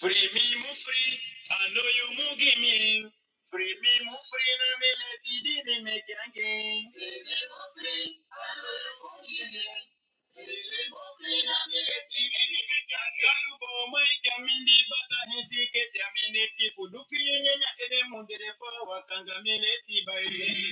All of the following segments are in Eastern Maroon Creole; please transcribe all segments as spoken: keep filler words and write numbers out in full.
Free mi mu free, a no yu mu gi mi. Free mi mu free, na mi leti di mi meke angii. Free mi mu free, a no yu mu gi mi. Free mi mu free, na mi leti di mi meke angii. Galu bo mai ka mindi bata hesi ke te a mi neki fu du fi nyanyan ede mundere pa wakanga mi leti bai. Free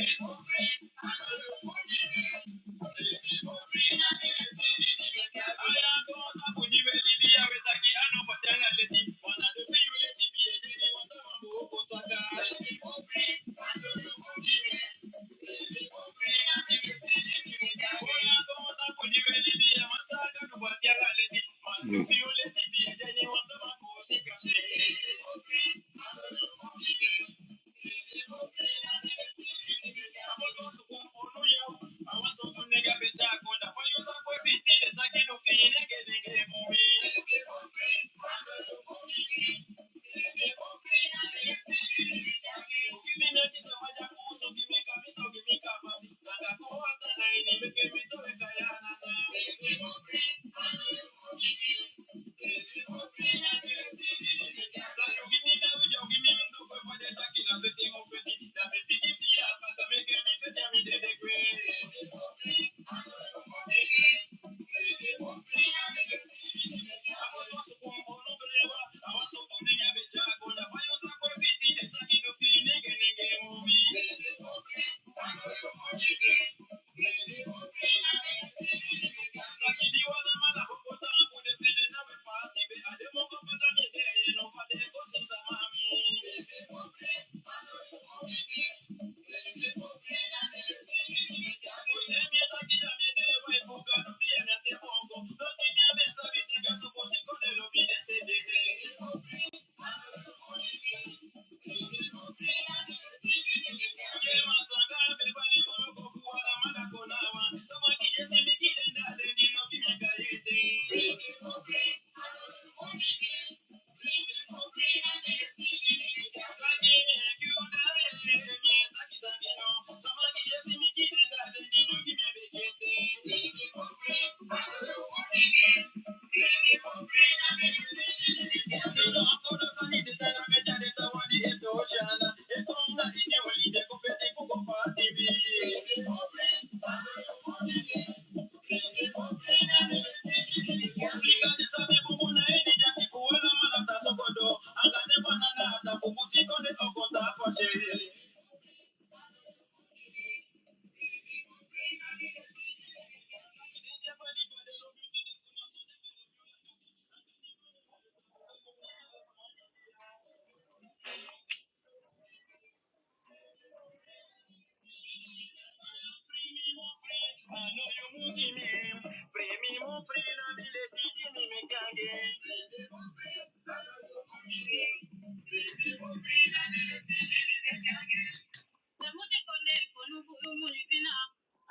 mi mu free, a no yu mu gi mi.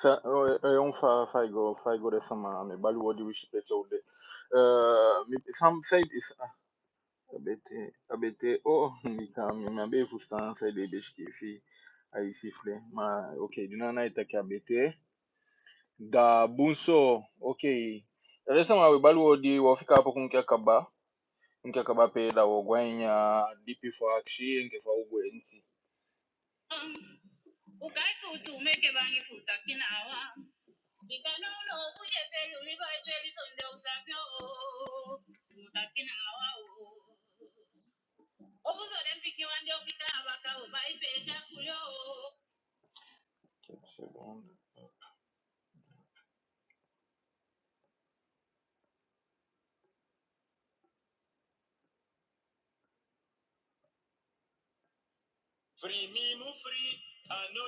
Fa, o, e, on fa, fa i go, fa i go de sama, mi bali wodi wisi pe so de. Eh, mi, sam, sei, is, ah, a be te, a be te, o, mi kan, mi, mi á be fusutan saide i be sikiifi a i sifle. Ma, ok, di na na i taki a be te. Da bun so, ok. Da den sama we bali wodi, wo fika ape kon enke a kaba. Enke a kaba pe da wo go a ini a dipi fu akisi, enke fa u gwenti. U kai kuutu meke bangi fu taki na a wan. Bika nownow u si e seli u liba e seli sonde u sabi o. U mu taki na a wan o. Ofu so den pikin wan di o fika a baka o bai peesi a kuli o. Free mi mu free, a no.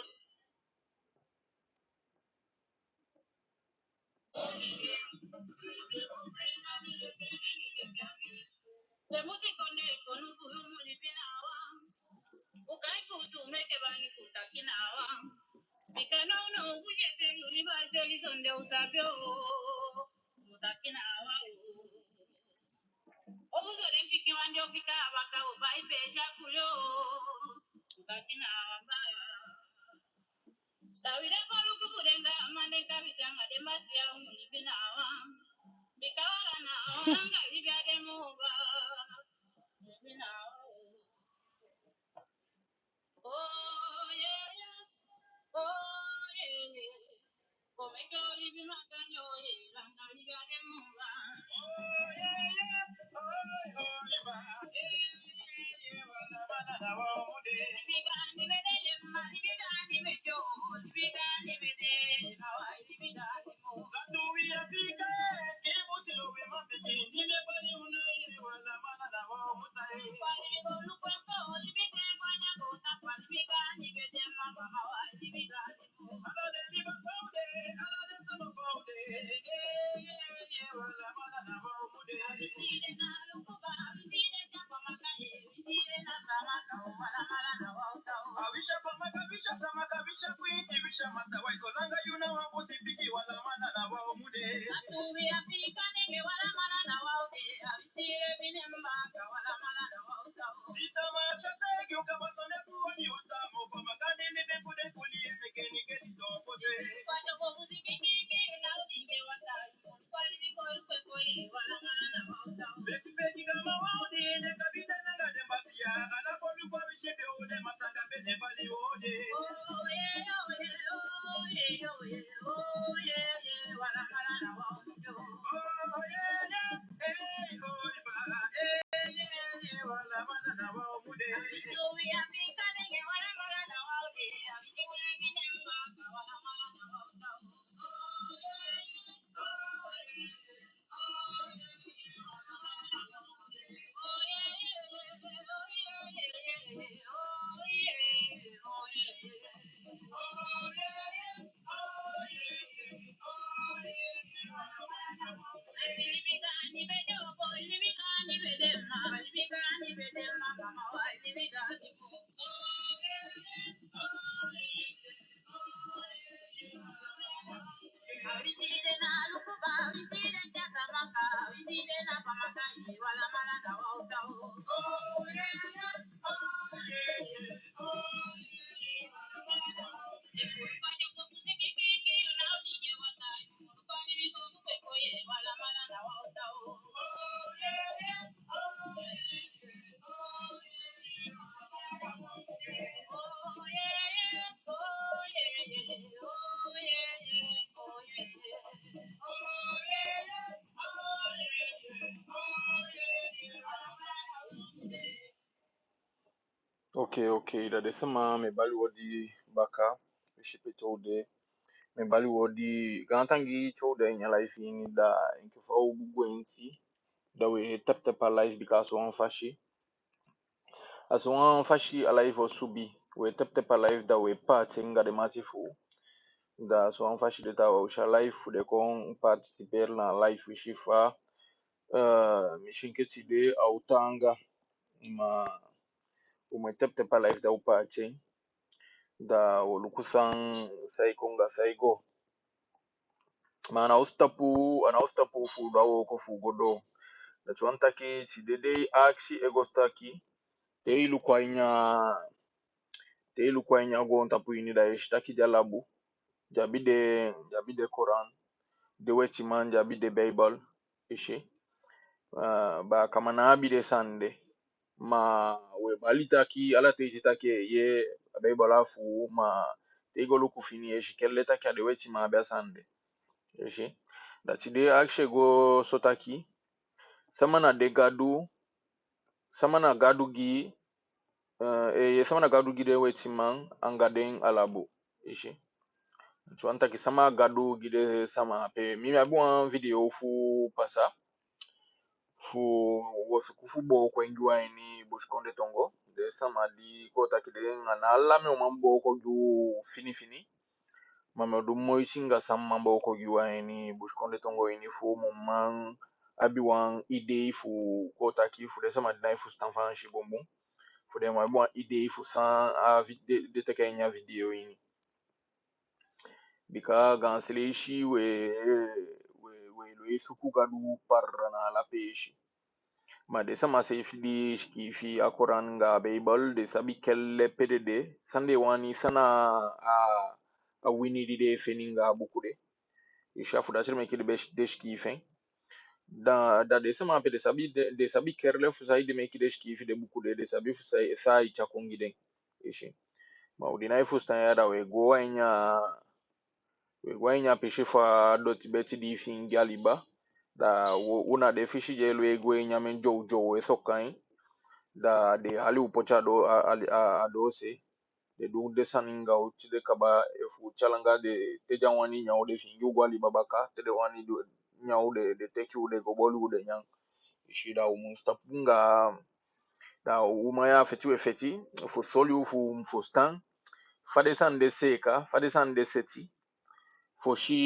Ok, ok, da den sama, mi e bali u odi baka, u si pe te u de. Mi e bali u odi, gaantangi te u de a ini a live ini, da enke fa u be gwenti, da u e tep tep a live bika a so wan fasi. A so wan fasi a live o subi. U e tep tep a live, da u e paati en anga den mati fu u. Da a so wan fasi de, da u si a live fu den kon participer na a live, u si fa, eh, mi si enke tide a o taanga, ma u mu e tep tep a live da u paati en. Da u o luku san, san e kon anga san e go. Ma a ná o sitapu, a ná o sitapu fu du a wooko fu go doo. Dati wani taki tide dei akisi e go so taki, te i luku a ini a, te i luku a ini a goontapu ini, da i e si taki den Alabu, den abi den, den abi den Koran, den wetiman, den abi den Beibel, i si. Ah, baakaman ná abi den sani de. Ma u e bali taki, ala ten i si taki, ye, a Beibel a fu u, ma te i go luku fini, i e si kelle taki a den wetiman abi a sani de. I si. Da tide akisi e go so taki, sama na den Gadu, sama na Gadu gi, eh, eh, sama na Gadu gi den wetiman anga den Alabu. I si. So wani taki sama Gadu gi den sama ape. Mi, mi abi wan video fu pasa, fu u o suku fu booko en gi u a ini Busikondee tongo. Den sama di kon taki den, a ná ala mi o man booko gi u fini fini. Ma mi o du moiti anga san mi man booko gi u a ini Busikondee tongo ini, fu u mu man abi wan idei fu kon taki, fu den sama di ná e fusutan Faansi bunbun, fu den mu abi wan idei fu san a vi-, den, den teke a ini a video ini. Bika gaanse leisi u e, u e, u e lon e suku Gadu para na ala peesi. Ma den sama seefi di sikiifi a Koran anga a Beibel, den sabi kelle pe den de, san den wani, san na a, a wini di den e feni anga a buku de. I si, a fu dati ede meke den be, den sikiifi en. Da, da den sama ape den sabi, den, den sabi kelle fu saide meke den sikiifi den buku de, den sabi fu sai, san ai tyai kon gi den. I si. Ma u di ná e fusutan ya, da u e go a ini a, u e go a ini a pisi fu a doti beti di i feni gi a liba. Da u, u na den fisi di e lon e go e nyan en dyowdyow, e soka en. Da den e hali u poti a doo, a, a, a, a doose. Den du den sani anga u te den kaba, efu u tyai langa den, te den á wani nyan u, den feni gi u go a liba baka, te den wani du, nyan u de, den teke u de go boli u de nyan. I si, da u mu tapu anga, da u man ya feti we feti fu soli u fu u mu fusutan fa den sani de seeka, fa den sani de seti, fosi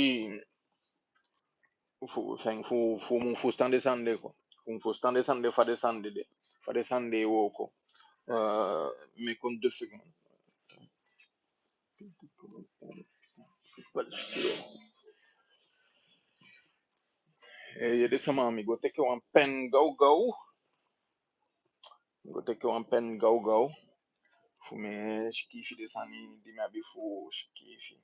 fu, fu, fu u mu fusutan den sani de quoi. Fu u mu fusutan den sani de, fa den sani de de, fa den sani de e wooko. Euh, mi kon deux secondes. Eh, ye, den sama, mi go teke wan pen gawgaw. Mi go teke wan pen gawgaw fu mi sikiifi den sani di mi abi fu sikiifi.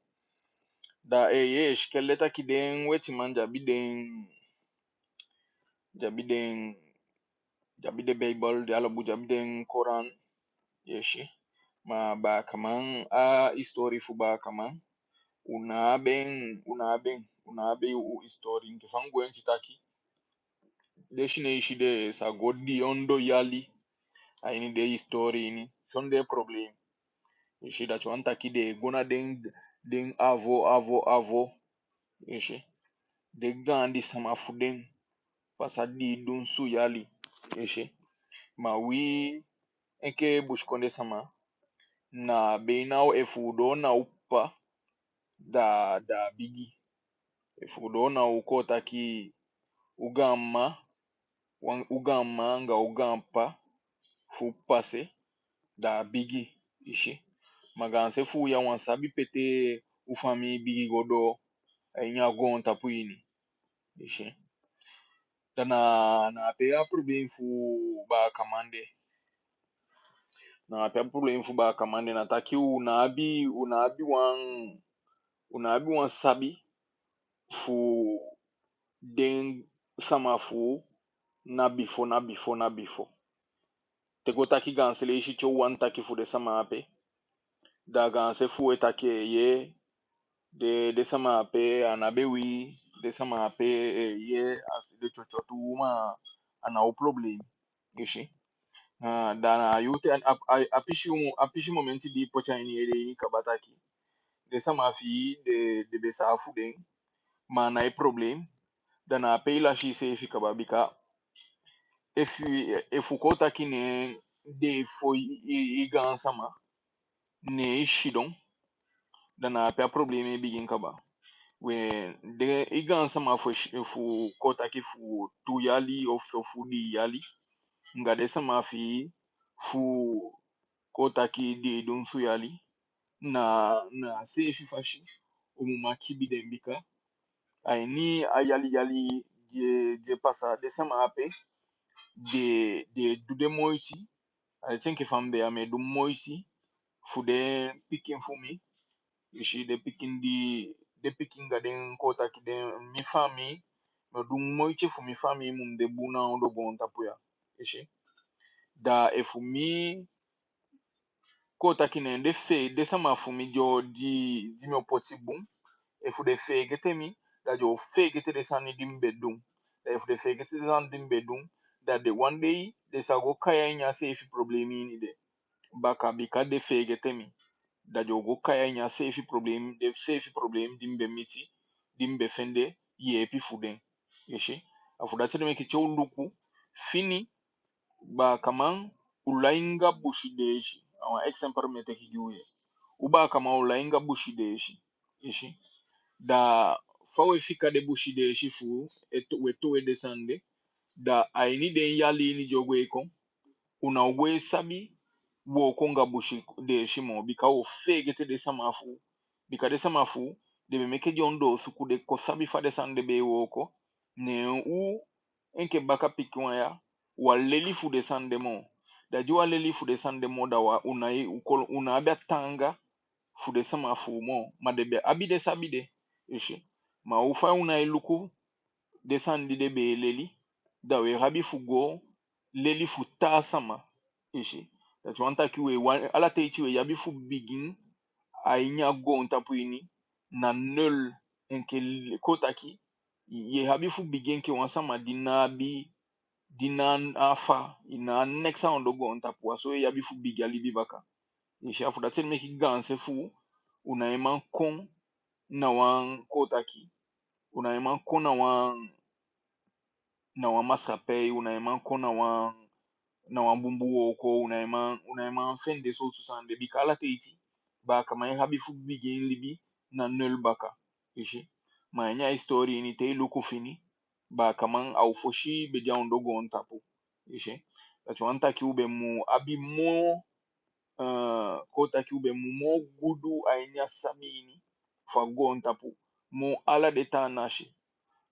Da, eh, ye, i si, kele taki den wetiman di abi den, di abi den, di abi den Beibel, den Alabu, di abi den Koran, ye si. Ma baakaman, a histori fu baakaman, u ná abi en, u ná abi en, u ná abi u histori. Enke fa mi gwenti taki, den Sineisi den sa go dii ondoo yali a ini den histori ini sondee problem. I si, dati wani taki den e go na den, den avo, avo, avo. I si, den gaandi sama fu den pasa dii dunsu yali. I si, ma wi enke busikondee sama, na be na u, efu u doo na u ppa, da, da a bigi. Efu u doo na u, kon taki, u gaanmma, wan, u gaanmma anga u gaanppa fu pase, da a bigi, i si. Ma gaanse fu u ya, u á sabi pe te u famii bigi go doo a ini a goontapu ini, i si. Da na, na ape a problem fu baakaman de. Na ape a problem fu baakaman de, na taki u ná abi, u ná abi wan, u ná abi wan sabi fu den sama fu u na bifo, na bifo, na bifo. Te go taki gaanse leisi te u wani taki fu den sama ape, da gaanse fu u e taki, eh, ye, den, den sama ape a ná be wi, den sama ape, eh, ye, a si den tyotyo tu, ma a ná u problem, i si. Ah, da na a yuu te a, a, a, a pisi mo-, a pisi momenti di i poti a ini i ede ini kaba taki den sama fi i, den, den be saafu den, ma a ná i problem, da na ape i lasi iseefi kaba, bika efu, efu kon taki ne den fo i, i, i gaansama, ne i sidon, da na ape a problem e bigin kaba. We, den, i gaansama fu, fu kon taki fu tu yali ofu fu dii yali, anga den sama fi i fu kon taki dii dunsu yali, na, na a seefi fasi u mu man kibi den, bika a ini a yali yali di e, di e pasa, den sama ape, den, den e du den moiti, a leti enke fa mi be ya, mi e du moiti fu den pikin fu mi, i si, den pikin di, den pikin anga den, kon taki den, mi famii, mi o du moiti fu mi famii mu de bun na ondoo goontapu ya, i si. Da efu mi kon taki ne den fee, den sama fu mi di o, di, di mi o poti bun, efu den feegete mi, da den o feegete den sani di mi be du. Da efu den feegete den sani di mi be du, da den wan dei den sa go kai a ini a seefi problem ini de baka, bika den feegete mi. Da den o go kai a ini a seefi problem, den seefi problem di mi be miti, di mi be fende yeepi fu den. I si, a fu dati ede meke te u luku fini, baakaman, u lai anga busi deesi. A wan eksempel mi e teke gi u ye. U baakaman, u lai anga busi deesi, i si. Da fa u e fika den busi deesi fu u, e to-, u e towe den sani de, da a ini den yali ini di o gwe kon, u ná o go e sabi wooko anga busi deesi moo, bika u o feegete den sama fu u. Bika den sama fu u, den be meke den ondoosuku, den kon sabi fa den sani de be e wooko. Ne u enke baka pikin wan ya, u á leli fu den sani de moo. Da di u á leli fu den sani de moo, da u á, u ná e, u kon, u ná abi a taanga fu den sama fu u moo. Ma den be abi den sabi de, i si. Ma u fa u ná e luku den sani di den be e leli, da u e abi fu go leli fu taa sama, i si. Dati wani taki u e wan-, ala teiti u e abi fu bigin a ini a goontapu ini na nul, enke, kon taki, i e abi fu bigin enke wan sama di ná abi, di ná a fa, i ná a neks a ondoo goontapu, a so i e abi fu bigin a libi baka. I si, a fu dati ede meke gaanse fu u, u ná e man kon na wan, kon taki, u ná e man kon na wan, na wan maskapei, u ná e man kon na wan, na wan bunbun wooko, u ná e man, u ná e man fende sowtu sani de, bika ala teiti baakaman e abi fu bigin libi na nul baka. I si. Ma a ini a histori ini, te i luku fini, baakaman a u fosi be de a ondoo goontapu. I si. Dati wani taki u be mu abi moo, eh, kon taki u be mu moo gudu a ini a sabi ini fu a goontapu moo ala den taa nasi.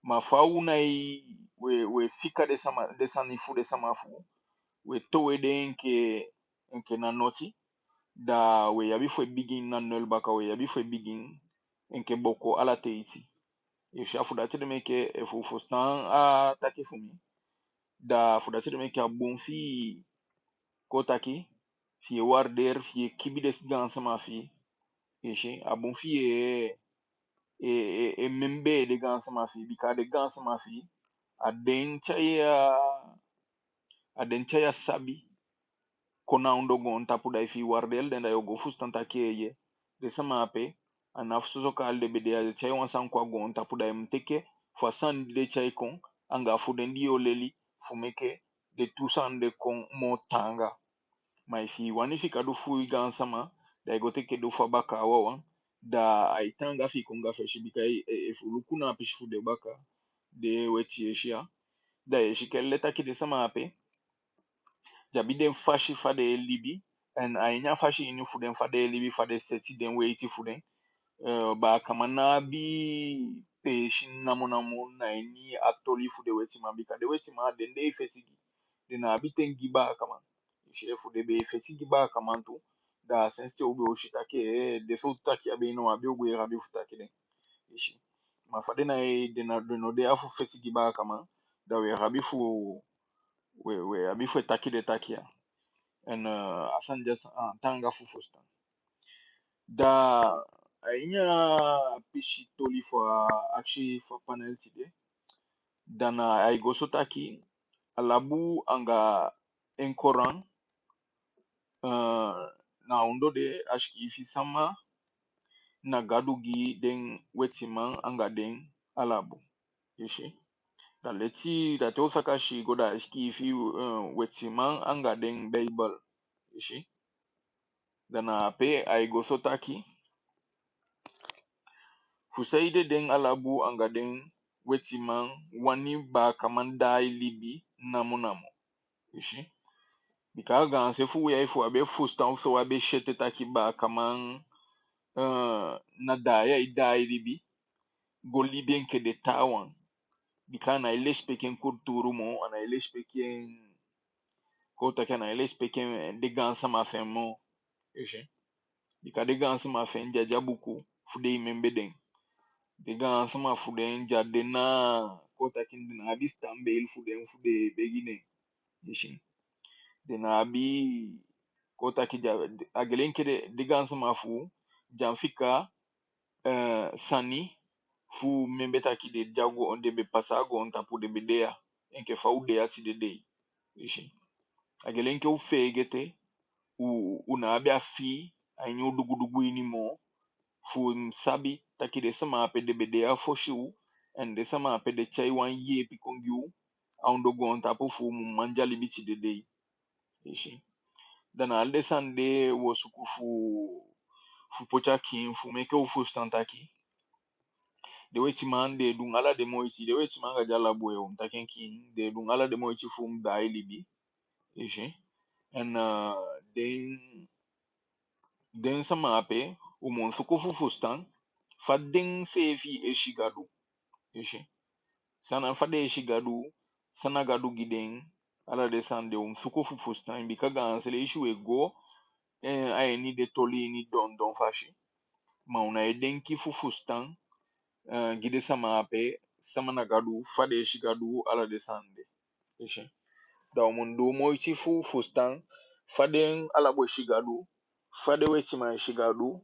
Ma fa u ná e, we, we fika den sama, den sani fu den sama fu u, we towe den enke, enke na noti, da we abi fu e bigin na nul baka, we abi fu e bigin enke booko ala teiti. I si. A fu dati ede meke, efu u fusutan a taki fu mi, da fu dati ede meke a bun fi i, kon taki, fi i e waardeer, fi i e kibi den gaansama fi i. I si. A bun fi i e, e, e, e membee den gaansama fi i, bika den gaansama fi i, a den tyai a, a den tyai a sabi kon na ondoo goontapu. Da efi i waardeer den, da yo go fusutan taki eeye, den sama ape, a ná fu soso kaali den be de ya, den tyai wan sani kon a goontapu. Da i mu teke fu a sani di den tyai kon, anga fu den di yo leli, fu meke den tu sani de kon moo taanga. Ma efi i wani fika du fu i gaansama, da i go teke du fu a bakaa wawan, da ai taanga fi i kon a fesi. Bika e, e, efu u luku na a pisi fu den bakaa, den weti yesi ya, da i e si kele taki den sama ape, den abi den fasi fa den e libi, en a ini a fasi ini fu den fa den e libi, fa den seti den weiti fu den. Eh, baakaman ná abi peesi namonamo na ini a toli fu den wetiman, bika den wetiman a den den e feti gi. Den ná abi ten gi baakaman. I si. Efu den be e feti gi baakaman tu, da a sensi te u be o si taki, eh, den sowtu taki ya be, i ná abi ogii rabi fu taki den. I si. Ma fa den ná e, den ná, den ná de ya fu feti gi baakaman, da we abi fu, we, we abi fu e taki den taki ya. En, eh, a sani de a taanga fu fusutan. Da a ini a pisi toli fu a akisi fu a panel tide, da na ai go so taki, Alabu anga en Koran, eh, na a ondoo de a sikiifi sama na Gadu gi den wetiman anga den Alabu. I si. Da leti, da te u saka si go, da a sikiifi, eh, wetiman anga den Beibel. I si. Da na ape ai go so taki, fu saide den Alabu anga den wetiman wani baakaman daai libi namonamo. I si. Bika a gaanse fu u ya, efu u á be fusutan, so u á be si ete taki baakaman, eh, na daai ai daai libi, go libi enke den taawan. Bika a ná e lesipeki en kulturu moo, a ná e lesipeki en, kon taki, a ná e lesipeki en, den gaansama fi en moo. I si. Bika den gaansama fi en dya, dya buku fu den e membee den. Den gaansama fu den dya, den ná, kon taki, den ná abi standbeeld fu den fu den e begi den. I si. Den ná abi, kon taki, dya, a geli enke den, den gaansama fu u dya fika, eh, sani fu membee taki den dya go, den be pasa a goontapu, den be de ya enke fa u de ya tide dei. I si. A geli enke u feegete, u, u ná abi a fii a ini u dugudugu ini moo, fu u sabi taki den sama ape den be de ya fosi u, en den sama ape den tyai wan yeepi kon gi u a ondoo goontapu fu u mu man dya libi tide dei. I si. Da na ala den sani de wo suku fu, fu poti a kiin, fu meke u fusutan taki den wetiman den e du ala den moiti, den wetiman anga den Alabu, eh, u mu taki en kiin, den e du ala den moiti fu u mu daai libi. I si. En, eh, den, den sama ape, u mu suku fu fusutan fa den seefi e si Gadu. I si. San na, fa den e si Gadu, san na Gadu gi den, ala den sani de u mu suku fu fusutan. Bika gaanse leisi we go, eh, a ini den toli ini dondon fasi. Ma u ná e denki fu fusutan, eh, gi den sama ape, sama na Gadu, fa den e si Gadu, ala den sani de. I si. Da u mu du moiti fu fusutan fa den Alabu e si Gadu, fa den wetiman e si Gadu,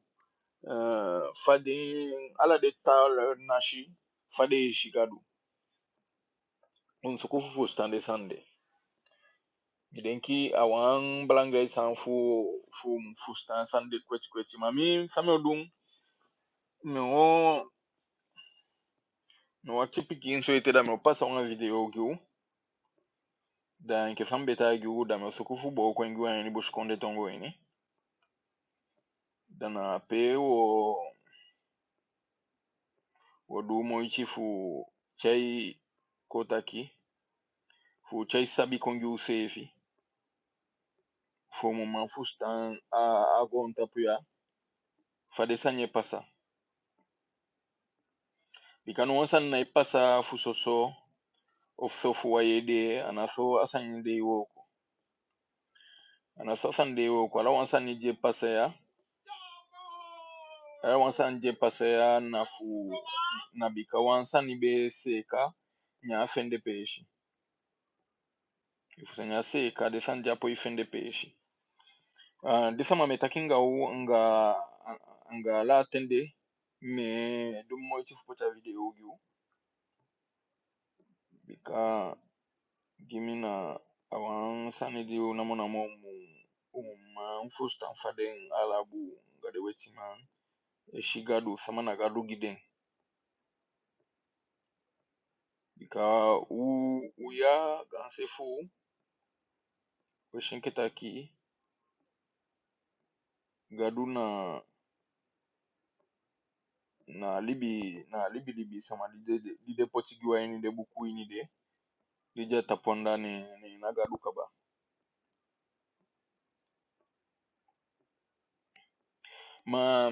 eh, fa den, ala den taa nasi, fa den e si Gadu. U mu suku fu fusutan den sani de. Mi denki a wan belangrijk sani fu, fu fusutan sani de kweti kweti. Ma mi, san mi o du, mi o, mi o wakiti pikinso ete, da mi o pasa wan video gi u. Da enke fa mi be taigi u, da mi o suku fu booko en gi u a ini busikondee tongo ini. Da na ape wo, wo du moiti fu tyai, kon taki, fu tyai sabi kon gi useefi, fu u mu man fusutan a, a goontapu ya, fa den sani e pasa. Bika no wan sani ná e pasa fu soso, ofu so fu wan ede, a ná so a sani de e wooko. A ná so a sani de e wooko. Ala wan sani di e pasa ya, ala wan sani di e pasa ya na fu, na bika wan sani be seeka, ne a fende peesi. Efu sani á seeka, den sani de á poi fende peesi. Ah, den sama, mi e taki anga u, anga, anga ala ten de, mi e du moiti fu poti a video gi u. Bika gi mi na a wan sani di u namonamo mu, u mu man fusutan fa den Alabu anga den wetiman e si Gadu, sama na Gadu gi den. Bika u, u ya gaanse fu u, u e si enke taki Gadu na, na libi, na libilibi sama di de, di de poti gi u a ini den buku ini de, di de a tapu anda, ne, ne na Gadu kaba. Ma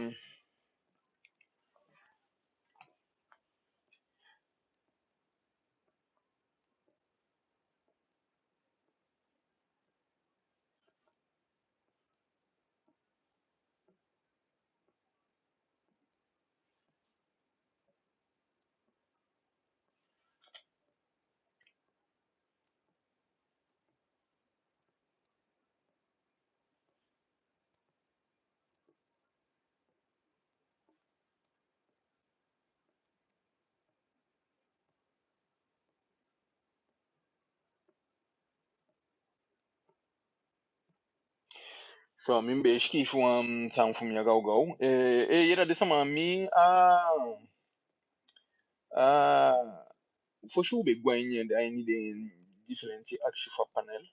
So, mi be sikiifi wan sani fu mi ya gawgaw. Eh, eh, yee, da den sama, mi, ah, ah, fosi u be go a ini, a ini den difelenti akisi fu a panel.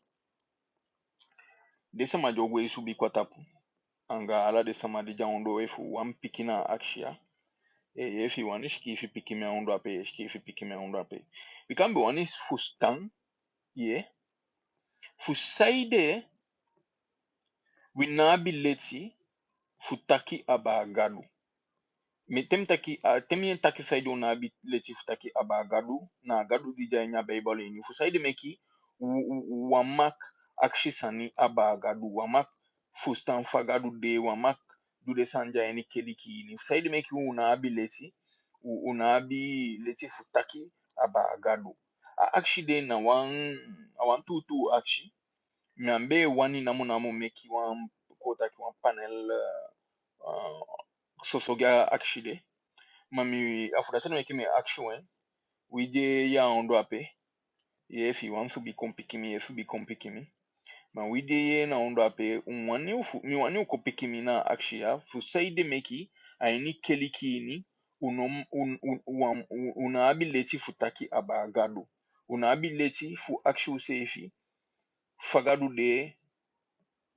Den sama di o gwe subi kon a tapu, anga ala den sama di de a ondoo, efu wan pikin na akisi ya. Eh, efi i wani sikiifi pikin mi a ondoo ape, sikiifi pikin mi a ondoo ape. Bika mi be wani fusutan, yee, fu saide wi ná abi leti fu taki abaa Gadu. Mi, te mi taki, ah, te mi e taki saide u ná abi leti fu taki abaa Gadu, na a Gadu di de a ini a Beibel ini. Fu saide meke u, u, u á mag akisi sani abaa Gadu, u á mag fusutan fa Gadu de, u á mag du den sani de a ini keliki ini. Fu saide meke u ná abi leti, u, u ná abi leti fu taki abaa Gadu. A akisi de na wan, a wan tuutuu akisi. Mi á be wani namonamo meke wan, kon taki, wan panel, eh, eh, soso gi a akisi de. Ma mi, a fu dati ede meke mi e akisi u en. Wi di de ya a ondoo ape, yee, efi i wani subi kon piki mi, yee, subi kon piki mi. Ma wi di de ya na ondoo ape, u wani u fu, mi wani u kon piki mi na a akisi ya, fu saide meke a ini keliki ini u no, u, u, u, u, u ná abi leti fu taki abaa Gadu. U ná abi leti fu akisi useefi fa Gadu de,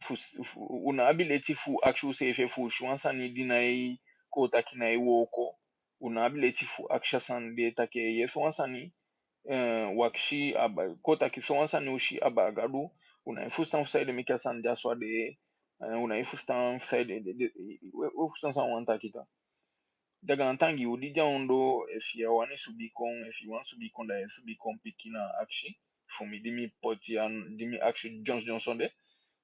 fu, fu, u ná abi leti fu akisi useefi efu u si wan sani di nái, kon taki, nái wooko. U ná abi leti fu akisi a sani de taki, yee, sowan sani, eh, u akisi abaa, kon taki, sowan sani u si abaa Gadu, u nái fusutan fu saide meke a sani de a so a de, eh, u nái fusutan fu saide de, de, we, we fusutan san u wani taki tan. Da gaantangi u di de a ondoo, efi i wani subi kon, efi i wani subi kon, da yee, subi kon piki na a akisi fu mi di mi poti a, di mi akisi dyonson dyonson de.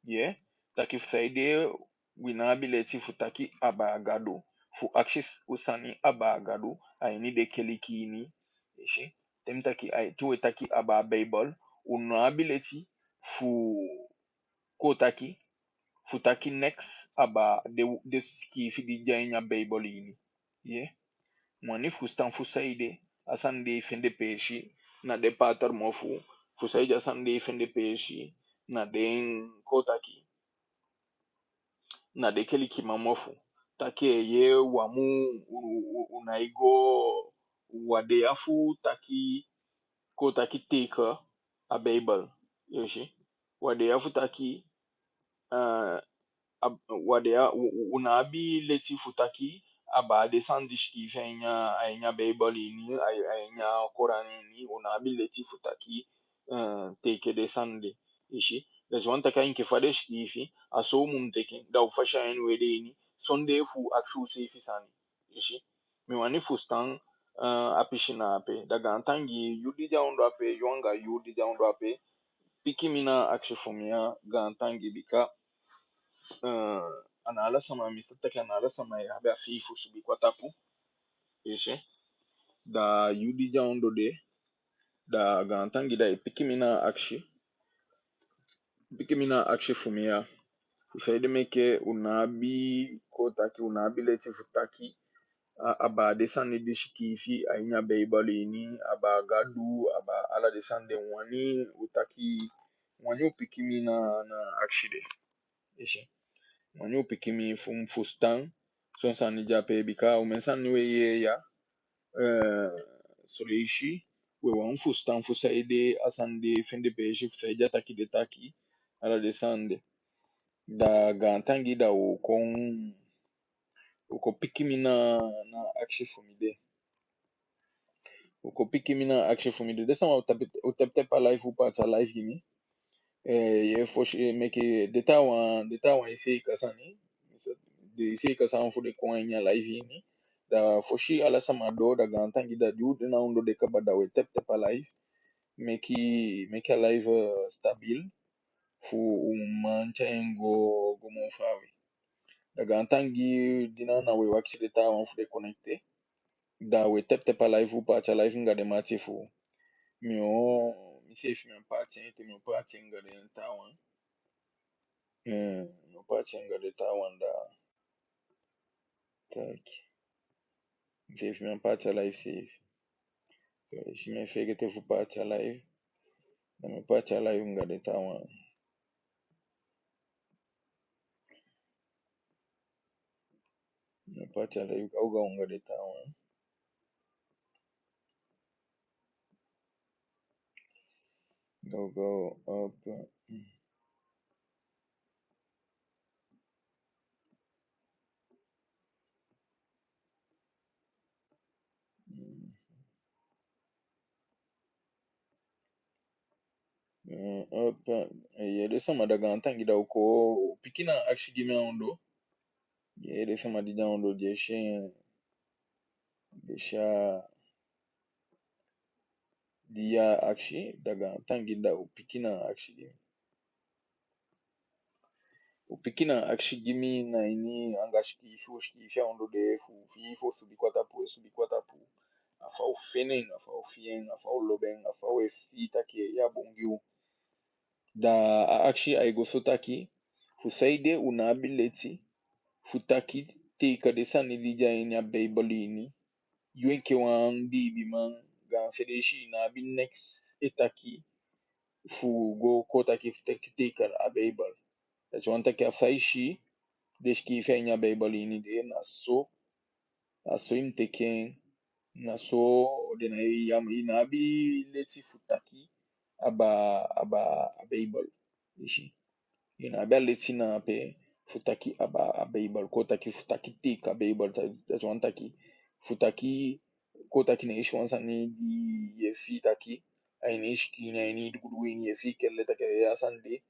Yee, taki fu saide wi ná abi leti fu taki abaa Gadu, fu akisi u sani abaa Gadu a ini den keliki ini. I si, te mi taki, ai, te u e taki abaa Beibel, u ná abi leti fu, kon taki, fu taki neks abaa den, den sikiifi di de a ini a Beibel ini. Yee. Mi wani fusutan fu saide a sani de e fende peesi na den pater mofu, fu saide a sani de e fende peesi na den, kon taki, na den kelikiman mofu. Taki, yee, u á mu, u, u, u nái go, u á de ya fu taki, kon taki, teke a Beibel. I si. Wi á de ya fu taki, eh, ab-, wi á de ya, u, u, u ná abi leti fu taki abaa den sani di sikiifi a ini a, a ini a Beibel ini, a, a ini a Koran ini, u ná abi leti fu taki, eh, teke den sani de. I si. Dati wani taki enke fa den sikiifi, a so u mu teke en, da u fasi a ini u ede ini, sondee fu akisi useefi sani. I si. Mi wani fusutan, eh, a pisi na ape. Da gaantangi yu di de a ondoo ape, yu anga yu di de a ondoo ape, piki mi na a akisi fu mi ya, gaantangi, bika, eh, a ná ala sama, mi sa taki a ná ala sama e abi a fii fu subi kon a tapu. I si. Da yu di de a ondoo de, da gaantangi, da i piki mi na a akisi. Piki mi na a akisi fu mi ya. Fu saide meke u ná abi, kon taki, u ná abi leti fu taki a, abaa den sani di sikiifi a ini a Beibel ini, abaa Gadu, abaa ala den sani de, u wani u taki, u wani u piki mi na, na a akisi de. I si. U wani u piki mi fu mi fusutan son sani di de ape, bika omen sani we yee ya, eh, son leisi we wani fusutan fu saide a sani de fende peesi, fu saide a taki de taki, ala den sani de. Da gaantangi, da u kon, u kon piki mi na, na a akisi fu mi de. U kon piki mi na a akisi fu mi de. Den sama, u tep, u tep tep a live, u paati a live gi mi. Eh, ye fosi, eh, meke den taawan, den taawan e seeka sani. Den e seeka sani fu den kon a ini a live ini. Da fosi ala sama doo, da gaantangi, da di u de na ondoo de kaba, da we tep tep a live. Meke, meke a live, eh, stabil. Fu u man tyai en go, go moo faawe. Da gaantangi, di na, na we wakiti den taawan fu den connecte. Da we tep tep a live, u paati a live anga den mati fu u. Mi o, miseefi mi o paati en, te mi o paati en anga den taawan. Eh, mi o paati en anga den taawan, da taki. Miseefi mi o paati a live seefi. Efu mi feegete fu paati a live, da mi o paati a live anga den taawan. Mi o paati a live gawgaw anga den taawan. Gawgaw, opo. Mm. Eh, opo. Eh, ye, den sama, da gaantangi, da u kon piki na akisi gi mi a ondoo. Ye, den sama di de a ondoo, di e si, den si a, di a akisi, da gaantangi, da u piki na akisi gi mi. U piki na akisi gi mi na ini anga sikiifi, u sikiifi a ondoo de fu fii fu subi kon a tapu, e subi kon a tapu. A fa u feni en, a fa u fii en, a fa u lobi en, a fa u e fii taki a bun gi u. Da a akisi ai go so taki, fu saide u ná abi leti fu taki, teke den sani di de a ini a Beibel ini, yu enke wan libiman, gaanse leisi i ná abi neks e taki fu go kon taki fu teke, teke a Beibel. Dati wani taki a fa i si den sikiifi a ini a Beibel ini de, na so, na so i mu teke en, na so den, na i, i ná abi leti fu taki abaa, abaa a Beibel. I si. I ná abi a leti na ape fu taki abaa a Beibel, kon taki fu taki teke a Beibel. Da, dati wani taki fu taki, kon taki, na i si wan sani di ye fii taki a ini i sikin, a ini i dugudugu ini, ye fii kele taki a sani de,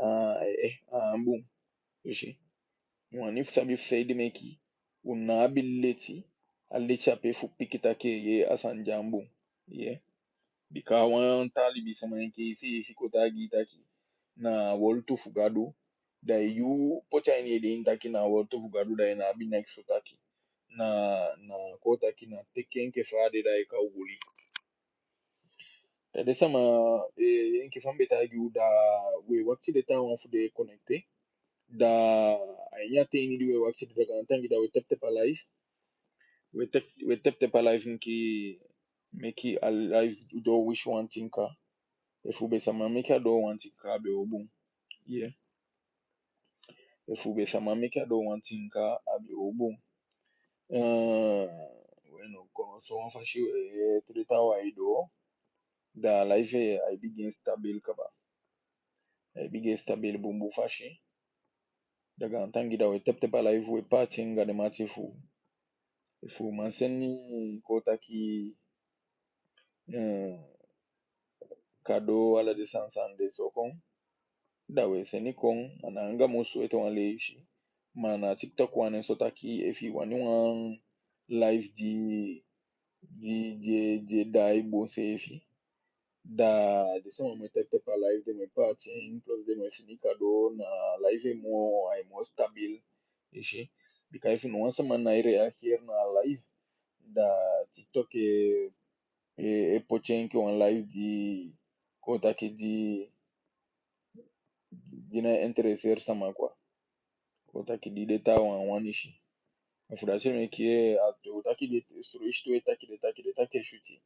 a, eh, eh, a á bun. I si. U wani fu sabi fu saide meke u ná abi leti, a leti ape fu piki taki ye, a sani de á bun. Ye. Bika wan taa libisama enke iseefi kon taigi i taki na wowtu fu Gadu, da yu poti a ini i ede taki na wowtu fu Gadu, da i ná abi neks fu taki. Na, na kon taki na teke en enke fa a de, da i kan guli. Da den sama, eh, enke fa mi be taigi u, da we wakiti den taawan fu den connecte. Da a ini a ten ini di we wakiti den, da gaantangi, da we tep tep a live. We tep, we tep tep a live enke meke a live doo winsi wan tin K. Efu be sama meke a doo wan tin K, a be o bun. Ye. Efu be sama meke a doo wan tin K, a be o bun. Eh, we no kon so wan fasi, eh, te den taawan e doo, da a live ai bigin stabil kaba. ai bigin e stabil bunbun fasi. Da gaantangi, da we teptep a live, we paati en anga den mati fu u. Efu u man seni, kon taki, eh, kado, ala den sani sani de so kon, da we seni kon. A ná anga musu ete wan leisi. Ma na TikTok wani en so taki efu i wani wan live di, di, di, di e daai bun seefi, da den sama mu e teptep a live, den mu e paati en, plus den mu e seni kado, na live e moo, ai moo stabil, i si. Bika efu no wan sama nái reageer na a live, da TikTok e, e, e poti en enke wan live di, kon taki, di, di nái intereseer sama, quoi. Kon taki, di den taawan á wani si. A fu dati meke a tu taki den, sowtu e taki, den taki, den taki e switi.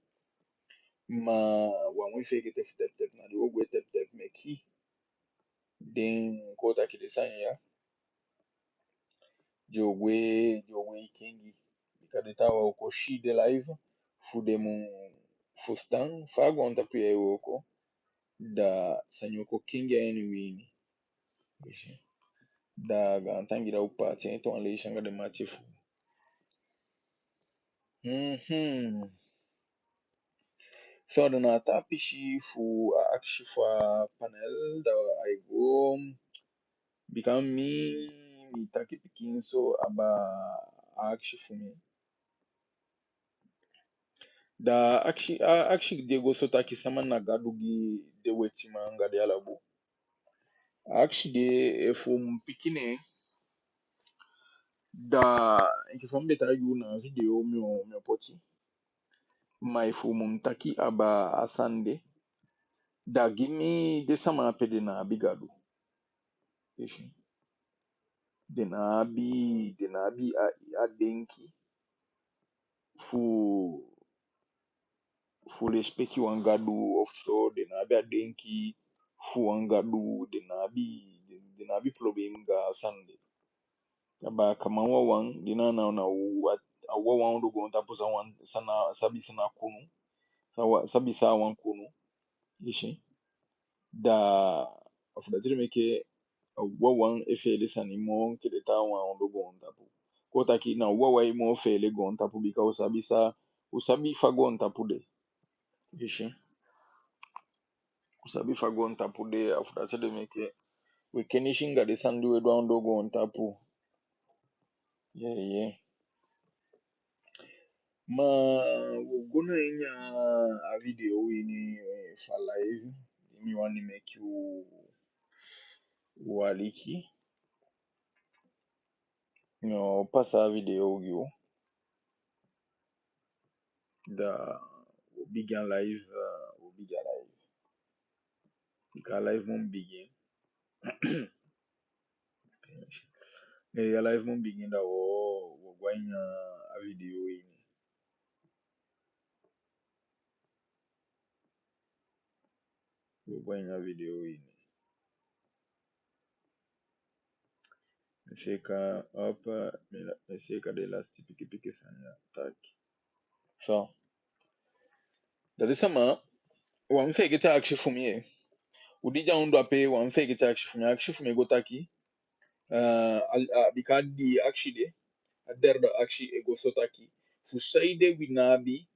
Ma wan mu feegete fu teptep, na di wo gwe teptep meke den, kon taki, den sani ya, den o gwe, den o gwe e kengi. Bika den taawan o kon si den live, fu den mu fusutan fa a goontapu ya e wooko, da sani o kon kengi a ini wi ini. I si. Da gaantangi, da u paati en ete wan leisi anga den mati fu u. Mhm. So, da na a taa pisi fu a akisi fu a panel, da ai go. Bika mi, mi taki pikinso abaa a akisi fu mi. Da a akisi, a akisi de go so taki: sama na Gadu gi den wetiman anga den Alabu? A akisi de, efu u mu piki en, da enke fa mi be taigi u, na a video mi o, mi o poti. Ma efu u mu taki abaa a sani de, da gi mi den sama ape den ná abi Gadu. I si. Den ná abi, den ná abi a, a denki fu, fu lesipeki wan Gadu ofu so, den ná abi a denki fu wan Gadu, den ná abi, den, den ná abi problem anga a sani de. A baakaman wawan, di na, na, na u, a, a wawan ondoo goontapu san wan, san na, sabi san na kunu, san wa, sabi san a wan kunu, i si. Da a fu dati ede meke a u wawan e feele sani moo enke den taawan ondoo goontapu. Kon taki, na u wawan e moo feele goontapu, bika u sabi san, u sabi fa goontapu de. I si. U sabi fa goontapu de, a fu dati ede meke we kenisi anga den sani di we du a ondoo goontapu. Yee, yee. Ma wo go na ini a video ini, eh, fu a live, di mi wani meke u, u aliki. Mi o pasa a video gi u. Da wo bigin a live, eh, wo bigin a live. Bika a live mu bigin. Eh, a live mu bigin, da wo, wo go a ini a video ini. Wo go a ini a video ini. Mi seeka, hop, mi la, mi seeka den lasiti pikipiki sani ya taki. So, da den sama, u á mu feegete a akisi fu mi, eh. U di de a ondoo ape, u á mu feegete a akisi fu mi. A akisi fu mi e go taki, eh, a, a, bika di akisi de, a derde akisi e go so taki: fu saide wi ná abi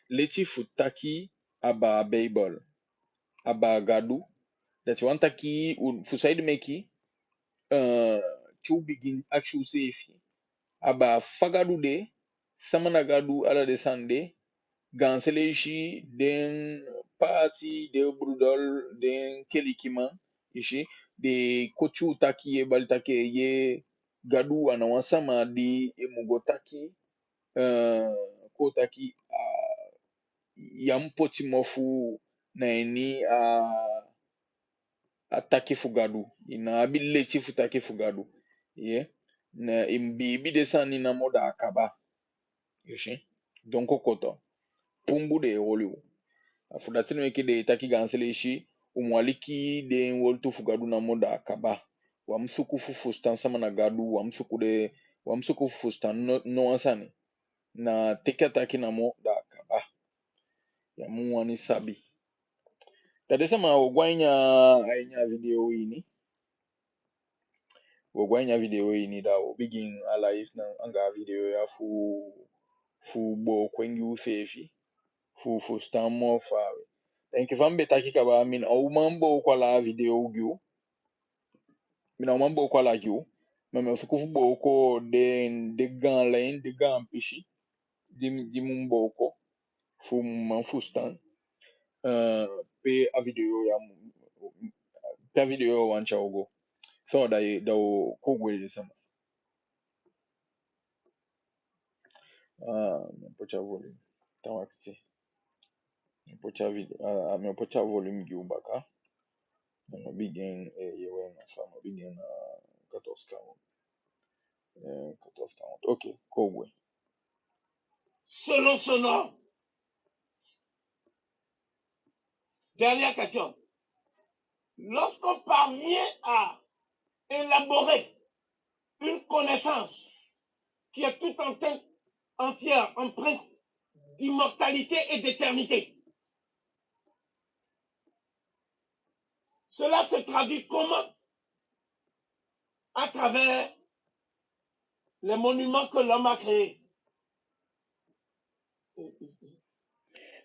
leti fu taki abaa Beibel, abaa Gadu? Dati wani taki, u, fu saide meke, eh, te u bigin akisi useefi abaa fa Gadu de, sama na Gadu, ala den sani de, gaanse leisi den paati, den brudel, den kelikiman, i si, den e koti u taki, e bali taki, yee, Gadu a ná wan sama di i mu go taki, eh, kon taki, ah, ya mu poti mofu na ini a, a taki fu Gadu. I ná abi leti fu taki fu Gadu. Yee. Na i mu biibi den sani namo, da a kaba. I si. Donko koto. Pumbu den e oli u. A fu dati ede meke den e taki gaanse leisi, u mu aliki den wowtu fu Gadu namo, da a kaba. U á mu suku fu fusutan sama na Gadu, u á mu suku den, u á mu suku fu fusutan no, no wan sani. Na teke a taki namo, da a kaba. Ya mu wani sabi. Da den sama, wo go a ini a, a ini a video ini. Wo go a ini a video ini, da wo bigin a live na anga a video ya fu, fu booko en gi useefi, fu, fu fusutan moo faawe. Da enke fa mi be taki kaba, mi ná o man booko ala a video gi u. Mi ná o man booko ala gi u. Ma mi o suku fu booko den, den gaan line, den gaan pisi di, di mi mu booko fu mi man fusutan, eh, pe a video ya mu, pe a video ya wani tyai u go. So da, da wo kon gwe, den sama. Ah, mi o poti a volume. Tan wakiti. Mi o poti a vid-, ah, mi o poti a volume gi u baka. Mi o bigin, eh, yee, we, na fa mi o bigin na quatorze quarante. Eh, quatorze quarante. Ok, kon gwe. Selon son nom. Dernière question. Lorsqu'on parvient à élaborer une connaissance qui est tout enti-, entière, empreinte d'immortalité et d'éternité, cela se traduit comment à travers les monuments que l'homme a créés?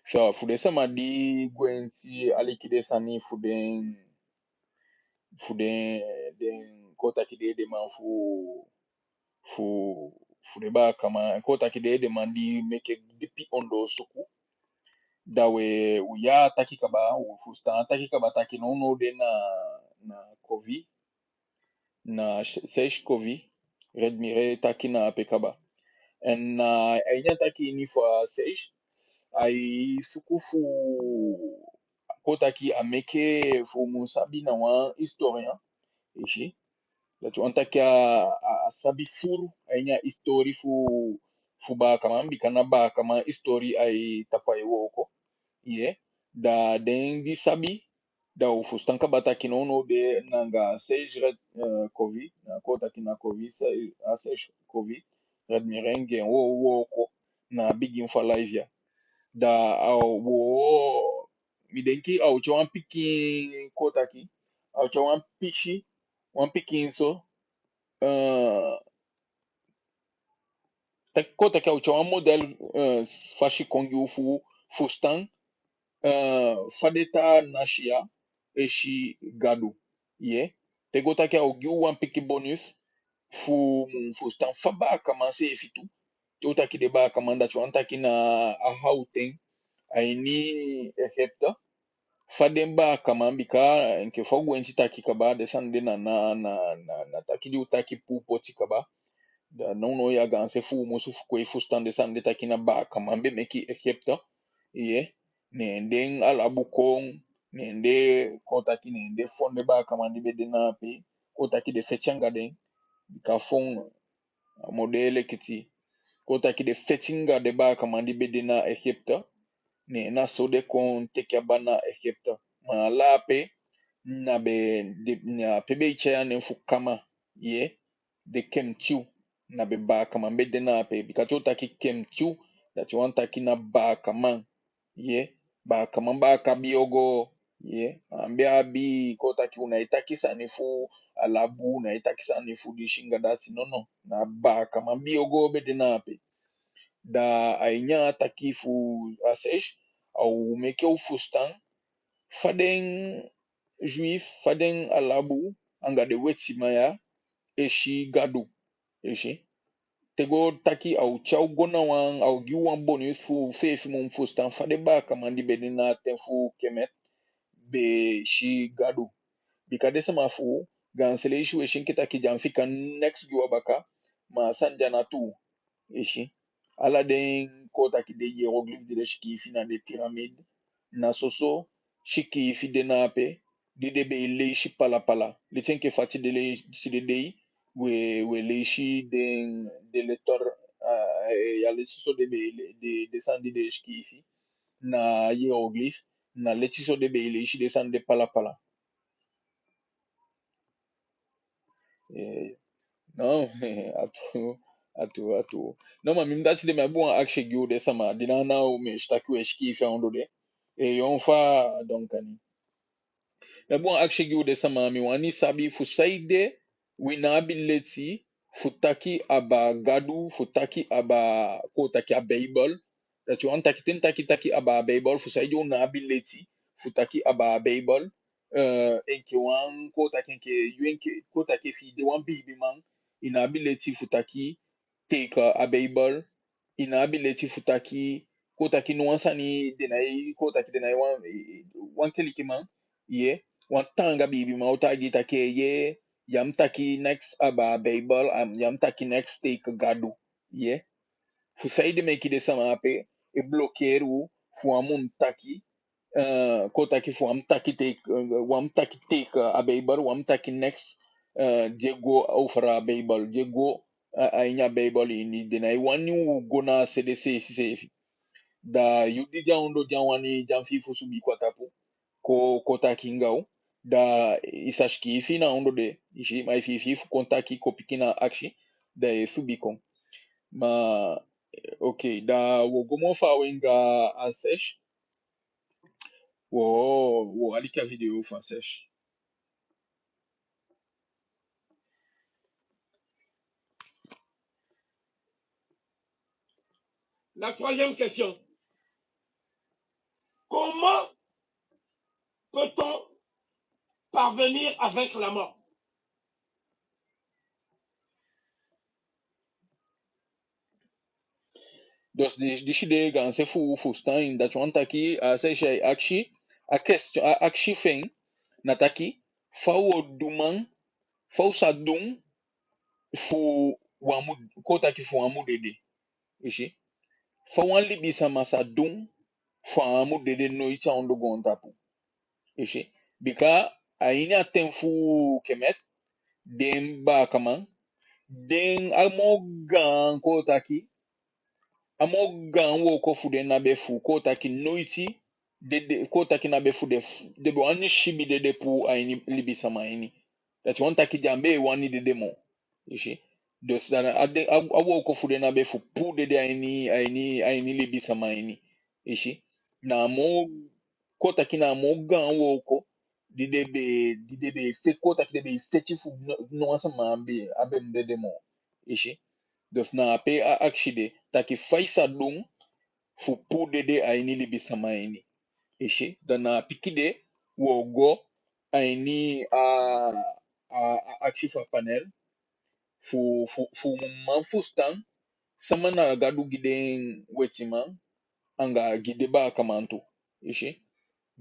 So, fu den sama di gwenti aliki den sani fu den, fu den, den kon taki den edeman fu, fu, fu den baakaman, kon taki den edeman di meke dipi ondoosuku. Da we, u yee a taki kaba, u fusutan a taki kaba taki nownow de na, na covid, na se-, search covid, Red Mirror taki na ape kaba. En na a ini a taki ini fu a search, ai suku fu, kon taki a meke fu mu sabi na wan historien, i si. Dati wani taki a, a, a sabi fuu a ini a histori fu, fu baakaman, bika na baakaman histori ai tapu ai wooko. Ye, da den di sabi, da u fusutan kaba taki nownow de na anga search Red, eh, covid, na kon taki na covid, se-, a search covid, Red Mirror e wooko na a bigin fu a live ya. Da a o, wo, mi denki a o tyai wan pikin, kon taki, a o tyai wan pisi, wan pikinso, eh, taki, kon taki a o tyai wan model, eh, fasi kon gi u fu fusutan, eh, fa den taa nasi ya e si Gadu. Ye. Te go taki a o gi u wan pikin bonus fu, fu fusutan fa baakaman seefi tu. Te u taki den baakaman, dati wani taki na a hawten a ini Egipte, fa den baakaman, bika enke fa u gwenti taki kaba, den sani de na, na, na, na, na taki di u taki puu poti kaba. Da nownow ya gaanse fu u musu fu kon e fusutan den sani de taki na baakaman be meke Egipte. Ye, ne den Alabu kon, ne den kon taki, ne den fon den baakaman di be de na ape, kon taki den feti anga den, bika fon a model ekiti. Kon taki den feti anga den baakaman di be de na Egipte. Ne na so den kon teke a bana Egipte. Ma ala ape na be, de, na ape be e tyai a nen fu Kama. Ye, den Kemtiu. Na be baakaman be de na ape. Bika te u taki Kemtiu, dati wani taki na baakaman. Ye, baakaman baaka biogoo. Ye, a be abi, kon taki u ná e taki sani fu Alabu, u ná e taki sani fu disi anga dati, nono. Na baakaman biogoo be de na ape. Da a ini a taki fu a search, a o meke u fusutan fa den Juif, fa den Alabu anga den wetiman ya e si Gadu. I si. Te go taki a o tyai u go na wan, a o gi u wan bonus fu u seefi mu fusutan fa den baakaman di be de na a ten fu Kemet be si Gadu. Bika den sama fu u, gaanse leisi u e si enke taki den á fika neks gi u a baka, ma a sani de a ná tuu. I si. Ala den, kon taki, den hiéroglyphe di den sikiifi na den pyramide, na soso sikiifi de na ape, di den be e leisi palapala. Leti enke fa tide leisi, tide dei, we, we leisi den, den letter, ah, eh, ya leti so den be e le-, den, den sani di den e sikiifi na hiéroglyphe, na leti so den be e leisi den sani de palapala. Eh, no, a tuu, a tuu, a tuu. No, ma mi, mi dati de, mi abi wan akisi gi u, den sama di ná, ná u, mi e si taki u e sikiifi a ondoo de. Eh, yu on fa, Donkani? Mi abi wan akisi gi u den sama, mi wani sabi fu saide wi ná abi leti fu taki abaa Gadu, fu taki abaa, kon taki, a Beibel. Dati wani taki, te mi taki, taki abaa Beibel, fu saide u ná abi leti fu taki abaa Beibel. Eh, enke wan, kon taki, enke yu, enke, kon taki, efi i de wan biibiman, i ná abi leti fu taki teke a Beibel, i ná abi leti fu taki, kon taki, no wan sani, den ná e, kon taki, den ná e wan, wan kelikiman, ye, wan taanga biibiman o taigi i taki, ye, ya mu taki neks abaa Beibel, ya mu taki neks teke Gadu, ye. Fu saide meke den sama ape e blokeri u fu á mu taki, eh, kon taki, fu á mu taki teke, eh, á mu taki teke a Beibel, á mu taki neks, eh, di e go over a Beibel, di e go a, a ini a Beibel ini. Den ná e wani u go na a se de seefi seefi. Da yu di de a ondoo, di á wani, di á fii fu subi kon a tapu, kon, kon taki anga u, da i sa sikiifi na ondoo de, i si, ma efi i fii fu kon taki, kon piki na akisi, da i e subi kon. Ma, eh, oke, da wo go moo faawe anga a sesi. Wo, wo aliki a video fu a sesi. La troisième question. Comment peut-on parvenir à vaincre la mort? Dus di, disi de gaanse fu, fu fusutan. Dati wani taki a sesi, a akisi, a question, a akisi fi en na taki, fa wo du man, fa u sa du fu u á mu, kon taki, fu u á mu dede. I si? Fa wan libisama sa du fu a á mu dede noiti a ondoo goontapu. I si? Bika a ini a ten fu Kemet, den baakaman, den a moo gaan, kon taki, a moo gaan wooko fu den na be fu, kon taki, noiti dede, kon taki, na be fu den, den be wani sibi dede puu a ini libisama ini. Dati wani taki den á be e wani dede moo. I si? Dus da na a den, a, a wooko fu den na be fu puu dede a ini, a ini, a ini libisama ini. I si? Na a moo, kon taki, na a moo gaan wooko di den be, di den be e feti, kon taki, den be e feti fu no, no wan sama á be, á be mu dede moo. I si? Dus na ape a akisi de, taki fa i sa du fu puu dede a ini libisama ini. I si? Da na a piki de wo go a ini a, a, a akisi fu a panel fu, fu, fu u mu man fusutan sama na Gadu gi den wetiman, anga gi den baakaman tu. I si?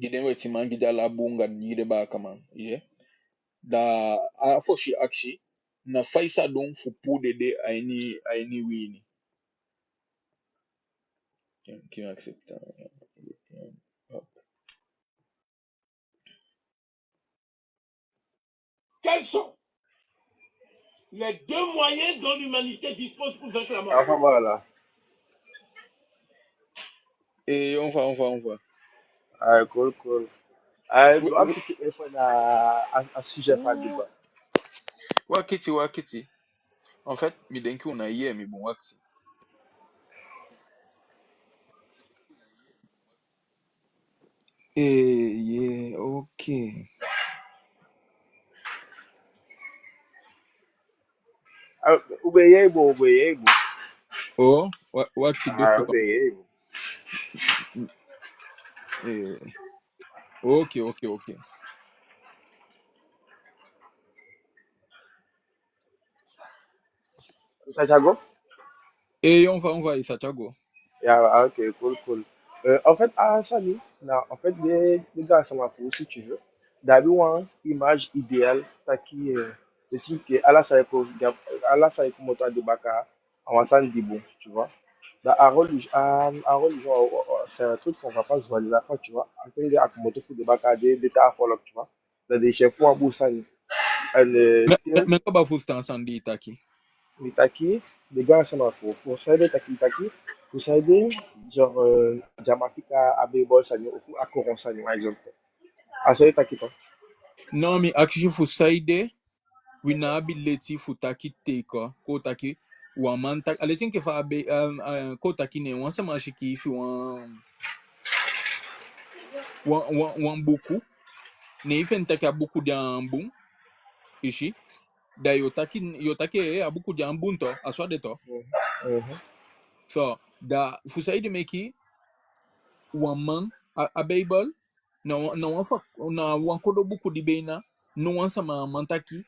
Gi den wetiman, gi den Alabu, anga gi den baakaman. Ye. Da a fosi akisi na fa i sa du fu puu dede a ini, a ini wi ini. Qui accepte. Quels sont les deux moyens dont l'humanité dispose pour vaincre la mort? Ah, voilà. Et on va, on va, on va. Ah, cool, cool. Ah, wi, wi, wakiti, e fa na a, a sujet fa di ba. Wakiti, wakiti. En fait, mi denki u ná e yee mi bun, wakiti. Eh, yeah, okay. Ah, u be e yee i bun, u be e yee i bun. Oh, wa, wakiti. Ah, u be e yee i bun. Eh, okay, okay, okay. I sa tyai go? Eh, on va, on va, i sa tyai go. Ya, ah, ok, cool, cool. Euh, en fait, a sani, na, en fait, den, den gaansama fu u, si tu veux, den abi wan image idéal taki, euh, den si enke ala san e kon, ala san e komoto a den baka, a wan sani di bun, tu vois. Da a religion, a, a religion, euh, euh, c'est un truc qu'on va pas voir de la foi, tu vois. A sani di e komoto fu den baka, den, den taa foluku, tu vois. Da den si en fu wan bun sani. En, euh, mi, mi, mi kaba fusutan san di i taki. Mi taki, den gaansama fu, fu saide taki, taki, fu saide, genre, euh, Jamaïque a be e boli sani, ofu a Coran sani, par exemple. A so i taki, quoi. Non, mi akisi fu saide wi ná abi leti fu taki teke, kon taki, wan man taki, a leti enke fa a be, euh, euh, kon taki, ne wan sama sikiifi wan, wan, wan, wan buku, ne i feni taki a buku de á bun, i si. Da yo taki, yo taki, eh, a buku de á bun to, a so a de to. Mhm. So, da fu saide meke wan man, a, a Beibel, na wan, na wan fa, na wan kodo buku di beina no wan sama á man taki,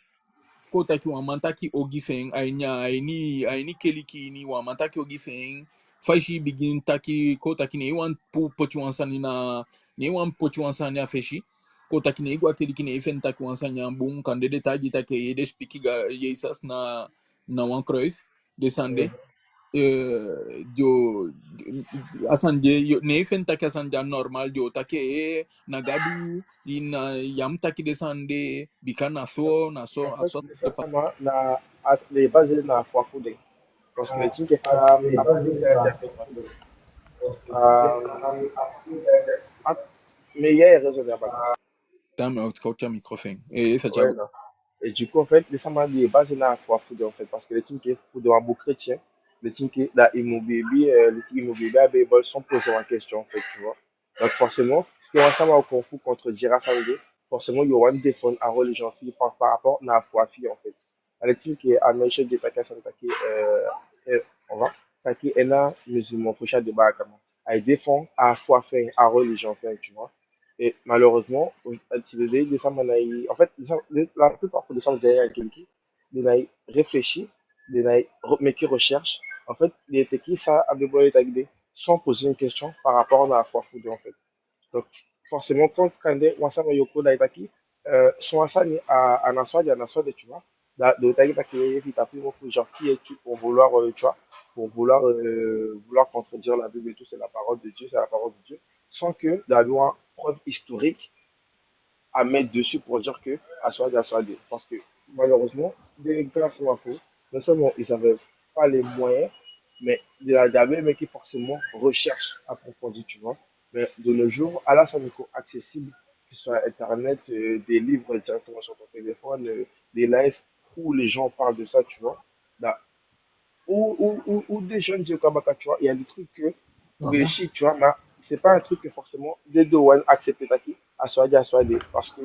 kon taki wan man taki ogii fi en, a ini, a ini, a ini keliki ini wan man taki ogii fi en, fa i si i bigin taki, kon taki ne i wani pu-, poti wan sani na, ne i wani poti wan sani a fesi, kon taki ne i go a keliki ne i feni taki wan sani á bun, kande den taigi i taki den sipiki Ga-, Jesus na, na wan kruis, den sani de. Eh, yo, a sani de, yo, ne i feni taki a sani de á normal, yo taki, eh, na Gadu, i na, ya mu taki den sani de, bika na so, na so, a so. Na, a, le base na foi fu den. Parce que le tin ke fa, ah, mais il y a raison là-bas. Attends, mais tu coupes ton micro, fin. Et ça, ouais, non. Et du coup, en fait, le sama di e base na foi fu den, en fait, parce que le tin ke fu den wan bun chrétien, le tin ke da i mu biibi, euh, le tin ke i mu biibi a Beibel sans poser wan question, en fait, tu vois. Donc, forcément, si wan sama o kon fu contredire a sani de, forcément, yo wani défendre a religion fi i par, par rapport na a foi fi i, en fait. A le tin ke a mesi di e taki a sani taki, euh, eh, on va, taki en na musulman fosi a de baakaman. Ai défendre a foi fi en, a religion fi en, tu vois. Et malheureusement, den sama na i, en fait, den sama, la plupart des sama di e taki, den ná e réfléchir, den ná e re-, meke recherche. En fait, den e teke san a Beibel e taki de sans poser une question par rapport na a foi fu den, en fait. Donc, forcément, quand, kande wan sama o kon da i taki, euh, so wan sani a, a ná so a de, a ná so a de, tu vois. Da, den o taki taki, efi i tapu i mofu, genre, qui es-tu pour vouloir, euh, tu vois, pour vouloir, euh, vouloir contredire la Bible et tout, c'est la parole de Dieu, c'est la parole de Dieu, sans que da abi wan preuve historique à mettre dessus pour dire que a so a de, a so a de. Parce que, malheureusement, den grand sama fu, non seulement ils avaient pas les moyens, mais den á be meke forcément recherche approfondie, tu vois. Mais de nos jours, ala sani kon accessible, que ce soit Internet, euh, des livres directement sur ton téléphone, euh, des lives où les gens parlent de ça, tu vois. Da, ou, ou, ou, ou des jeunes di e kon a baka, tu vois, il y a des trucs que réussi, tu vois, mais c'est pas un truc que forcément den o wani accepter taki a so a de, a so a de, parce que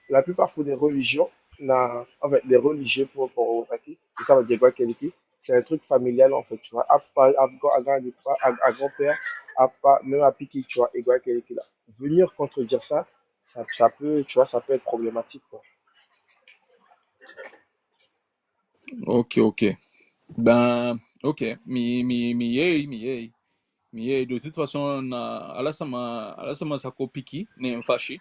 la plupart fu den religion, na, en fait, les religieux pour, pour taki, c'est ça, di e go a keliki, c'est un truc familial, en fait, tu vois. A pa, a grand, a grand, a, a grand-père, a pa, même a pikin, tu vois, e go a keliki la. Venir contredire ça, ça, ça peut, tu vois, ça peut être problématique, quoi. Ok, ok. Ben, ok. Mi, mi, mi yee, mi yee. Mi yee, de toute façon, na ala sama, ala sama sa kon piki, ne en fasi.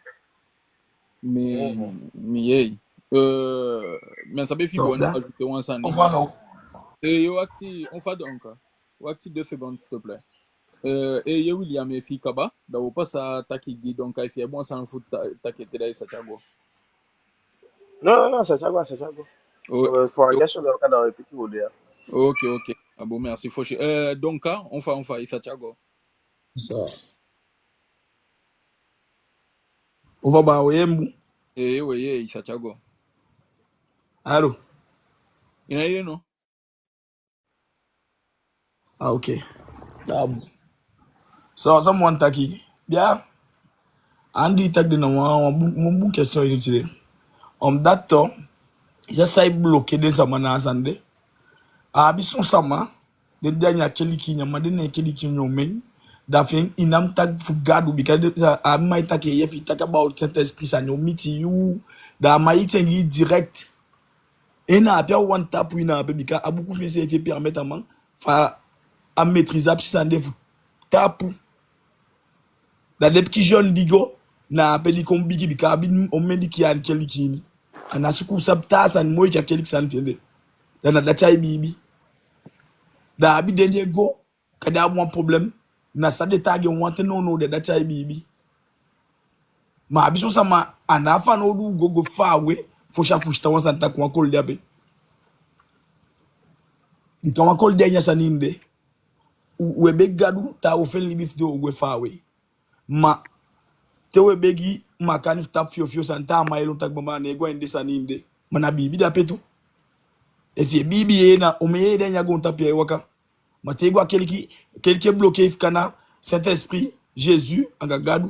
Mi, mi yee. Euh, mi á sabi efi i wani ajouter wan sani. Enfin, non. Eh, yo, wakti, on va donc. Wakti deux secondes, s'il te plaît. Euh, eh, yo, William, efi i kaba, da wo pasa taki gi, donc, efi i abi wan sani fu ta-, taki ete, da i sa tyai go. Non, non, non, sa tyai go, sa tyai go. Oh, euh, pour la question de l'Oka dans le petit Odea. Ok, ok. Ah bon, merci, fosi. Euh, donc, ah, on va, on va, i sa tyai go. Sa. On va ba oyembu. Eh, we, eh, i sa tyai go. Allô? I ná yee, no? Ah, ok. Ah, bon. So, san mi wani taki, bia, andi taki den na wan, wan bun, wan bun question ini tide. Omdat, i sa sai bloquer den sama na a sani de. A abi son sama, den de a ini a keliki ini, a man de na a keliki ini omen. Da fi en, i ná mu taki fu Gadu, bika den, a abi man e taki, efi i taki about Saint-Esprit, sani o miti yu. Da a man e tyai en gi i direct. En na ape a wani tapu i na ape, bika a buku fi en seefi e permettre a man fa a maîtriser a pisi sani de fu tapu. Da den pikin jeune di go na ape, di kon bigi, bika a abi omen di kiya a keliki ini. A ná suku sabi taa sani moo enke a keliki sani fi en de. Da na dati ai biibi. Da a abi den di e go, kande a abi wan problème, na san den taigi en wanten nownow, da dati ai biibi. Ma a abi son sama, a ná a fanowdu u go, go faawe, fosi a fusutan wan sani taki wan koli de ape. Bika wan koli de a ini a sani ini de. U, u e begi Gadu, taa u feni libi fu den, u gwe faawe. Ma te u e begi makandii fu tapu fyofyo sani, taa man e lon taki bamba, a ná e go a ini den sani ini de. Ma na biibi de ape tu. Efi i e biibi, yee, na omen yee de a ini a goontapu ya e waka. Ma te i go a keliki, keliki e bloquer i fu kan na Saint-Esprit, Jésus, anga Gadu.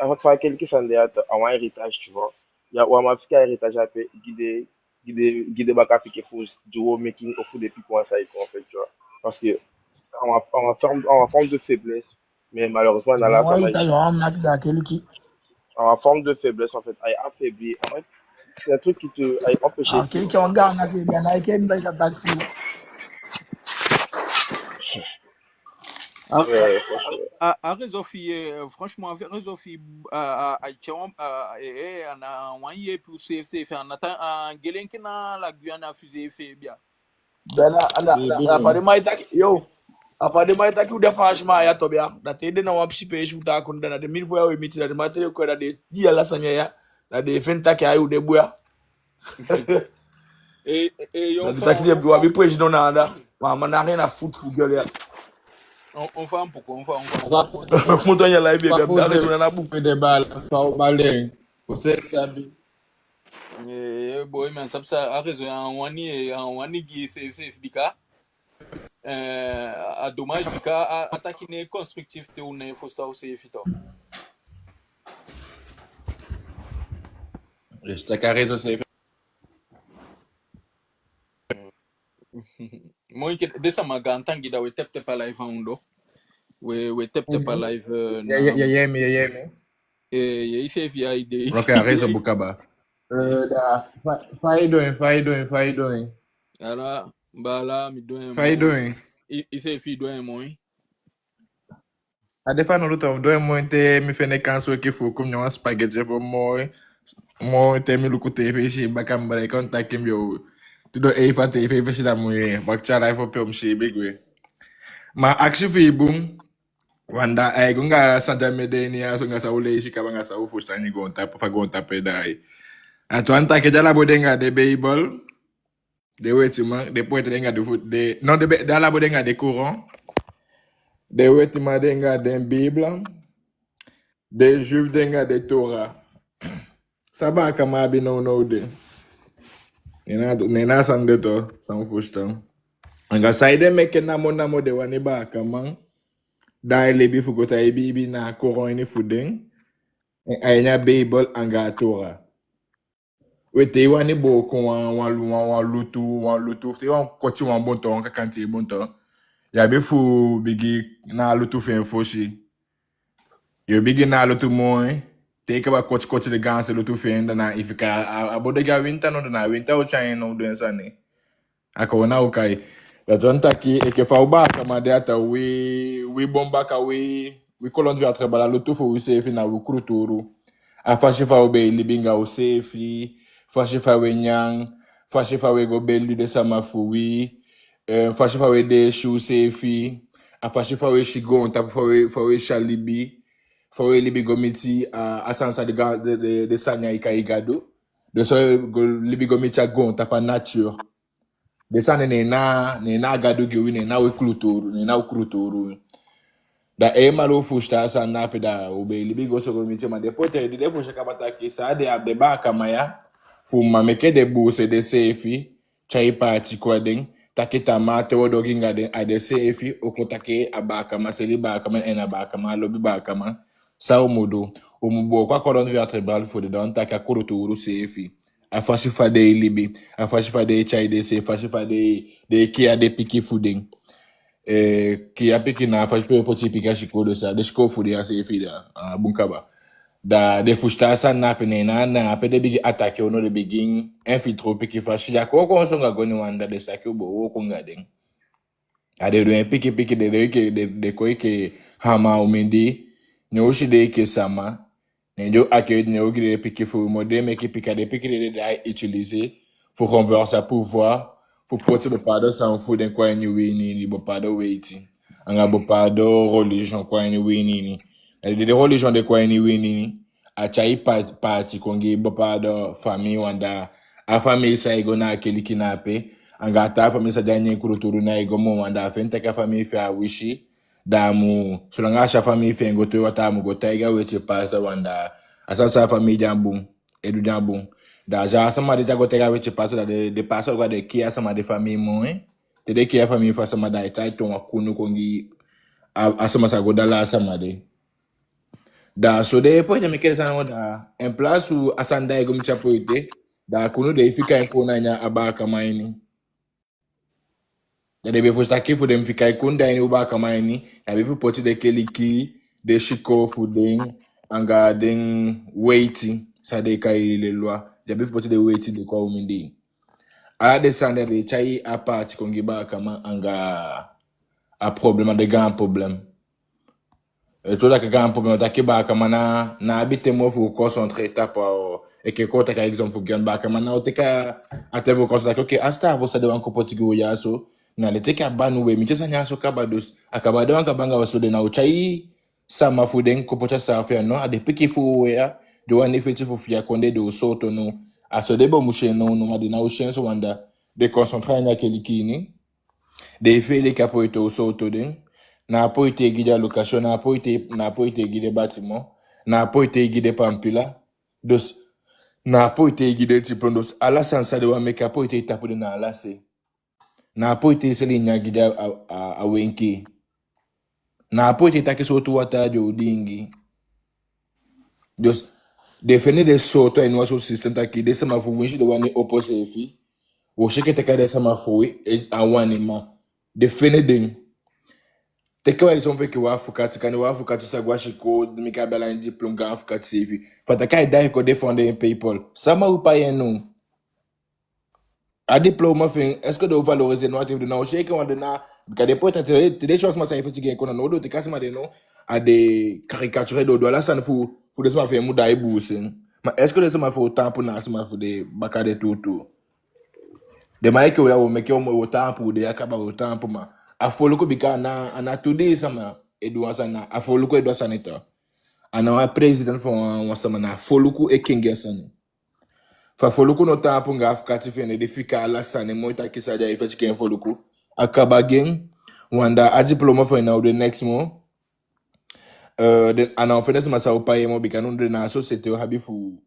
a fa, fa a keliki sani de ya, a wan héritage, tu vois. Ya, wan man fika héritage ape gi den, gi den, gi den baka pikin fu di wo meki, ofu den pikin wan sa e kon, en fait, tu vois. Parce que a wan, a wan forme, a wan forme de faiblesse, mais malheureusement, na la wan héritage, a wan naki da a keliki. A wan forme de faiblesse, en fait, a e affaibli, en fait, c'est un truc qui te, a e empêcher. A keliki a wan gaan naki, da na enke mi da i sa taki. A, a, a réseau fi, euh, franchement, a réseau fi, a, a, a, a, a, eh, eh, a ná wan yeepi u seefi, seefi, a ná tan, a gelen enke na la Guyane a fusée fee bia. Da na, a na, a na, a na fa den man e taki, yo. A fa den man e taki u de, franchement, ya to bia. Da te den na wan pisi peesi u tan kon, da na den mini fu ya we miti, da den man teke u kon, da den di ala sani ya, da den feni taki a u de bun ya. Eh, eh, yo, na di taki den abi président na anda. Ma, ma na rien à foutre, fu gel ya. On, on fait un peu, on fait, on fait un peu. Fu mu toon ya live, bia, bia, bia, na bun. Fede bal, fa o bal en. O se sabi. Eh, boy, man, sabi sa, a réseau ya wani, eh, a wani gi seefi, seefi bika. Eh, a dommage, bika a, a taki ná e constructif, te u ná e fusutan u seefi tu. Yes, taki a réseau seefi. Moi, ke, den sama, gaantangi, da we tep tep a live a ondoo. We, we tep tep a live, eh, ya, na ya, ya, ya, mi, ya, ya, mi. Eh, ya, iseefi ya i de. Ok, a réseau bun kaba. Eh, da, fa, fa i du en, fa i du en, fa i du en. Ala, baala, mi du en. Fa i du en. I, iseefi du en moi. A de fanowdu tu, mi du en moi te mi fende kansi weki fu kon nyan wan spaghetti fu moi. Moi te mi luku tv, si baka mi bali kon taki mi o. Tu du en fa tv, si da moi. Baka tyala fu pe o mi si bigi we. Ma akisi fi i bun. Wan da ai go anga san de mi de ini ya so, anga san u leisi kaba, anga san u fusutan ini goontapu, fa goontapu e daai. A tu an taki den Alabo de anga den Beibel. Den wetiman, den poeti de anga den fu, den, non, den Be-, den Alabo de anga den Coran. Den wetiman de anga den Bible. Den Juif de anga den Torah. San baakaman abi nownow de? Ne na, ne na san de tu, san u fusutan. Anga saide meke namo namo den wani baakaman daai libi fu go tan e biibi na a Coran ini fu den, a ini a Beibel anga a Torah. We te i wani booko wan, wan lu-, wan, wan lutu, wan lutu, te i wani koti wan bonton, wan kakanti bonton. I abi fu bigin na a lutu fi en fosi. Yo bigin na a lutu moi. Te i kaba koti, koti den gaanse lutu fi en, da na i fika a, a, a bun de gi a winta, no, da na a winta o tyai en, no, den sani. A kon na u kai. Dati wani taki, enke fa u baakaman de, a tan wi, wi bon baka, wi, wi colonne vertébrale, a lutu fu wi seefi na wi kuluturu. A fasi fa u be e libi anga u seefi, fasi fa we nyan, fasi fa we go beli den sama fu wi, eh, fasi fa we deesi u seefi, a fasi fa we si goontapu, fa we, fa we si a libi, fa we libi go miti a, a sani san den ga-, den, den, den sani ya e kai Gadu. Den so go libi go miti a goontapu, a nature. Den sani ne na, ne na a Gadu gi wi, ne na wi kuluturu, ne na wi kuluturu. Da eenmaal u fusutan a sani na ape, da u be e libi go so go miti en. Ma den poeti di den fusutan kaba taki san den, a den baakaman ya, fu man meke den buuse denseefi, tyai paati kon a den, taki tamaa te wo du ogii anga den, a denseefi o kon taki a baakaman seli baakaman, en a baakaman lobi baakaman. San u mu du? U mu booko a colonne vertébrale fu den, da u taki a kuluturu seefi. A fasi fa den e libi, a fasi fa den e tyai denseefi, fasi fa den, den e kiya den pikin fu den. Eh, kiya pikin na a fasi pe u poti pikin a sikoo, den sa, den sikoo fu den a seefi da, a bun kaba. Da den fusutan a sani na ape, ne na, na ape den bigin attaquer u, no, den bigin infiltrer u pikin fasi. Ya kon, kon so anga goni wan, da den saki u, bo, wooko anga den. A den du en pikin pikin, den, den, den, den kon enke hamaa u mindii, ne u si den enke sama. Ne den o accueillir, ne o gi den pikin fu u, ma den meke pikin, den pikin den, den, den e utiliser fu renverser pouvoir, fu poti bepaalde sani fu den kon a ini wi ini, ini bepaalde weiti. Anga bepaalde religion kon a ini wi ini, ini. Na den, den religion den kon a ini wi ini, ini. A tyai pa-, paati kon gi bepaalde famii, wan da a famii sa e go na a keliki na ape, anga a taa famii sa de a ini en kuluturu, na e go moo, wan da a feni taki a famii fi en a wisi. Da a mu, solanga a si a famii fi en go towe wataa, a mu go taigi a weti pastor, wan da a sa, sa a famii de a bun, e du de a bun. Da a si a sama de, te a go taigi a weti pastor, da den, den pastor go, da den kii a sama de famii moi. Te den kii a famii fu a sama, da ai tyai toon wan kunu kon gi a, a sama sa go dala a sama de. Da so den e poti meke den sani wan da, en place fu a sani da e go miti a poti, da kunu den e fika en kon na ini a baakaman ini. Da den be fosi taki fu den fika en kon da ini u baakaman ini, den abi fu poti den keliki, den sikoo fu den, anga den weiti, san den e kai les lois. Den abi fu poti den weiti den kon a u mindii. Ala den sani den e tyai a paati kon gi baakaman anga a problème, a den gaan problème. E, tu dati a gaan problème, taki baakaman ná, ná abi ten moo fu concentré tapu a, o, enke kon taki a exemple fu Guyane, baakaman ná o teke a ten fu concentré taki, ok, a sitaafu san den wani kon poti gi u ya so, na den teke a banu, we, miti a sani ya so kaba. Dus a kaba, den wan kaba anga u so, den ná o tyai sama fu den kon poti a sitaafu ya, no, a den pikin fu u ya, den wani feti fu fii a kondee, den o sooto, no. A so den be mu si en, no, no, ma den ná o si en so, want den concentré a ini a keliki ini. Den e fii enke a poti o sooto den. Na a poti e gi den allocation, na a poti, na a poti e gi den bâtiment, na a poti e gi den pampila. Dus na a poti e gi den diplôme. Dus ala sani san den wani meke, a poti e tapu den na ala se. Na a poti e seli nyan gi den a, a, a, a wenki. Na a poti e taki sowtu wataa den o diingi. Dus den fende den sowtu a ini wan sowtu système taki den sama fu winsi den wani opo seefi, wo si enke taki a den sama fu wi, e, á wani, ma den fende den. Teke wan exemple enke wan afukati, kande wan afukati sa go a sikoo, meke a be ala en diplôme, gaan afukati seefi. Fa taki ai daai kon défendre en people. Sama o pai en, no? A diplôme fi en, est-ce que den o valoriser en? No, a ten fu den ná o si en enke wan, den ná, bika den poti taki te den, te den si wan sama san e feti gi en kon, na nownow den o teke a sama de, no, a den caricature, den o du ala sani fu, fu den sama fi en mu daai buuse. Ma est-ce que den sama fu u taampu na a sama fu den baka de tuutuu? Den man enke u ya, wo meke, wo, wo taampu, den ya kaba, wo taampu, ma a foluku, bika a ná, a ná tu dii sama e du wan sani, a foluku e du a sani tu. A ná wan president fu wan, wan sama, na a foluku e kengi a sani. Fa foluku no taampu anga afukati fi en, den fika ala sani moi taki san den e feti gi en foluku, a kaba gi en. Wan da a diplôme fi en ná o de neks moo. Eh, den, a ná o fende sama san o pai en moo, bika now den na a société o abi fu,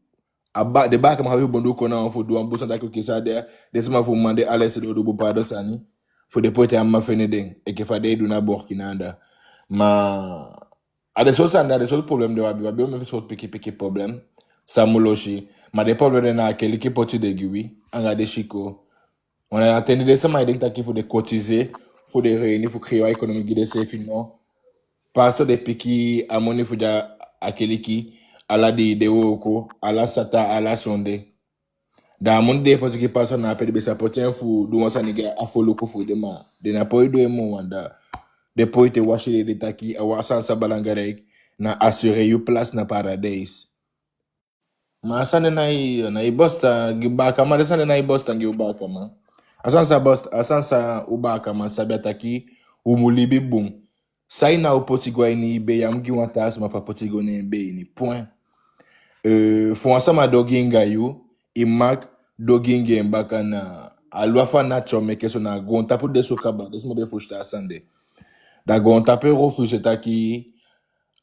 a ba, den baakaman abi fu bondu kon na wan fu du wan bun sani taki, ok, san den, den sama fu u mande ala se den o du bun paadon sani, fu den poti a man fende den, enke fa den e du na Burkina anda. Ma a den sowtu sani, a den sowtu problème den u abi, u abi omen sowtu pikin pikin problème san mu losi. Ma den problème den na a keliki poti den gi wi, anga den sikoo. Wan a ten di den sama e denki taki fu den cotiser, fu den réunir, fu créer wan économie gi denseefi, no. Pastor den piki a moni fu di a keliki, ala dei den e wooko, ala sata, ala sonde. Da a moni di den e poti gi pastor, na ape den be sa poti en fu du wan sani gi a foluku fu den, ma den ná poi du en moo, wan da den poi te wasi den, den taki a wan sani san belangrijk na assurer yu place na paradijs. Ma a sani ná e, ná e basta gi baakaman, den sani ná e basta gi u baakaman. A sani san basta, a sani san u baakaman sabi a taki u mu libi bun. San i ná o poti go a ini i bee, ya mu gi wan taa sama fu a poti go ne en bee ini. Point. Eh, fu wan sama du ogii anga yu, i mag du ogii anga en baka. Na a loi fu a nature meke so, na goontapu de so kaba, den sama be fusutan a sani de. Da goontapu e refuser taki,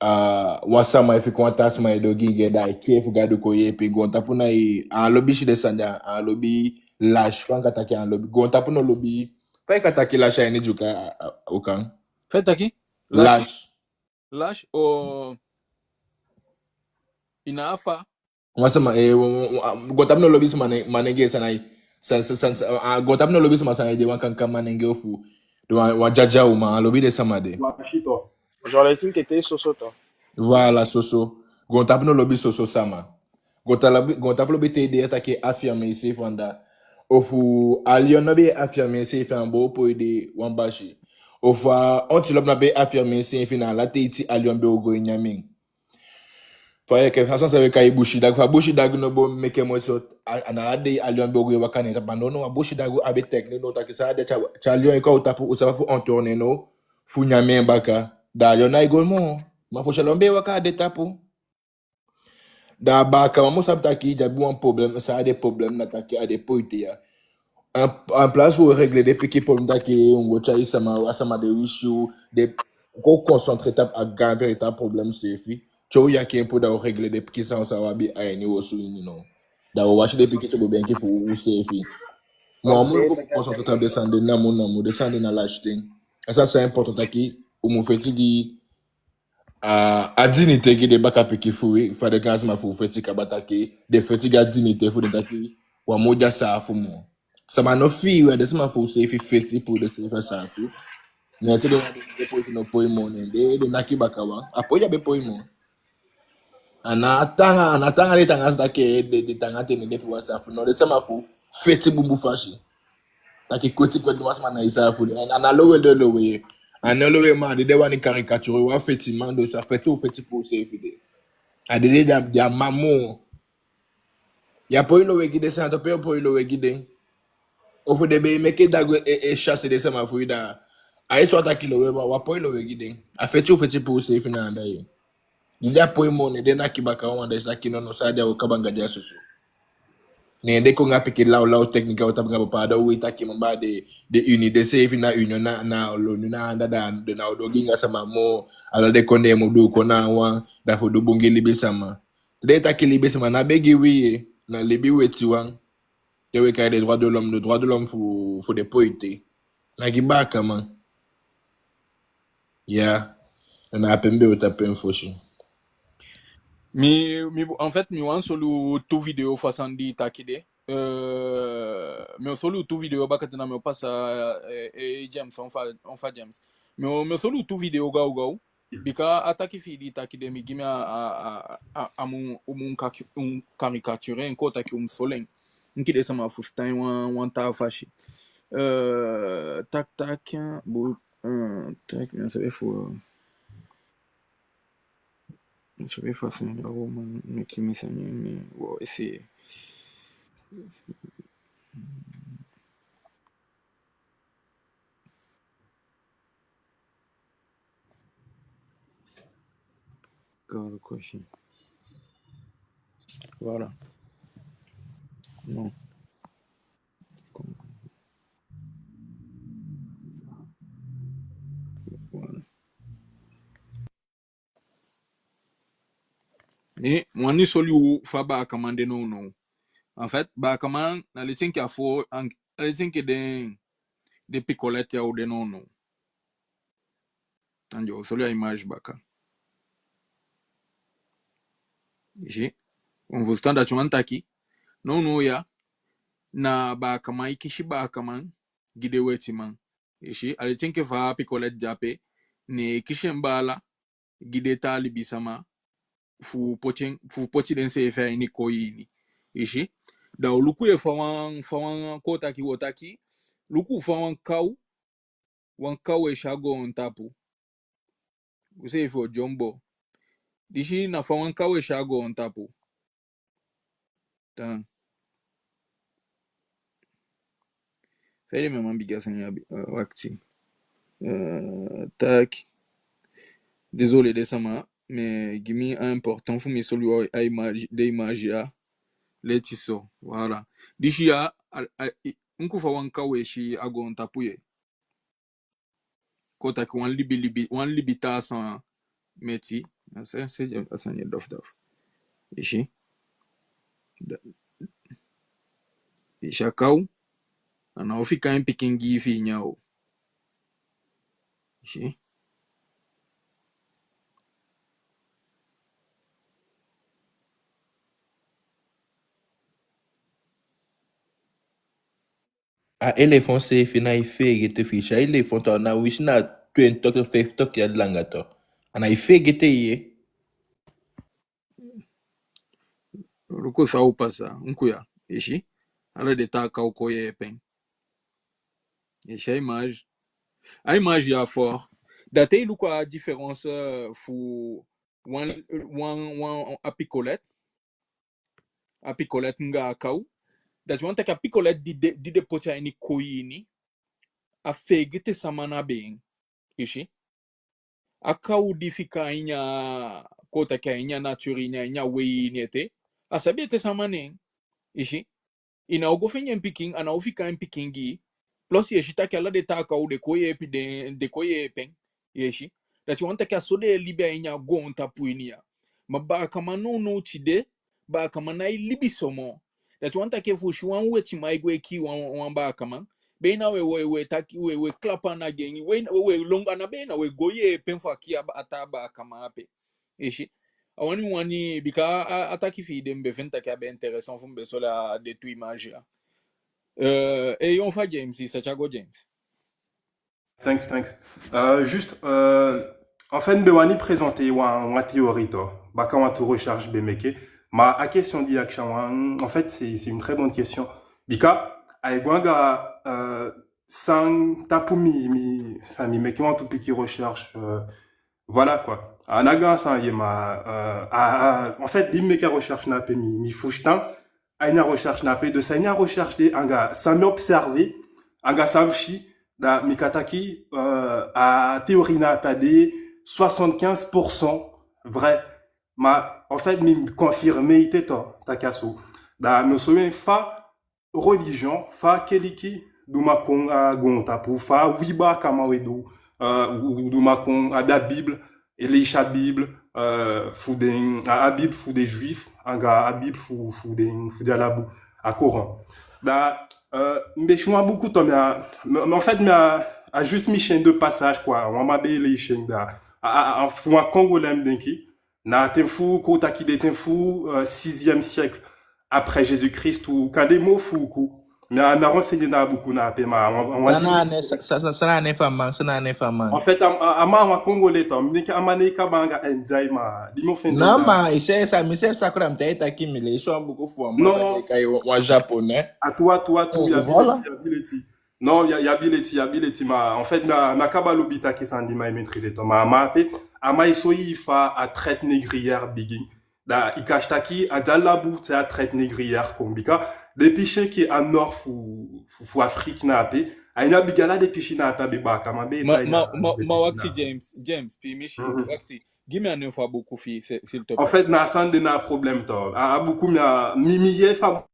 ah, wan sama e fika wan taa sama e du ogii anga en, da ai kee fu Gadu kon yeepi en. Goontapu ná e, a á lobi si den sani de, a á lobi lâche, fa u kan taki, a á lobi. Goontapu no lobi, fa i kan taki lâche a ini Dyuka, a, a, u kan? Fa i taki? Lâche. Lâche. Lâche o, i ná a fa. Wan sama, eh, wan, wan, wan, goontapu no lobi sama ne, manenge san ai, san, san, san, san, ah, goontapu no lobi sama san ai de wan kankan manenge ofu de wan, wan dyaadyaa uman, a á lobi den sama de. Wan shito. Genre, i tinki te soso tu. Voilà, soso. Goontapu no lobi soso sama. Goontapu lobi, goontapu lobi te i de ya taki i e affirmer iseefi anda. Ofu a lion no be e affirmer iseefi, a á be o poi de wan basi. Ofu a antilope no be e affirmer iseefi, na ala teiti a lion be o go e nyan en. Fa enke fa a sani san we kai busidagu, fa busidagu no be o meke moiti so, a, a na ala dei a lion be o go e waka ne en tapu. Ma nownow a busidagu abi technique, now taki san a de, te a, te a lion e kon a u tapu, u sa fu entourner en now fu nyan en baka. Da a lion ná e go moo. Ma fosi a lion be e waka a den tapu. Da a baakaman mu sabi taki i abi wan problème, san a den problème na taki a den poti ya. En, en place fu régler den pikin problème taki u go tyai sama, a sama de wisi u, den kon concentrer tapu a gaan véritable problème seefi. Te u yaki en puu, da u régler den pikin sani san u abi a ini u osu ini now. Da u wasi den pikin tyobo benki fu useefi. Ma u á mu kon fu concentrer tapu den sani de namo namo, den sani de na lâcheté. A sani san important taki u mu feti gi a, a dignité gi den baka pikin fu wi, fa den gaansama fu u feti kaba taki, den feti gi a dignité fu den taki, u á mu de a saafu moo. Sama no fii wi, a den sama fu u seefi feti puu den seefi a saafu. Ne te den, den poi no poi moo, ne den, den naki baka wan. A poi á be poi moo. A ná taanga, a ná taanga den taanga taki den, den taanga te ne den puu a saafu. No, den sama fu u feti bunbun fasi. Taki koti koti wan sama na i saafu. A ná lowe den lowe. A ná lowe, ma den, den wani caricature wan fetiman, dus a feti u feti puu u seefi de. A den, den, den á man moo. Ya poi lowe gi den, san to pe poi lowe gi den. Ofu den be meke dagu e, e chasser den sama fu i da. A i so a taki lowe, ma u á poi lowe gi den. A feti u feti puu u seefi na anda ye. Di den á poi moo, ne den naki baka wan, den si taki no, no, san a de a o kaba anga den a soso. Ne den kon anga pikin lawlaw technique a o tapu anga bepaalde, u e taki man baa den, den uni den seefi na union na, na l'ONU na anda da, den ná o du ogii anga sama moo, ala den kondee mu du kon na wan, da fu du bun gi libisama. Te den e taki libisama, ná be gi wi ye, na libi wetiwan. Te u e kai den droit de l'homme, den droit de l'homme fu, fu den poite. Na gi baakaman. Ya. Na ape mi be o tapu en fosi. Mi, mi, en fait, mi wani soli u tu video fu a sani di i taki de. Euh, mi o soli u tu video bakaten, na mi o pasa, eh, eh, James, on fa, on fa James. Mi o, mi o soli u tu video gaw gaw. Bika a taki fi i di i taki de, mi gi mi a, a, a, a, a mu, u mu kaki-, u mu caricature en, kon taki u mu soli en. Enke den sama fusutan en wan, wan taa fasi. Euh, tak, tak, bo, euh, tak, mi á sabi efu, mi á sabi efu a sani ya o man meke mi sani, mi o essayer. Voilà. Non. Voilà. Mi wani soli u fa baakaman de nownow. En fait, baakaman, na leti enke a fo, an-, na leti enke den, den pikolète ya u de nownow. Anjo, soli a image baka. I si. U fusutan dati wani taki. Nownow ya, na baakaman e kisi baakaman gi den wetiman. I si, a leti enke fa pikolète de ape, ne e kisi en baala gi den taa libisama fu poti en, fu poti denseefi a ini koi ini. I si, da u luku ye fa wan, fa wan kon taki, wo taki, luku fa wan kaw, wan kaw e si a goontapu. U seefi o dyombo. Disi na fa wan kaw e si a goontapu. Tan. Saide mi á man bigin a sani ya, euh, wakti. Euh, tak. Désolé den sama, mais gi mi a important fu mi soli u a image, den image ya. Leti so, voilà. Disi ya, a, a, i, enke fa wan kaw e si a goontapu ye. Kon taki wan libi, libi, wan libi taa sani meti. A sani, a sani dof dof. I si. Da, i si a kaw. A ná o fika en pikin gi i fi i nyan o. I si. A elefan seefi ná e feegete fi i. A elefan tu, a ná wisi na twenti toki, feifi toki yali langa tu. A ná e feegete i ye. Luku san o pasa, enke ya, i si. Ala den taa kaw kon yeepi en. I si a image. A image ya fort. Da te i luku a différence, euh, fu wan, wan, wan, a pikolète. A pikolète anga a kaw. Dati wani taki a pikolète di den, di den poti a ini koi ini, a feegete sama na be en. I si. A kaw di fika a ini a, kon taki a ini a nature ini, a ini a wei ini ete, a sabi ete sama na en. I si. I ná o go fende en pikin, a ná o fika en pikin gi i. Plus i e si taki ala den taa kaw den kon yeepi den, den kon yeepi en. I e si. Dati wani taki a so den e libi a ini a goontapu ini ya. Ma baakaman nownow tide, baakaman ná e libi so moo. Dati wani taki efu u si wan wetiman e gwe kii wan, wan baakaman, beina we, we, we taki, we, we klapu ana gi en, we, we, we lon-, a ná beina, we go yeepi en fu a kii a ba-, a taa baakaman ape. I si. A wani, wani, bika a, a taki fi i de, mi be feni taki a be intéressant fu mi be soi a den tu image ya. Euh, e yu, on fa James, i sa tyai go James. Thanks, thanks. Euh, juste, euh, en fait, mi be wani présenter wan, wan théorie tu, baka wan tu recherche mi be meke. Ma a question di i akisi a wan, en fait, c'est, c'est une très bonne question. Bika, ai go anga, euh, san tapu mi, mi, enfin, mi meke wan tu piki recherche, euh, voilà quoi. A ná gaan sani ye, ma, euh, a, a, en fait, di mi meke a recherche na ape mi, mi fusutan a ini a recherche na ape, de san a ini a recherche de, anga san mi observer, anga san mi si, da mi kan taki, euh, a théorie na ape a de soixante-quinze pour cent vrai. Ma, en fait, mi confirmer ete tu, taki a so. Da mi o soi en fa religion, fa keliki du man kon a goontapu, fa wi baakaman we du, euh, u, u du man kon a da Bible, e leisi a Bible, euh, fu den, a, a Bible fu den Juif, anga a Bible fu, fu den, fu den Alabu, a Coran. Da, euh, mi be si wan buku tu, mi a, mi, mi, en fait, mi a, a juste mi si en de passage, quoi. Wan man be leisi en, da, a, a, a, fu wan Congolais, mi denki, na ten fu, kon taki den ten fu, euh, sixième siècle après Jésus-Christ, ou kande moo fuuku. Mi á, mi á renseigner na a buku na ape, ma a wan, a wan... San na a nen, sa, sa, sa, san na a nen fu a man, san na a nen fu a man? En fait, a, a, a man a wan Congolais tu, mi denki a man nen e kaba anga India, ma di mi o fende... Non, ma i seefi sa, mi seefi sa, kon da mi taki mi leisi wan buku fu wan man, sa, mi e kai wan, wan Japonais. A tuu, a tuu, a tuu, ya abi leti, ya abi leti. Non, ya, ya abi leti, ya abi leti, ma en fait, na, na kaba lobi taki sani di mi á e maîtriser tu, ma, ma ape, a man e soi i fa a traite négrière bigin. Da i kan si taki a di Alabu te a traite négrière kon, bika den pisi enke a nord fu, fu, fu Afrique na ape, a ini a bigin, ala den pisi na ape a be baakaman be e tan. Ma, ma, ma, ma wakiti, James, James, piimisi, wakiti. Gi mi a nen fu a buku fi i, s'il te plaît. En fait, na a sani de na a problème tu. A, a buku mi á, mi, mi yee fa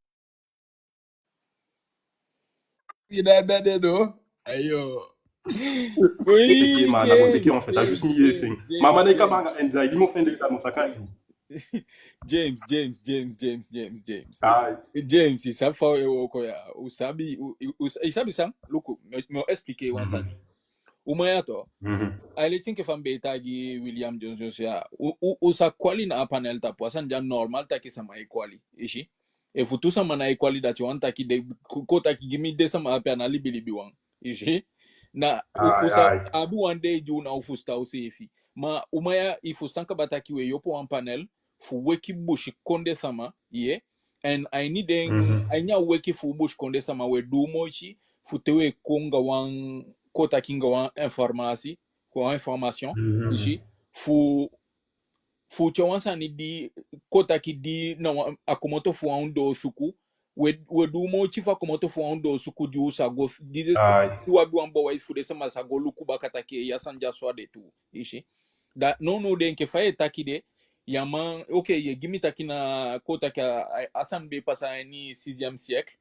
I da, da, da, no. Ayo. Wi, teke, ma, na go teke, en fait, a juste mi yee fen. Ma a man nen e kaba anga India, di mi o fende, da mi o saka en. James, James, James, James, James, James. Ai. James, i sabi fa u e wooko ya. U sabi, u, u, u, i sabi san? Luku, mi, mi o expliquer wan sani. U man ya tu. A e leti enke fa mi be taigi William Jones Jones ya. U, u, u sa kwali na a panel tapu, a sani di a normal taki sama e kwali. I si? Efu tu sama ná e kwali, dati wani taki den, kon, kon taki gi mi, den sama ape a ná libilibi wan. I si? Na, u, u sa abi wan dei di u ná o fusutan useefi. Ma u man ya, i fusutan kaba taki u e opo wan panel fu weki busikondee sama, ye. En a ini den, a ini a weki fu busikondee sama, u e du moiti fu te u e kon anga wan, kon taki anga wan informasi, kon wan information, i si, fu fu tyai wan sani di, kon taki di na wan, a komoto fu wan ondoo suku. We, we du moiti fu a komoto fu wan ondoo suku di u sa go, di den sa, di u abi wan bewijs fu den sama sa go luku baka taki, e, a sani di a so a de tuu, i si. Da nownow de enke fa i e taki de, ya man, oke, i e gi mi taki na, kon taki a, a, a sani be pasa a ini sixième siècle.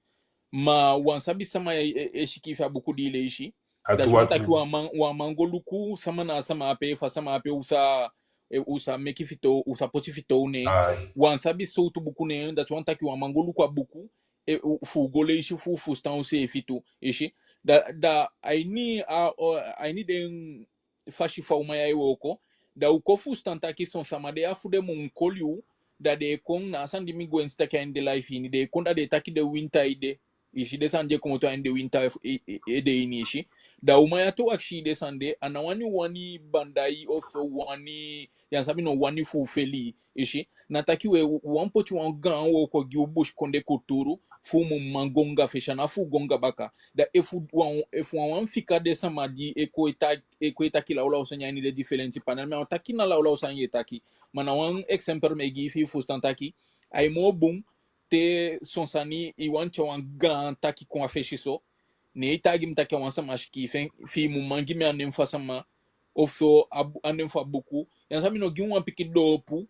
Ma wan sabi sama e, e, e sikiifi a buku di i leisi. Da so taki wan man, wan man go luku sama na a sama ape, fa sama ape u sa, e, u sa meki fitoow, u sa poti fitoow neen. Wan sabi sowtu buku neen, dati wani taki wan man go luku a buku, e, u, fu go leisi fu fusutan useefi tu, i si. Da, da a ini a, o, a ini den fasi fa u man ya e wooko, da u kon fusutan taki son sama de ya fu den mu koli u, da den e kon na a sani di mi gwenti taki a ini den live ini, den e kon da den e taki den winta ede, i si, den sani di e komoto a ini den winta e, e, e, ede ini, i si. Da u man ya tu akisi den sani de, a ná wani, wani bandai ofu wani, ya sabi no, wani fu feli, i si. Na taki we, u wani poti wan gaan wooko gi u busikondee kulturu, fu u mu man go anga fesi, a ná fu u go anga baka. Da efu wan, efu wan, wan fika den sama di e kon e ta, e kon e taki lawlaw sani a ini den difelenti panel, mi á o taki na lawlaw sani i e taki. Ma na wan eksempel mi e gi fi i fusutan taki, ai moo bun te son sani i wani tyai wan gaan taki kon a fesi so, ne i taigi mi taki a wan sama sikiifi en, fi i mu man gi mi a nen fu a sama, ofu so a bu, a nen fu a buku. Ya sabi no, gi mi wan pikin doopu,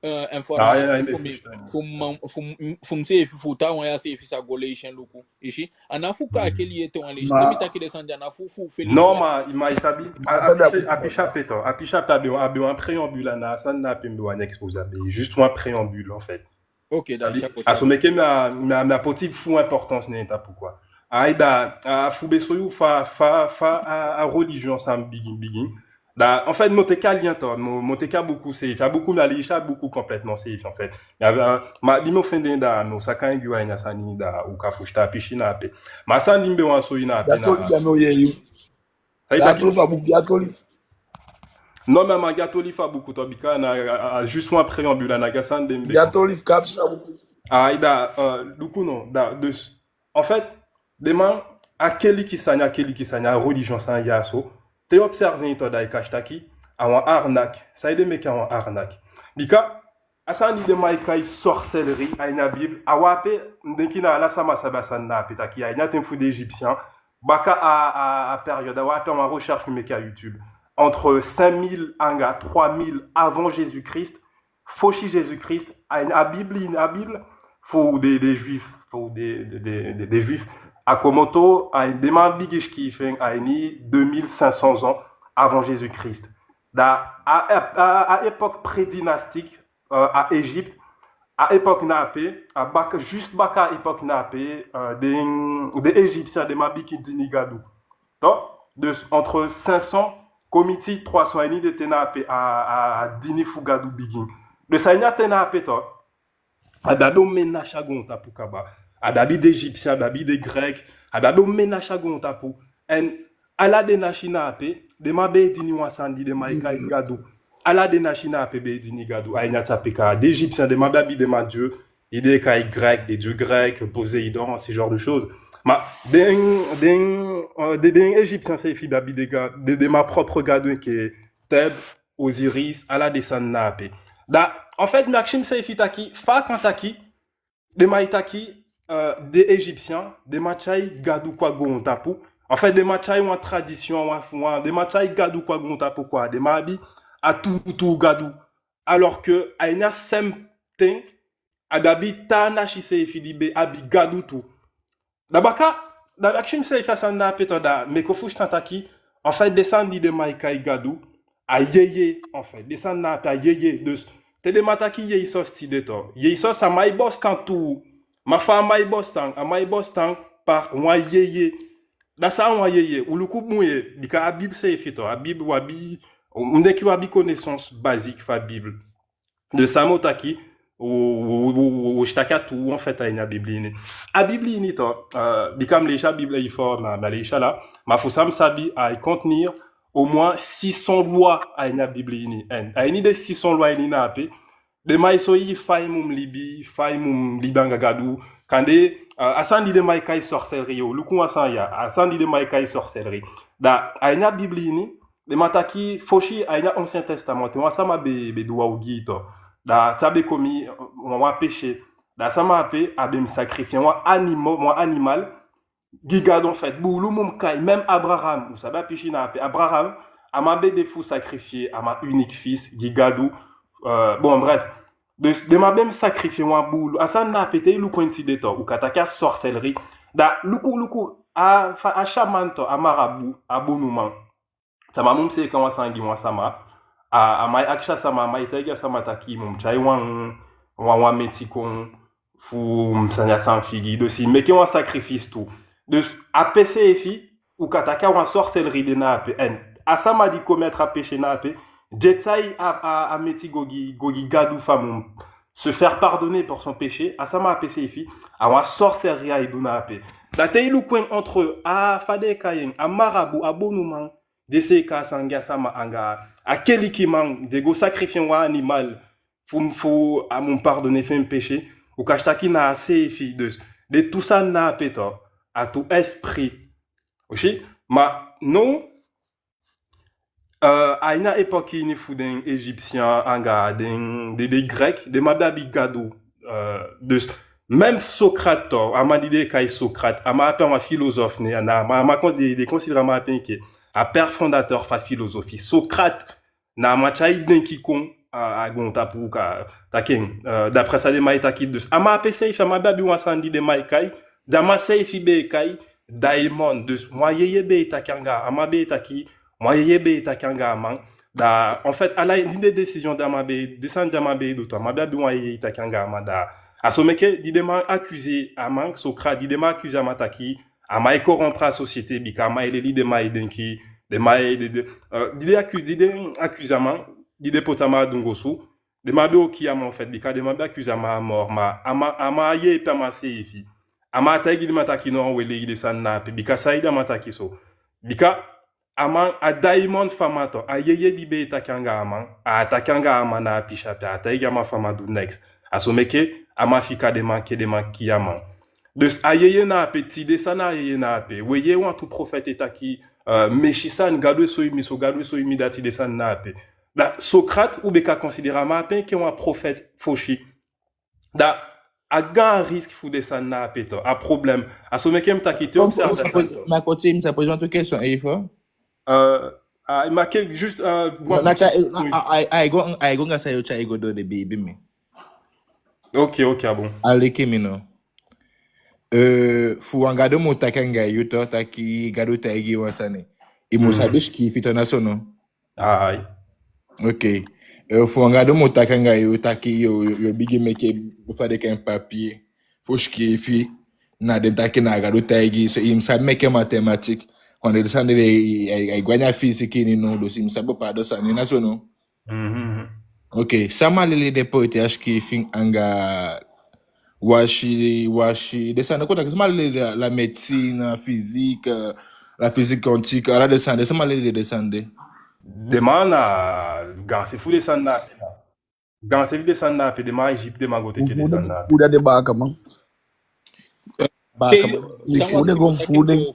eh, informasi fu mi, fu mi man, fu mi, fu mi seefi, fu taawan ya seefi sa go leisi en luku. I si? A ná fu kaakeli i ete wan leisi. Te mi taki den sani de, a ná fu, fu feli. Non, ma, ma i sabi, a, a pisi, a pisi ape tu, a pisi ape a be, a be wan préambule na a sani na ape mi be wani exposer, a be juste wan préambule, en fait. Ok, da, a so meke mi á, mi á, mi á poti fu importance neen tapu, quoi. Ai, da, a fu be soi u fa, fa, fa a, a religion san bigin, bigin. Da, en fait, mi o teke a lien tu, mi o, mi o teke a buku seefi, a buku mi á leisi a buku complètement seefi, en fait. Mi abi, euh, ma di mi o fende en, da mi o saka en gi u a ini a sani, da u kan fusutan a pisi na ape. Ma a sani di mi be wani soi na ape na... Gi a toli, da mi o yee yu. San i taki? Gi a toli fu a buku, gi a toli. Non, mi á man gi a toli fu a buku tu, bika na, a, a, juste wan préambule, a ná gi a sani di mi be... Gi a toli fu a pisi na a buku. Ah, da, euh, luku no, da, dus, en fait, den man, a keliki sani, a keliki sani, a religion sani ya so, te i observe en tu, da i kan si taki a wan arnaque. Saide meke a wan arnaque? Bika a sani di den man e kai sorcellerie a ini a Bible, a wan ape, mi denki na ala sama sabi a sani na ape, taki a ini a ten fu den Égyptiens, baka a, a, a période, a wan ape, a wan recherche mi meke a YouTube, entre cinq mille anga trois mille avant Jésus-Christ, fosi Jésus-Christ, a ini a Bible, ini a Bible fu den, den Juifs, fu den, den, den, den, den Juifs, a komoto, a ini, den man bigin sikiifi en a ini deux mille cinq cents ans avant Jésus-Christ. Da a, a, a, a époque pré-dynastique, euh, a Égypte, a époque na ape, a baka, juste baka a époque na ape, euh, den, den Égyptiens, den man bigin dini Gadu. To, dus entre cinq cents, kon miti trois cents, a ini den ten na ape a, a, a dini fu Gadu bigin. Dus a ini a ten na ape tu, a be abi omen nasi a goontapu kaba. A be abi den Égyptiens, a be abi den Grecs, a be abi omen nasi a goontapu. En ala den nasi na ape, den man be e dini wan sani di den man e kai Gadu. Ala den nasi na ape be e dini Gadu. A ini a ten ape, ka den Égyptiens, den man be abi den man dieu, i de e kai Grec, des dieux grecs, Poséidon, ce genre de choses. Ma den, den, euh, den, den Égyptiens seefi be abi den ga-, den, den man propre gadu enke Thèbes, Osiris, ala den sani na ape. Da, en fait, mi akisi miseefi taki, fa a kan taki den man e taki, euh, den Égyptiens, den man tyai Gadu kon a goontapu. En fait, den man tyai wan tradition, wan, wan, den man tyai Gadu kon a goontapu, quoi. Den man abi a tuutuu Gadu. Alors que a ini a sem ten, a be abi taa nasi seefi di be abi Gadu tu. Da baka, da mi akisi miseefi a sani na ape tu, da mi kon fusutan taki, en fait, den sani di den man e kai Gadu, a yeye, en fait, den sani na ape a yeye. Dus te den man taki Yesus tide tu, Yesus á man e bostan tuu, ma fa a man e bostan, a man e bostan par wan yeye. Da san a wan yeye? U luku bun yee, bika a Bible seefi tu, a Bible, u abi, mi denki u abi connaissance basique fu a Bible. Dus san mi o taki, u, u, u, u, u si taki a tuu, en fait, a ini a Bible ini. A Bible ini tu, euh, bika mi leisi a Bible, il faut, ma, ma leisi ala, ma fu san mi sabi, ai contenir au moins six cents lois a ini a Bible ini. En a ini den six cents lois ini na ape, den man e soi i fa i mu libi, fa i mu libi anga Gadu. Kande, euh, a sani di den man e kai sorcellerie, yo, luku wan sani ya, a sani di den man e kai sorcellerie. Da a ini a Bible ini, den man taki fosi a ini a Ancien Testament, te wan sama be, be du wan ogii tu, da te a be komi wan, wan péché, da a sama ape a be mu sacrifier wan animo, wan animal, gi Gadu, en fait, buulu mu kai. Même Abraham, u sabi a pisi na ape, Abraham, a man be de fu sacrifier a man unique fils gi Gadu. Euh, bon, bref. Dus den man be mu sacrifier wan buulu. A sani na ape, te i luku en tide tu, u kan taki a sorcellerie. Da luku, luku, a, fa, a chaman tu, a marabout, a bonuman. Sama mu seeka wan sani gi wan sama, a, a man e akisi a sama, a man e taigi a sama taki i mu tyai wan, wan, wan meti kon fu mi sani a sani fi i gi. Dus i meke wan sacrifice tu. Dus ape seefi, u kan taki a wan sorcellerie de na ape. En a sama di commettre a péché na ape, di e tyai a, a, a meti go gi, go gi Gadu fu a mu se faire pardonner pour son péché, a sama ape seefi, a wan sorcellerie ai du na ape. Da te i luku en entre a, fa den e kai en, a marabout, a bonuman, di e seeka a sani gi a sama, anga a kelikiman di e go sacrifier wan animal fu, fu a mu pardonner fi en péché, u kan si taki na a seefi. Dus den tu sani na ape tu, a tu esprit. U si? Ma now, euh, a ini a époque ini fu den Égyptiens anga den, den, den Grecs, den man be abi Gadu. Euh, dus, même Socrate tu, a man di den e kai Socrate, a man ape a wan philosophe, ne, na, a man, a man cons-, den, den considérer a man ape enke a père fondateur fu a philosophie. Socrate, na a man tyai denki kon a, a goontapu, ka, taki en, euh, d'après san den man e taki. Dus a man ape seefi, a man be abi wan sani di den man e kai, da a man seefi be e kai daimon. Dus wan yeye be e taki anga a man, be e taki, wan yeye be e taki anga a man. Da, en fait, ala den décision di a man be, den sani di a man be e du tu, a man be abi wan yeye e taki anga a man. Da a so meke di den man accuser a man, Socrate, di den man accuser a man taki a man e corrompre a société, bika a man e leli den man e denki Den man e, den, den, euh, di den accuse, di den accuse a man, di den poti a man a dunguu osu, den man be o kii a man, en fait, bika den man be accuse a man à mort, ma a man, a man á yee pe a man seefi. A man á taigi den man taki non, we, lei den sani na ape, bika saide a man taki so? Bika a man, a diamond fu a man tu, a yeye di be e taki anga a man, a á taki anga a man na a pisi ape, a á taigi a man fu a man du neks. A so meke a man fika den man, ke den man kii a man. Dus a yeye na ape, tide san na a yeye na ape. We yee wantu profeti e taki, euh, mesi sani, Gadu e soi mi so, Gadu e soi mi dati, den sani na ape. Da Socrate, u be kan considérer a man ape enke wan profeti fosi. Da a gaan risque fu den sani na ape tu, a problème. A so meke mi taki te observation. Ma koti, mi sa poser wan tu question, Eva. Euh, ah, ma ke juste, euh, wan... Na, na, tu as, oui. Ah, ah, ah, i go, ah, i go anga san yo tyai go doo de, baby mi. Ok, ok, ah bon. Aliki mi no. Euh, fu wan Gadu mu taki anga yu tu, taki Gadu taigi yu wan sani, i mu sabi sikiifi tu, na so no? Ai. Ok. Euh, fu wan Gadu mu taki anga yu, taki yo, yo, yo bigin meke, fa den e kai en, papier fu sikiifi, na den taki na Gadu taigi, so i mu sabi meke mathématique. Kon den sani de, ai, ai go a ini a physique ini no, dus i mu sabi bepaalde sani, na so no? Mhm. Ok, sama leli den poésie, sikiifi anga wasi, wasi, den sani, kon taki, sama leli la, la médecine, physique, euh, la physique quantique, ala den sani de, sama leli den sani de? Den man na gaanse fu den sani na ape. Gaanse fu den sani na ape, den man Egypte, den man go teke den sani na ape. Fu den, fu den baakaman. Baakaman. Te, i fu den go fu den.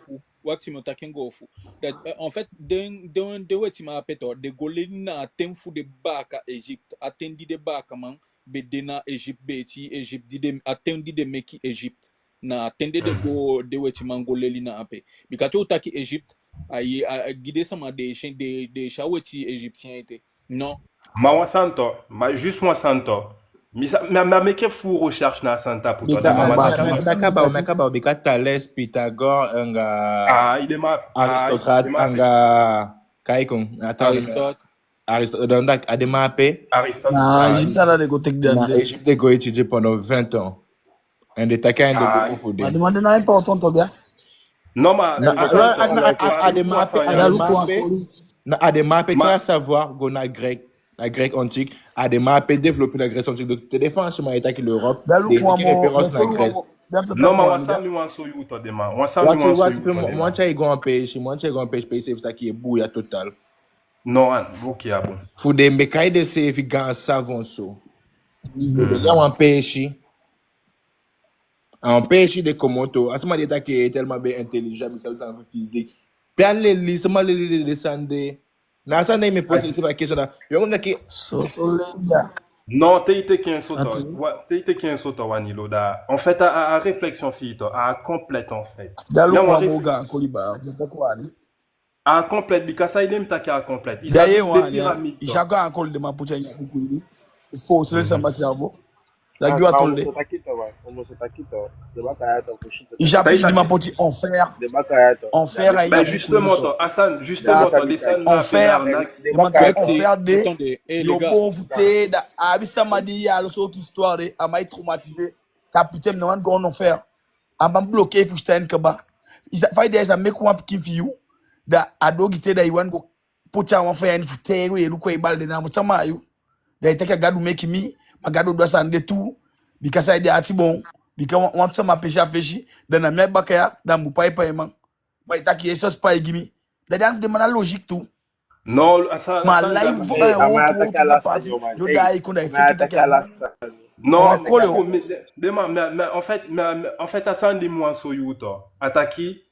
Wakti, mi o taki en go fu. Dati, eh, en fait, den, den, den wetiman ape tu, den go leli na a ten fu den baaka Egypte. A ten di den baakaman be de na Egypte, be e tii Egypte, di den, a ten di den meki Egypte. Na a ten de den go, den wetiman go leli na ape. Bika te u taki Egypte, a, a, a gi den sama, den e si, den, den e si a weti Égyptien ete. Non. Ma wan sani tu, ma juste wan sani tu. Mi sa, mi, mi meke full recherche na a sani tapu tu. Mi ta, mi ta kaba, mi ta kaba, bika Thalès, Pythagore, anga... Ah, i de ma, ah, Aristote, i de ma ape. Anga, kai kon, attends. Aristote. Aristote, donc, a den man ape. Aristote. Na Egypte ala den go teke den. Na Egypte den go étudier pendant vingt ans. En den taki a en den go fu den. Ma den man de na important tu, bien. Non, ma, na, a, a, a den man ape, a den man ape, na a den man ape tyai a savoir go na grec, na Grèce antique, a den man ape développer la Grèce antique. Donc te den Faansiman e taki l'Europe, den e teke référence na Grèce. Non, ma wan sani mi wani soi u tu, den man. Wan sani mi wani soi u tu, den man. Mi wani tyai go a wan peesi, mi wani tyai go a wan peesi, peesi seefi taki e buya total. Non, ah, ok, ah bon. Fu den be kai denseefi gaan savant so. Den be a wan peesi. A wan peesi den komoto. A sama di e taki tellement be intelligent, be sabi sani fu physique. Pe a leli, sama leli den sani de? Na a sani de mi e poser ici la question là. Yo, on a ki... So, so leli ya. Non, te i teke en so tu. Wa, te i teke en so tu, Wanilo, da. En fait, a, a, a réflexion fi i tu, a complète, en fait. Dalu kwa moga koliba, mo ko kwani. A complète, bika saide mi taki a complète. I sa... D'ailleurs, wan ya, pyramide, i sa go a koli den man poti a ini a buku ini. Fo sele sama cerveau. Sa gi wan toli de. I sa piki den man poti en fer. En fer a ini a buku ini. Ben justement, Hassan, justement, tu descends en fer. En fer de, yo, bon, fu te, da, a abi sama di ya, lo so histoire de, a man e traumatiser. Capitaine, no wan go en fer. A man bloqué fu stan kaba. I sa, fa i de, i sa meke wan pikin fi yu. Da a doo gi te, da i wani go poti a wan faya ini fu te, i e luku e bali den na a mu sama a yu. Da i taki a Gadu meki mi, ma Gadu du a sani de tu. Bika saide a ati bon. Bika wan, wan sama pesi a fesi, da na mi a baka ya, da mi mu pai paiman. Ma i taki Yesus pai gi mi. Da den den man a logique tu. Non, a sa, ma a sa, live fu a wan parti, yo, da i kon da i feki taki a... Non, mais, mais, mais, en fait, mais, mais, en fait, a sani di mi wani soi u tu, a taki,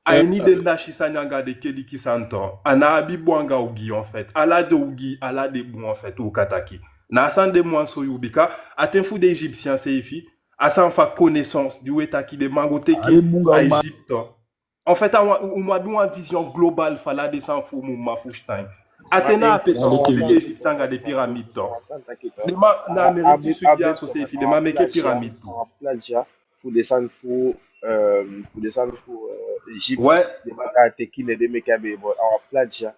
a ini den nasi sani anga den keliki sani tu, a ná abi bun anga ogii, en fait. Ala den ogii, ala den bun, en fait, u kan taki. Na a sani de mi wani soi u, bika a ten fu den Égyptien seefi, a sani fu a connaissance, di we taki den man go teke a Egypte. En fait, a wan, u, u mu abi wan vision globale fu ala den sani fu u mu man fusutan. A ten na ape tu, den Égyptien anga den pyramide tu. Den man na Amérique du Sud ya so seefi, den man meke pyramide tu. Fu den sani fu, euh, fu den sani fu, euh, Égypte. Ouais. Den man kan teke ne den meke a Beibel, a wan plagiat.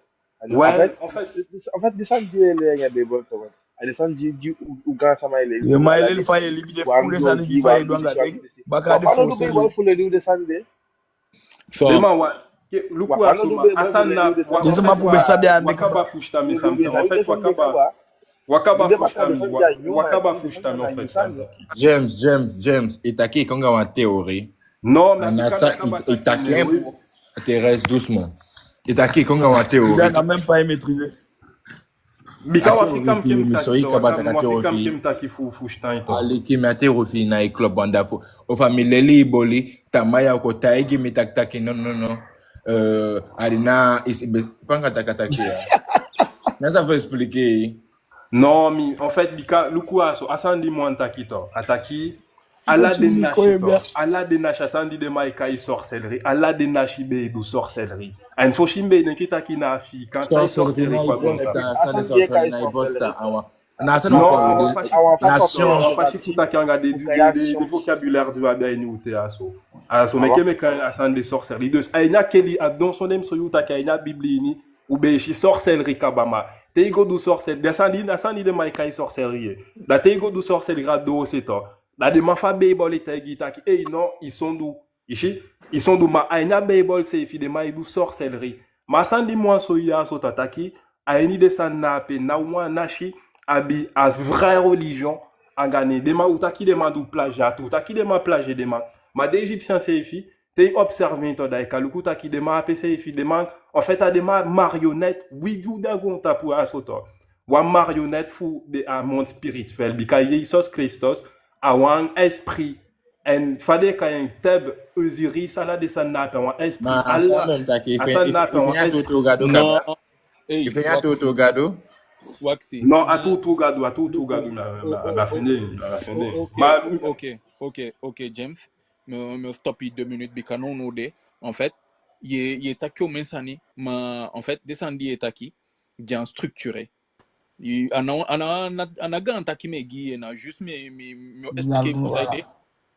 Ouais, en fait, en fait, den sani di e leli a Beibel tu, a den sani di, di u, u gaansama e leli. Den man e leli fa i e libi, den fu den sani di fa i e du anga den. Baka den fu den sani de. Den man wa, Ke, luku a so, ma, a sani na, den sama fu be sabi a ande. Wa kaba fusutan mi, Samson. En fait, wa kaba, wa kaba fusutan mi, wa, wa kaba fusutan mi, en fait, Samson. James, James, James, i taki i kon anga wan théorie. Non, mais na sa, i taki, Thérèse, doucement. I taki i kon anga wan théorie. Il a même pas maîtrisé. Bika wa fika mi ke mi taki, so i kaba taki, wa fika mi ke mi taki fu, fusutan i to. Aliki, mi ati o fi na i club banda fu. Ofu mi leli i boli, tamaa ya o kon taigi mi taki taki, non, non, non. Euh, a di na, i si, be, panga taka taki ya. Na sa fu expliquer. Non, mi, en fait, bika, luku a so, a sani di mi wani taki to. A taki, ala den nasi to, ala den nasi, a sani di den man e kai sorcellerie, ala den nasi be e du sorcellerie. En fosi mi be e denki taki na Afiikan, sorcellerie, quoi, comme ça. Sorcellerie na i bosta, sani sorcellerie na i bosta, awa. Na sani, non, awa, fasi, na science. Fasi fu taki anga den, den, den, den vocabulaire di wa abi a ini u te a so. A so meke, meke a sani de sorcellerie. Dus, a ini a keli, a don so den so yu taki a ini a Bibili ini, u be e si sorcellerie kaba, ma te i go du sorcellerie, da sani, na sani den man e kai sorcellerie. Da te i go du sorcellerie a doose to. Da den man fu a Beibel e taigi i taki, ei, non, i sondu, i si, i sondu, ma a ini a Beibel seefi den man e du sorcellerie. Ma a sani di mi wani soi i a so, taki, a ini den sani na ape, ná wan nasi abi a vraie religion anga en. Den man, u taki den man du plagiat, u taki den man plagier den man. Ma den Égyptien seefi, te i observer en to, da i kan luku taki den man ape seefi, den man, en fait, a den man marionnette, wi di u de a goontapu a so to. Wan marionnette fu den, a monde spirituel, bika Jesus Kristus a wan esprit. En fa den e kai en, Thèbes, Osiris, ala den sani na ape a wan esprit. Ma ala a sani na ape a wan esprit. Non. Ei, i feni a tuutuu gadu? Wakti. Non, a tuutuu gadu, a tuutuu gadu, na, na, na fende, na fende. Ok, ok, ok, ok, James. Mi o, mi o stop i deux minutes, bika nownow de, en fait, ye, ye taki omen sani, ma, en fait, den sani di ye taki, den á structuré. I, a ná, a ná, a ná, a ná gaan taki mi e gi, na juste mi, mi, mi o expliquer fu san ede.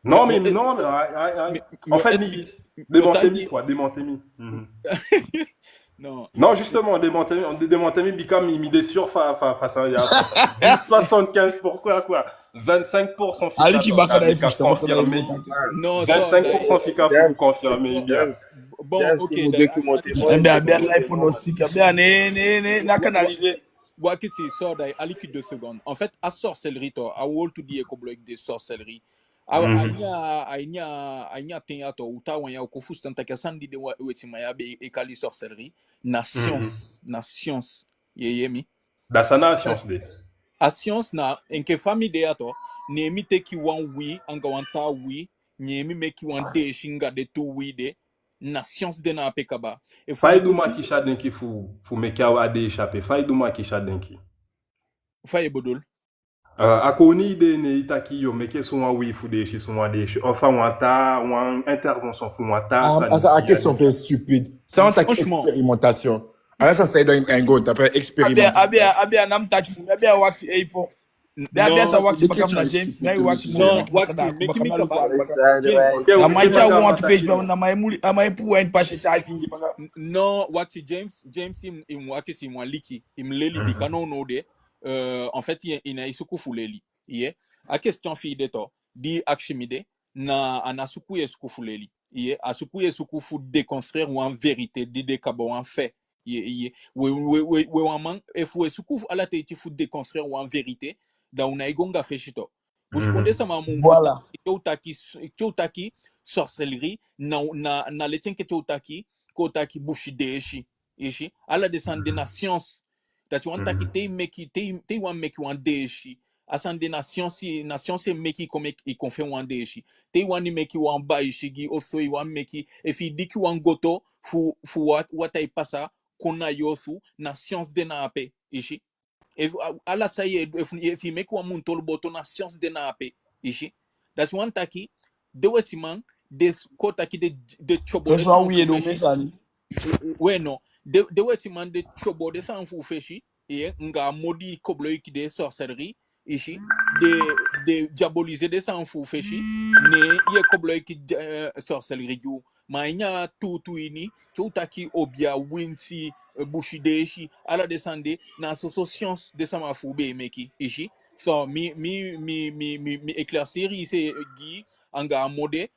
Non, mais, non, mais, ah, ah, ah. En fait, mi, démontez-mi, quoi, démontez-mi. Mhm. Non. Non, justement, démontez-mi, démontez-mi, bika mi, mi de sûr fa, fa, fa sa ya. Dix, soixante-quinze, pourquoi, quoi? Vingt-cinq pour cent fika confirmé. Non, vingt-cinq pour cent fika confirmé, bien. Bon, ok. Eh bien, bien, la pronostic, bien, ne, ne, ne, na canaliser. Wakiti, so da, aliki deux secondes. En fait, a sorcellerie to, a wowtu di ye koboloiki de sorcellerie. A, a ini a, a ini a, a ini a ten ya to, u taawan ya o kon fusutan taki a sani di den wetiman ya be e kali sorcellerie, na science, na science. Ye yee mi? Da san na a science de? A science na enke fa mi de ya to, ne mi teki wan wi anga wan taa wi, ne mi meki wan deesi anga den tu wi de, na science de na ape kaba. Fa i du makisi a denki fu, fu meki a deesi ape? Fa i du makisi a denki? Fa i bedoel? Euh, a koni de, ne i taki yo meke so wan wi fu deesi, so wan deesi, ofu a wan taa, wan intervention fu wan taa sani. A question fu en stupide. San taki expérimentation. A san sa i du en go, tapu expérimentation. Abi, abi, abi, na mi taki, abi, wakiti, ei fo. Abi, abi, sa wakiti, baka na James, na wakiti. Non, wakiti, meki mi kaba. James. Na mi tyai wan tu page, na mi muli, na mi puu en pasi tyai fingi baka. Non, wakiti, James, James, i mu, i mu wakiti, i mu aliki, i mu leli, bika nownow de. Euh, en fait, i, i ná e suku fu leli. Ye, a question fi i de to, di i akisi mi de, na, a ná suku ye suku fu leli. Ye, a suku ye suku fu déconstruire wan vérité di de kaba, wan fait. Ye, ye, we, we, we, we wan man, efu we suku fu ala teiti fu déconstruire wan vérité, da u ná e go anga fesi to. Busikondee sama mu fusutan, te u taki, te u taki sorcellerie, na, na, na leti enke te u taki, kon taki busi deesi. I si, ala den sani de na science. Dati wani taki te i meki, te i, te i wani meki wan deesi, a sani de na science, na science e meki i kon meki, i kon feni wan deesi. Te i wani meki wan baisigi ofu so i wani meki, efu i diki wan goto fu, fu wa, wataa e pasa kon na i osu, na science de na ape, i si. Efu, a, ala san ye du, efu, efu i meki wan munitoli boto, na science de na ape, i si. Dati wani taki, den wetiman, den s-, kon taki den, den tyobo den sani fu fesi. We no, den, den wetiman den tyobo den sani fu fesi, ye, anga a modi i koboloiki den sorcellerie, i si, den, den diaboliser den sani fu fesi, ne ye koboloiki, eh, sorcellerie gi u. Ma a ini a tuutuu ini, te u taki obiya, winsi, eh, busi deesi, ala den sani de, na soso science den sama fu u be e meki, i si. So, mi, mi, mi éclaircir i se gi, anga a mode,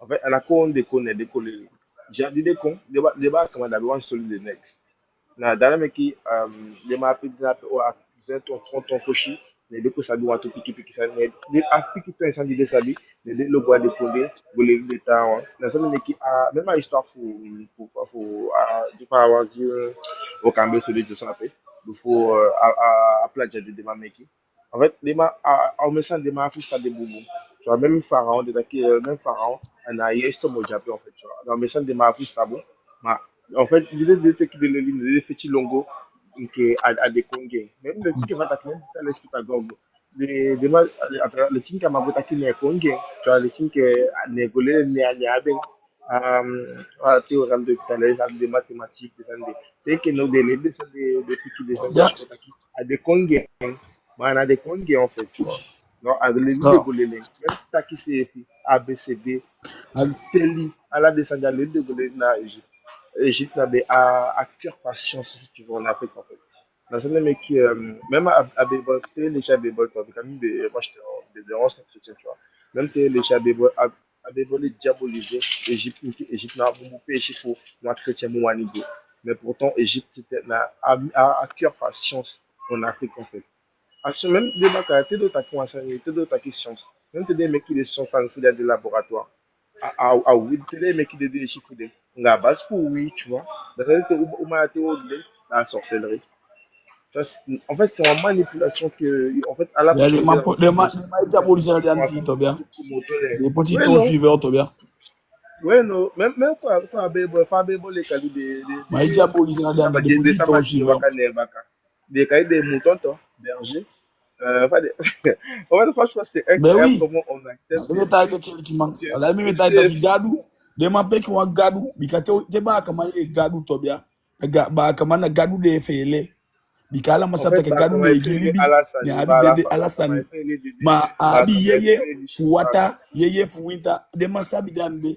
En fait, a ná kon den kon, ne den kon leli. Déjà di den kon, den baa, den baakaman, da a be wan soli den nek. Na dati meke, euh, den man ape, den ape o a vingt ans, trente ans fosi, ne den kon sabi wantu piki piki sani, ne den, a piki ten sani di den sabi, ne den lobi a den kondee go leli den taawan. Na so meke, ah, même a histoire fu, fu, fu, ah, di fa a wan zi, euh, o kambe soli den sani ape, fu, euh, a, a, a plagiat di den man meke. En fait, den man, a, a, omen sani den man á fusutan den bunbun. Tu vois, même Pharaon, den taki, euh, même Pharaon, a na a yesi tomo di a ape, en fait, tu vois. Donc, omen sani den man á fusutan bun. Ma, en fait, di den, den teke den leli, den feti lon go, enke a, a den kon gi en. Même den teke fa taki, même Thalès Pythagore, den, den man, a, a, den teke a man go taki ne a kon gi en. Tu vois, den teke, a, ne go leli, ne a, ne a be. Euh, a théorème de Thalès, a den mathématiques, den sani de. Teke no den leli, den sani de, den teke den sani de, a den kon gi en. Ma a ná den kon gi en, en fait, tu vois. Non, a den leli den go leli. Même taki seefi, A B C D, teli, ala den sani de a leli den go leli na Égypte. Égypte na be a, a cœur pa science, si tu veux, en Afrique, en fait. Na so meke, euh, même a, a Bible, te lesi a Bible, tu vois, bika mi be, moi, j'étais en, j'étais en chrétien, tu vois. Même te lesi a Bible, a, a Bible e diaboliser Égypte, enke Égypte na a bunbun peesi fu wan chrétien mu wani go. Mais pourtant, Égypte, c'était na a, a, a cœur pa science en Afrique, en fait. A so même den baaka, te den o taki wan sani, te den o taki science. Même te den e meke den science fu den a den laboratoire. A, a, a wi, te den e meke den, den e si fu den. Anga base fu wi, tu vois. Da te u, u man ati o de, la sorcellerie. Ça, c'est, en fait, c'est une manipulation que, en fait, à la... Ya, den man, den man, den man e diaboliser a den ati, to bia. Den poti ton suiveur, to bia. Ouais, non. Même, même quoi, quoi, ben, bon, fa ben, bon, les qualités de, de, de, man e diaboliser a den ati, den poti ton suiveur. Des qualités de mouton, toi, berger. Euh, enfin, des, en fait, franchement, c'est incroyable comment on accepte. Mi be taigi i, kilikiman. Ala mi be taigi i taki Gadu, den man peki wan Gadu, bika te, te baakaman yee Gadu, to bia. Ga-, baakaman na Gadu den e feele. Bika ala man sabi taki Gadu ne e gi libi, ne a abi dede, ala sani. Ma a abi yeye fu wataa, yeye fu winta, den man sabi den ande.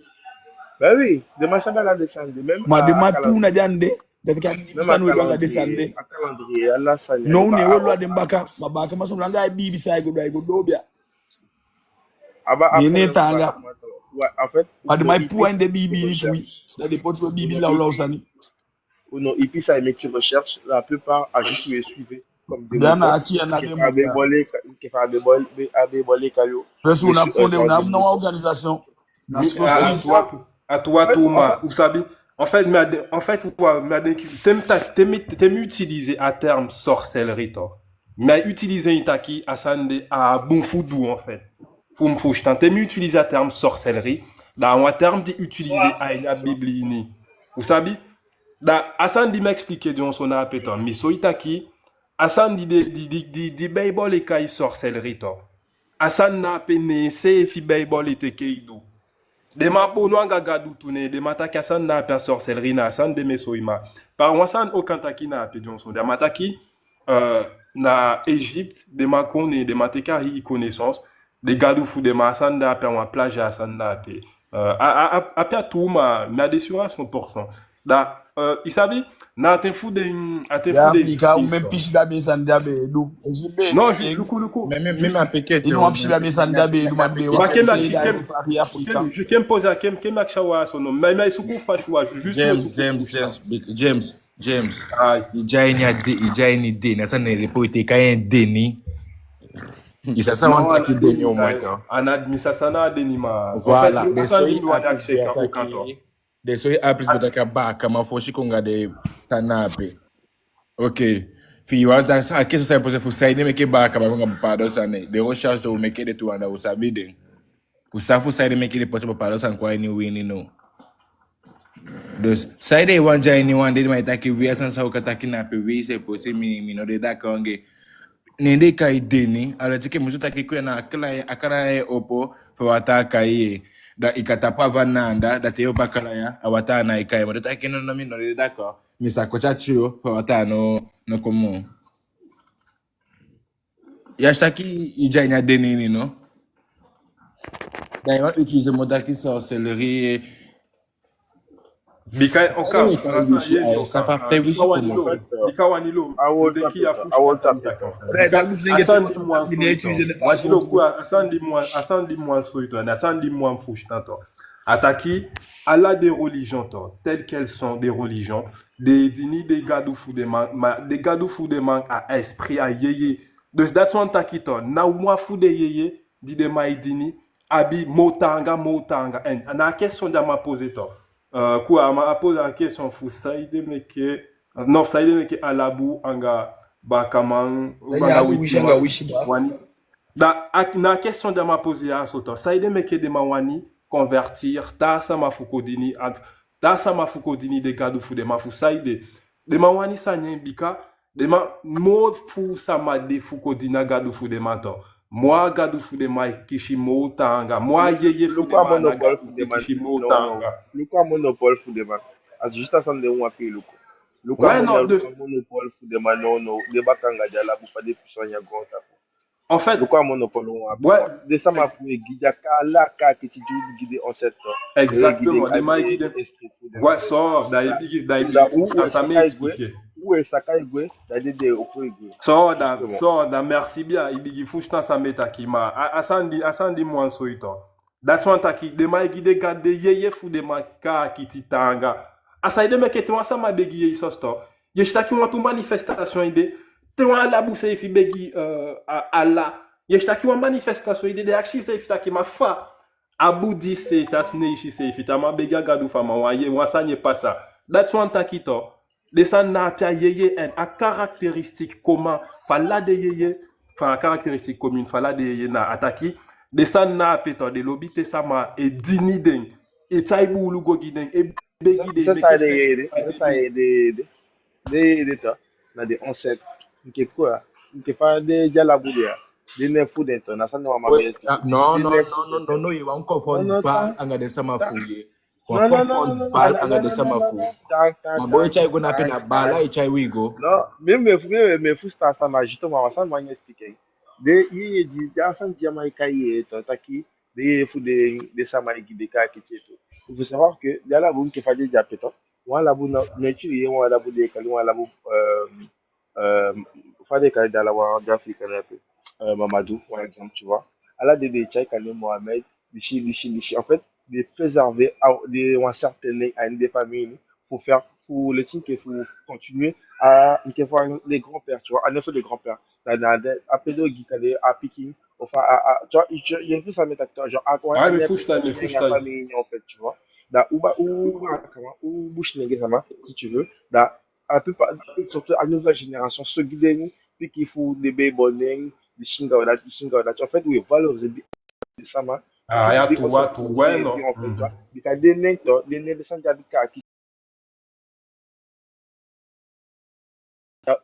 Ben oui, den man sabi ala den sani de, même... Ma den man tuu na den ande, dati kaba, den sani we du anga den sani de. Now ne we lon a den baka, ma baakaman so langa ai biibi san ai go du, ai go doo bia. Ne, ne taanga. Ma den man e puu a ini den biibi ini fu wi, da den poti we biibi lawlaw sani. Ou non, et puis ça, ils mettent recherche, la plupart a juste suivre comme des moutons. Aki, a na den moutons. Ke fa be bole, ke fa be bole, be, a be bole kayo. Parce que u ná fondé, u ná abi wan organisation. Na so, a tuu, a tuu, a tuu, ma, u sabi. En fait, mi á de, en fait, quoi, mi á de, te mi ta, te mi, te mi utiliser a terme sorcellerie, to. Mi á utiliser en taki a sani de a bun fu du, en fait. Fu mi fusutan, te mi utiliser a terme sorcellerie, da a wan terme di utiliser a ini a Biblia ini. U sabi? Da a sani di mi expliquer dyonson na ape, to, mi soi taki a sani di, di, di, di, di Beibel e kai sorcellerie, to. A sani na ape, ne seefi Beibel e teke e du. Den man bonu anga Gadu tu, ne den man taki a sani na ape a sorcellerie, na a sani de mi e soi, ma. Par wan sani u kan taki na ape dyonson, den man taki, euh, na Egypte, den man kon, ne den man teke a hii connaissance, den gadu fu den man, a sani de ape a wan plagiat, a sani de ape. Euh, a, a, a, ape a tuu, ma mi á de sûr à cent pour cent. Da, euh, i sabi, na a ten fu den, a ten fu den Afrika, u mu pisi be abi sani di a be du. Non, luku, luku. Même, même a peke, i no wan pisi be abi sani di a be du, man, be wan. Ke mi, ke mi, ke mi poser, ke mi, ke mi akisi a wan so, non. Mais, mais, suku fasi wan, juste James, James, James, James, James. Ai. I de a ini a de, i de a ini de, na sani repo i te kai en deni. I sa san wan taki deni o mwen, to. A ná, mi sa san na deni, ma. Voilà, en fait, den soi a plus be taki a baakaman fosi kon anga den sani na ape. Ok. Fi i wan taki a question san i poser fu saide meke baakaman kon anga bepaalde sani. Den recherche di u meke de tu anda u sabi den. U sa fu saide meke den poti bepaalde sani kon a ini wi ini, no. Dus, saide i wan de a ini wan de, den man e taki wi, a sani san u kan taki na ape wi, c'est possible, mi, mi no de d'accord anga en. Ne den e kai deni, a leti enke mi sa taki kon na a kala, a kala e opo, fa wataa kai en. Da i kan tapu a van na anda, da te i opo a kala ya, a wataa ná e kai. Ma den taki no, no, mi no de d'accord. Mi sa koti a tiyo, fa wataa no, no kon moo. Ya si taki i de a ini a deni ini, no? Da i wan utiliser moo taki sorcellerie. Bika, oka, ça fait très wish pour moi. Bika wani lo, bika wani lo. A sani di mi wan soi, to, a sani di mi wan soi, to, a sani di mi wan soi, to. A taki, ala den religion to, telles qu'elles sont des religions, den e dini den gadu fu den man, ma den gadu fu den man a esprit, a yeye. Dus dati wani taki to, na wan fu den yeye di den man e dini abi moo taanga, moo taanga. En na a question di a man poser to. Euh, quoi, a man a poser a question fu saide meke, non, saide meke Alabu anga baakaman, anga witiman wani. Da, a, na a question di a man poser ya so to. Saide meke den man wani convertir taa sama fu kon dini, a, taa sama fu kon dini den gadu fu den man, fu saide? Den man wani sani en bika den man, moo fuu sama de fu kon dini a gadu fu den man to, moo a gadu fu den man e kisi moo taanga, moo a yeye fu den man na gadu e kisi moo taanga. Luku a monopole fu den man. A juste a sani de u wani luku. Luku a monopole fu den man, non, non. Den baaka anga den Alabu, fa den puissant a goontapu. En fait, luku a monopole u wani. Den sama fu e gi den kaakiti, gi den ancêtres. Exactement. Den man e gi den esprit fu den. Ouais, so, da i bigin, da i bigin fusutan san mi e expliquer. U e saka e gwe, da den de opo e gwe. So da, so da, merci bien, i bigin fusutan san mi e taki, ma a, a sani di, a sani di mi wani soi to. Dati wani taki, den man e gi den gadu, den yeye fu den man kaakiti taanga. A saide meke te wan sama begi Yesus to, i e si taki wantu manifestation e de. Te wan Alabu seefi begi, euh, a, Allah, i e si taki wan manifestation e de, den e akisi seefi taki ma fa a Buddhist seefi, a Sineisi seefi, te a man begi a gadu fu a man, wan yeye, wan sani e pasa. Dati wani taki to, den sani na ape a yeye, en a caractéristique commun fu ala den yeye, enfin, a caractéristique commune fu ala den yeye na a taki, den sani na ape to, den lobi te sama e dini den, e tyai buulu go gi den, e begi den, meke feti. Den yeye de to, na den ancêtres. Enke quoi? Enke fa den Alabu de ya, den nen fu den to, na sani wan man. Non, non, non, non, non, i wani confondre Baal anga den sama fu yeye. Wan confondre Baal anga den sama fu. Na boi e tyai go na ape, na Baal e tyai wi go. Non, mi, mi, mi, mi fusutan san mi e, justement, san mi e expliquer. Den yeye di, den sani di a man e kai yeye to, taki den yeye fu den, den sama e gi den kaakiti to. Il faut savoir que den Alabu, enke fa den de ape to, wan Alabu na, neti yeye, wan Alabu den e kali, wan Alabu, euh, euh, fa den e kali den Alabu, den Africain ape, euh, Mamadou, par exemple, tu vois. Ala den den e tyai kali Mohamed, disi, disi, disi. En fait, den préserver a, den, wan certain nen a ini den famii, fu faire, fu laisser que, fu continuer a, enke fa den grands-pères, tu vois, a nen fu den grands-pères. Da, da, da, après den o gi kali a pikin, enfin, a, a, tu vois, i, i, i e fusutan san mi e taki, genre, a, ouais, mi e fusutan, mi e fusutan. Famii, en fait, tu vois. Da u ba, u ba, comment, u Businenge sama, si tu veux. Da a plupart, surtout a nouvelle génération, so gi den pikin fu den be e bon nen, disi anga dati, disi anga dati. En fait, we valoriser den sama. Ah, ya tu, tu, ouais, non. En fait, tu vois. Bika den nen to, den nen, den sani di abi kaakiti.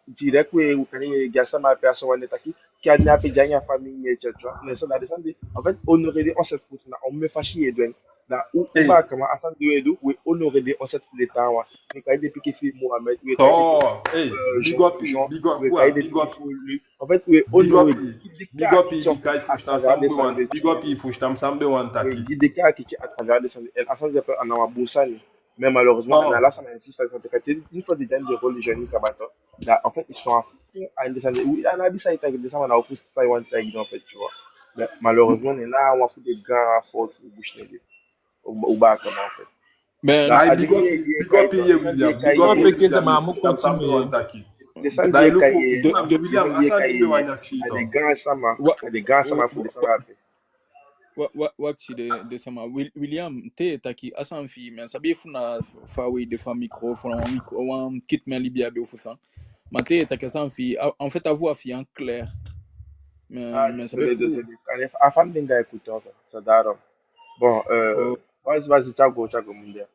Direct we, we kan, we gi a sama ape, a so wan e taki, ke a nen ape de a ini a famii, et cetera. Mais ça, na den sani di, en fait, honorer den ancêtres fu u na omen fasi i e du en. Da u, u baakaman, a sani di we du, we honorer den ancêtres fu den taawan. We kai den pikin fi Mohamed, we kai den, big up, big up, big up. En fait, we honorer. Big up, big up, i fusutan san mi be wani, big up, i fusutan san mi be wani taki. We gi den kaakiti à travers den sani. En a sani di ape, a na wan bun sani. Mais malheureusement, na ala sama e fusutan san mi e taki, une fois den de a ini den religion ini kaba to, da, en fait, ils sont à fond a ini den sani. Oui, a ná abi san i e taki, den sama ná o fusutan san i wani taigi den, en fait, tu vois. Mais malheureusement, na a wan fu den grand faute fu Businenge. U ba, u baakaman, en fait. Mais, big up, big up i yeye, William. Big up i yeye, William. Da i luku, William, a sani di mi be wani akisi i to. Den grand sama, den grand sama fu den sama ape. Wa, wa, wakti, den, den sama. Wil-, William, te i e taki a sani fi i, mi á sabi efu na fa we de fu a micro, fu na wan micro, wan kiti mi a libi abi ofu san. Ma te i e taki a sani fi i, a, en fait, a voix fi i á clair. Mi á sabi efu a fa mi be e gi a écouteur, en fait, c'est ça. Bon, euh, vas-y, vas-y, Thiago, Thiago, mun de.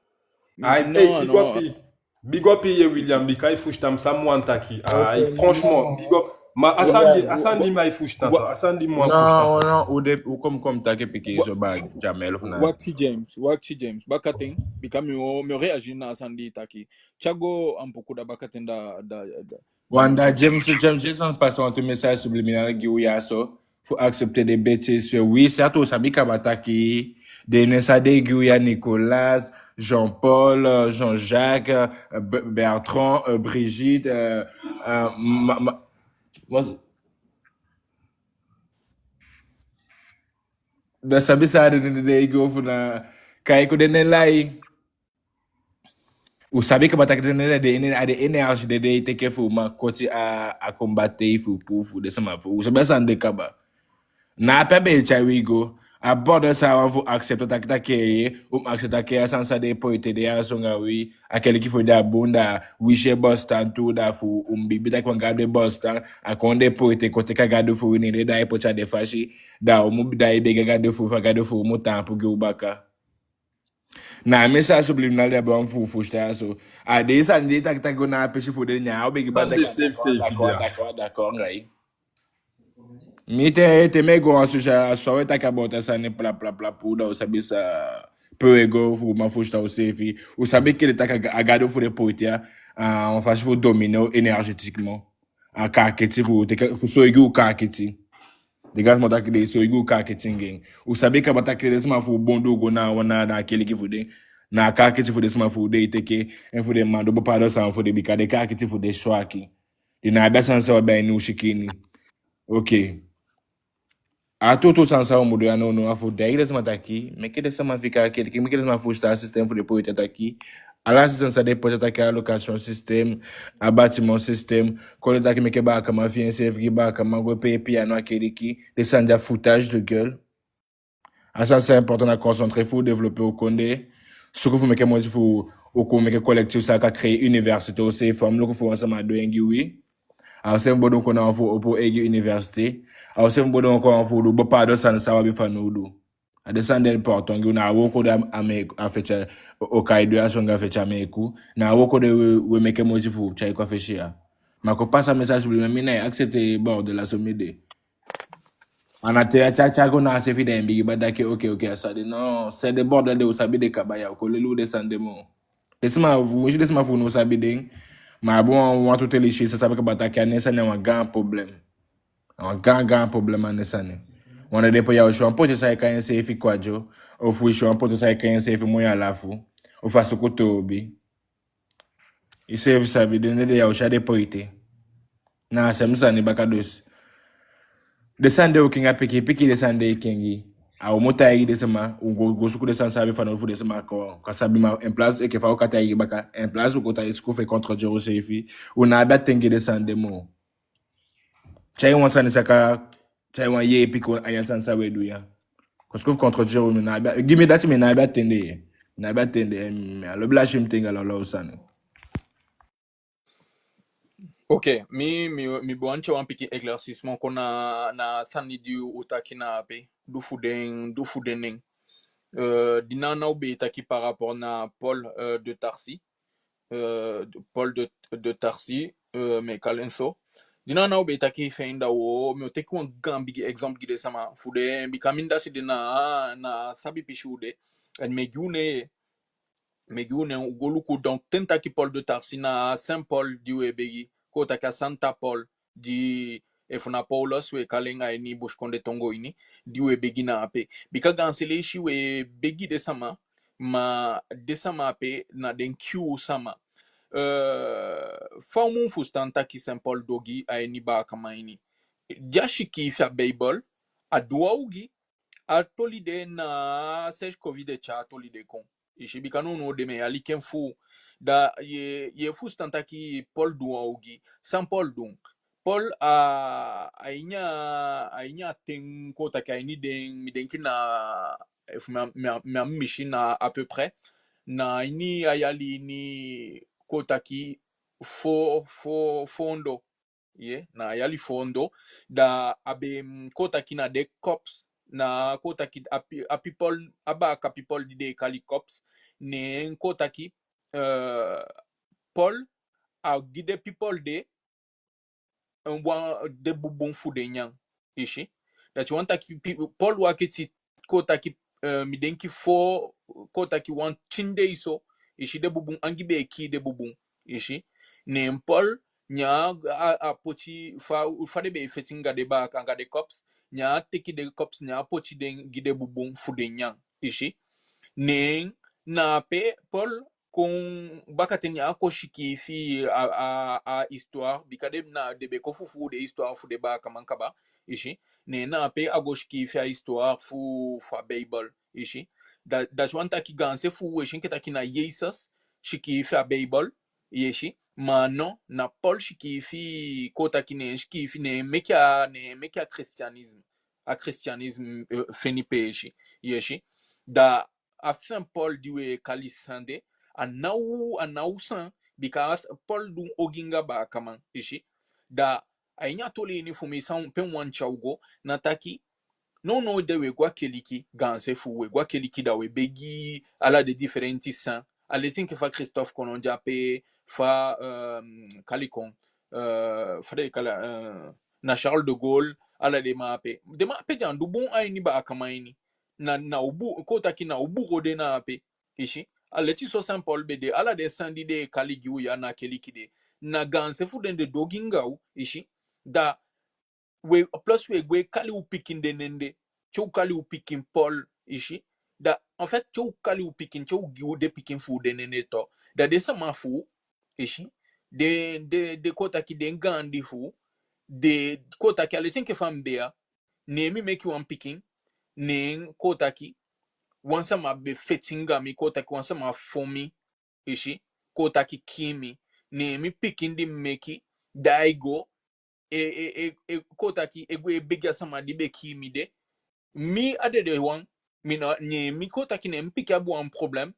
Ai, big up i, big up i yeye, William, bika i fusutan san mi wani taki. Ai, franchement, big up. Ma a sani di, a sani di mi á fusutan, a sani di mi á fusutan. Non, non, u de, u kon, kon taki pikinso ba Jamel fu na. Wakti James, wakti James, bakaten, bika mi o, mi o réagir na a sani di i taki. Thiago, a poku, da bakaten da, da, da. Wan da James, James, James pasa wantu message subliminal gi u ya so. Fu accepter des bêtises. Oui, certes, u sabi kaba taki den nen san den e gi u ya, Nicolas, Jean-Paul, euh, Jean-Jacques, euh, Be-, Bertrand, euh, Brigitte, euh, euh, ma, ma, ma, da sabi san den, den, den e gi u fu na Kai ku den e lai. U sabi kaba taki den e, den e, a den énergie de den e teke fu man koti a, a combat tei fu puu fu den sama fu u. U sabi a sani de kaba. Na ape a be e tyai wi go. A Bordeaux sa wan fu accepter taki taki, u mu accepter taki a sani sa den e poite de ya so anga wi. A keliki fu den a bun, da wi si e bostan tu, da fu u mu biibi taki wan Gadu e bostan. A kon den poite kon teke a Gadu fu wi, ne den daai poti a den fasi. Da u mu daai begi a Gadu fu u, fu a Gadu fu u mu taampu gi u baka. Na a message subliminal de a be wani fu u fusutan ya so. A den sani di taki taki go na a pisi fu den, ne a o begi baka taki, d'accord, d'accord, d'accord, d'accord anga i. Mi te, te mi e go wan social, a so we taki about a sani pla, pla, pla, puu, da u sabi san pe we go fu man fusutan useefi. U sabi kele taki a Gadu fu den poite ya, a wan fasi fu dominer u énergétiquement. A kaakiti fu teke, fu soigi u kaakiti. Den gaan sama taki den e soigi u kaakiti anga en. U sabi kaba taki den sama fu u bun du go na wan, na a keliki fu den. Na a kaakiti fu den sama fu u den e teke, en fu den man du bepaalde sani fu den, bika den kaakiti fu den swaki. Den ná abi a sani sa u abi a ini u sikin. Oke. A tuutuu sani sa u mu du ya nownow a fu daai den sama taki, meke den sama fika a keliki, meke den sama fusutan a système fu den poite taki. Ala système sa den poite taki, a location système, a bâtiment système, kon den taki meke baakaman fi enseefi gi baakaman go pee piano a keliki, den sani de a foutage de gueule. A sani sa important na concentré fu développer u kondee, suku fu meke moiti fu u kon meke collectif sa kan créer université useefi, a mu luku fu wan sama du en gi wi. A u seefi bo du kon na wan fu opo eigi université. A u seefi bo du kon na wan fu du bepaalde sani sa u abi fanowdu. A den sani de important gi u. Na a wooko de a, a Ameeku, a feti a, o, o kai du ya so anga feti a Ameeku. Na a wooko de we, we meke moiti fu tyai kon a fesi ya. Ma kon pasa message subliminal, mi ná e accepter Bordeaux la so mi de. A ná te a tyai tyai go na a seefi da i bigi ba taki, oke, oke, a sa de, no, se den Bordeaux de u sabi den kaba ya, u kon leli u den sani de moo. Den sama, winsi den sama fu u ná sabi den, ma a be wan, wantu telisi sa sabi kaba taki a nen sani a wan gaan problème. A wan gaan, gaan problème a nen sani. Wan dei den poi ya u si wan poite sa e kai enseefi Kwadwo, ofu u si wan poite sa e kai enseefi Moyalafu, ofu a suku toobi. Iseefi sabi den dei ya u si a den poite. Na a seefi sani baka dus. Den sani de u kengi a pikin pikin, den sani de e kengi. A u mu taigi den sama, u go, go suku den sani sa abi fanowdu fu den sama kon, kon sabi, ma en place enke fa u kan taigi baka, en place u go tan e suku fu e contredire useefi. U ná abi a ten gi den sani de moo. Tyai wan sani sa kan, tyai wan yeepi kon a ini a sani sa we du ya. Kon suku fu contredire u, mi ná abi a, gi mi dati, mi ná abi a ten de. Mi ná abi a ten de, mi á lobi lasi mi ten anga lawlaw sani. Ok, mi, mi, mi be wani tyai wan pikin éclaircissement kon na, na sani di u taki na ape, du fu den, du fu den nen. Euh, di na, na u be taki par rapport na Paul, euh, de Tarse. Euh, Paul de, de Tarse, euh, mi e kali en so. Di na, na u be taki fi en, da wo, mi o teke wan gaan bigi exemple gi den sama fu den, bika mi dati de na, na sabi pisi u de. En mi e gi u nen, mi e gi u nen, u go luku. Donc, te mi taki Paul de Tarse, na Saint Paul di we begi, kon taki a Santa Paul, di, efu na Paulus we kali en a ini Busikondee tongo ini, di we begi na ape. Bika gaanse leisi we begi den sama, ma den sama ape na den kii u sama. Euh, fa u mu fusutan taki Saint Paul du ogii a ini baakaman ini. Di a sikiifi a Beibel, a du wan ogii, a toli de na Serge Covid e tyai a toli de kon. I si, bika nownow den mi e aliki en fu u. Da ye, ye fusutan taki Paul du wan ogii. San Paul du? Paul a, a ini a, a ini a ten, kon taki a ini den, mi denki na, efu mi á, mi á, mi á misi, na à peu près, na ini a yali ini, kon taki fo, fo, fo ondoo. Ye, na a yali fo ondoo, da a be, mm, kon taki na den cops, na kon taki a pi-, a pipol, a baaka pipol di den e kali cops, neen kon taki, euh, Paul a gi den pipol de, euh, wan, den bubun fu den nyan. I si. Dati wani taki pi-, Paul wakiti, kon taki, euh, mi denki fo, kon taki wan tin dei so, i si, den bubun, angii be e kii den bubun, i si. Neen Paul, neen a, a poti fa, fa den be e feti anga den baaka, anga den cops, neen a teki den cops, neen a poti den gi den bubun fu den nyan, i si. Neen na ape Paul kon bakaten, neen a kon sikiifi a, a, a histoire, bika den na, den be kon fufuu den histoire fu den baakaman kaba, i si. Neen na ape a go sikiifi a histoire fu, fu a Beibel, i si. Da, dati wani taki gaanse fu u, we si enke taki na Jesus sikiifi a Beibel, i si. Ma non, na Paul sikiifi, kon taki ne en sikiifi, ne en meke a, ne en meke a christianisme, a christianisme, eh, feni peesi, i si. Da a Saint Paul di we kali san de, a ná u, a ná u san, bika Paul du ogii anga baakaman, i si. Da a ini a toli ini fu mi san pe mi wani tyai u go, na taki, nownow de we go a keliki, gaanse fu u, we go a keliki da we begi ala den difelenti san. A leti enke fa Christophe Colomb de ape, fa, eh, kali kon, eh, fa den e kali, eh, na Charles de Gaulle, ala den man ape. Den man ape den á du bun a ini baakaman ini. Na, na u bu-, kon taki na u buko de na ape. I si. A leti so Saint Paul be de, ala den san di den e kali gi u ya na keliki de, na gaanse fu den den du ogii anga u, i si. Da we, plus we gwe kali u pikin den nen de, te u kali u pikin Paul, i si. Da, en fait, te u kali u pikin, te u gi u den pikin fu u den nen de tu, da den sama fu u, i si, den, den, den kon taki den gaandi fu u, den kon taki a leti enke fa mi de ya, ne mi meke wan pikin, ne kon taki wan sama be feti anga mi, kon taki wan sama fon mi, i si, kon taki kii mi, ne mi pikin di mi meke, da ai go, e, e, e, e, kon taki e gwe e begi a sama di be kii mi de. Mi a dede wan, mi na, ne mi kon taki ne mi pikin abi wan problème,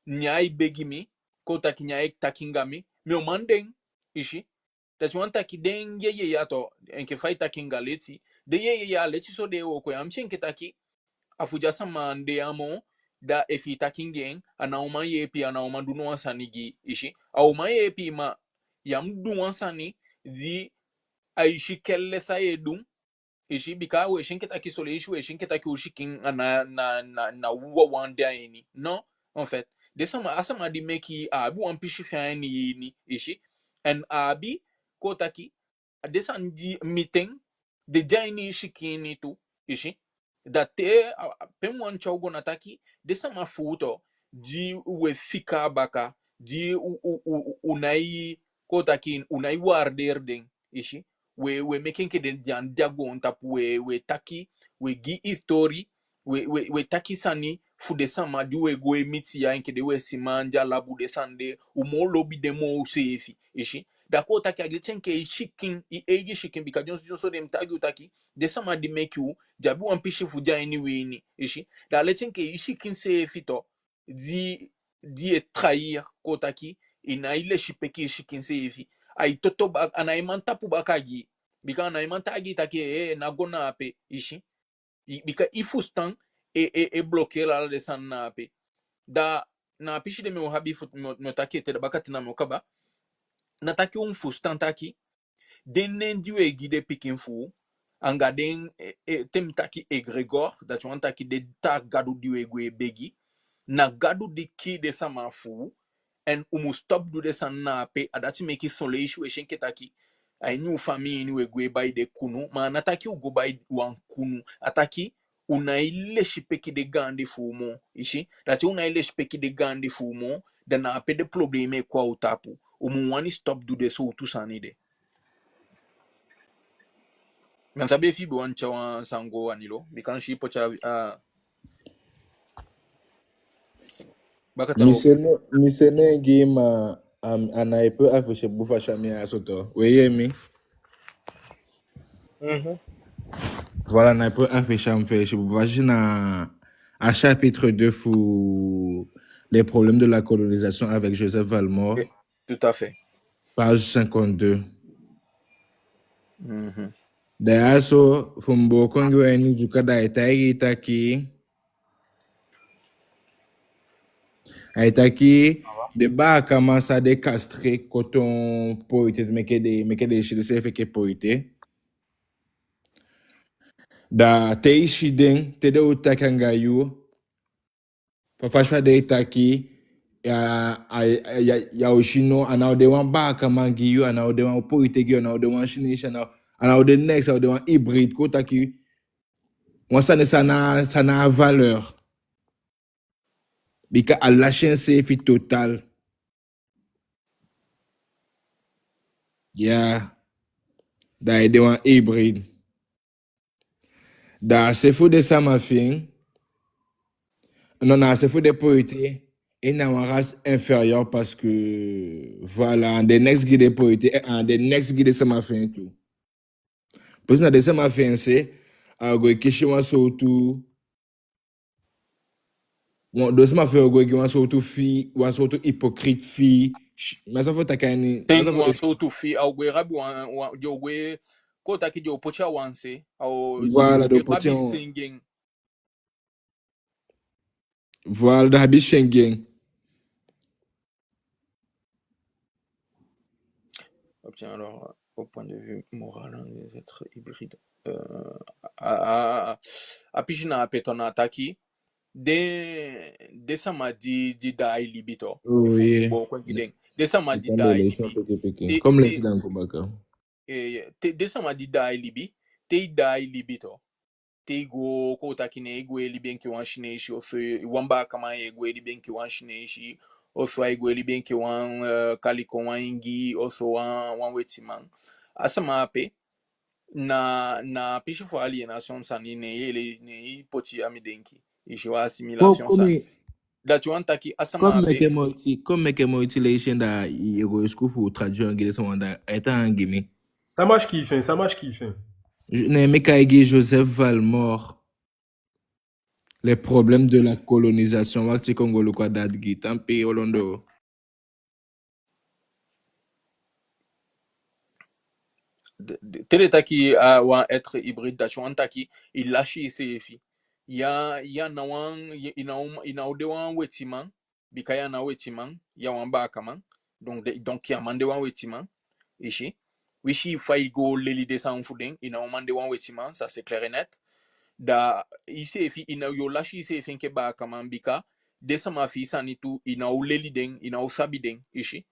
ne ai begi mi, kon taki ne ai taki anga mi, mi o man den, i si. Dati wani taki den yeye ya tu, enke fa i taki anga leti, den yeye ya a leti so den e wooko ya, mi si enke taki a fu di a sama á de ya moo, da efi i taki anga en, a ná o man yeepi, a ná o man du no wan sani gi i, i si. A o man yeepi, ma ya mu du wan sani di ai si kelle san ye du, i si, bika we si enke taki son leisi we si enke taki u sikin a ná, na, na, na u wawan de a ini. Non, en fait, den sama, a sama di meke i, a abi wan pisi fi en a ini i ini, i si. En a abi, kon taki, den sani di miti en, den de a ini i sikin ini tu, i si. Da te, a, a, pe mi wani tyai u go na taki, den sama fu u tu, di we fika a baka, di u, u, u, u, u nái, kon taki, u nái waardeer den, i si. We, we meke enke den, den á de a goontapu, we, we taki, we gi histori, we, we, we taki sani fu den sama di we go e miti ya, enke den we siman di a labu, den sani de, u moo lobi den moo useefi, i si. Da kon taki a leti enke i sikin, i eigi sikin, bika dyonson, dyonson de mi taigi u taki, den sama di meke u, den abi wan pisi fu den a ini wi ini, i si. Da a leti enke i sikin seefi tu, di, di e trahir, kon taki, i nái lesipeki i sikin seefi. Ai toto bak-, a nái man tapu baka gi i. Bika a nái man taigi i taki, eh, ná go na ape, i si. I, bika i fusutan e, e, e blokeer ala den sani na ape. Da na a pisi de mi o abi fu, mi o, mi o taki ete, da bakaten na mi o kaba. Na taki u mu fusutan taki, den nen di we gi den pikin fu u, anga den, e, e, te mi taki égrégore, dati wani taki den taa gadu di we gwe e begi, na gadu di kii den sama fu u, en u mu stop du den sani na ape. A dati meke son leisi we si enke taki, a ini u famii ini we gwe bai den kunu, ma a ná taki u go bai wan kunu, a taki u nái lesipeki den gaandi fu u moo, i si. Da te u nái lesipeki den gaandi fu u moo, da na ape den problema e kon a u tapu. U mu wani stop du den sowtu sani de. Mi á sabi efi i be wani tyai wan sani go, Anilo, bika mi si i poti a, a, bakaten. Mi sende, mi sende en gi i, ma, a, a ná e poi afficher bun fasi a mi ya so tu. We yee mi? Mhm. Voilà, a ná e poi afficher a mi fesi bun fasi, na a chapitre deux fu Les problèmes de la colonisation avec Joseph Valmore. Oui, tout à fait. Page cinquante-deux. Mhm. Da ya so, fu mi booko en gi u a ini Ndyuka, da ai taigi i taki, ai taki, den baakaman san den castré, koton, poite, meke den, meke den si denseefi enke poite. Da te i si den, te den o taki anga yu, fa, fa, fa den e taki, ya, a, a, ya, ya o si no, a ná o de wan baakaman gi yu, a ná o de wan poite gi yu, a ná o de wan sinisi, a ná, a ná o de neks, a o de wan hybride, kon taki, wan sani san ná, san ná a valeur. Bika a lasi enseefi total. Ya. Da ai de wan hybride. Da a se fu den sama fi en, Non, na a se fu den Poite, i na wan race inférieure parce que, voilà, den next gi den Poite, eh, ah, den next gi den sama fi en tu. Parce que na den sama fi en se, a o go e kisi wan sowtu, wan, den sama fi en o go e gi wan sowtu fi, wan sowtu hypocrite fi, sh-, ma sa fu taki en, ma sa fu wan sowtu fi, a o go e rabi wan, wan, den o go e, kon taki den o poti a wan se, a o, voilà, den o poti rabi en, sengi en. Voilà, da abi sengi en. Obtient alors, au point de vue moral, des êtres hybrides. Euh, a, a, a, a pisi na ape tu na taki, den, den sama di, di daai libi tu. Oh, yeah. Bon, kon gi den. Den sama di daai libi. Comme les, les, les, eh, te, den sama di daai libi, te i daai libi tu. Te i go, kon taki, ne i go e libi enke wan Sinesi, oso wan baakaman e go e libi enke wan Sinesi, oso ai go e libi enke wan, eh, kaliko, wan Ingi, oso wan, wan wetiman. A sama ape, na, na pisi fu aliénation sani ne i, ne i poti a mi denki. I si, wan assimilation sani. Dati wani taki a sama ape. Kon meke moiti, kon meke moiti leisi en, da i e go e suku fu traduire en gi den sama, da a e tan gi mi. Sama sikiifi en, sama sikiifi en. Jo-, ne mi kai gi Joseph Valmore. Les problèmes de la colonisation. Wakti, kon go luku a dati gi, tanpi, olondo. De, de, te den taki, ah, wan être hybride, dati wani taki i lasi iseefi. Ya, ya na wan, i, i ná o, i ná o de wan wetiman, bika ya na wetiman, ya wan baakaman. Donc, de, donc ya man de wan wetiman, i si. Wi si fa i go leli den sani fu den, i ná o man de wan wetiman, ça c'est clair et net. Da iseefi, i ná, yo lasi iseefi enke baakaman, bika den sama fi i sani tu, i ná o leli den, i ná o sabi den, i si.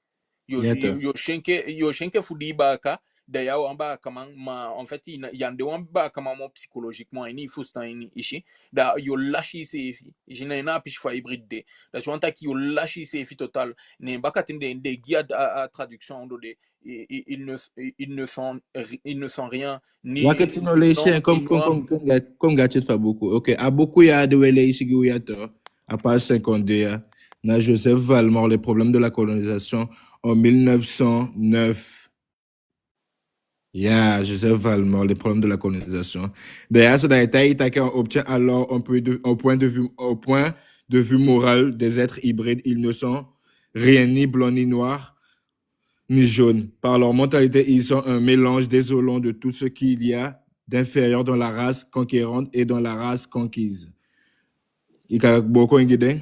Yo, yo, yo si enke, yo si enke fu di i baaka, da ya wan baakaman, ma en fait, i ná, ya á de wan baakaman moo psychologiquement, ini i fusutan ini, i si. Da yo lasi iseefi, i si, na ini a pisi fu a hybride de. Dati wani taki yo lasi iseefi total. Ne bakaten den, den gi a, a, a traduction ando de, i, i, ils ne, ils ne sont ri-, ils ne sont rien, ni, wakti, no, leisi en, comme, comme, comme, comme, comme gâchette fa buku. Ok, a buku ya di we leisi gi u ya tu, a page cinquante-deux ya, na Joseph Valmore, Les problèmes de la colonisation en mille neuf cent neuf. Ya, Joseph Valmore, Les problèmes de la colonisation. D'ailleurs, c'est dans les détails, il t'a qu'on obtient alors un peu de, un point de vue, un point de vue moral des êtres hybrides. Ils ne sont rien, ni blancs, ni noirs, ni jaunes. Par leur mentalité, ils sont un mélange désolant de tout ce qu'il y a d'inférieur dans la race conquérante et dans la race conquise. I kan booko en gi den?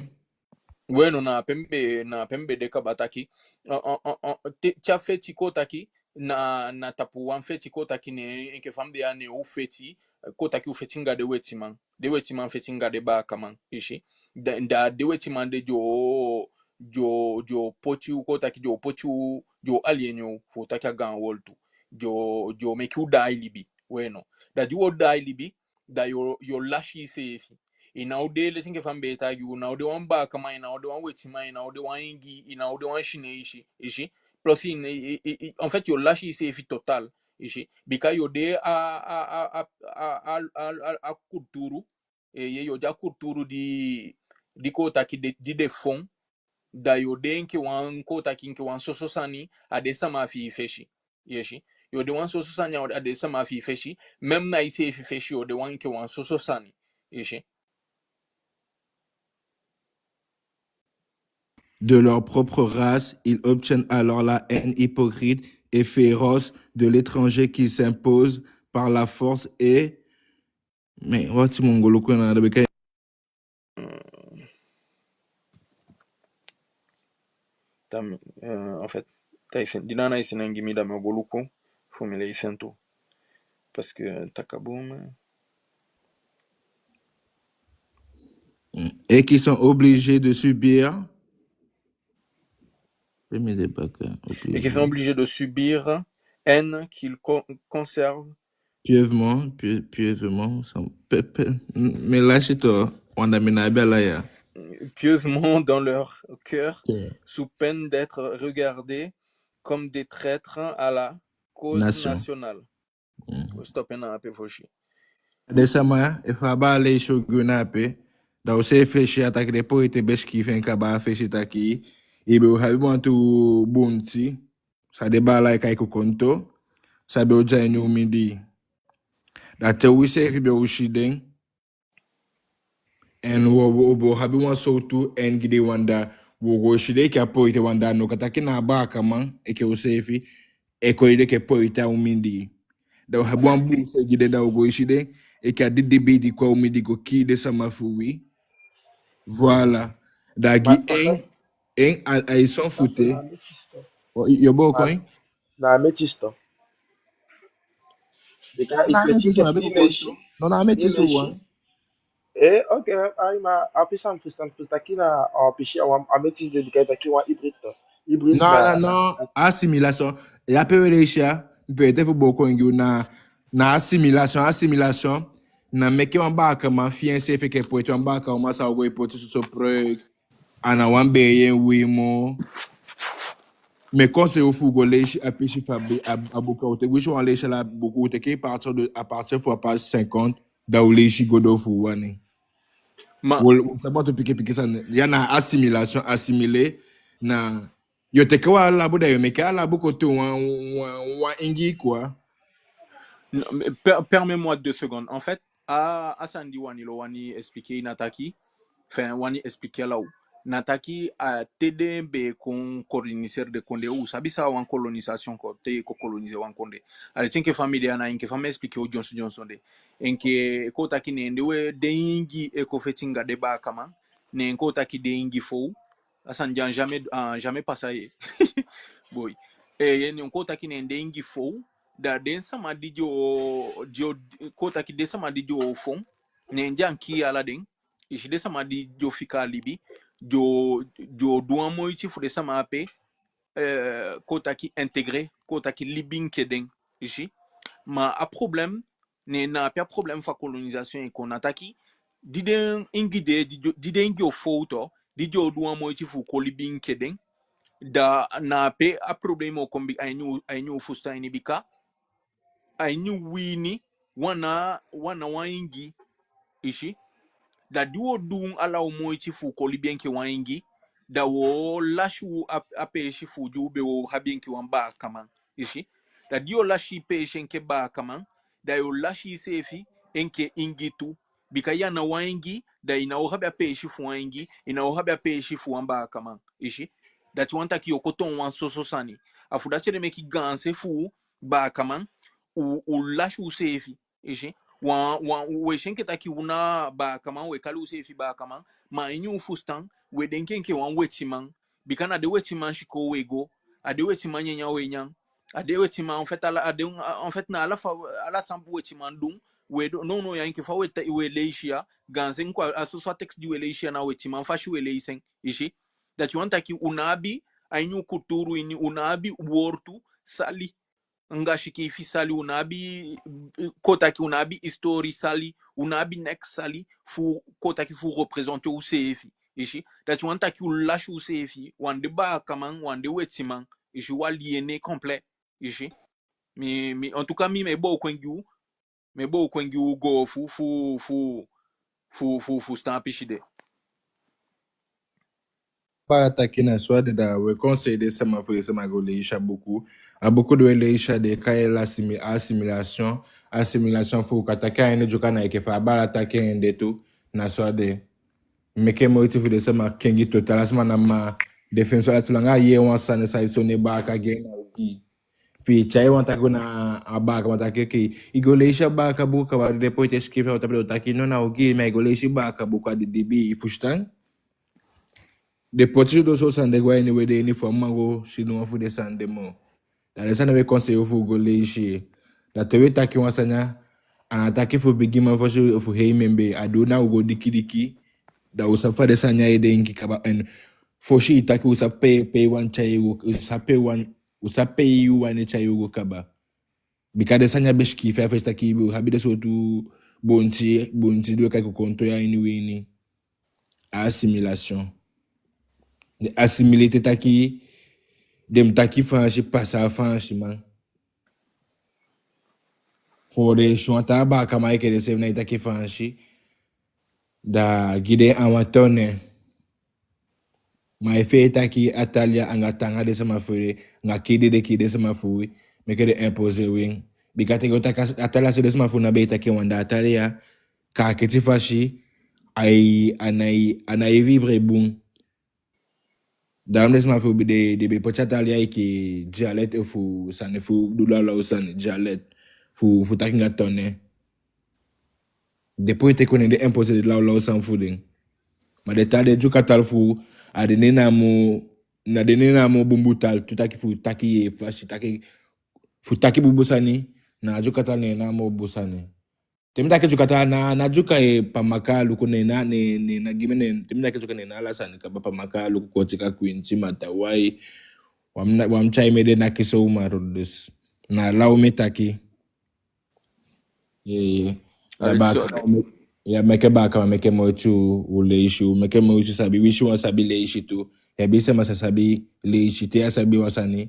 We no, na ape mi be, na ape mi be de kaba taki. An, an, an, an, te, te a feti, kon taki, na, na tapu wan feti, kon taki, ne, enke fa mi de ya, ne u feti, kon taki, u feti anga den wetiman. Den wetiman feti anga den baakaman, i si. Da, da den wetiman de, den o, den o, den o poti u, kon taki, den o poti u, den o aliéné u, fu taki a gaan wowtu. Den o, den o meke u daai libi, we no. Da di wo daai libi, da yo, yo lasi iseefi. I ná o de leti enke fa mi be taigi u, i ná o de wan baakaman, i ná o de wan wetiman, i ná o de wan Ingi, i ná o de wan Sinesi, i si. Plus i, i, i, i, en fait, yo lasi iseefi total, i si. Bika yo de a, a, a kulturu, eh, yo de a kulturu di, di kon taki de, di de fon, da yo de enke wan, kon taki, enke wan soso sani a den sama fi i fesi. I si. Yo de wan soso sani a, a den sama fi i fesi. Même na iseefi fesi yo de wan, enke wan soso sani. I si. De leur propre race, ils obtiennent alors la haine hypocrite et féroce de l'étranger qui s'impose par la force et Mais wakti, mi o go luku en, na da be kai. Tam, euh, en fait, da i sen, di na na i seni en gi mi, da mi o go luku fu mi leisi en tu. Parce que, taka boum. Et qui sont obligés de subir. Fais-moi des bacs, euh, obligés. Et qui sont obligés de subir haine qu'ils co-, conservent pieusement, pie-, pieusement, sans, pe-, pe-, mais là, chez toi, on a mis la belle là. Pieusement dans leur cœur, sous peine d'être regardés comme des traîtres à la cause nationale. Nation. Mm. Stop en na ape fosi. Den sama, efu a be leisi u gi u na ape, Da u seefi e si a taki den poiti be sikiifi en kaba a fesi taki i be o abi wantu bunti, san den baala e kai kokonto, san be o de a ini u mindii. Da te wi seefi be o si den, en wo, wo, wo abi wan sowtu en gi den wan da, wo go si den enke a poiti wan da, no kan taki na a baakaman enke u seefi e kon e de enke poiti a u mindii. Da wo abi wan buuse gi den, da wo go si den enke a didibii di kon a u mindii go kii den sama fu wi. Voilà. Da gi en, en a, a i son fu te. O, yo bo kon. Na métis to. Bika na métis, na métis wan. Eh, ok, ai, ma a pisi a mi fusutan, fusutan taki na a pisi a wan, a métis de, bika i taki wan hybride to. Hybride. Non, na, non, non, assimilation. Ya pe we leisi a, mi pe ete fu booko en gi u na, na assimilation, assimilation. Na meke wan baakaman fii enseefi enke poiti, wan baakaman sa o go e poti soso pruik. A ná wan bee wi moo. Mi e conseil u fu go leisi a pisi fu a, a, a buku, u teke, winsi wan leisi ala buku, u teke à partir de, à partir fu a page cinquante, da u leisi go doo fu u wani. Ma wo, wo sabi tu piki piki sani. Ya na assimilation, assimiler, na yo teke wan Alabu, da yo meke a Alabu kon toon wan, wan, wan Ingi, quoi. Non, mais per-, permets-moi deux secondes. En fait, a, a sani di Wanilo wani expliquer na taki, enfin, wani expliquer ala u. Na taki, a, te den be kon coloniser den kondee, u sabi san wan colonisation kon, te i kon coloniser wan kondee. A leti enke fa mi de ya, na enke fa mi expliquer u dyonson dyonson de. Enke kon taki ne den we, den Ingi e kon feti anga den baakaman, ne kon taki den Ingi fou. A sani di a jamais, a jamais pasa ye. Boi. Eh, ye, ne kon taki ne den Ingi fou, da den sama di den o, di o, kon taki den sama di den o fon, ne den á kii ala den. I si, den sama di den o fika a libi, den o, den o du wan moiti fu den sama ape, eh, kon taki intégrer, kon taki libi enke den. I si. Ma a problème, ne na ape a problème fu a colonisation e kon, na taki, di den Ingi de, di, di den Ingi o fou tu, di den o du wan moiti fu kon libi enke den, da na ape a problème o kon, bika a ini u, a ini u fusutan ini, bika a ini wi ini, wi á, wi á wan Ingi, i si. Da di wo du ala u moiti fu kon libi enke wan Ingi, da wo lasi u a, a peesi fu di u be o abi enke wan baakaman, i si. Da di yo lasi i peesi enke baakaman, da yo lasi iseefi enke Ingi tu. Bika ya na wan Ingi, da i ná o abi a peesi fu wan Ingi, i ná o abi a peesi fu wan baakaman, i si. Dati wani taki yo kon toon wan soso sani. A fu dati ede meke gaanse fu u baakaman, u, u lasi useefi, i si. Wan, wan, we si enke taki u na baakaman, we kali useefi baakaman, ma a ini u fusutan, we denki enke wan wetiman. Bika na den wetiman sikoo we go, a den wetiman nyanyan we nyan, a den wetiman, en fait, ala, a den, en fait, na ala fa, ala san wetiman du, we du, nownow ya enke fa we, we leisi ya, gaanse enke a, a soso a texte di we leisi ya na wetiman fasi we leisi en, i si. Dati wani taki u ná abi, a ini u kulturu ini, u ná abi wowtu sali anga sikiifi sali, u ná abi, kon taki u ná abi histori sali, u ná abi neks sali fu, kon taki fu représenter useefi, i si. Dati wani taki u lasi useefi, wan den baakaman, wan den wetiman, i si, u aliéné complet, i si. Mi, mi, en tout cas, mi, mi e booko en gi u, mi e booko en gi u go fu, fu, fu, fu, fu, fu fusutan a pisi de. Baala taki na so a de, da we conseil den sama fu den sama go leisi a buku. A buku di we leisi a de kai l'assimi-, assimilation, assimilation fu u kan taki a ini Dyuka, na enke fa a baala taki en de tu, na so a de. Meke moiti fu den sama kengi total, a sama na ma définition, ala tu langa a yee wan sani san e soni baaka gi en, na ogii. Fi i tyai wan taki na a baakaman taki, oke, i go leisi a baaka buku kaba, den poiti e sikiifi a u tapu, den o taki no, na ogii, ma i go leisi baaka buku a didibii, i fusutan. Den poti soso sani de go a ini we de ini fu a man go sidon fu den sani de moo. Da den sani we conseil fu go leisi. Da te we taki wan sani ya, a ná taki fu bigiman fosi fu hei membee, a du na u go dikidiki. Da u sabi fa den sani ya e denki kaba, en fosi i taki u sabi pe, pe i wani tyai u go, u sabi pe wan, u sabi pe i wani tyai u go kaba. Bika den sani ya be sikiifi a fesi taki i be o abi den sowtu bonti, bonti di we kai kokonto ya ini wi ini. Assimilation. Den assimilé te taki, den mu taki Faansi pasa a Faansiman. Fu den si wan taa baakaman enke denseefi ná e taki Faansi. Da gi den a wan tonne. Ma efu i taki a tali ya anga taanga den sama fu den, anga kii di den kii den sama fu wi, meke den imposer wi. Bika te i go taki a tali ya so den sama fu wi ná be e taki en wan, da a tali ya, kaakiti fasi, ai, a nai, a nai vibrer bun. Daarom den sama fu wi den, den be poti a tali ya enke dialect fu sani fu du lawlaw sani, dialect fu, fu taki anga tonne. Depuis te kon ne den imposer den lawlaw sani fu den. Ma den tali den Dyuka tali fu, a den na a moo, na den na a moo bunbun tali tu taki fu taki, ye, fasi taki, fu taki bunbun sani, na Dyuka tali ne na a moo bun sani. Te mi taki Dyuka tali na, na Dyuka, e, Pamaka, Aluku, ne na, ne, ne na gi mi, ne, te mi taki Dyuka ne na ala sani kaba, Pamaka, Aluku, Kotika, Kwinti, Matawai, wan mi na, wan mi tyai mi ede naki so, ma dus na ala u mi taki. Ye, ye. Ya, baakaman, ya, meke baakaman, meke moiti u leisi, meke moiti u sabi, winsi u á sabi leisi tu. Ya, abi sama sa sabi leisi, te ya sabi wan sani,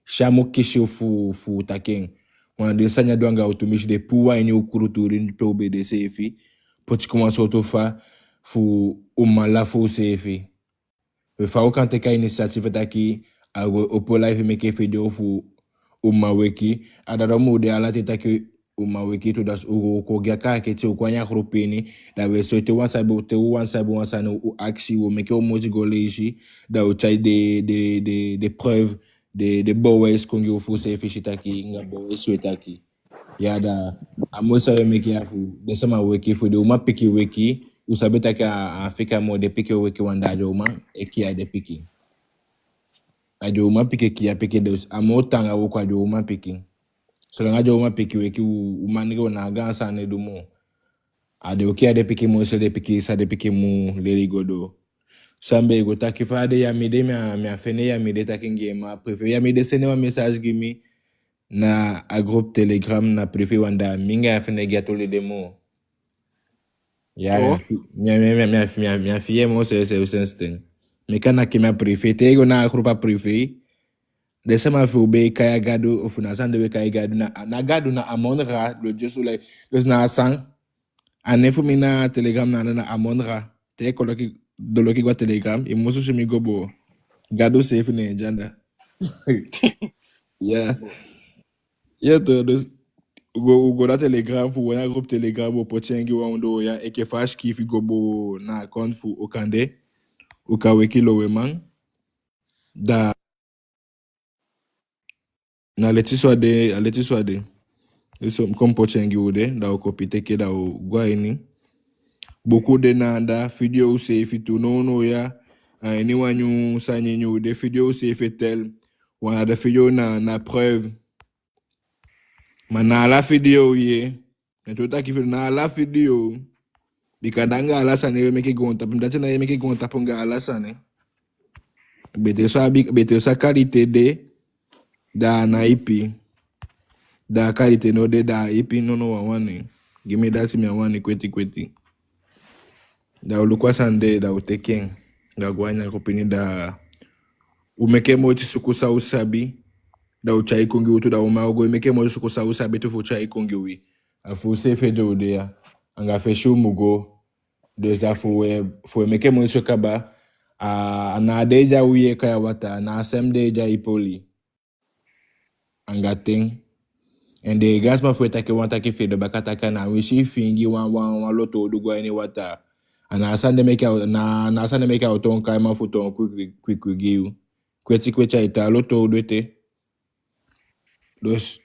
sa mu kisi u fu, fu taki en. Wan den sani ya du anga u tumisi, den puu u a ini u kulturu pe u be de seefi, poti kon wan sowtu fa fu u man lafu u seefi. We, fa u kan teke a initiative taki a go opo live meke video fu u man weki. A dati u mu de ala ten taki u man weki tu, da u go kon gi a kaakiti, u kon a ini a group ini. Da we, so te wan sabi, te wan sabi wan sani, u akisi, u meke u moiti go leisi. Da u tyai den, den, den, den preuve, den, den bewijs kon gi u fu u seefi si taki anga bewijs we taki. Ya, da a moo san we meke ya fu den sama weki, fu den uman pikin weki. U sabi taki a, a fika moo den pikin weki, wan da a den uman e kiya den pikin. A den uman pikin kiya pikin, dus a moo taanga wooko a den uman pikin. Solanga den uman pikin weki, u, u man nenge u na a gaan sani e du moo. A den o kiya den pikin moo, so den pikin, san den pikin mu leli go doo. San mi be go taki fa a de ya, mi de, mi á, mi á fende ya, mi de taki anga en, ma privé ya, mi de sende wan message gi mi na a groupe Telegram na privé, wan da mi anga en á fende gi a toli de moo. Ya, mi á, mi á, mi á fii en moo seefi, seefi, sensi ten. Mi kan naki mi a privé. Te i go na a groupe a privé, den sama fu u be e kai a gadu, ofu na san den be e kai gadu, na, na gadu na Amon Ra, le dieu soleil. Dus na a san. A nen fu mi na Telegram na, na, na Amon Ra. Te i koloki, doloki go a Telegram, i musu si mi go boo. Gadu seefi ne en de anda. Ya. Ya, to, dus u go, u go na Telegram fu u, na groupe Telegram, u o poti en gi u a ondoo ya, enke fa a sikiifi go boo na a account fu Okande. U kan weki loweman. Da na leti so a de, a leti so a de. So mi kon poti en gi u de, da u kopi teke, da u go a ini. Buku de na anda, fidyo u seefi tu nownow ya. A ini wan nyun sani nyun de, fidyo u seefi e tel. Wan a den fidyo na, na preuve. Ma na ala fidyo ye. Mi e taki fu na ala fidyo. Bika ná anga ala sani we meke goontapu. Mi dati ná e meke goontapu anga ala sani. Betee so abi, betee so a qualité de, da a ná ipi. Da a qualité no de, da a ipi, nono, u á wani. Gi mi dati, mi á wani kweti kweti. Da u luku a sani de, da u teke en. Da u go a ini a groupe ini, da u meke moiti suku san u sabi. Da u tyai kon gi u tu, da u man o go meke moiti suku san u sabi tu fu tyai kon gi wi. A fu u seefi ede u de ya. Anga fesi u mu go. Dus a fu we, fu we meke moiti so kaba. A, a ná a dei di a uwii e kai a wataa, na a sem dei di a e poli. Anga ten. En den gansama fu e taki wan taki fi den baka taki, a ná winsi i fiingi wan, wan, wan lotoo du go a ini wataa. A ná a sani de meke a, na, na a sani de meke a o toon kaiman fu toon kwikwi, kwikwi gi yu. Kweti kweti ai tan, a lotoo du ete. Dus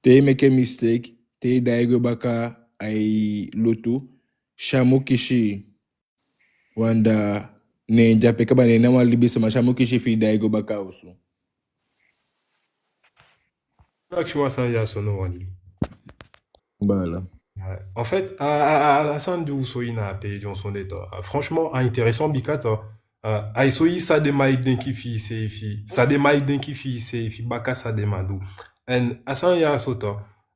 te i meke mistake, te i daai gwe baka a i lutu, Sha mu kisi. Wan da ne en de ape kaba, ne en na wan libisama, Sha mu kisi fi i daai go baka a osu. Akisi wan sani ya so, no wani. Baala. Ouais. En fait, a, a, a, a sani di u soi na ape, di u soi de tu, a, franchement, a intéressant bika tu, a, ai soi san den man e denki fi iseefi, san den man e denki fi iseefi, baka san den man du. En a sani ya so tu,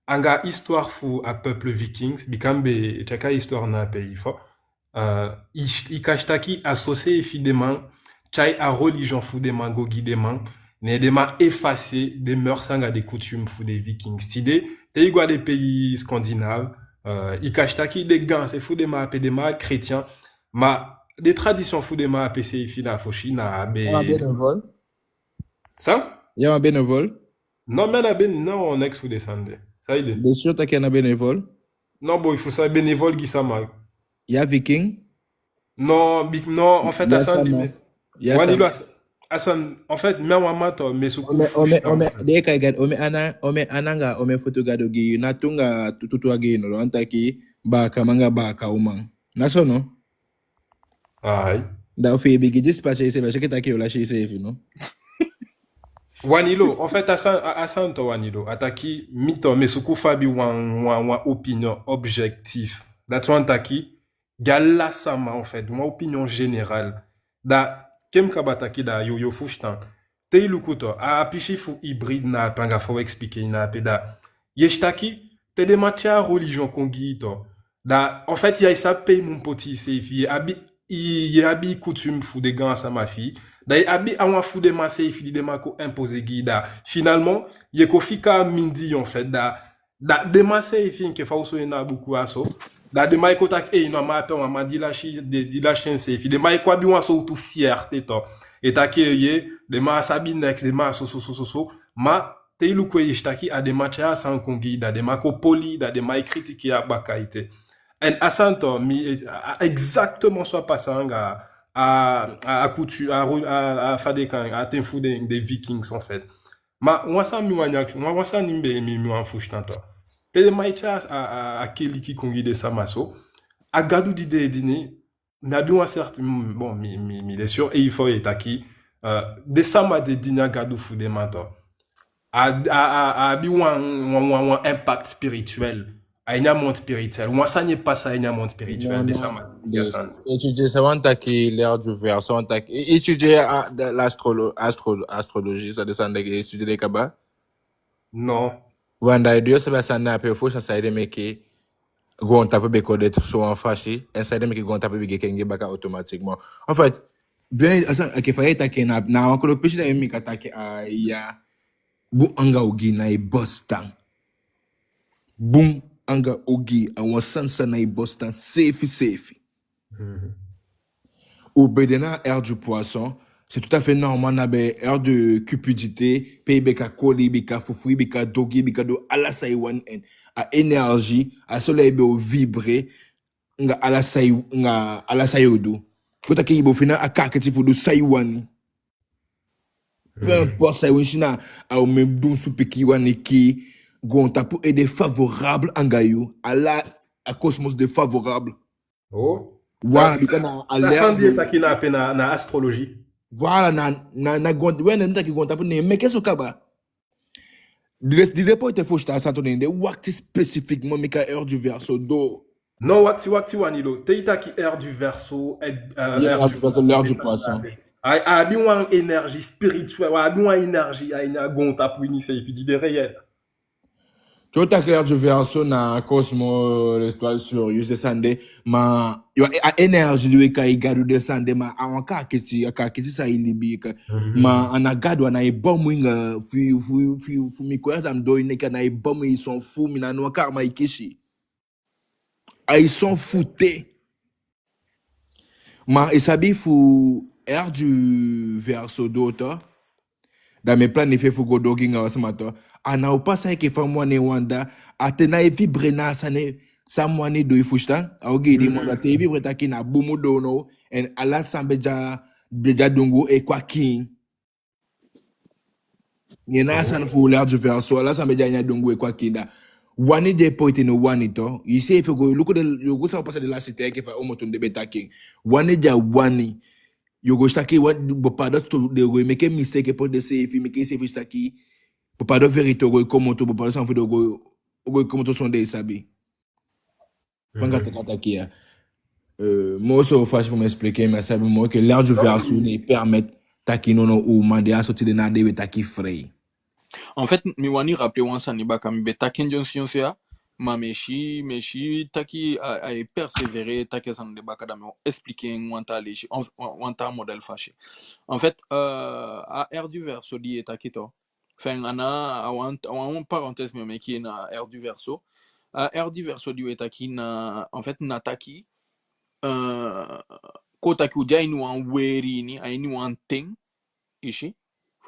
anga histoire fu a peuple Vikings, bika mi be tyai a histoire na ape, il faut, euh, i, i kan si taki a so seefi den man tyai a religion fu den man go gi den man, ne den man effacer den mœurs anga den coutumes fu den Vikings. Tide, te i go a den pays scandinaves, Euh, i kan si taki den gaanse fu den man ape, den man chrétien. Ma den tradition fu den man ape seefi na fosi na a be... Ya wan bénévole. San? Ya wan bénévole. Non, mi á na ben... non, next fu den sani de. Saide? Bien sûr taki a ná bénévole. Non, boi, fu san bénévole gi sama? Ya viking. Non, bi... non, en fait, Ya a sani sama. mi... Ya Wanilo, sama. a sani, en fait, mi a wan man to, mi e suku Omen, fu... omen, omen, den e kai Gadu, omen ana, omen ana anga, omen futu Gadu gi yu, na tu anga tu, tu, tu a gi yu, no, wan taki baakaman anga baakauman. Na so, no? Ai. Da efi i bigin dispasi iseefi, a seke taki yo lasi iseefi, no? Wanilo, en fait, a sani, a, a sani to, Wanilo, a taki mi to, mi e suku fu abi wan, wan, wan opinion objectif. That's why mi taki, gi ala sama, en fait, wan opinion générale. Da, ke mi kaba taki, da yo, yo fusutan. Te i luku to, a, a pisi fu hybride na ape anga fa u expliquer en na ape, da ye si taki, te den man tyai a religion kon gi i to, da, en fait, ya e sabi pe i mu poti iseefi, ye abi, i, ye abi coutume fu den gaansama fi i, da ye abi a wan fu den man seefi di den man kon imposer gi i, da, finalement, ye kon fika mindii, en fait, da, da den man seefi, enke fa u soi en na a buku ya so, da den man e kon taki, ei, no, a man ape a wan man di lasi, di, di lasi enseefi. Den man e kon abi wan sowtu fierté to. E taki, ei, den man á sabi neks, den man so, so, so, so, so. Ma te i luku, ye si taki a den man tyai a sani kon gi i, da den man kon poli, da den man e critiquer a baka ete. En a sani to, mi, a, a, exactement so a pasa anga a, a, a coutu-, a, a, a fa den kan, a ten fu den, den Vikings, en fait. Ma wan sani mi wani akisi, wan, wan sani mi be, mi, mi wani fusutan to. Te den man e tyai a, a, a keliki kon gi den sama so, a Gadu di den e dini, mi abi wan certain, mm, bon, mi, mi, mi de sur, e i fo ye taki, euh, den sama di e dini a Gadu fu den man to, a, a, a, a abi wan, wan, wan, wan impact spirituel a ini a monde spirituel. Wan sani e pasa a ini a monde spirituel, Non, den non. sama e De sani. étudier sa, wan taki l'ère du Verseau, wan taki, é-, étudier a, de, l'astro-, astro-, astrologie, sa den sani de, étudier den kaba. Non. Wan, da i du, yo sabi a sani na ape, fosi, saide meke goontapu be kon de so wan fasi, en saide meke goontapu bigin kengi baka automatiquement. En fait, bien, a sani, enke fa ye taki na, na wan kolo pisi da ye meke a taki, a, ya, bun anga ogii na i bestaan. Bun anga ogii, a wan sani san na i bestaan seefi seefi. U be de na ère du Poisson, c'est tout à fait normal, na be ère de cupidité, pe i be kan koli, i be kan fufuu, i be kan du ogii, i be kan du ala san i wani, en a énergie, a so la i be o vibrer, anga ala san i, anga ala san yo du. Fu taki i be o feni a kaakiti fu du san i wani. Peu importe san i wani, si na a omen dunsu pikin i wani kii, goontapu e de favorable anga yu. Ala a cosmos de favorable. Oh. Voilà, Da, bika na a da sani di ye l'ère, taki na ape na, na astrologie. Voilà, na, na, na goon-, we, na mi taki goontapu ne meke so kaba. Di den, di den poti fosi a sani to, den e wakti spécifiquement meke a ère du Verseau doo. Non, wakti, wakti, Wanilo. Te i taki ère du Verseau, eh, euh, Ye, ère ère du du Verseau, l'ère du Poisson. A, a abi wan énergie spirituelle, a abi wan énergie, a ini a goontapu ini seefi di de réel. Te u taki ère du Verseau na cosmos, l'étoile Sirius, den sani de, ma, yo, a énergie di we kai gadu, den sani de, ma a wan kaakiti, a kaakiti san e libi, ka-, ma a ná gadu, a ná e bomoyi anga fu, fu, fu, fu mi kon ya, da mi doo ini en, ka a ná e bomoyi, i s'en fou, mi ná a wan kaba i kisi. A i s'en foutait. Ma i sabi fu ère du Verseau doo to, da mi e planifier fu go du ogii anga wan sama to. A ná o pasa enke fa mi wani en wan dei. A te na i vibrer na a sani san mi wani du, i fusutan. A ogii di mi o du, a te i vibrer taki na bun mi o du now, en ala san be de a, be de a dungu e kon a kiin. Neen na a sani fu l'ère du Verseau, ala san be de a ini a dungu e kon a kiin, da wani di e poti, no wani to. I seefi o go luku den, yo go sa pasa den lasiti ten enke fa omen tu den be taki. Wani di a wani, yo go si taki wan, bepaalde tu den o go e meke mistake, e poti denseefi, meke iseefi si taki bepaalde vérité o go e komoto, bepaalde sani fu den o go, o go e komoto sondee i sabi. Fa mi kan taki a taki ya. Euh, mi o si wan fasi fu mi expliquer, mi á sabi moo, que l'ère du Verseau ne permet taki, non, non, u man de a soti de na den we taki frei. En fait, mi wani rappeler wan sani baka, mi be taki en dyonson dyonson ya, ma mi e si, mi e si taki a, a e persévérer taki a sani de baka, da mi o expliquer en wan taa leisi, en, wan, wan taa modèle fasi. En fait, euh, a ère du Verseau di i e taki to, enfin, a na, a wan, a wan parenthèse mi o meke na ère du Verseau. A ère du Verseau di we taki na, en fait, na taki, euh, kon taki u de a ini wan weri ini, a ini wan ten, i si.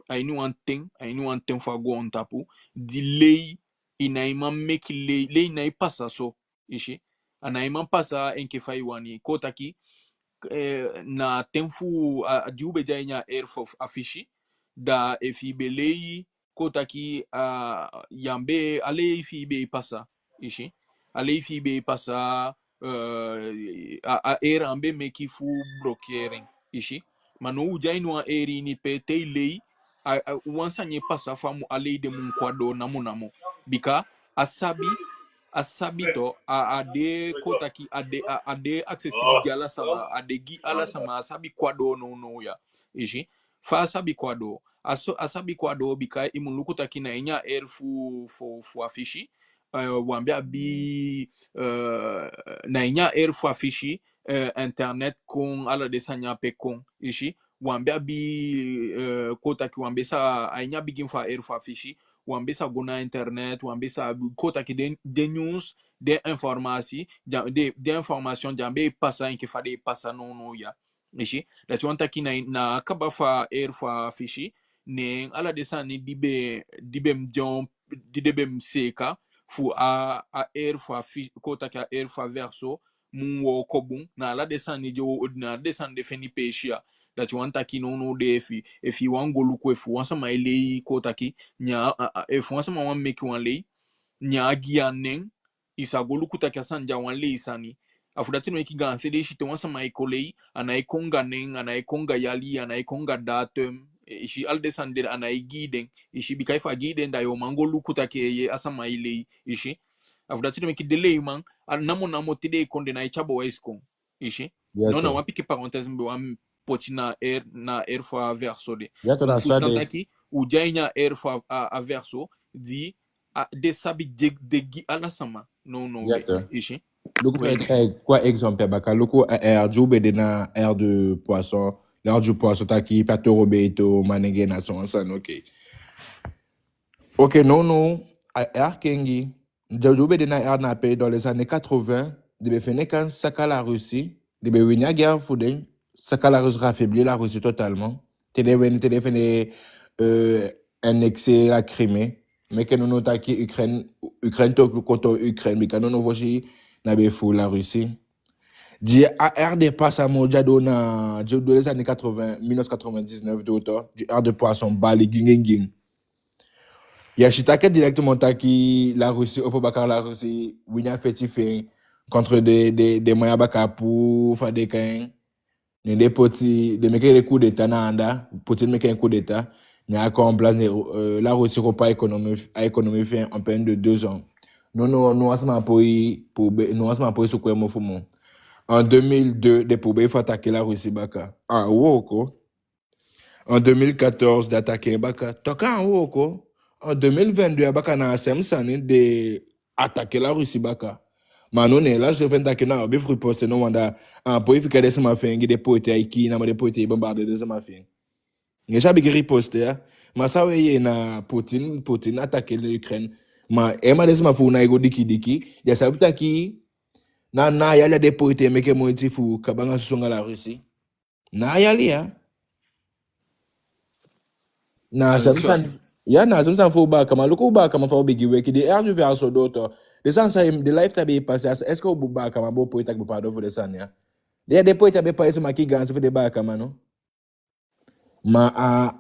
A ini wan ten, a ini wan ten fu a goontapu, di lei, i nái man meki lei, lei nái pasa so, i si. A nái man pasa enke fa i wani. Kon taki, eh, na ten fu a, a di u be de a ini a ère fu a fisi, da efi i be lei, kon taki, a, ya be, a lei fi i be e pasa, i si. A lei fi i be e pasa, eh, a, a ère á be meki fu bloquer en, i si. Ma now u de a ini wan ère ini pe te i lei, a, a, wan sani e pasa fu a mu, a lei de mu kon a doo namo namo. Bika a sabi, a sabi tu, a, a de, kon taki, a de, a, a de accessible gi ala sama, a de gi ala sama, a sabi kon a doo nownow ya, i si. Fa a sabi kon a doo? A so, a sabi kon a doo bika i mu luku taki na ini a ère fu, fu, fu a fisi, eh, wan be abi, eh, na ini a ère fu a fisi, eh, internet kon, ala den sani ape kon, i si. Wan be abi, eh, kon taki wan be sa, a ini a bigin fu a ère fu a fisi, wan be sa go na internet, wan be sa, kon taki den, den news, den informasi, den, den, den information, den á be e pasa enke fa den e pasa nownow ya. I si, dati wani taki na, na a kaba fu a ère fu a fisi, ne ala den sani di be, di be mu de on, di den be mu seeka fu a, a ère fu a fi, kon taki a ère fu a Verseau mu wooko bun, na ala den sani di o, na ala den sani den feni peesi ya. Dati wani taki nownow de efi, efi i wani go luku efu wan sama e lei, kon taki, ne a, a, a, efu wan sama wani meki wan lei, ne a gi i a nen, i sa go luku taki a sani de a wan lei sani. A fu dati meki gaanse leisi te wan sama e kon lei, a nái kon anga nen, a nái kon anga yali, a nái kon anga datum, eh, i si, ala den sani de a nái gi i den, i si, bika efu a gi i den da yo man go luku taki, eh, a sama e lei, i si. A fu dati meki den leiman, a namo namo te den e kon den nái tyai bewijs kon, i si. Ya, no, na wan pikin parenthèse mi be wani poti na ère, na ère fu a Verseau de. Ya, to, na so a de. Taki u de a ini a ère fu a, a, a Verseau, di a, den sabi de, den gi ala sama. No, no, ya, we, to. I si. Luku, we, fa i e kon a exemple baka, luku a ère di u be de na ère de poisson, l'ère du poisson taki pe a toro be e too, manenge na so wan sani, ok. Ok, no, no, a ère kengi, di u be de na ère na pe dans les années quatre-vingts, den be fende kan saka la Russie, den be wini a guerre fu den, saka la Russie, affaiblir la Russie totalement. Te den wini, te den fende, euh, annexer la Crimée. Meke nownow taki Ukraine, Ukraine toku kon toon Ukraine, bika nownow fosi na be fu la Russie. Di a ère de poisson moo di a doo na, di doo les années quatre-vingts, mille neuf cent quatre-vingt-dix-neuf doo tu, di ère de poisson bali gingingin. Ya si taki directement taki la Russie opo baka, la Russie wini a feti fi en contre den, den, den man ya baka, puu fa den kan. Ne den poti, den meke den coup d'État na anda, Poutine meke en coup d'État. Ne a kon en place, ne, euh, la Russie repart a économie, a économie fi en en peine de deux ans. No, no, no wan sama poi, poi be, no wan sama poi suku en mofu moo. En deux mille deux, den poubei fu attaquer la Russie baka. A wooko. En deux mille quatorze, den attaquer en baka. Toku a wooko. En deux mille vingt-deux, a baka na a seem sani, den attaquer la Russie baka. Ma no, ne la Russie fende taki na a abi fu riposte, no wan da. A poi fika den sama fi en gi den poite, ai kii namo den poite, ai bombarder den sama fi en. Ne a sa bigin riposte ya. Ma san we yee na Poutine, Poutine attaquer l'Ukraine. Ma, eh, ma den sama fu u nái go diki diki. Ya sabi taki na, na a yali ya den poite meke moiti fu kaba anga soso anga la Russie. Na a yali ya. Na a seem sani. Ya, na a seem sani fu u baakaman. Luku u baakaman fa u bigin weki. Den ère du Verseau doo tu. Den sani sa, den live ta be e pasa. Est-ce que u baakaman bo poi taki bo pardon fu den sani ya? Den, den poi ta be pasa, sama kii gaanse fu den baakaman, no? Ma a,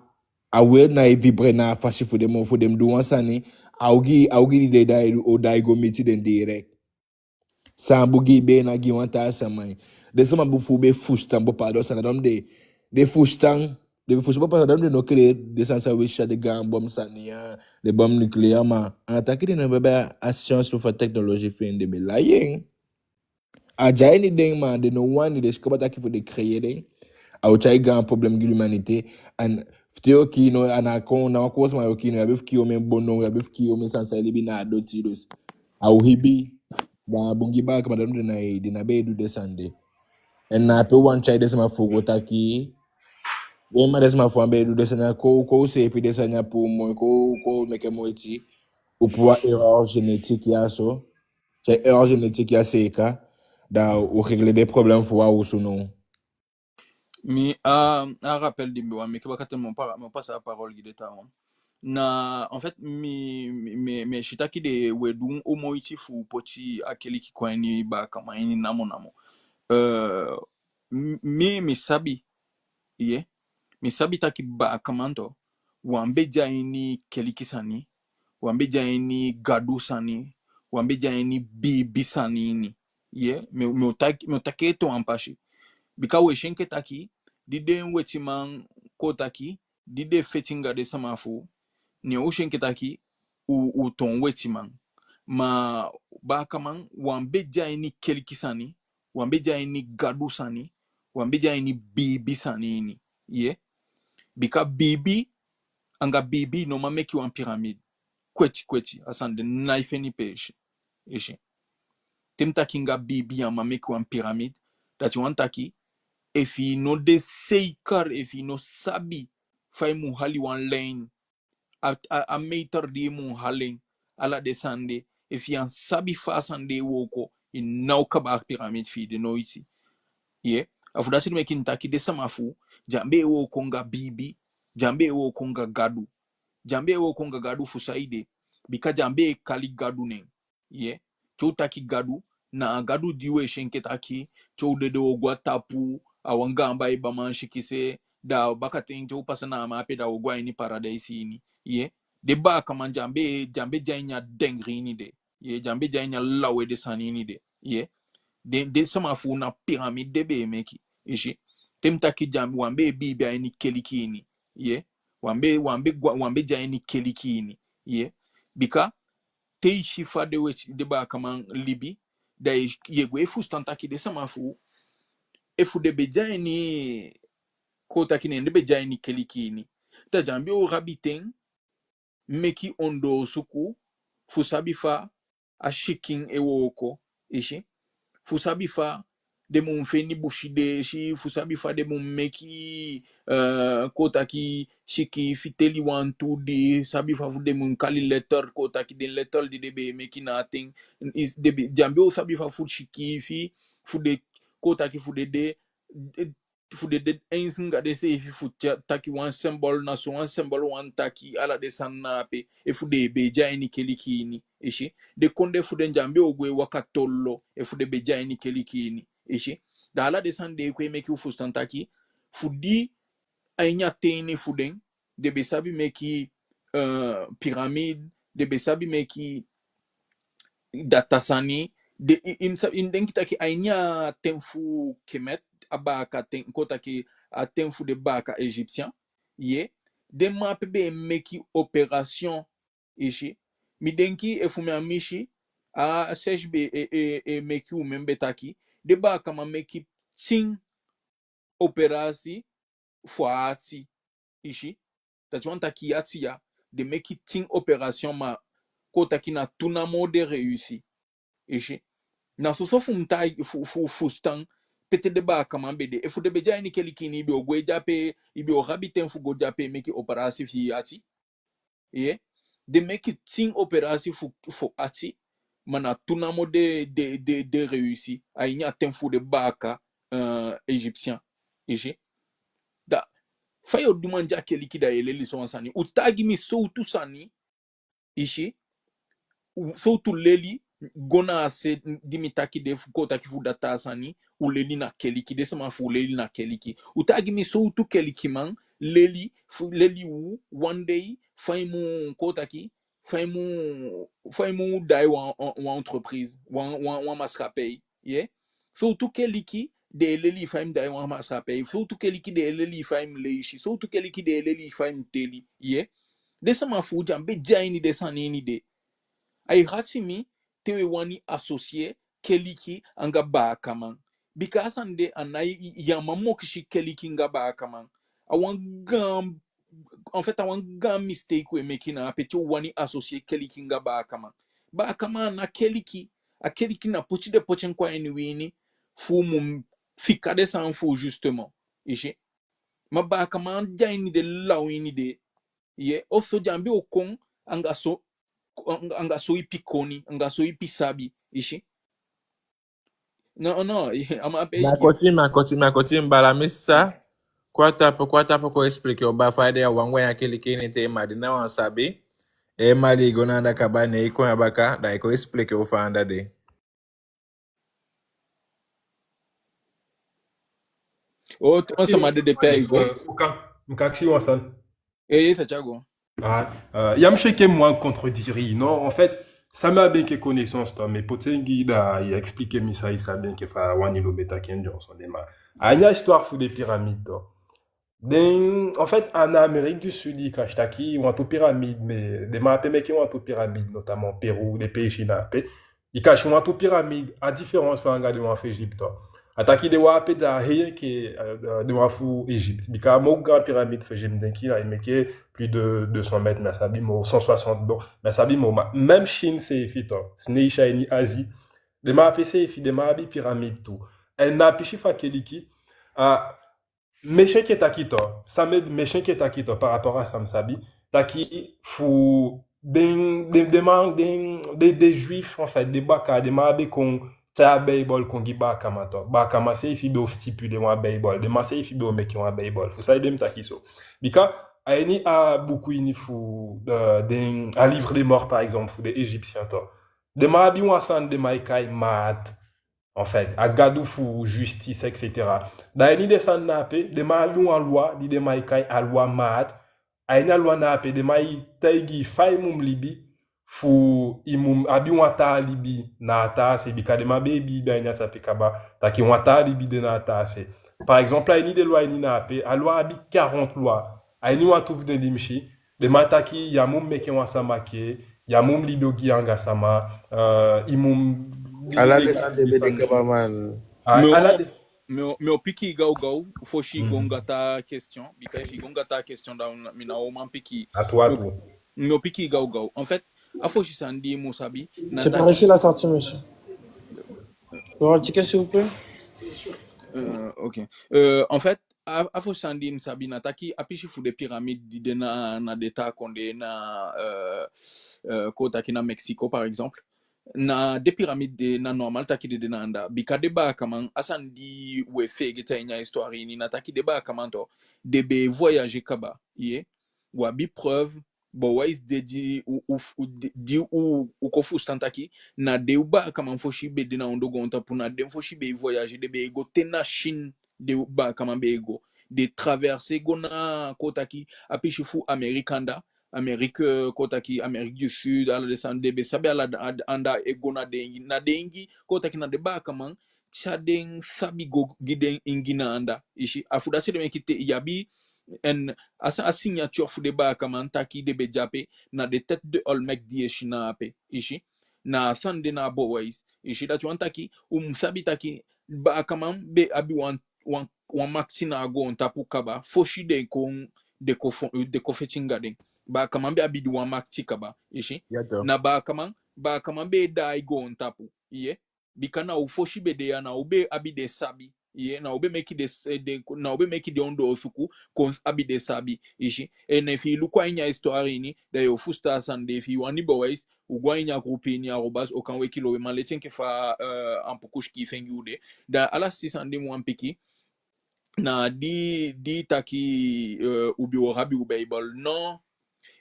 a we nái vibrer na a fasi fu den moo fu den du wan sani. A ogii, a ogii di den daai, o daai go miti den direct. San bun gi i be ná gi wan taa sama. Den sama bun fu u be fusutan bo pardon sani, dati den, den fusutan, den be fusutan bo pardon, dati den no créer den sani san we si a den gaan bom sani ya, den bom nucléaire, ma a taki den no be abi a science fu a technologie fi en, den be lai en. A de a ini den, ma den no wani, den si kaba taki fu den créer den, a o tyai gaan problème gi l'humanité. En te yo kii, no, a ná kon, na wan kon sama yo kii, no, i abi fu kii omen bon, no, i abi fu kii omen sani san e libi na a doti, dus a o hibi. Da a bun gi baakaman, dati den nái, den ná be e du den sani de. En na ape u wani tyai den sama fu u go taki, den, ma den sama fu u á be e du den sani ya, kon, kon u seefi den sani ya puu moi, kon, kon u meke moiti, u puu a erreur génétique ya so. Te heure génétique ya seeka, da u régler den problème fu a osu now. Mi, a, a rappel di mi be wani meke bakaten, mi o pa-, mi o pasa a parole gi den taawan. Na, en fait, mi, mi, mi, mi e si taki den, we du u moiti fu poti a keliki kon a ini baakaman ini namo namo. Euh, m-, mi, mi sabi, ye, mi sabi taki baakaman tu, u á be de a ini keliki sani, u á be de a ini Gadu sani, u á be de a ini biibi sani ini. Ye, mi, mi o taki, mi o taki ete wan pasi. Bika we si enke taki, di den wetiman kon taki, di den feti anga den sama fu u, ne u si enke taki, u, u toon wetiman. Ma baakaman, u á be de a ini keliki sani, u á be de a ini Gadu sani, u á be de a ini biibi sani ini. Ye. Bika biibi, anga biibi no man meke wan pyramide. Kweti, kweti, a sani de ná e feni peesi. I si. Te mi taki anga biibi á man meke wan pyramide, dati wani taki, efi i no de zeker, efi i no sabi fa i mu hali wan lijn, a, a, a meter di i mu hali en, ala den sani de, efi i á sabi fa a sani de e wooko, i ná o kaba a pyramide fi i de noiti. Ye, a fu dati meke mi taki den sama fu u, den á be e wooko anga biibi, den á be e wooko anga Gadu. Den á be e wooko anga Gadu fu saide, bika den á be e kali Gadu nen. Ye, te u taki Gadu, na a Gadu di we si enke taki, te u dede u o go a tapu, a wan gaan baibaman sikise, da bakaten te u pasa na a man ape da u o go a ini paradijs ini. Ye, den baakaman den á be, den á be de a ini a dengri ini de. Ye, den á be de a ini a lawede sani ini de. Ye, den, den sama fu u na pyramide den be e meke. I si. Te mi taki den á, u á be e biibi a ini keliki ini. Ye, u á be, u á be go, u á be de a ini keliki ini. Ye, bika, te i si fa den weti, den baakaman libi, da ye, ye go e fusutan taki den sama fu u, efu den be de a ini, kon taki ne den be de a ini keliki ini, da den á be o abi ten meke ondoosuku fu sabi fa a sikin e wooko, i si. Fu sabi fa den mu feni busi deesi, fu sabi fa den mu meke, eh, kon taki, sikiifi, teli wan, tu, dii, sabi fa fu den mu kali letter, kon taki den letter di den be e meke na a ten, i si, den be, den á be o sabi fa fu sikiifi, fu den, kon taki, fu den de, de, fu den de eens anga denseefi fu ta-, taki wan symbole, na so wan symbole wani taki, ala den sani na ape, efu den be de a ini keliki ini, i si. Den kondee fu den, den á be o go e waka tolo, efu den be de a ini keliki ini, i si. Da ala den sani de e kon e meke u fusutan taki, fu di a ini a ten ini fu den, den be sabi meke, eh, pyramide, den be sabi meke data sani, den, i, i mu sa-, i mu denki taki a ini a ten fu Kemet, a baaka ten, kon taki a ten fu den baaka Egyptien, ye, den man ape be e meke opération, i si. Mi denki efu mi á misi, a Serge be e, e, e meke u membee taki, den baakaman meke tin opération fu a ati, i si. Dati wani taki a ati ya, den meke tin opération, ma kon taki na tu namo den réussi, i si. Na soso fu mi ta-, fu, fu, fusutan pe den baakaman be de. Efu den be de a ini keliki ini, i be o gwe de ape, i be o abi ten fu go de ape meke opération fi i ati. Ye, den meke tin opération fu, fu ati, ma na tu namo den, den, den, den réussi a ini a ten fu den baaka, eh, Egyptien, i si. Da fa yo du man de a keliki da ye leli so wan sani? U taigi mi sowtu sani, i si, u, sowtu leli, go na a se di mi taki de fu kon taki fu data sani, u leli na keliki, den sama fu u leli na keliki. U taigi mi sowtu kelikiman leli, fu, leli u, wan dei, fa i mu kon taki, fa i mu, fa i mu daai wan, wan, wan entreprise, wan, wan, wan maatschappij, ye. Sowtu keliki den e leli i fa i mu daai wan maatschappij, sowtu keliki den e leli i fa i mu leisi, sowtu keliki den e leli i fa i mu teli, ye. Den sama fu u di á be de a ini den sani ini de. Ai hati mi te we wani associer keliki anga baakaman. Bika a sani de a nái, i, i á man mokisi keliki anga baakaman. A wan gaan, en fait, a wan gaan mistake we meke na ape te u wani associer keliki anga baakaman. Baakaman a ná keliki, a keliki na poti den poti en kon a ini wi ini, fu u mu fika den sani fu u justement. I si. Ma baakaman de a ini den law ini de. Ye, ofuso di á be o kon anga so, ko-, anga, anga so ipi koni, anga so ipi sabi, i si. No, no, a man ape. Mi á koti, mi á koti, mi á koti, mi baala, mi sa. Kon a tapu, kon a tapu, kon expliquer u baa fa i de, a wan gwe a keliki ini te, ma di na wan sabi. E, ma di i go na anda kaba, ne i kon ya baka, da i kon expliquer u fa anda de. O, tu sama de de pe i go. Euh, u kan, u kan akisi wan sani. Eh, Santiago. Ah, euh, ya mi si enke mi wani contredire i, non, en fait, san mi abi enke connaissance, to, mi e poti en gi i, da i expliquer mi san i sabi enke fa wan i lobi e taki en dyonson, den man. A ini a histoire fu den pyramide, to. Den, en fait, a na Amérique du Sud i kan si taki wantu pyramide, mais den man ape meke wantu pyramide, notamment Pérou, den peesi na ape. I kan si wantu pyramide, a différence fu en anga den wan fu Égypte, to. A taki den wan ape de hei enke, euh, euh, den wan fu Égypte. Bika a moo gaan pyramide fu Égypte, mi denki na, i meke plus de deux cents mètres, mi á sabi moo, cent soixante, bon, mi á sabi moo, ma même Chine seefi, to. Sneisi a ini Asie. Den man ape seefi, den man abi pyramide tu. En na a pisi fu a keliki, a, mi e si enke taki, to, san mi e, mi e si enke taki, to, par rapport à san mi sabi, taki fu den, den, den man, den, den, den Juif, en fait, den baaka, den man á be kon tyai a Beibel kon gi baakaman, to. Baakaman seefi be o stipuler wan Beibel, den man seefi be o meke wan Beibel. Fu saide mi taki so? Bika a ini a buku ini fu, euh, den, a Livre des Morts, par exemple, fu den Égyptiens, to. Den man abi wan sani den man e kai Maat. En fait, a gadu fu justice, et cetera. Da a ini den sani na ape, den man abi wan loi di den man e kai a loi Maat. A ini a loi na ape, den man e taigi i fa i mu libi, fu i mu abi wan taa libi na a taa se, bika den man be e biibi a ini a tapu kaba, taki wan taa libi de na a taa se. Par exemple, a ini den loi ini na ape, a loi abi quarante lois. A ini wantu fu den di mi si, den man taki, ya mu meke wan sama kee, ya mu libi ogii anga sama, euh, i mu... Ala den sani de be de kaba, man. Ah, mi o, ala den... mi o, mi o piki gawgaw, fosi i go anga taa question, bika efi i go anga taa question, da mi ná o man piki. A tuu, a tuu. Mi o piki gawgaw. En fait, a fosi sani di i mu sabi, na... C'est par ici la sortie, monsieur. Vous aurez un ticket, s'il vous plaît ? Euh, ok. Euh, en fait, a, a fosi sani di mi sabi na taki a pisi fu den pyramide di de na, na den taa kondee na, euh, euh, kon taki na Mexico, par exemple. Na den pyramide de, na normal taki den de na anda. Bika den baakaman, a sani di we feegete a ini a histoire ini, na taki den baakaman, to, den be e voyager kaba, ye. Wi abi preuve, bewijs de di u, u, u, di, di u, u kon fusutan taki na den baakaman fosi be de na ondoo goontapu, na den fosi be e voyager, den be e go te na Chine, den baakaman be e go. Den traverser go na, kon taki, a pisi fu Amérique anda, Amérique, euh, kon taki, Amérique du Sud, ala den sani, den be sabi ala da-, anda e go na den ingi, na den ingi, kon taki, na den baakaman tyai den sabi go gi den ingi na anda, i si. A fu dati seefi meke te i abi en, a sa-, a signature fu den baakaman taki den be de ape, na den tête de Olmec di i e si na ape, i si. Na a sani de na a bewijs, i si. Dati wani taki, u mu sabi taki baakaman be abi wan, wan, wan makiti na a goontapu kaba, fosi den kon, den kon fo-, den kon feti anga den. Baakaman be abi di wan makiti kaba, i si. Ya, to. Na baakaman, baakaman be e daai goontapu, ye. Bika na u fosi be de ya, na u be abi den sabi, ye, na u be meke den s-, eh, den, na u be meke den ondoosuku, kon abi den sabi, i si. En efi i luku a ini a histoire ini, da yo fusutan a sani de. Efi i wani bewijs, u go a ini a groupe ini, arobase Okan Weki Loweman, leti enke fa, euh, Ampuku sikiifi en gi u de. Da a lasiti sani di mi wani piki, na di, di taki, euh, u be o abi u Beibel. Non.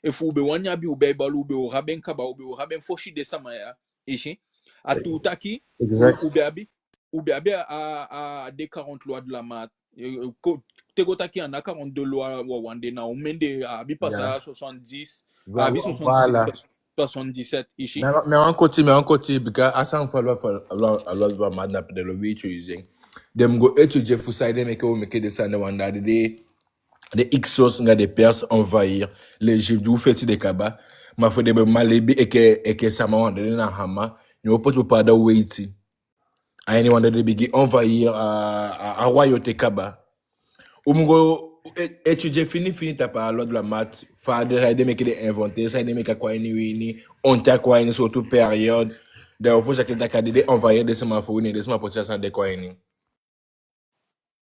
Efu u be wani abi u Beibel, u be o abi en kaba, u be o abi en fosi den sama ya. I si. A tuu taki, u, u be abi, u be abi a, a, a den quarante lois de la Maat. Eh, ko-, te go taki a ná quarante-deux lois wawan de, na omen de, a abi pasa soixante-dix, a abi soixante-six, soixante-dix-sept, i si. Mais, mais encore, mais encore, bika a sani fu a loi, fu a loi, a loi de la Maat na pe den lobi utiliser. Den mu go étudier fu saide meke u meke den sani wan, da den, den Hyksos anga den Perse envahir l'Égypte, u feti den kaba. Ma fu den be man libi enke, enke sama wan de na Hama, ne u poti u papa da weiti. A ini wan de den bigin envahir a, a, a royauté kaba. U mu go é-, étudier fini fini tapu a loi de la Maat, fa den, saide meke den inventer, saide meke a kon a ini wi ini, on ta kon a ini surtout période. Da u fu saki taki a den, den envahir den sama fu wi ini, den sama poti a sani de kon a ini.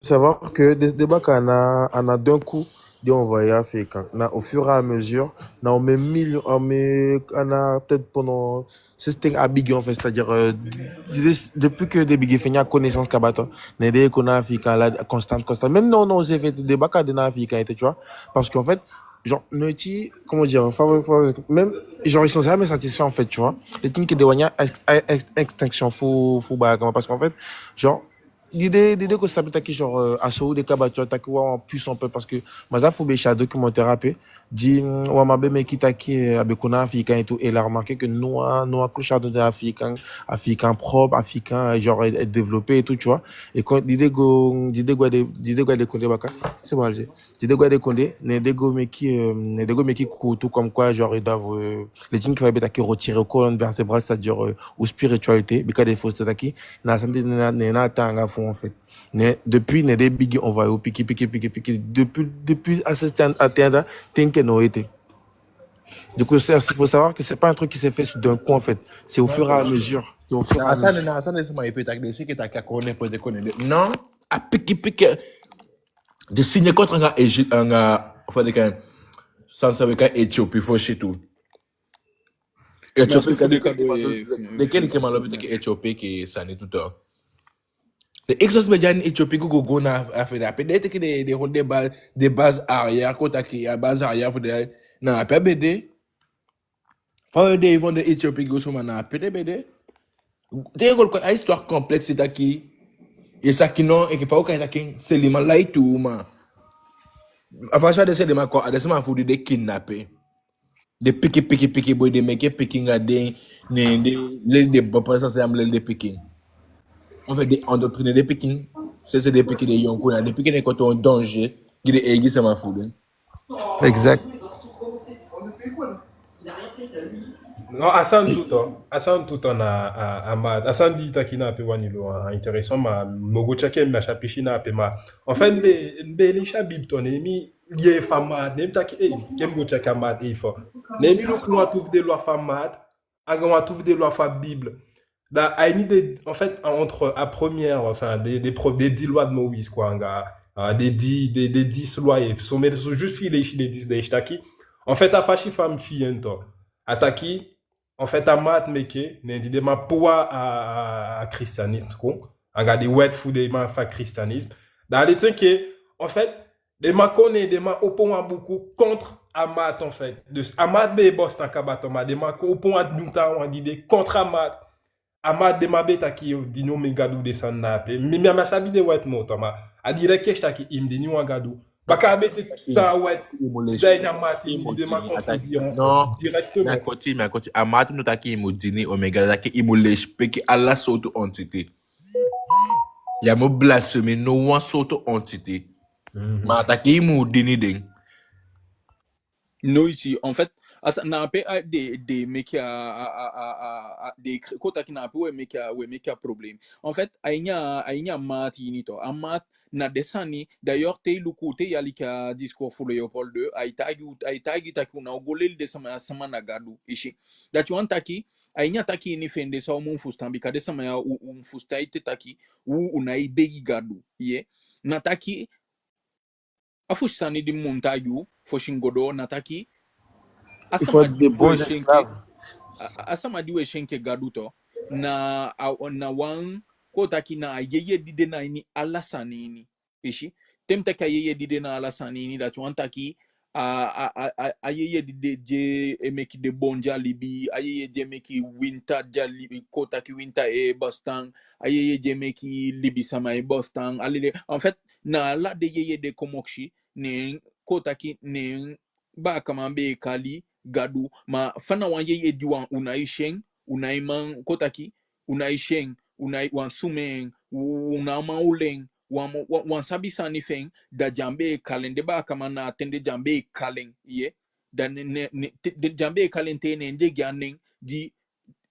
Savoir que den, den bakaa na, a ná d'un coup, den envoyé Afiikan. Na au fur et à mesure, na omen million, omen, a na peut-être pendant, since ten a bigin en fait, c'est-à-dire, euh, depuis, depuis que den bigin feni a connaissance kaba, ne den e kon na Afiikan ala constant, constant. Même non, non, c'est fait, den baka de na Afiikan ete, tu vois. Parce qu'en fait, genre, noiti, comment dire, enfin, enfin, même, genre, ils sont jamais satisfaits, en fait, tu vois. Leti enke den wani a ex-, ex-, extinction fu, fu baakaman, parce qu'en fait, genre, di den, di den kon sabi taki, genre, euh, a so u de kaba, tu vois, taki wan, wan puissant peuple, parce que mi sa fu be si a documentaire ape, di, mm, wan man be meke taki, euh, a be kon na Afiikan et tout, et il a remarqué que nous, hein, nous, a clochard de Afiikan, Afiikan propre, Afiikan, euh, genre, est, est développé et tout, tu vois. Et quand, di den go, di den go a den, di den go a den kondee baka, c'est bon, Alger. Di den go a den kondee, ne den go meke, euh, ne den go meke kuutu comme quoi, genre, ils doivent, euh, leti enke fa i be taki retirer colonne vertébrale, c'est-à-dire, euh, u spiritualité, bika den fosi taki, na sani de na, na, na taanga fu, en fait. Ne, depuis, ne den bigin envoyer u pikin, pikin, pikin, pikin, depuis, depuis a certain, a ten, ten ke no ete. Du coup, c'est, il faut savoir que c'est pas un truc qui s'est fait d'un coup, en fait. C'est au fur et à mesure. C'est au fur et à mesure. Na a sani, na a sani sama e taki, den si enke taki a kon n'importe quoi, ne den, non, a pikin, pikin. Den signer contrat anga Égypte, anga, fa den e kai, san san we kai Éthiopie fosi tu. Éthiopie, den ke den ke malo be taki Éthiopie ke sani tu. Den exos be de a ini Éthiopie, go go na a fede ape. Den teke den, den hold den ba-, den base arrière, kon taki a base arrière fu den na ape a be de. Fa den e vende Éthiopie go so, ma na ape den be de. Te i go luku a histoire complexe taki, i sa taki non, enke fa u kan taki, Selima lai tu, ma a fasi a den Selima kon, a den sama fu di den kidnapper. Den pikin, pikin, pikin boi, den meke pikin anga den, ne den leli den bon, pa san sama leli den pikin. En fait, den endoctriner den pikin, c'est, c'est den pikin, den yonku, na den pikin den kon toon danger gi den eigi sama fu den. Exact. Non, a sani tu, a sani tu na a, a maat. A sani di i taki na ape, Wanilo, a intéressant, ma mi o go tyaki en, mi á si a pisi na ape, ma en fait, mi be, mi be leisi a Bible tu, ne mi yee fu a maat, ne mi taki, ei, ke mi go tyaki a maat, ei, fa. Ne mi luku wantu fu den loi fu a maat, anga wantu fu den loi fu a Bible. Da a ini den, en fait, entre a première, enfin, den, den pro-, den dix lois de Moïse, quoi, anga, euh, den dix, den, den dix lois, et so, mais so, juste fi i leisi den dix, den e taki. En fait, a fasi fa mi fii en tu, a taki, en fait, a maat meke, ne di den man puu a, a, a christianisme kon, anga den wet fu den man fu a christianisme. Da a leti enke, en fait, den man kon, ne den man opo wan buku contre a maat, en fait. Dus a maat be e bestaan kaba tu, ma den man kon opo wan dyonson wan di de contre a maat. A maat, den man be taki, yo, dini omen gadu, den sani na ape. Mi, mi á sabi den wet moo tu, ma a direct e taki i mu dini wan gadu. Baka a be de taa wet, i mu leisi, da a ini a maat, i mu, den man dini, a taki, contredire en, non, directement. Mi á koti, mi á koti. A maat no taki i mu dini omen gadu, a taki i mu lesipeki ala sowtu entité. Ya mu blasphémer no wan sowtu entité. Mhm. Ma a taki i mu dini den. No, i si, en fait, a sa-, na ape a den, den meke a, a, a, a, a, den kri-, kon taki na ape we meke a, we meke a problème. En fait, a ini a, a ini a maat ini tu. A maat na den sani, d'ailleurs, te i luku, te i aliki a discours fu Léopold deux, ai taigi u, ai taigi taki u ná o go leli den sama ya sama na gadu, i si. Dati wani taki, a ini a taki ini fu en, den sa u mu fusutan, bika den sama ya u, u mu fusutan ete taki, u, u nái begi gadu, ye. Na taki, a fosi sani di mi mu taigi u, fosi mi go doo, na taki, a sama di we si enke, a, a sama di we si enke gadu tu, na, a, na wan, kon taki na a yeye di de na ini ala sani ini, i si. Te mi taki a yeye di de na ala sani ini, dati wani taki, a, a, a, a, a yeye di de, di e meke den bon di a libi, a yeye di e meke winta di a libi, kon taki winta e bestaan, a yeye di e meke libisama e bestaan, a leli. En fait, na ala den yeye de kon mokisi, ne en, kon taki, ne en baakaman be e kali gadu, ma fa na wan yeye di wan, u nái si en, u nái man, kon taki, u nái si en, u nái, u á sumee en, u, u ná man oli en, u á mo-, u á, u á sabi sani fu en, da den be e kali en, den baakaman na a ten de den be e kali en, ye. Da ne, ne, ne, te, den, den be e kali en te ne den gi a nen di,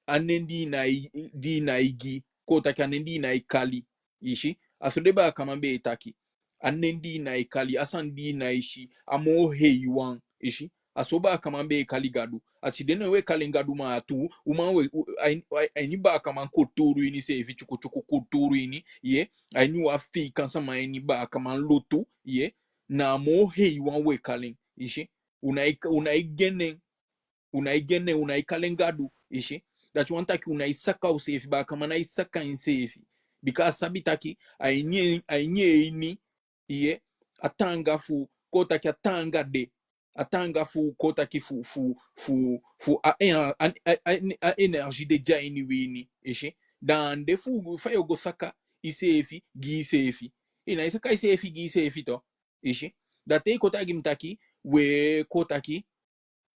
a nen di i nái, di i nái gi, kon taki a nen di i nái kali. I si, a so den baakaman be e taki. A nen di i nái kali, a sani di i nái si, a moo hei wan, i si. A so baakaman be e kali gadu. A tide ne we kali en gadu, ma a tuu, u man we, u, a ini, a ini baakaman kulturu ini seefi, tyuku tyuku kulturu ini, ye. A ini u Afiikan sama ini baakaman lutu, ye. na a moo hei wan we kali en, i si. U nái, u nái gi en nen, u nái gi en nen, u nái kali en gadu, i si. Dati wani taki u nái saka useefi, baakaman nái saka enseefi. Bika a sabi taki a ini en, a ini en ini, i yee, a taanga fu, kon taki a taanga de, a taanga fu, kon taki fu, fu, fu, fu a, a, a, a, a énergie de de a ini wi ini, i si. Da a de fu, fa yo go saka iseefi gi iseefi. I nái saka iseefi gi iseefi tu, i si. Da te i kon taigi mi taki, we, kon taki,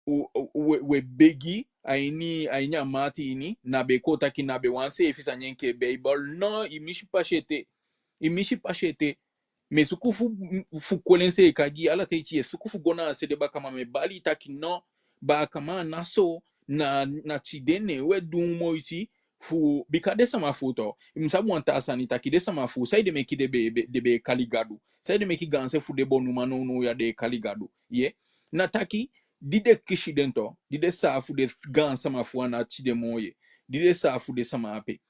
u, u, we, we begi a ini, a ini a maati ini, na be, kon taki, na be wan seefi sani enke Beibel. No, i misi pasi ete. I misi pasi ete. Mi e suku fu, fu kweli en seeka gi i, ala ten i e suku fu go na a se de, baakaman, mi e bali i taki no, baakaman, a ná so, na, na tide ne we du moiti fu, bika den sama fu u tu, i mu sabi wan taa sani taki den sama fu u, saide meke den be, be, den be e kali gadu? Saide meke gaanse fu den bonuman nownow ya den e kali gadu? Ye. Na taki, di den kisi den tu, di den saafu den gaansama fu u, a ná tide moo ye. Di den saafu den sama ape.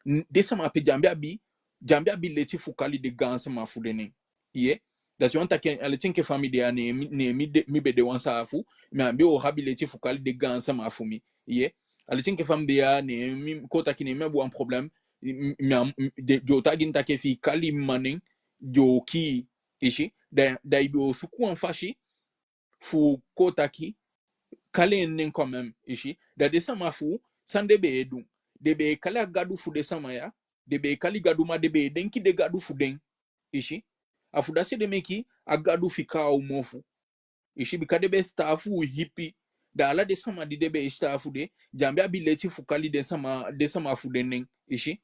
N-, den sama ape, den á be abi, den á be abi leti fu kali den gaansama fu den nen. Ye. Dati wani taki, a leti enke fa mi de ya, ne mi, ne mi de, mi be de wan saafu, mi á be o abi leti fu kali den gaansama fu mi. Ye. A leti enke fa mi de ya, ne mi, kon taki, ne mi abi wan problème, mi, mi, mi, den, den o taigi mi taki efi i kali mi mma nen, den o kii i. I si. Da, da i be o suku wan fasi fu, kon taki, kali en nen quand même, i si. Da den sama fu u, san den be e du? Den be e kali a gadu fu den sama ya, den be e kali gadu, ma den be e denki den gadu fu den, i si. A fu dati ede meke a gadu fika a u mofu, i si, bika den be sitaafu u ipi. Da ala den sama di den be e sitaafu de, den á be abi leti fu kali den sama, den sama fu den nen, i si.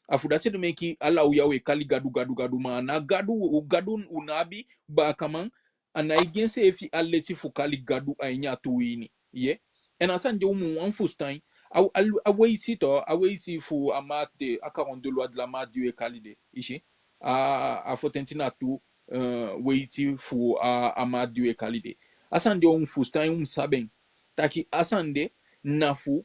A fu dati ede meke ala u ya we kali gadu, gadu, gadu, ma a ná gadu, u gadu u ná abi, baakaman, a nái gi enseefi a leti fu kali gadu a ini a tuu ini. Ye. En a sani de u mu wani fusutan. A, a, a weiti tu, a weiti fu a maat de, a quarante-deux lois de la maat di we kali de, i si. A, a fotenti na tu, eh, weiti fu a, a maat di we kali de. A sani de u mu fusutan, u mu sabi en. Taki a sani de na fu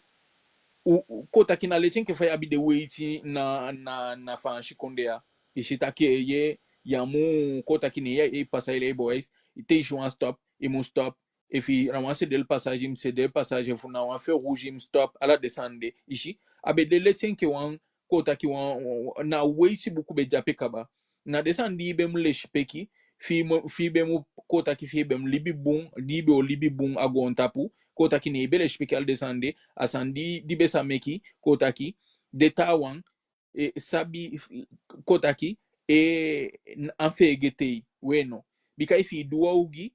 u, u, kon taki, na leti enke fa i abi den weiti na, na, na Faansi kondee ya. I si, taki, ye, ya mu, kon taki, ne ya e pasa, i lei, boys, te i si wan stop, i mu stop. Efi na wan céder le passage, i mu céder le passage, efu na wan feu rouge, i mu stop, ala den sani de, i si. A be de leti enke wan, kon taki, wan, wan, na weiti buku be de ape kaba. Na den sani di i be mu lesipeki, fi i mu, fi i be mu, kon taki, fi i be mu libi bun, di i be o libi bun a goontapu, kon taki, ne i be lesipeki ala den sani de, a sani di, di be sa meke, kon taki, den taawan, e, sabi, kon taki, e, n-, á feegete i, we no. Bika efi i du wan ogii,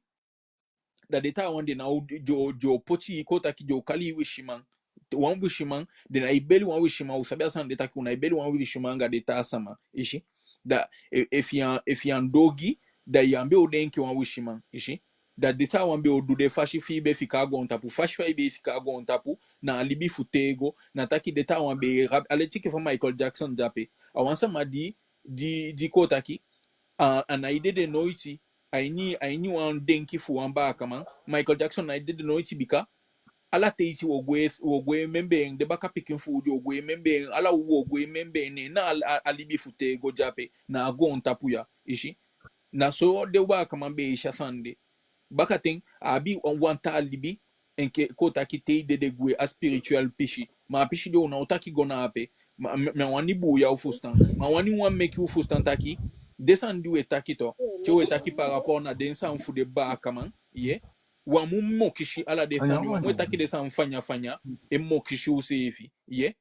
da den taawan den ná o, den o, den o poti i, kon taki, den o kali i wisiman. Wan wisiman, den nái beli wan wisiman, u sabi a sani de taki u nái beli wan wisiman anga den taa sama, i si. Da, e, efi i á, efi i á du ogii, da i á be o de enke wan wisiman, i si. Da den taawan be o du den fasi fi i be fika a goontapu, fasi fa i be fika a goontapu, na a libi fu tego, na taki den taawan be abi, a leti enke fa Michael Jackson de ape. A wan sama di, di, di kon taki, a, a nái dede noiti, a ini, a ini wan denki fu wan baakaman, Michael Jackson nái dede noiti bika, ala teiti wo gwe, wo gwe membee en, den bakapikin fu u den o gwe membee en, ala u wo gwe membee en, ne na a, a, a libi fu tego de ape, na a goontapu ya, i si. Na so den baakaman be e si a sani de. Bakaten, a abi wan, wan taa libi, enke kon taki te i dede gwe a spirituel pisi. Ma a pisi de u ná o taki go na ape. Ma, mi, mi á wani buuya u fusutan. Ma wani wan meke u fusutan taki, den sani di we taki tu, te we taki par rapport na den sani fu den baakaman, ye. Wan mu mokisi ala den sani, wan mu e taki den sani fanya fanya, e mokisi useefi, ye.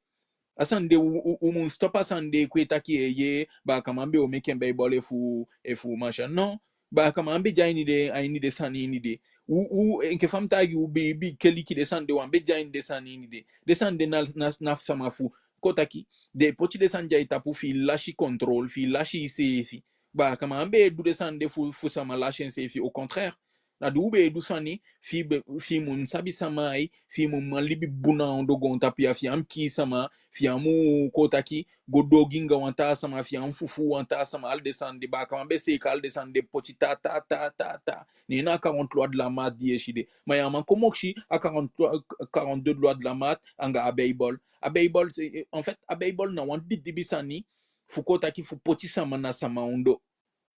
A sani de u, u, u mu stop a sani de, kon e taki, eh, ye, baakaman be o meke en Beibel efu, efu machin. Non, baakaman be de a ini den, a ini den sani ini de. U, u, enke fa mi taigi u, be, be keliki den sani de, wan be de a ini den sani ini de. Den sani de na, na, na sama fu, kon taki, den poti den sani de a i tapu fi i lasi contrôle, fi i lasi iseefi. Baakaman be du den sani de fu, fu sama lasi enseefi, au contraire. Na di u be e du sani, fi i be, fi i mu sabi sama ai, fi i mu man libi bun na ondoo goontapu ya, fi i á mu kii sama, fi i á mu, kon taki, go du ogii anga wan taa sama, fi i á mu fufuu wan taa sama, ala den sani de, baakaman be seeka ala den sani de poti taa, taa, taa, taa, taa. Ne na a quarante lois de la maat di i e si de. Ma ya man kon mokisi a quarante, quarante-deux lois de la maat anga a Beibel. A Beibel, eh, en fait, a Beibel na wan didibi sani fu, kon taki, fu poti sama na sama ondoo.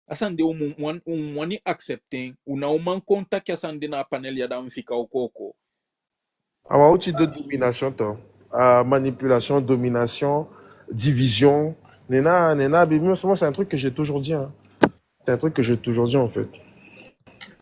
A sani de u mu wan-, u mu wani accepter en. U ná o man kon taki a sani de na a panel ya, da mi fika u kooko. A wan outil de domination, toi. Ah, manipulation, domination, division. Nena, nena, mais moi, c'est un truc que j'ai toujours dit, hein. C'est un truc que j'ai toujours dit, en fait.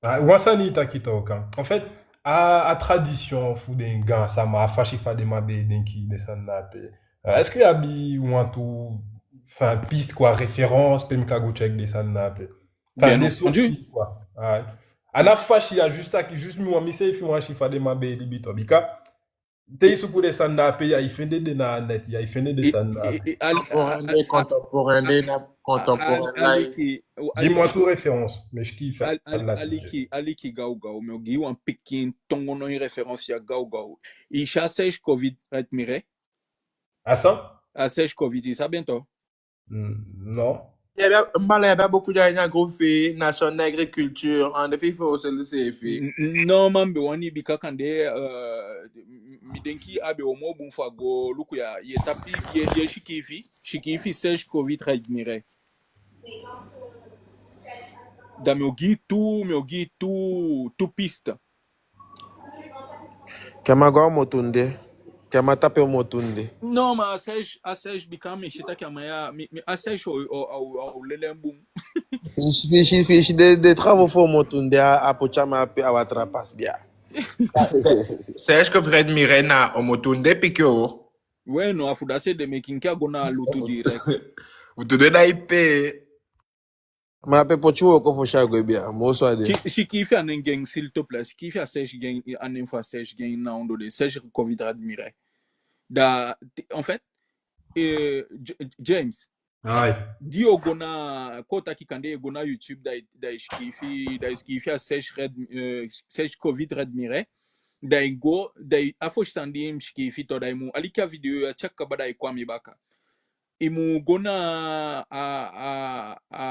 Ah, wan sani i taki tu, kan. En fait, a, a tradition fu den gaansama, a fasi fa den man be e denki, den sani na ape. Euh, est-ce que i abi wantu, enfin, piste, quoi, référence, pe mi kan go check den sani na ape? Enfin, Bien den entendu. Sources, quoi. Ah, a ná fasi ya, juste taki, juste mi wan, mi seefi wani si fa den man be e libi tu. Bika te i suku den sani na ape ya, i fende den na net ya, i fende den I, sani na i, ape. i, al-, a, Contemporain, a, a, contemporain, a, na al-, contemporain, Aliki, o, Dis-moi Aliki, tout référence, mais je kiffe al-, al-, la Aliki, Aliki, gawgaw, mi o gi wan pikin tongo no i référence ya gawgaw. I si a Serge Covid Redmire? À ça? A Serge Covid, i sabi en tu? Mm, non. Ya, ya, mbala ya, beaucoup de gens na groupe fi Nation Agriculture, en effet, il faut se laisser fi. N-, n-, non, man be wani bika kande, euh, mi denki a be o moo bun fu a go luku ya, ye tapu, ye, ye sikiifi, sikiifi Serge Covid Redmire. Da mi o gi tu, mi o gi tu, tu piste. Ke a man go a omoto ende. Ke a man tapu omoto ende. Non, ma a Serge, a Serge bika mi si taki a man ya, mi, mi, a Serge o, o, o, o leli en bun. Fi i si, fi i si, fi i si den, den travaux fu omoto ende, a, a poti a man ape, a watra pasi de ya. Serge Covid Redmire na omoto ende piki o. We no, a fu dati ede meke enke a go na a lutu direct. Omoto ende na i pe. Ma a pe poti wooko fosi a gwe bia, mi o so a de. Si-, sikiifi a nen gi en, s'il te plaît. Sikiifi a Serge gi en, a nen fu a Serge gi en na ondoo de, Serge Covid Redmire. Da, ti-, en fait, eh, J-, James, Aye. di yo go na, kon taki kande yo go na YouTube, da i, da i sikiifi, da i sikiifi a Serge Red, eh, Serge Covid Redmire, da i go, da i, a fosi sani di i mu sikiifi tu, da i mu aliki a video ya te a kaba, da i kon a mi baka. I mu go na a, a, a,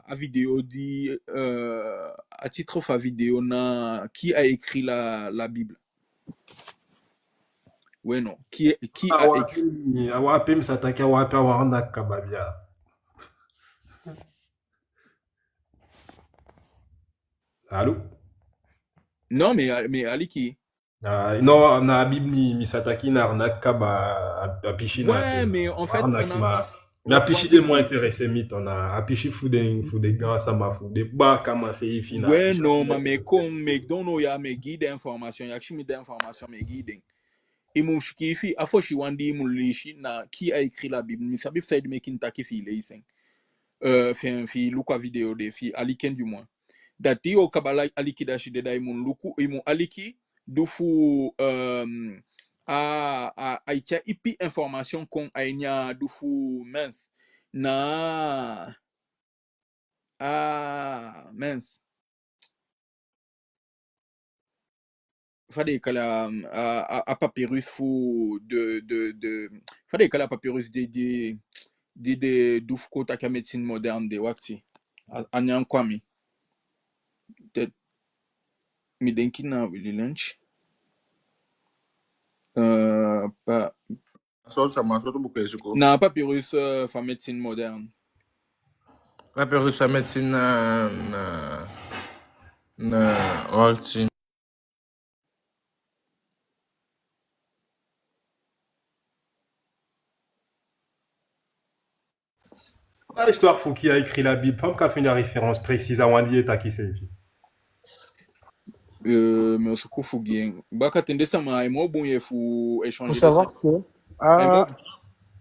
a video di, euh, a titre fu a video na Qui a écrit la, la Bible? We no, qui, qui a Awa écrit? pe mi, awa pe mi sa taki, awa pe a wara na kaba bia. Allô? Non, mais, mais aliki. Ah, non, na Bible mi, mi sa taki na arnaque kaba, a, a pisi na Ouais, ape, mais en fait, arnaque on a, ma, on na a, pisi on de a, moins intéressé mi ton na, a pisi fu den, fu den gaansama, fu den baakaman seefi na, ouais, pisi non, fu ma den. mi kon, mi don no ya, mi gi den information, i akisi mi den information, mi gi den. I mu sikiifi, a fosi wan di i mu leisi na Qui a écrit la Bible. Mi sabi fu saide meke mi taki fi i leisi en. Euh, fi, fi i luku a video de, fi i aliki en du moins. Da di yo kaba aliki dati de, da i mu luku, i mu aliki du fu, euh, a, a, ai tyai ipi information kon a ini a du fu mens. Na, a, mens. Fa den e kali a, a, a, a papyrus fu de, de, de, fa den e kali a papyrus di, di, di den du fu kon taki a médecine moderne de, wakti. A, a nyan kon a mi. Te, mi denki na Willy Lynch. Euh, pa, Sowtu sama, sowtu buku e suku? Na papyrus, euh, fu a médecine moderne. Papyrus fu a médecine na, na, na, wakti. A histoire fu Qui a écrit la Bible, fa mi kan feni a référence précise a wan di i e taki seefi? Euh, mi o suku fu gi en. Bakaten den sama, ai moo bun ye fu échanger Faut savoir dessin. que, ah,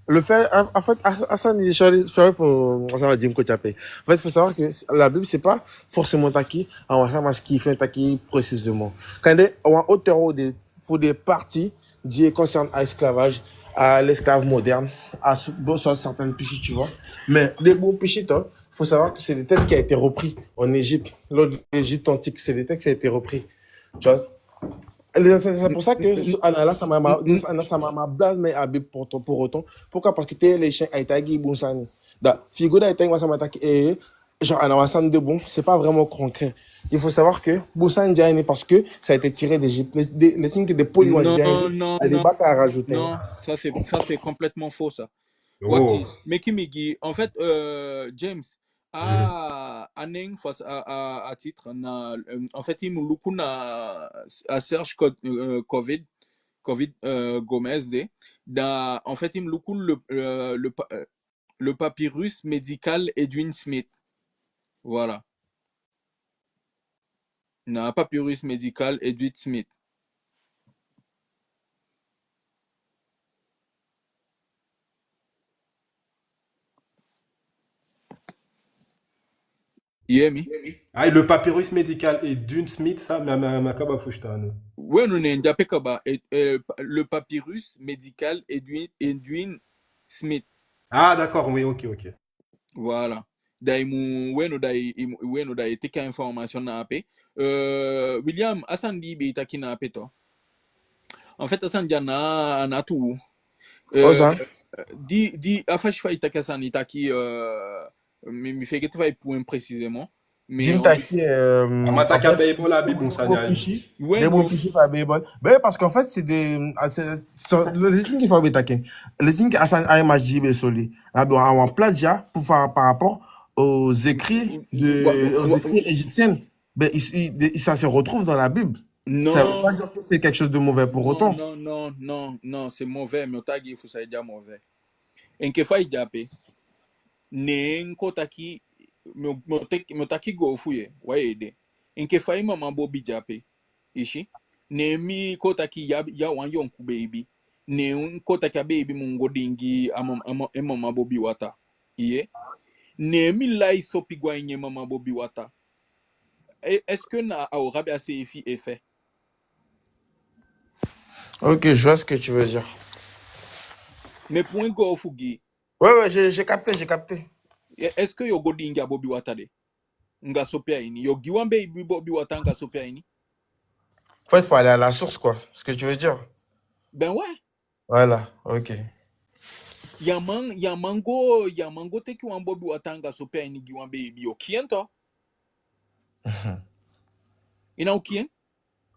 le fait, en, en fait, a, a sani, sorry, sorry fu, ça va dire que tu appelles. En fait, il faut savoir que la Bible, c'est pas forcément taki, a wan sama sikiifi en taki précisément. Kande, wan auteur ou des, fu den parti di e concerne a esclavage, a l'esclave moderne, a so-, bon, sur certaines pisi, tu vois. Mais des bons pisi, hein, faut savoir que c'est des textes qui a été repris en Égypte. Lors de l'Égypte antique, c'est des textes qui a été repris. Tu vois. Et c'est, c'est pour ça que, a ná ala sama ma, a ná ala sama ma blâme a Bible pour, pour autant. Pourquoi? Parce que te i leisi en, ai taigi i bun sani. Da, fi i go da i taigi wan sama taki, eh, genre, a ná wan sani de bun, c'est pas vraiment concret. Il faut savoir que bun sani de a ini, parce que ça a été tiré d'Égypte. Le, le, le truc de poli wan de a Non, ini, non, a de non, baka a rajouter. Non, ça c'est, ça c'est complètement faux, ça. Oh. Wakti, meke mi gi, en fait, euh, James, Mhm. a, a nen fu a, a, a titre na, euh, en fait, i mu luku na a Serge Co-, euh, Covid, Covid, euh, Gomez de. Da, en fait, i mu luku le, euh, le pa-, euh, le papyrus médical Edwin Smith. Voilà. Na papyrus médical Edwin Smith. I yee mi? Ai, le papyrus médical Edwin Smith, sa, mi á, mi á, mi á kaba fusutan. Weno, ne en de ape kaba, e, e, le papyrus médical Edwin, Edwin Smith. Ah, d'accord, oui, ok, ok. Voilà. Da i mu, weno, da i, i mu, weno, da i teke a information na ape. Euh, William, a sani di i be e taki na ape tu. En fait, a sani di a ná, a ná tuu. Euh, o san? Di, di, a fasi fa i taki a sani, i taki, euh, mi, mi feegete fa i puu en précisément. Mais di mi taki, euh, a man taki a Beibel abi bun sani a ini. Den bun pisi fu a Beibel. Ben, parce qu'en fait, c'est des, ah, c'est, so, le, le thing ki fa u be taki. Le thing ki a sani, a image di i be soli. Ah, bon, en plagiat pour faire par rapport aux écrits de, aux écrits égyptiens. Ben, il, il, il, ça se retrouve dans la Bible. Non. Ça veut pas dire que c'est quelque chose de mauvais pour autant. Non, non, non, non, c'est mauvais, mais o taigi fu san i de a mauvais. Enke fa i de ape. Ne en kon taki, mi o, mi o teke, mi o taki go fu ye, wai ede. Enke fa i mama bobi de ape. I si? Ne mi kon taki ya, ya wan yonku beibi. Ne en kon taki a beibi mu go diingi a mam-, a ma-, en mama bobi wata. I yee? Ne mi lai sopi go a ini en mama bobi wata. E, est-ce que na a o abi a seefi effet? Ok, je vois ce que tu veux dire. Mais pour un go fu gi. Ouais, ouais, j'ai, j'ai capté, j'ai capté. E, est-ce que yo go diingi a bobi wata de anga sopi a ini? Yo gi wan beibi bobi wata anga sopi a ini? En fait, faut aller à la source, quoi. Ce que tu veux dire. Ben ouais. Voilà, ok. Ya man, ya man go, ya man go teke wan bobi wata anga sopi a ini gi wan beibi, yo kii en tu. I ná o kii en?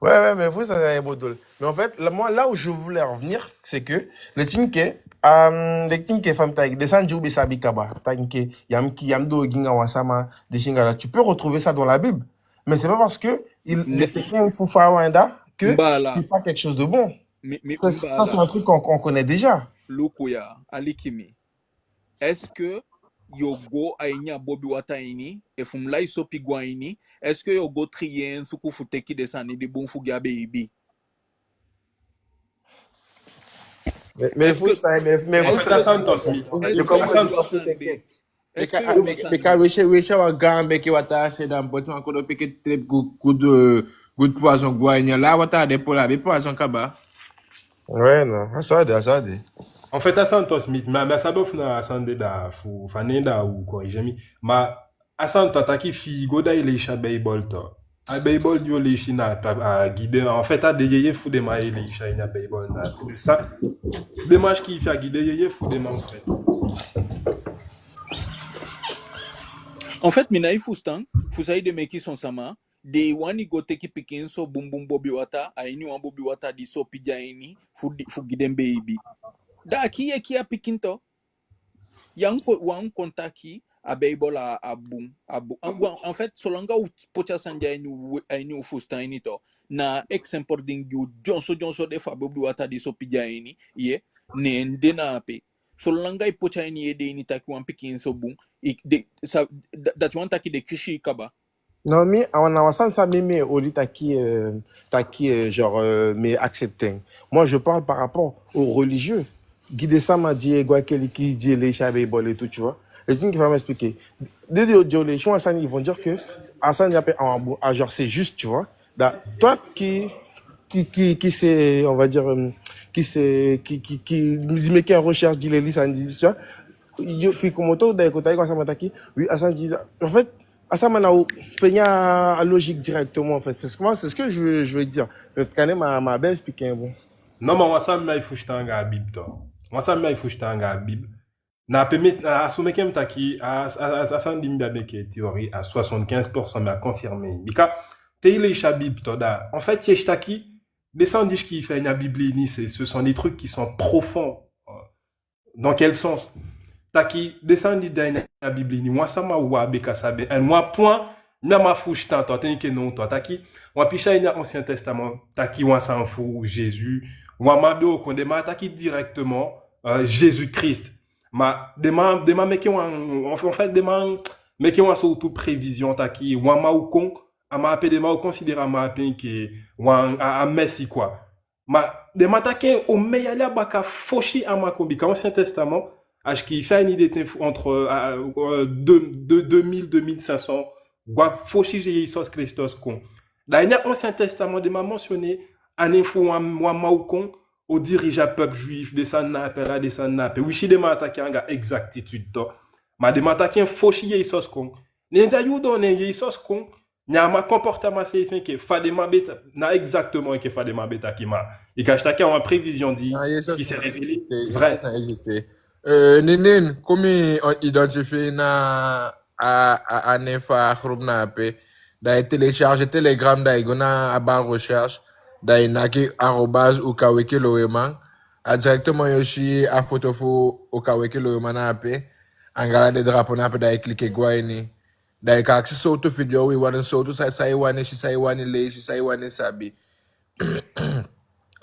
Ouais, ouais, mais vous, ça, ça est beau drôle. Mais en fait, là, moi, là où je voulais en venir, c'est que le thing ke, euh, le thing ke fa mi taki, den sani di u be sabi kaba, taki ke, ya mu ki-, ya mu du ogii anga wan sama, den sani anga da, tu peux retrouver ça dans la Bible. Mais c'est pas parce que il, il était un fou Fawanda que c'est pas quelque chose de bon. Mais, mais, ça, c'est un truc qu'on, qu'on connaît déjà. Luku ya, aliki mi. Est-ce que yo go a ini a bobi wata ini, efu mi lai sopi go a ini, est-ce que yo go trier en suku fu teke den sani di bun fu gi a beibi? Mais, mais est-ce que, mais, mais est-ce que, est-ce que yo go a san teke? Bika, bika, bika, we si, we si a wan gaan beke wata, se dan poti wan kodo piki trip good, good, euh, good poison go a ini. Ala a wata de, pola be poison kaba. Ouais, non, a so a de, a so a de. En fait, a Santos Smith, ma, ma sabi fu na a sani de da fu, fa ne da u corriger mi. Ma a Santos taki fi i go da i leisi a Beibel tu. A Beibel di yo leisi na a, a gi den, en fait, a den yeye fu den man e leisi a ini a Beibel na. Sa, den man sikiifi a gi den yeye fu den man, en fait. En fait, mi nái fusutan fu saide meke son sama den e wani go teke pikinso bunbun bobi wata, a ini wan bobi wata di sopi de a ini fu di, fu gi den beibi. Da a kii e kii a pikin tu. Ya kon, wan kon taki a Beibel a, a bun, a bun. En, en fait, solanga u poti a sani de a ini u, a ini u fusutan ini tu, na exemple di mi gi u dyonson dyonson de fu a bobi wata di sopi de a ini, ye, ne en de na ape. Solanga i poti a ini i ede ini taki wan pikinso bun, i, den, sa, da, dati wani taki den kisi i kaba. Non, mi, a wan, na wan sani san mi, mi e oli taki, euh, taki, euh, genre, euh, mi e accepter. Moi, je parle par rapport aux religieux. Gi den sama di e go a keliki, di e leisi a Beibel et tout, tu vois. Et tu vois, fa mi expliquer. Den, den, den o leisi wan sani, ils vont dire que a sani de ape a wan bun, a, genre, c'est juste, tu vois. Da, toi qui, qui, qui, qui sait, on va dire, euh, qui sait, qui, qui, qui, di meke en recherche, di leisi a sani, tu vois. Yo, fi i komoto, da i kon taigi wan sama taki, oui, a sani, en fait, a sama ná o feni a logique directement, en fait. C'est ce que moi, c'est ce que je veux, je veux dire. Mais quand même, ma, ma bien expliquer, bon. Non, ma wan sani mi nái fusutan anga a Bible tu. Wan sani mi nái fusutan anga a Bible. Na pe mi, a, a so meke mi taki, a, a, a, a sani di mi be abi enke théorie à soixante-quinze pour cent, mi á confirmer. Bika te i leisi a Bible tu da, en fait, ye si taki den sani di sikiifi a ini a Bible ini, c'est, ce sont des trucs qui sont profonds. Dans quel sens? taki den sani di de a ini a Biblia ini, wan sama wawan be kan sabi en. En wan pwan, mi á man fusutan tu, a ten enke now tu, a taki, wan pisi a ini a Ancien Testament taki wan sani fu Jésus, wan man be o kon, den man á taki directement, euh, Jésus-Christ. Ma den man, den man meke wan, en fait, den man meke wan sowtu prévision taki wan man o kon, a man ape, den man o considérer a man ape enke wan, a, a Messie, quoi. Ma den man taki en omen yali a baka fosi a man kon, bika Ancien Testament, a sikiifi a ini den ten fu entre, euh, euh, deux, deux, deux mille, deux mille cinq cents, go a fosi Jesus Kristus kon. Da ini a Ancien Testament, den man mentionner a nen fu wan, wan man o kon, o diriger a peuple juif, den sani na ape, ala den sani na ape. Wi si den man á taki en anga exactitude tu. Ma den man taki en fosi Jesus kon. Ne di a yuu doo, ne Jesus kon, ne a man comporter a man seefi enke fa den man be ta-, na exactement enke fa den man be taki, ma i kan si taki a wan prévision di, qui s'est révélée vraie. Jesus ná existe. Euh, ninin, kon mi identifier na a, a, a nen fu a groupe na ape, da i télécharger Telegram, da i go na a barre recherche, da i naki arobase Ukawiki Loweman, a directement yo si a foto fu Ukawiki Loweman na ape, anga ala den drapeau na ape, da i cliquer go a ini. Da i kan akisi sowtu video i wani, sowtu sa-, san i wani si, san i wani leisi, san i wani sabi.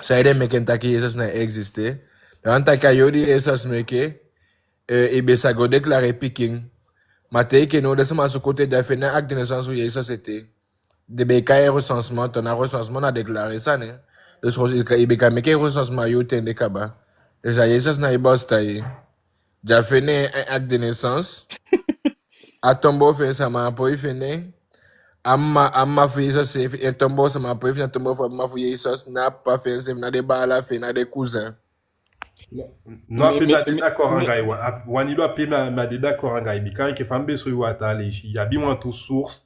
Saide meke mi taki Jesus ná existe? Da mi taki a yuu di Jesus meke, euh, i be sa go déclarer pikin. Ma te enke now den sama suku te, den á fende acte de naissance fu Jesus ete. Den be kai recensement, te na recensement na déclarer sani. Dus i be kan meke recensement a yuu ten de kaba. Dus a Jesus ná e bestaan. Di a fende en acte de naissance, a tombeau fi en sama á poi fende. A mma, a mma fu Jesus seefi, en tombeau sama á poi fende, a tombeau fu a mma fu Jesus, na a papa fi en seefi, na den baala fi en, na den cousin. Non, non, mi á de d'accord anga i, Wa-, a-, Wanilo, ape mi á, mi á de d'accord anga i, bika enke fa mi be soi i wan taa leisi, i abi wantu source,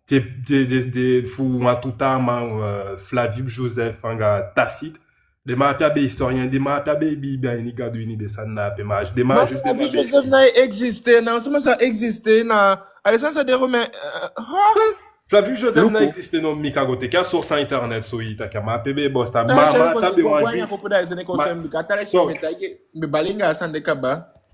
te, te, te, te, fu wantu taa man, euh, Flavius Josèphe anga Tacite. Den man ape a be historien, den man ape a be, be, be a ini Gadu ini den sani na ape, ma den man... Ma juste den man Flavius be Josèphe ná e existe, na sama sa existe, na a den sani sa den Romain, euh, ha? Flavius Josèphe ná e existe, non, mi kan go teke a source a internet, soi i taki a man ape be e bestaan. Ma, ma, a be wan juif.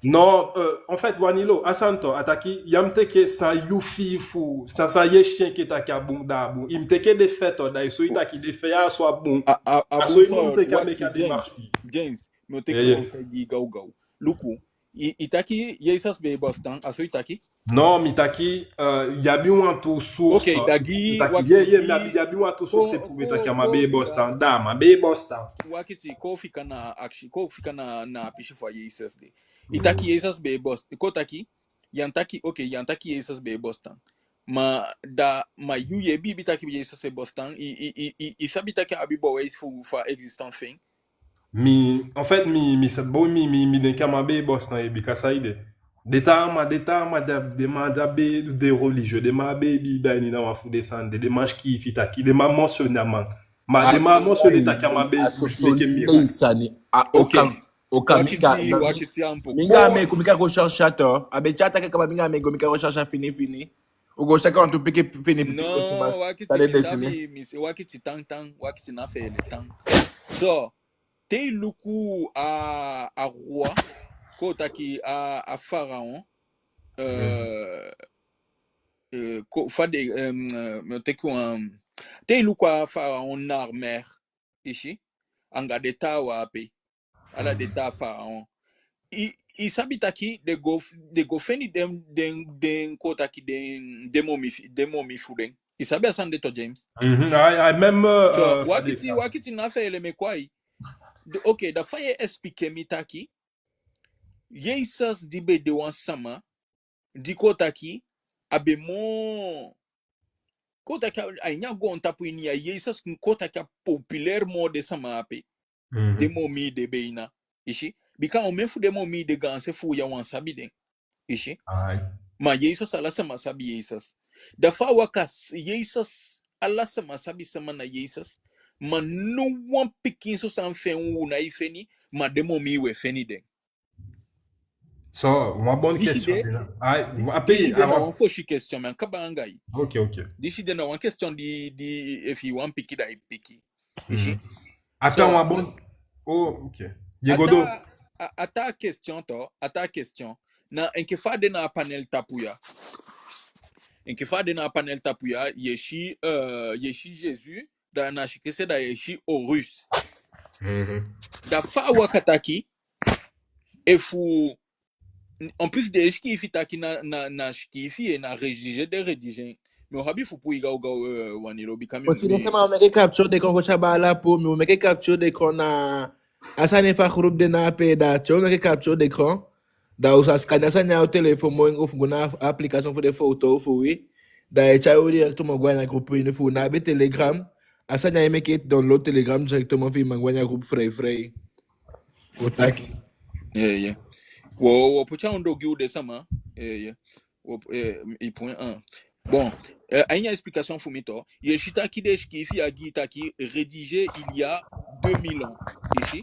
Non, euh, en fait, Wanilo, a sani tu, a taki, ya mu teke san yu fii fu, san, san ye si enke taki a bun, da a bun. I mu teke den fait tu, da i soi taki den fait ya so a bun. A, a, a bun, so i mu teke a meke a démarche. James, mi o teke wan fait gi i gawgaw. Luku, i, i taki Jesus be e bestaan, a so i taki? Non, mi taki, euh, i abi wantu source. Ok, da gi, wakiti, ye, ye, mi abi, i abi wantu source e prouver taki a man be e bestaan, da a man be e bestaan. Wakiti, kon fika na akisi, kon fika na, na a pisi fu a Jesus de. I taki Jesus be e bestaan. Kon taki, ya mu taki, ok, ya mu taki Jesus be e bestaan. Ma da, ma yu, ye biibi taki Jesus e bestaan, i, i, i, i, i sabi taki a abi bewijs fu, fu a existence fi en? Mi, en fait, mi, mi sa-, bon, mi, mi, mi denki a man be e bestaan, e, bika saide. Den taa man, den taa man di a, den man di a be de religieux, den man be e biibi a ini a wan fu den sani de, den man sikiifi taki, den man mentionner a man. Ma den man mentionner taki a man be e du, meke miracle. Sani, a, ok. Okan, okan, mi anga, mi anga mi e go meke a recherche a tu. A be tyai taki kaba, mi anga mi e go meke a recherche a fini fini. U go saka wantu piki fini piki. Non, wakiti, mi sabi, mi si, wakiti tan tan, wakiti na fele tan. So, te i luku a, a roi, kon taki a, a pharaon, euh, euh, kon, fa den, euh, mi o teke wan, te i luku a pharaon Narmer, i si, anga den taawan ape, ala den taa pharaon. I, i sabi taki den go, den go feni den, den, den kon taki den, den momi fi, den momi fu den. I sabi a sani de tu, James? Mhm, a, a même, euh, so, euh, wakiti, wakiti na fele, mi e kon a i. De, ok, da fa ye expliquer mi taki Jesus di be de wan sama di kon taki a be moo, kon taki a, a ini a goontapu ini ya, Jesus kon taki a populaire moo den sama ape. Mhm. Den momi de be ina. I si? Bika omen fu den momi de, gaanse fu u ya u á sabi den. I si? Ai. Ma Jesus, ala sama sabi Jesus. Da fa a waka, s-, Jesus, ala sama sabi sama na Jesus. Ma no wan pikinso sani fi en u ná e feni, ma den momi u e feni den. So, wan bon question. Disi de, di-, a, disi de na wan fosi question, mi á kaba anga i. Ok, ok. Disi de na wan question di, di efi i wani piki, da i piki. I si? Mhm. Attends, so, wan bon, oh, ok. Ye go doo. A taa, a, a taa question tu, a taa question. na enke fa a de na a panel tapu ya. Enke fa a de na a panel tapu ya, ye si, euh, ye si Jésus, da na sikese da ye si Horus. Mhm. Da fa a waka taki, efu, en plus den e sikiifi taki na, na, na sikiifi, e na rédiger den e rédiger. Mi o abi fu puu i gawgaw, euh, Wanilo, bika mi... Kon, tide mi sama o meke capture d'écran, kon, tya baala, puu, mi o meke capture d'écran na a sani fu a groupe de na ape, da te u meke capture d'écran, da u sa scanner a sani a u telefon moo enke fu go na a application fu den foto fu wi, da e tyai u directement go a ini a groupe ini fu u. Na a be Telegram, a sani ya e meke download Telegram directement fi i man go a ini a groupe frei frei. Wo taki. Ye, ye. Wo, wo poti a ondoo gi u, den sama. Ye, ye. Wo, eh, i point un. Bon, euh, a ini a explication fu mi tu, ye si taki den sikiifi a gi taki rédigé il y a deux mille ans. I si?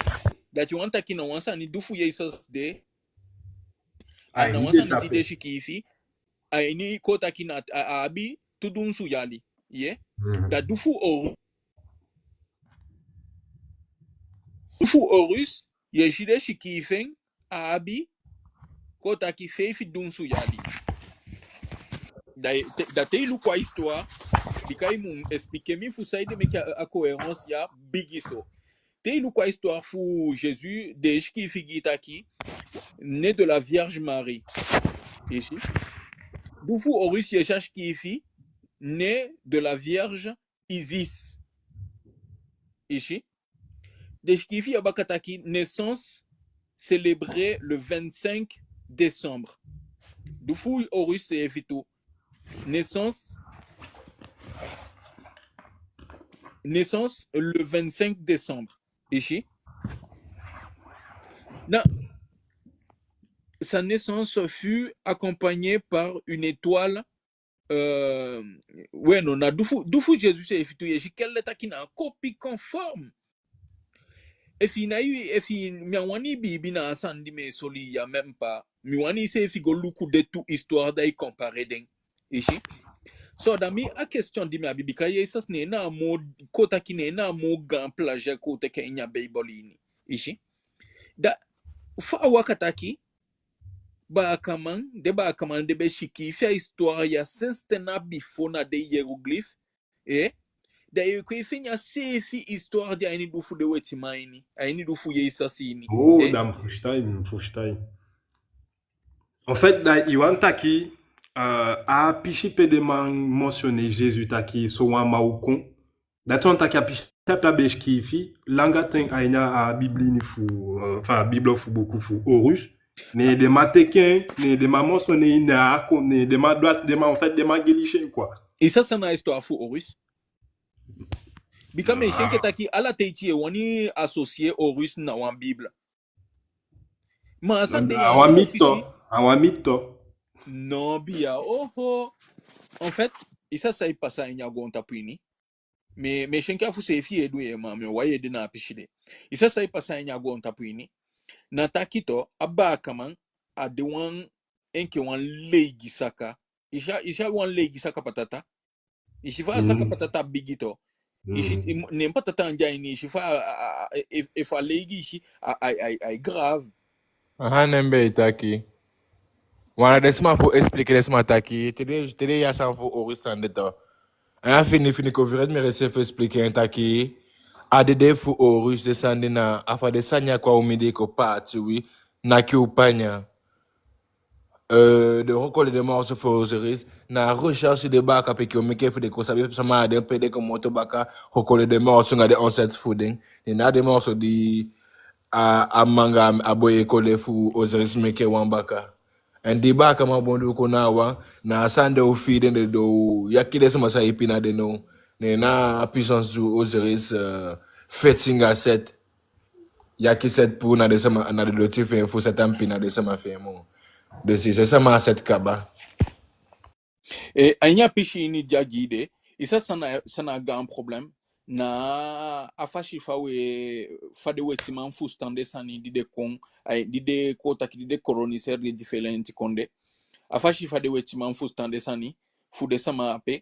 Dati wani taki na wan sani di fu Yesus de, a ini na wan den sani di tapu den sikiifi a ini, kon taki na a, a abi tu dunsu yali. Ye? Mhm. Da di fu Horu-, di fu Horus, ye si den sikiifi en a abi, kon taki, feifi dunsu yali. Da te, da te i luku a histoire, bika i mu expliquer mi fu saide meke a, a cohérence ya bigi so. Te i luku a histoire fu Jésus, den e sikiifi gi i taki, né de la Vierge Marie. I si? Di fu Horus ye si a sikiifi, né de la Vierge Isis. I si? Den sikiifi a baka taki, naissance célébrée le vingt-cinq décembre. Di fu Horus seefi tu, naissance, naissance le vingt-cinq décembre. I si? Na, sa naissance fut accompagnée par une étoile, euh, ouais, non, na di fu, di fu Jésus seefi tu, ye si kele taki na copie conforme. Efi na i, efi mi á wani i biibi na a sani di mi e soli ya, même pas. Mi wani i seefi go luku den tu histoire, da i comparer den. I si? So, da mi, a question di mi abi, bika Yesus, neen na a moo, kon taki, neen na a moo gaan plagiat kon teke a ini a Beibel ini. I si? Da fa a waka taki, baakaman, den baakaman den be sikiifi a histoire ya sensi ten na bifo na den hiéroglyphe, eh? Da ye kon e feni a seefi histoire de a ini di fu den wetiman ini, a ini di fu Yesus ini. Oh, eh? Da mi fusutan, mi fusutan. En fait, da i wani taki, euh, a pisi pe den man mentionner Jésus taki so wan man o kon, dati wani taki a pisi ape a be sikiifi langa ten a ini a Bible ini fu, euh, enfin, a Bible fu buku fu Horus. Ne den man teke en, ne den man mentionner en, ne a kon, ne den man du a, den man, en fait, den man gelisi en, quoi. I sa san na a histoire fu Horus? Bika mi e si enke taki ala ten i wani associer Horus na wan Bible. Ma a sani de ya a wan mythe tu, a wan mythe tu. Non, bia, oho. En fait, i sa san e pasa a ini a goontapu ini. Mi, mi e si enke a fu seefi ye du ye, ma mi o wai ede na a pisi de. I sa san e pasa a ini a goontapu ini. Na taki tu, a baakaman, a de wan, enke wan leigi saka. I si a, i si a wan leigi saka patata. I si fa a saka patata bigi tu. I si, i mu, neen patata anga a ini, i si fa a, a, a, e, e fa a leigi, i si a, a, a, a grave. Aha, neen mi be e taki. Wan na den sama fu expliquer den sama taki, te den, te den yee a sani fu Horus sani de tu. A ya fini, fini kon, Viret mi resi fu expliquer en taki, a dede fu Horus, den sani de na, a fa den sani ya kon a u mindii kon paati wi, naki u panya. Euh, den recollecter den morceau fu Osiris, na recherche den baaka pikin o meke fu den kon sabi sama a den, pe den komoto baka, recollecter den morceau anga den ancêtres fu den. Ne na den morceau di a, a mma anga a boi e kole fu Osiris meke wan baka. En di baakaman bondu kon na wan, na a sani de o fii den, den o yaki den sama sa e pina den now. Ne na a puissance fu Osiris, euh, feti anga Seth. Yaki Seth puu na den sama, na den doti fi en, fu Seth á pina den sama fi en moo. Dus i si sama a Seth kaba. Eh, a ini a pisi ini di a gi de, i sa san na, san na a gaan problème, na a fasi fa we, fa den wetiman fusutan den sani di den kon, ai, di den kon taki di den coloniser den difelenti kondee. A fasi fa den wetiman fusutan den sani, fu den sama ape,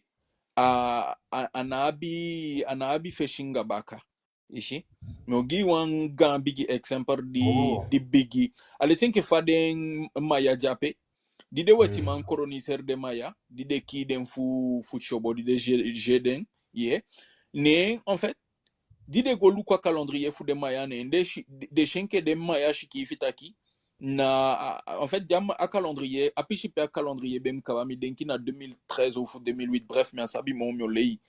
a, a, a ná abi, a ná abi fesi anga baka. I si. Mi o gi wan gaan bigi eksempel di, di bigi. A leti enke fa den Maya de ape. Di den wetiman koloniser den Maya, di den kii den fu, fu tyobo, di den je, je den, ye. Ne, en fait, di den go luku a calendrier fu den Maya, ne den si, den si enke den Maya sikiifi taki, na, a, a, en fait, di a ma, a calendrier, a pisi pe a calendrier be mu kaba, mi denki na deux mille treize ofu deux mille huit, bref, mi á sabi moo, mi o lei.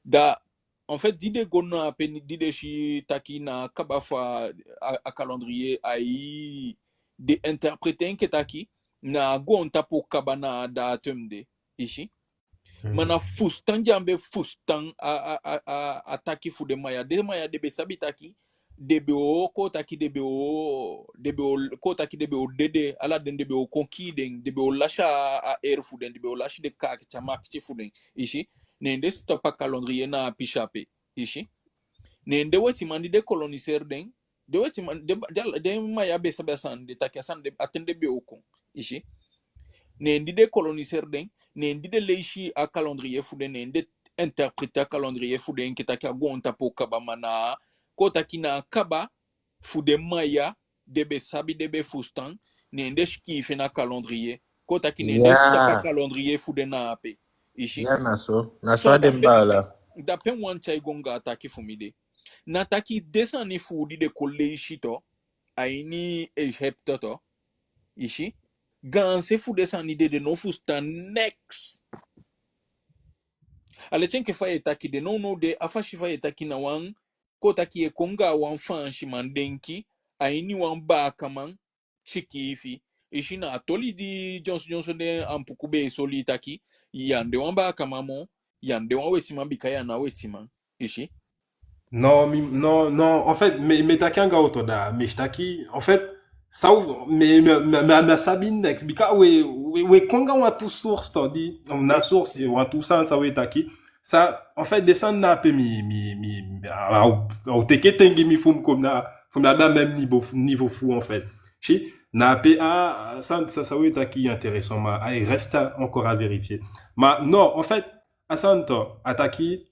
Da, en fait, di den go na ape, di den si taki na a kaba fu a, a, a calendrier, ai, den interpréter enke taki, na a goontapu o kaba na a datum de, i si. Ma na fusutan di á be fusutan a, a, a, a, a taki fu den Maya. Den Maya den be sabi taki, den be o, kon taki den be o, den be o, kon taki den be o dede, ala den den be o kon kii den, den be o lasi a, a heure fu den, den be o lasi den kaakiti, a makiti fu den, i si. Ne den stop a calendrier na a pisi ape, i si. Ne den wetiman di den koloniser den, den wetiman, den, den, den Maya be sabi a sani de taki a sani de, a ten de be o kon, i si. Ne di den koloniser den, ne di den leisi a calendrier fu den, ne den interpréter a calendrier fu den enke taki a goontapu o kaba, ma na, kon taki na a kaba fu den Maya, den be sabi, den be fusutan, ne den sikiifi en na calendrier. Kon taki ne den stop a calendrier fu den na ape, i si. Ya, na so. Na so a de, baala. Da pe mi wani tyai go anga a taki fu mi de. Na taki den sani fu u di den kon leisi tu, a ini Egypte tu, i si. Gaanse fu den sani de den no fusutan neks. A leti enke fa i e taki de nownow de, a fasi fa i e taki na wan, kon taki i e kon anga wan Faansiman denki, a ini wan baakaman sikiifi. I si, na a toli di dyonson dyonson den Ampuku be e soli taki, ya á de wan baakaman moo, ya á de wan wetiman bika ya na wetiman. I si. Non, mi, non, non, en fait, mi, mi e taki anga u tu, da mi si taki, en fait, san u, mi, mi, mi, mi, mi á sabi neks, bika we, we, we kon anga wantu source tu di, na source, wantu sani san we taki, sa, en fait, den sani na ape mi, mi, mi, a, a, a o teke ten gi mi fu mi kon na, fu mi abi a même niveau, niveau fu, en fait. Si, na ape, a, a, san, san, san we taki intéressant, ma, a, il reste encore à vérifier. Ma, non, en fait, a sani tu, a taki,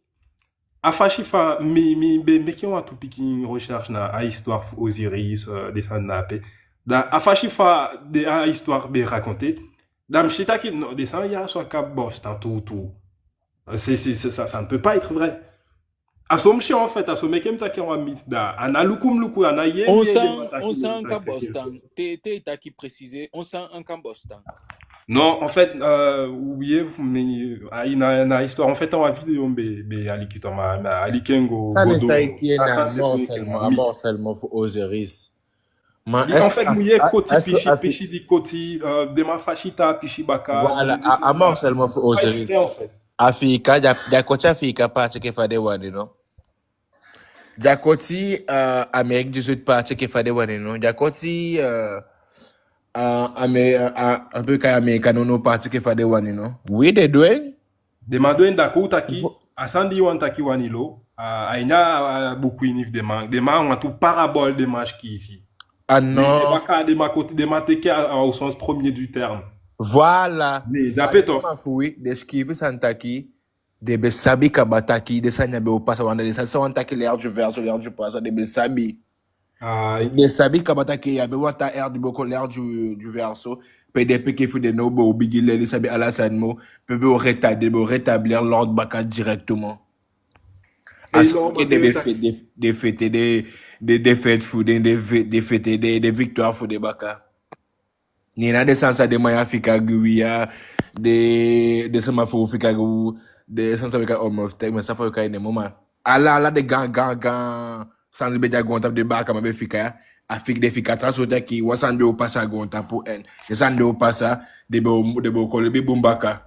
a fasi fa, mi, mi be meke wantu pikin recherche na a histoire fu Osiris, euh, den sani na ape. Da a fasi fa den, a histoire be raconter, da mi si taki, non, den sani ya so á kan bestaan tuutuu. C'est, c'est, c'est, ça, ça ne peut pas être vrai. A so mi si, en fait, a so meke mi taki a wan mythe, da a ná luku mi luku, a ná yee mi yee den man taki. On sani á kan bestaan. Te, te i taki préciser, on sani á kan bestaan. Non, en fait, euh, oui, mais, ah, na, na histoire, en fait, a wan vidéo mi be, be aliki tu, ma, ma aliki en go, sani go du, sa i kii en na, a morcellement, a morcellement fu Osiris. Ma, en fait, mu yee koti, pisi, pisi di koti, euh, den man fasi taa pisi baka. Voilà, a, a morcellement fu Osiris. A fika, di a, di a koti Afrika paati enke fa den wani, no? Di a koti, euh, Amérique du Sud paati enke fa den wani, no? Di a koti, euh, euh, Amé-, euh, euh, un peu ka Amérique, no, no, paati enke fa den wani, no? Oui, den du en. Den man du en, da kon u taki, a sani di i wani taki wani lo, a, a ini a, a buku ini fu den man, den man wantu parabole den man sikiifi. Ah non. Den, den baka, den man koti, den man teke a, a, au sens premier du terme. Voilà. Ne, da ape tu. A den sama fu wi, den sikiifi sani taki, den be sabi kaba taki den sani ya be o pasa wan dei, den sa, sa wan taki l'ère du Verseau, l'ère du Poisson, den be sabi. Ai. Den sabi kaba taki ya be wan taa ère di be o kon, l'ère du, du Verseau. Pe den pikin fu den now be o bigin leli sabi ala sani moo. Pe be o rétablir, be o rétablir l'ordre baka directement. A so meke den be fêter, den, den fêter den, den, den fête fu den, den fe-, den fêter den, den victoire fu den baka. Neen na den sani san den man ya fika gi wi ya, den, den sama fu u fika gi u, den sani san wi e kai Olomouc, ma san fu u e kai en moo, ma ala, ala den gaan, gaan, gaan sani be de a goontapu, den baakaman be fika ya, a fika, den fika taa so taki wan sani be o pasa a goontapu, en den sani be o pasa, den be o, den be o kon libi bun baka.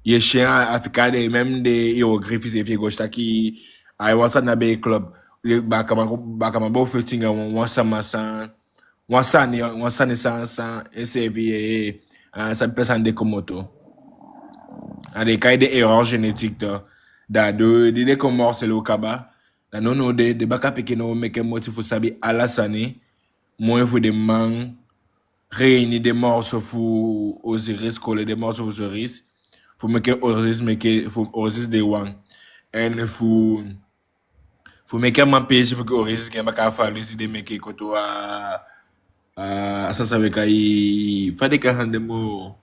I e si en a, a fika den, même den hiéroglyphes, efi i go si taki a wan sani na be e klop, den baakaman, baakaman be o feti anga wan, wan sama san, wan sani, wan sani san, san, e seefi, eh, eh, ah, san pe sani de komoto. A den e kai den erreur génétique tu. Da di, di den kon morceler u kaba. Da nownow den, den baka pikin now meke moiti fu sabi ala sani. Moi fu den man réunir den morceau fu Osiris, coller den morceau fu Osiris. Fu meke Osiris, meke, fu Osiris de wan. En fu Fu meke a man peesi fu gi Osiris gi en baka a falus di den meke kon tu a, a, a san san we kai, fa den kai a sani de moo.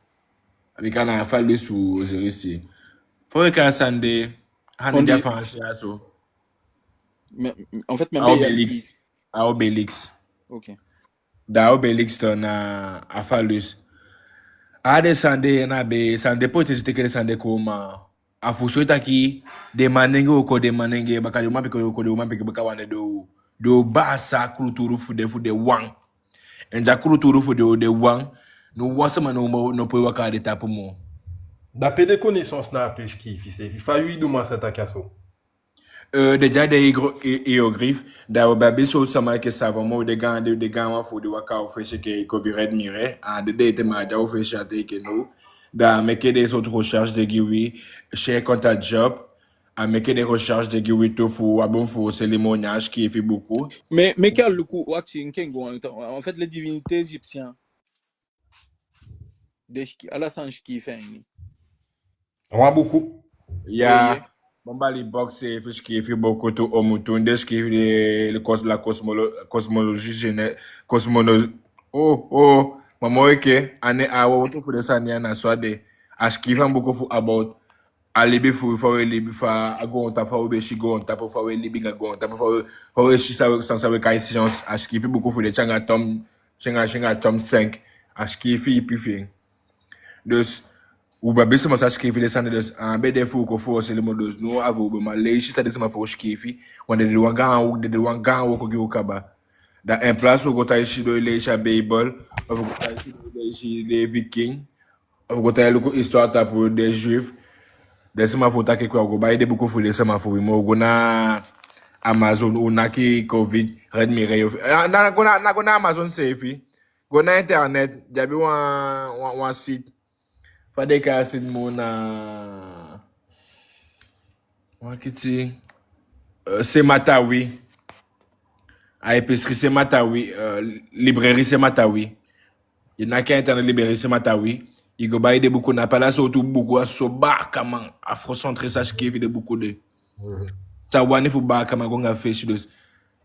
A be kai na a falus fu Osiris. Fa we kai a sani de, a sani de a Faansi ya so. Mais, en fait, même A obélix. A obélix. Ok. Da a obélix tu na a falus. A den sani de na be, sani de poti teke den sani de kon, ma a fu soi taki den manenge o kon, den manenge, baka den umanpikin o kon, den umanpikin baka wan dei den o, den o baasa a kuluturu fu den, fu den wan. En di a kuluturu fu den o de wan, no wan sama no, no poi waka a den tapu moo. Da pe den connaissance na ape sikiifi seefi, fa yu e du man sa taki a so? Euh, den de a den hiéro-, hi-, hiéroglyphe, da u be abi so sama enke Savon moo, den gaan, den, den gaanwan fu di waka u fesi enke Kovi Red Mire, a den de ete, ma a di u fesi a te enke now. Da a meke den sowtu recherche de gi wi, Cheikh Anta Diop, a meke den recherche de gi wi tu fu a bun fu seli moo, ne a sikiifi buku. Mais, meke a luku, wakti, enke go, en fait, les divinités égyptiennes. Den siki-, ala san sikiifi a ini. Wan buku. Ya, Bambali Bok seefi sikiifi buku tu, Omutunde sikiifi de, le cos-, la cosmolo-, cosmologie géné-, cosmolo-, oh, oh, ma moo enke, a nen a wowtu fu den sani ya na so a de. A sikiifi a buku fu about a libi fu, fa we libi, fa a goontapu, fa we be si goontapu, fa we libi anga goontapu, fa we, fa we si san, san, san we kai science. A sikiifi buku fu den te anga tome, te anga, te anga tome cinq. A sikiifi ipi fi en. Dus, u be abi sama sa sikiifi den sani, dus, a be de fu u kon fu u seli moo, dus, now a fu u be man leisi san den sama fu u sikiifi, want den de wan gaan, den de wan gaan wooko gi u kaba. Da en place u go tan e sidon e leisi a Beibel, ofu go tan e sidon e leisi den Viking, ofu go tan e luku histoire tapu den Juif, den sama fu u taki kon, u go bai den buku fu den sama fu wi moo, u go na Amazon, u naki Kovi Red Mire, ofu, ah, na go na, na go na Amazon seefi. Go na internet, den abi wan, wan, wan site. Fa den e kai a site moo na, wakiti, euh, Sematawi. A épicerie Sematawi, euh, librairie Sematawi. I naki a internet librairie Sematawi. I go bai den buku na ape, ala sowtu buku, a so baakaman, afrocentriste, a sikiifi den buku de. Mhm. San wani fu baakaman go anga fesi, dus.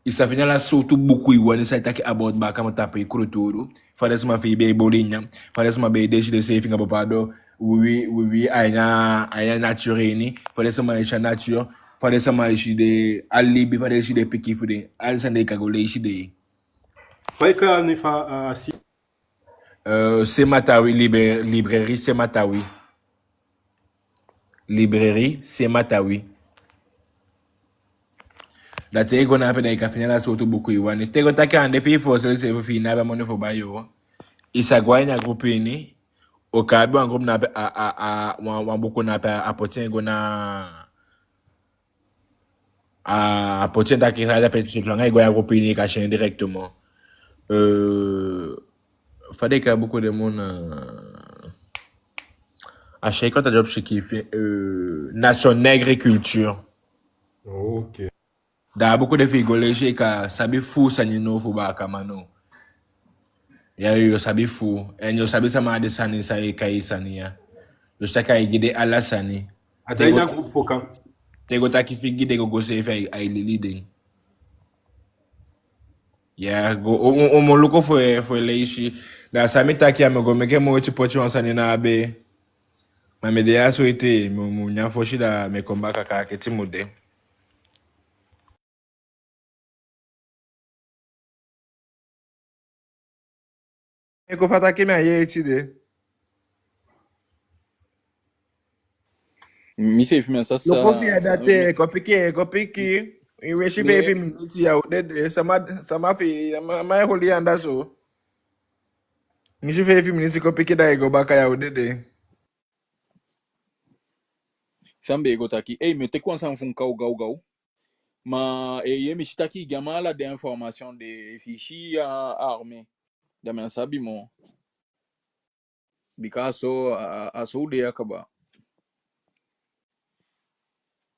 I sa feni ala sowtu buku i wani san e taki about baakaman tapu i kuluturu. Fa den sama fi i be e boli nyan. Fa den sama be e deesi denseefi anga bopado. Wi, wi, wi, a ini a, a ini a nature ini. Fa den sama e si a nature. Fa den sama e si den, a libi, fa den e si den pikin fu den. Ala sani de i kan go leisi de. Fa i kai a nen fu a, a site? Euh, Sematawi, libra-, librairie Sematawi. Librairie Sematawi. Da te i go na ape, da i kan feni ala sowtu buku i wani. Te i go taki a ná de fi i fu seli seefi, fi i ná abi a moni fu bai, yo. I sa go a ini a groupe ini. U kan abi wan groupe na ape, a, a, a, wan, wan buku na ape, a poti en go na A, a poti en taki fa a de, a peti, langa i go a groupe ini, i kan si en directement. Euh, fa den e kai a buku de moo na, a Cheikh Anta Diop sikiifi, euh, Nation Nègre et Culture. Ok. Da a buku de fi i go leisi, i kan sabi fuu sani now fu baakaman now. Ya, yo sabi fuu. En yo sabi sama a den sani san e kai sani ya. Yo si taki ai gi den ala sani. A de a ini a groupe focal. Te i go taki fi i gi den gogo seefi, ai, ai leli den. Ya, go, u, u, u mu luku fu e, fu e leisi. Da san mi taki ya, mi o go meke moiti poti wan sani na a bee. Ma mi de ya so ete, mi, mi o nyan fosi, da mi e kon baka, kaakiti mu de. E kon fa taki mi á yee tide. Mi seefi mi á sa. No kon fi en dati, kon piki, kon piki. I wesi feifi miniti, ya o dede. Sama, sama fi, sama, sama e holi anda so. Mi si feifi miniti, kon piki, da i go baka, ya o dede. San mi be e go taki. Ei, mi o teke wan sani fu mi kaw gaw gaw. Ma, eh, ye, mi si taki i gi a man ala den information de, efi i si a, a armée. Da mi á sabi moo. Bika a so, a, a, a so u de ya kaba.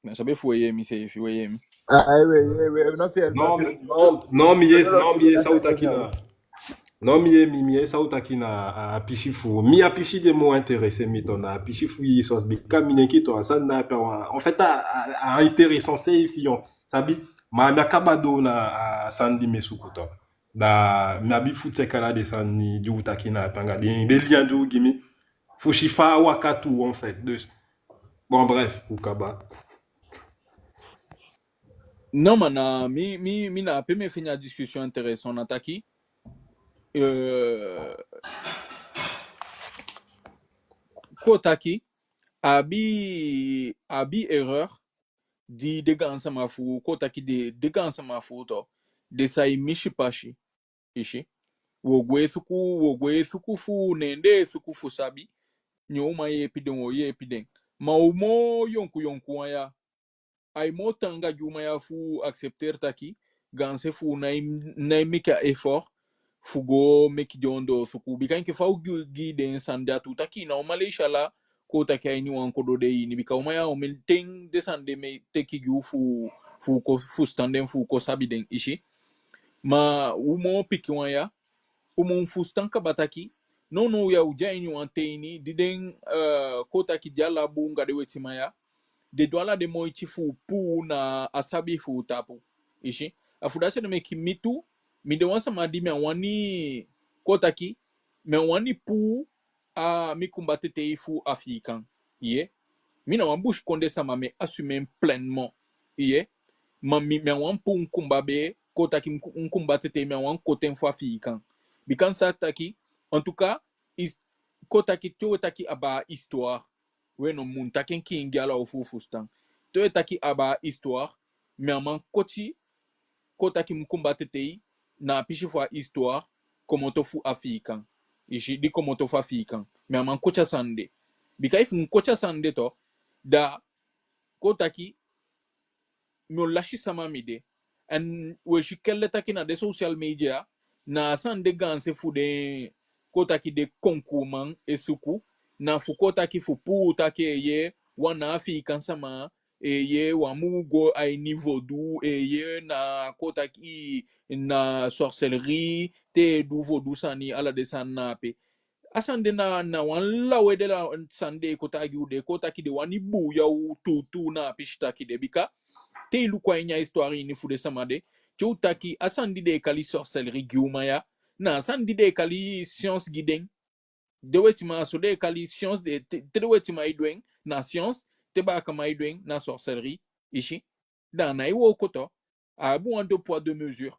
Mi á sabi efu we yee mi seefi, efu we yee mi. Ah, ah, we, we, we, no fear, no fear. Non, non, mi yee, non, mi yee san u taki na. Non, mi yee, mi, mi yee san u taki na, a, a pisi fu. Mi a pisi di e moo intéressé mi tu na a pisi fu Jesus, bika mi denki tu a sani na pe wan. En fait, a, a, a intéressant seefi, yo. Sabi, Ma mi á kaba doo na a sani di mi e suku tu. Da mi abi fu tyeki ala den sani di u taki na ape anga den, den lien di u gi mi. Fu si fa a waka tu, en fait. Dus, bon, bref, u kaba. Non, ma na, mi, mi, mi na ape mi e feni a discussion intéressant na taki. Euh, kon taki, abi, abi erreur di den gaansama fu, kon taki den, den gaansama fu tu, den sa e misi pasi. I si. Wo gwe suku, wo gwe suku fu, ne den e suku fu sabi. Ne u man yeepi den, wo yeepi den. Ma u moo yonku yonku wan ya, ai moo taanga gi u man ya fu accepter taki gaanse fu u nai, nai meke a effort fu go meke den ondoosuku. Bika enke fa u gi, gi den sani de, a tuu taki na u man leisi ala, kon taki, a ini wan kodo de ini. Bika u man ya, omen ten den sani de mi e teke gi u fu, fu ko, fusutan den, fu kon sabi den, i si. Ma u moo pikin wan ya, u mu fusutan kaba taki nownow ya u de a ini wan ten ini di den, euh, kon taki, di ala bun anga den wetiman ya, den du ala den moiti fu puu na a sabi fu u tapu. I si. A fu dati ede meke mi tu, mi de wan sama di mi á wani, kon taki, mi á wani puu a mi kumba tetei fu Afiikan. Ye. Mi na wan busikondee sama, mi e assumer en pleinement. Ye. Ma mi, mi á wani puu mi kumba bee, kon taki, mi ku, mi kumba tetei, mi á wani koti en fu Afiikan. Bika mi sa taki, en tout cas, is, kon taki, te u e taki abaa histoire. We no, mi mu taki en kiin gi ala u fu fusutan. Te u e taki abaa histoire, mi á man koti, kon taki, mi kumba tetei na a pisi fu a histoire komoto fu Afiikan. I si, di komoto fu Afiikan. Mi á man koti a sani de. Bika efu mi koti a sani de tu, da, kon taki, mi o lasi sama mi de. En we si kele taki na den social media, na a sani den gaanse fu den, kon taki, den konkuuman e suku, na fu, kon taki, fu puu taki, eeye, wan na Afiikan sama, eeye, wan mu go a ini vodou, eeye, na, kon taki, na sorcellerie, te e du vodou sani, ala den sani na ape. A sani de na, na wan law ede sani den e kon taigi u de, kon taki, den wani buuya u tuutuu na a pisi taki de. Bika te i luku a ini a histoire ini fu den sama de, te u taki a sani di den e kali sorcellerie gi u man ya, na a sani di den e kali science gi den. Den wetiman, a so den e kali science de, te, te den wetiman e du en, na science, te baakaman e du en, na sorcellerie, i si. Da a nái wooko tu. A abi wan deux poids, deux mesures.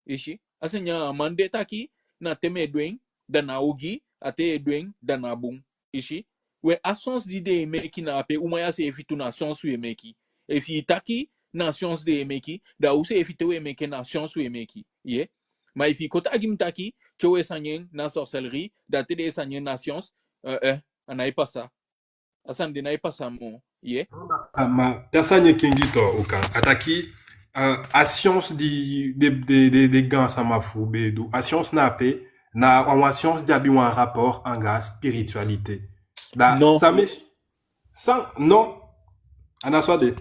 I si. A sani ya, a man de taki, na te mi e du en, da na ogii, a te i e du en, da na bun. I si. We a science di den e meke na ape, u man ya seefi tu na science u e meke. Efi i taki na science den e meke, da u seefi te u e meke na science u e meke. Ye. Ma efi i kon taigi mi taki, te u e sani en na sorcellerie, da te den e sani en na science, eh, eh, a nái pasa. A sani de nái pasa moo, ye. Ah, ma te a sani e kengi tu, u kan. A taki, eh, a science di, den, den, den, den gaansama fu u be du. A science na ape, na wan, wan science di abi wan rapport anga spiritualité. Da, non. San mi, san, non. A ná so a de.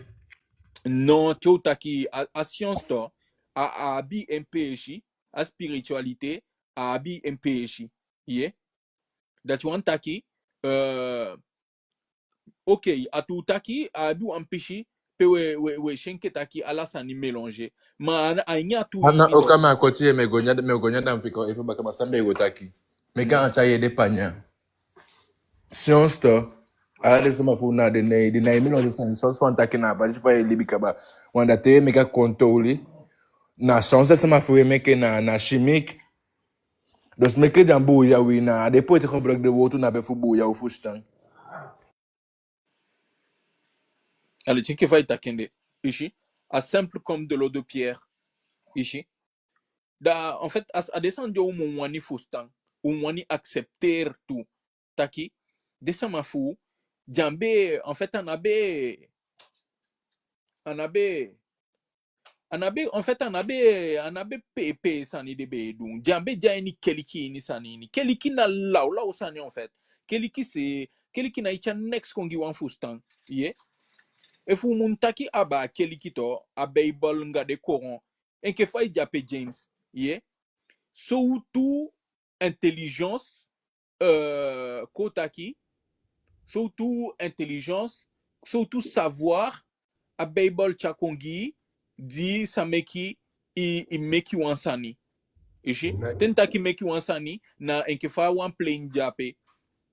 Non, te u taki a, a science tu, a, a abi en peesi, a spiritualité, a abi en peesi. Ye. Dati wani taki, eh, ok, a tuu taki, a abi wan pisi pe we, we, we si enke taki ala sani mélanger. Ma a, a ini a tuu... Ana, ini tu, oka, mi á koti i, mi e go nyan, mi e go nyan, da mi fika efu baka, ma san mi be go taki. Mi e gaan tyai i ede panya. Science tu, ala den sama fu u na den nái, den nái mélanger sani. Science wani taki na a basi fa i e libi kaba. Wan dati e meke a kon toli. Na science den sama fu u e meke na, na chimique. Dus meke den á buuya wi, na den poeti gebruik den wowtu na ape fu buuya u fusutan. Alé, teke fa i taki en de, i si. A simple comme de l'eau de pierre, i si. Da, en fait, a, a den sani de u mu wani fusutan, u mu wani accepter tu. Taki, den sama fu u, den á be, en fait, a ná be, a ná be, a ná be, en fait, a ná be, a ná be peepee sani den be e du. Den á be de a ini keliki ini sani ini. Keliki na lawlaw sani, en fait. Keliki se, keliki nái tyai neks kon gi wan fusutan. Ye. Efu u mu taki abaa keliki tu, a Beibel anga den Coran. Enke fa i de ape, James. Ye. Sowtu intelligence, euh, kon taki, sowtu intelligence, sowtu savoir a Beibel tyai kon gi i, di sa meki i, i meki wan sani. I si? Nice. Te mi taki meki wan sani, na enke fa wan plane de ape,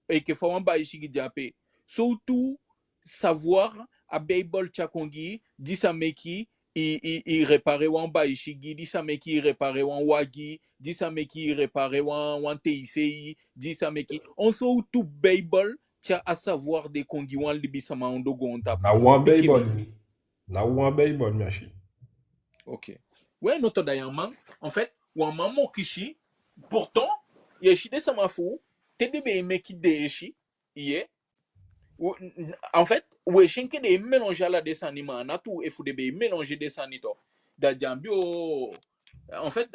enke fa wan baisigi de ape. Sowtu savoir a Beibel tyai kon gi i, di sa meki i, i, i réparer wan baisigi, di sa meki i réparer wan wagi, di sa meki i réparer wan, wan teisei, di sa meki. On sowtu Beibel tyai a savoir de kon gi wan libisama ondoo goontapu? Na wan Beibel mi. Na wan Beibel mi á si. Ok. We, no, to, da yu á man, en fait, wan man mu kisi, pourtant, i e si den sama fu u, te den be e meki deesi, i yee, u, n-, en fait, we si enke den e mélanger ala den sani, ma a ná tuu. Efu den be e mélanger den sani to, da den á be o, en fait,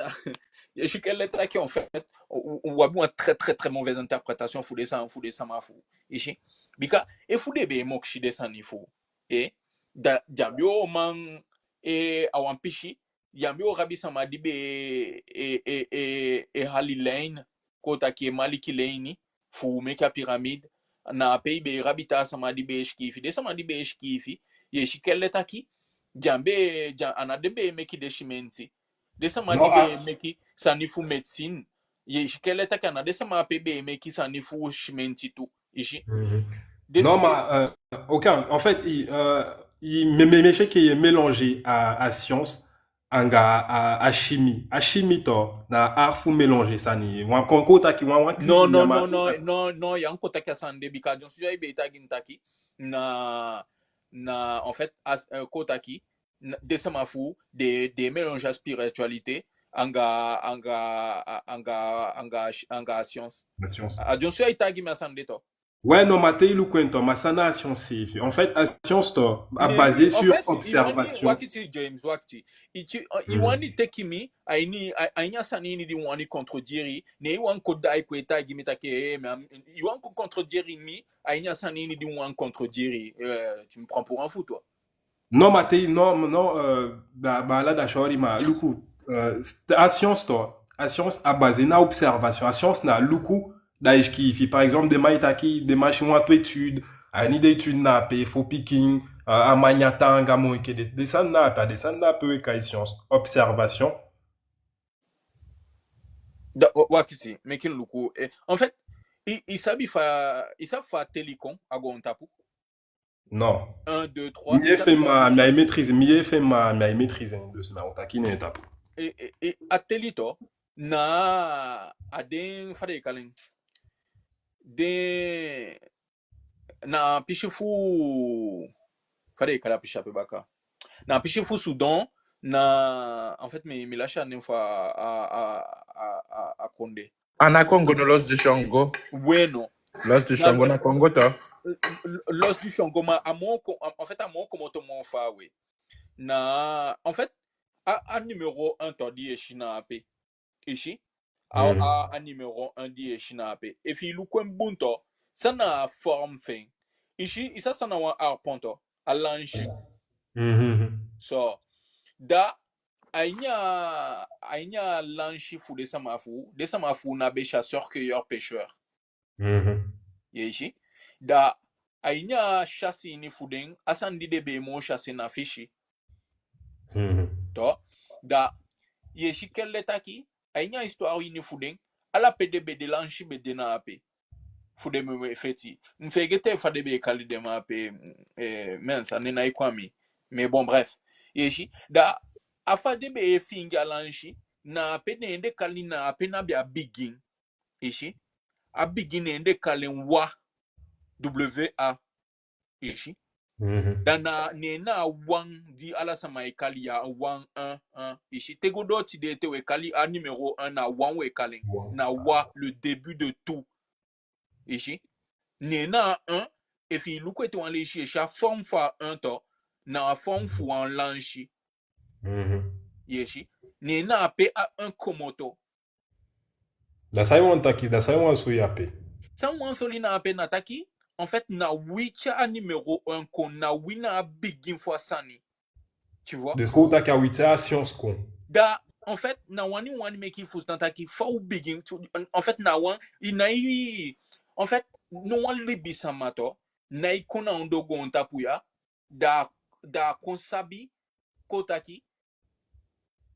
i e si kele taki, en fait, u, u, u abi wan très, très, très mauvaise interprétation fu den sa-, fu den sama fu u, i si. Bika efu den be e mokisi den sani fu u, e, da den á be o man, e, a wan pisi, den á be o abi sama di be e, e, e, e, e hali lein, kon taki e maliki leini fu meki a pyramide. Na ape i be abi taa sama di be e sikiifi. Den sama di be e sikiifi, i e si kele taki den á be, den á, a ná den be e meki den simenti. Den sama di be e meki sani fu médecine, i e si kele taki a ná den sama ape be e meki sani fu simenti tu, i si. Mhm. Non, ma, euh, ok, en fait, i, euh, i, mi, mi, mi si enke i e mélanger a, a science anga a, a chimie. A chimie to, na art fu mélanger sani. Wan kon, kon taki wan, wan... Non, non, non, non, non, non, i á kon taki a sani de, bika dyonson i be taigi mi taki na, na, en fait, a, euh, kon taki, na, den sama fu u, den, den e mélanger a spiritualité anga, anga, a, anga, anga, anga a science. A science. A dyonson i taigi mi a sani de to. Ouais, non, ma te i luku en to, ma san na a science seefi? En fait, a science to, a basé sur observation. Wakiti, James, wakiti. I, i wani teki mi a ini, a, a ini a sani ini di mi wani contredire, ne i wani kon daai kon e taigi mi taki, eh, mais, i wani kon contredire mi a ini a sani ini di mi wani contredire. Euh, tu me prends pour un fou, toi. Non, ma te, non, non, euh, ba, baala, da sorry, ma luku, euh, st-, a science to, a science a basé na observation, a science na luku, da i sikiifi, par exemple, den man e taki, den man si wantu étude, a ini den étude na ape, fo pikin, euh, a man nyan taanga moo enke den, den sani na ape, a den sani na ape we kai science, observation. Da, wa-, wakiti, meke mi luku, eh, en fait, i, i sabi fa, i sabi fa teli kon a goontapu? Non. Un, deux, trois. Mi e feni, ma mi á e maîtriser, mi e feni, ma mi á e maîtriser, dus mi á o taki na en tapu. E, e, e, a teli to, na a den, fa den e kali en, den, na pisi fu, fa den e kali a pisi ape baka? Na pisi fu Soudan, na, en fait, mi, mi lasi a nen fu a, a, a, a, a kondee. A ná Congo, no, l'os du Congo. Bueno. L'os du Congo na Congo to. L-, l-, l'os du Congo, ma a moo ko-, en fait, a moo komoto moo faawe. Na, en fait, a, a numéro un to di i e si na ape. I si? A, a, a numéro un di i e si na ape. Efi i luku en bun to, san na a forme fi en? I si, i sa san na wan harpon to, a lansi. So, da a ini a, a ini a lansi fu den sama fu u, den sama fu u na be chasseur, cueilleur, pêcheur. I si? Da a ini a chasse ini fu den, a sani di den be e moo chasser na fisi. To, da i e si kele taki, a ini a histoire ini fu den, ala pe den be de, lansi be de na ape. Fu den mu e feti. Mi feegete fa den be e kali den man ape, eh, mais a nen ná e kon a mi. Mais bon, bref. I e si, da a fa den be e fiingi a lansi, na ape den e kali, na ape na be a bigin. I si? A bigin ne den e kali en wa, W A. I si? Da na, ne na a wan di ala sama e kali ya, wan, un, un. I si? Te go doo tide ete, we kali a numéro un, na wan we kali en. Na wa, le début de tout. I si? Ne na a un, efi i luku ete wan leisi, i e si a forme fu a un to, na a forme fu wan lansi. I e si? Ne na ape a un komoto. Da san i wani taki, da san i wani soi ape? San mi wani soi na ape na taki, en fait, na wi tyai a numéro un kon, na wi na a bigin fu a sani. Tu vois? Den kon taki a wi tyai a science kon. Da, en fait, na wani, wani meke i fusutan taki fa u bigin, tu, en, en fait, na wan, i ná e, en fait, no wan libisama to ná e kon na ondoo goontapu ya, da, da a kon sabi, kon taki,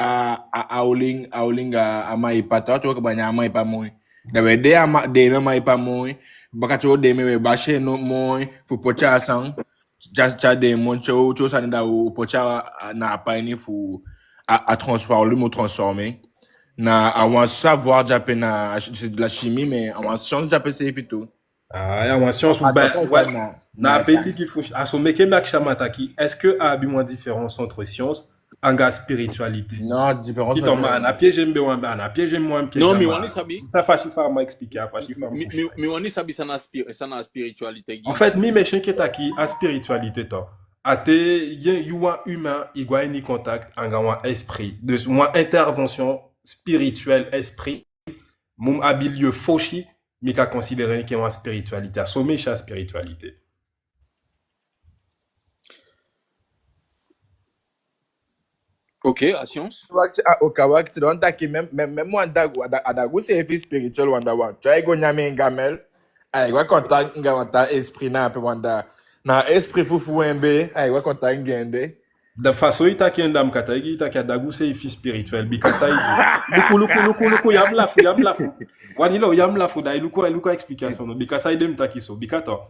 a, a, a oli anga, a oli anga a maipa, tu, a kaba nyan a maipa moi. Da we de a ma, de na maipa moi. Baka tu den mi e basi en moi fu poti a san. Tyai, tyai den moi, tu, tu sani, da u poti a, a, na a pai ini fu a, a transformer, a oli mu transformer. Na a wan savoir di ape, na, c'est de la chimie, mais a wan science di ape seefi tu. Ah, ya, wan science fu... Ah, ben, d'accord, ouais. Na, na, na a pe i bigin fu, a so meke mi akisi a man taki, est-ce que a abi wan différence entre science anga spiritualité? Non, différence... Kito, entre... man, a piège mi be wani, a piège mi wani piège. Non, mi wani sabi. A fasi fa a man expliquer, a fasi fa a man... Mi, mi, mi wani sabi san na spir-, san na spiritualité gi. En fait, mi, mi e si enke taki a spiritualité, to, a te yu, yu wan humain, i go a ini contact anga wan esprit. Dus wan intervention spirituelle, esprit mu abi lieu fosi mi kan considérer enke wan spiritualité. A so mi e si a spiritualité. Ok, a science. Wakti, ah, ok, wakti, donc taki même, même, même wan dagu, a da-, a dagu seefi spirituel wan da wan. Tu vois, i go nyan en gamelle, ai go a contact anga wan taa esprit na ape wan da. Na esprit fufu en be, ai, wá kon taigi en de. Da façon i taki en, da mi kan taigi i taki a dagu seefi spirituel, bika saide. Luku, luku, luku, luku, ya mu lafu, ya mu lafu. Wan hilo, ya mu lafu, da i luku, luku a explication no, bika saide mi taki so, bika to.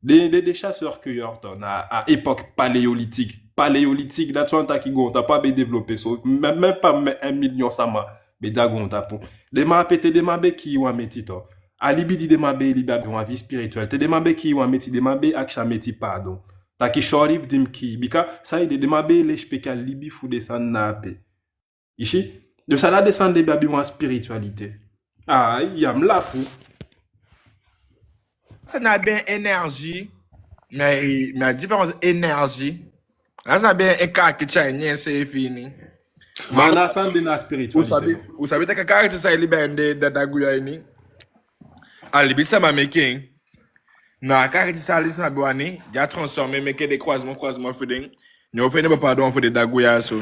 Den, den, den chasseurs-cueilleurs to, na a époque paléolithique. Paléolithique, dati wani taki goontapu á be développé so, même, même pas un million sama be de a goontapu. Den man ape, te den man be kii wan meti to, a libi di den man be e libi, a be wan vie spirituelle. Te den man be kii wan meti, den man be e akisi a meti pardon. Taki sorry fu di mi kii. Bika saide, den man be e lesipeki a libi fu den sani na ape. I si? Dus ala den sani de be abi wan spiritualité. Ah, ya mu lafu. Sa na be énergie. Mais, mais la différence énergie. Ala san na be en kaakiti a ini enseefi ini. Ma na a sani de na spiritualité. U sabi, u sabi taki a kaakiti san e libi a ini den dagu ya ini. A libisama meke en. Na a kaakiti san a libisama be wani, di a transformé, meke den croisement, croisement fu den. Ne u fende pardon fu den dagu ya so.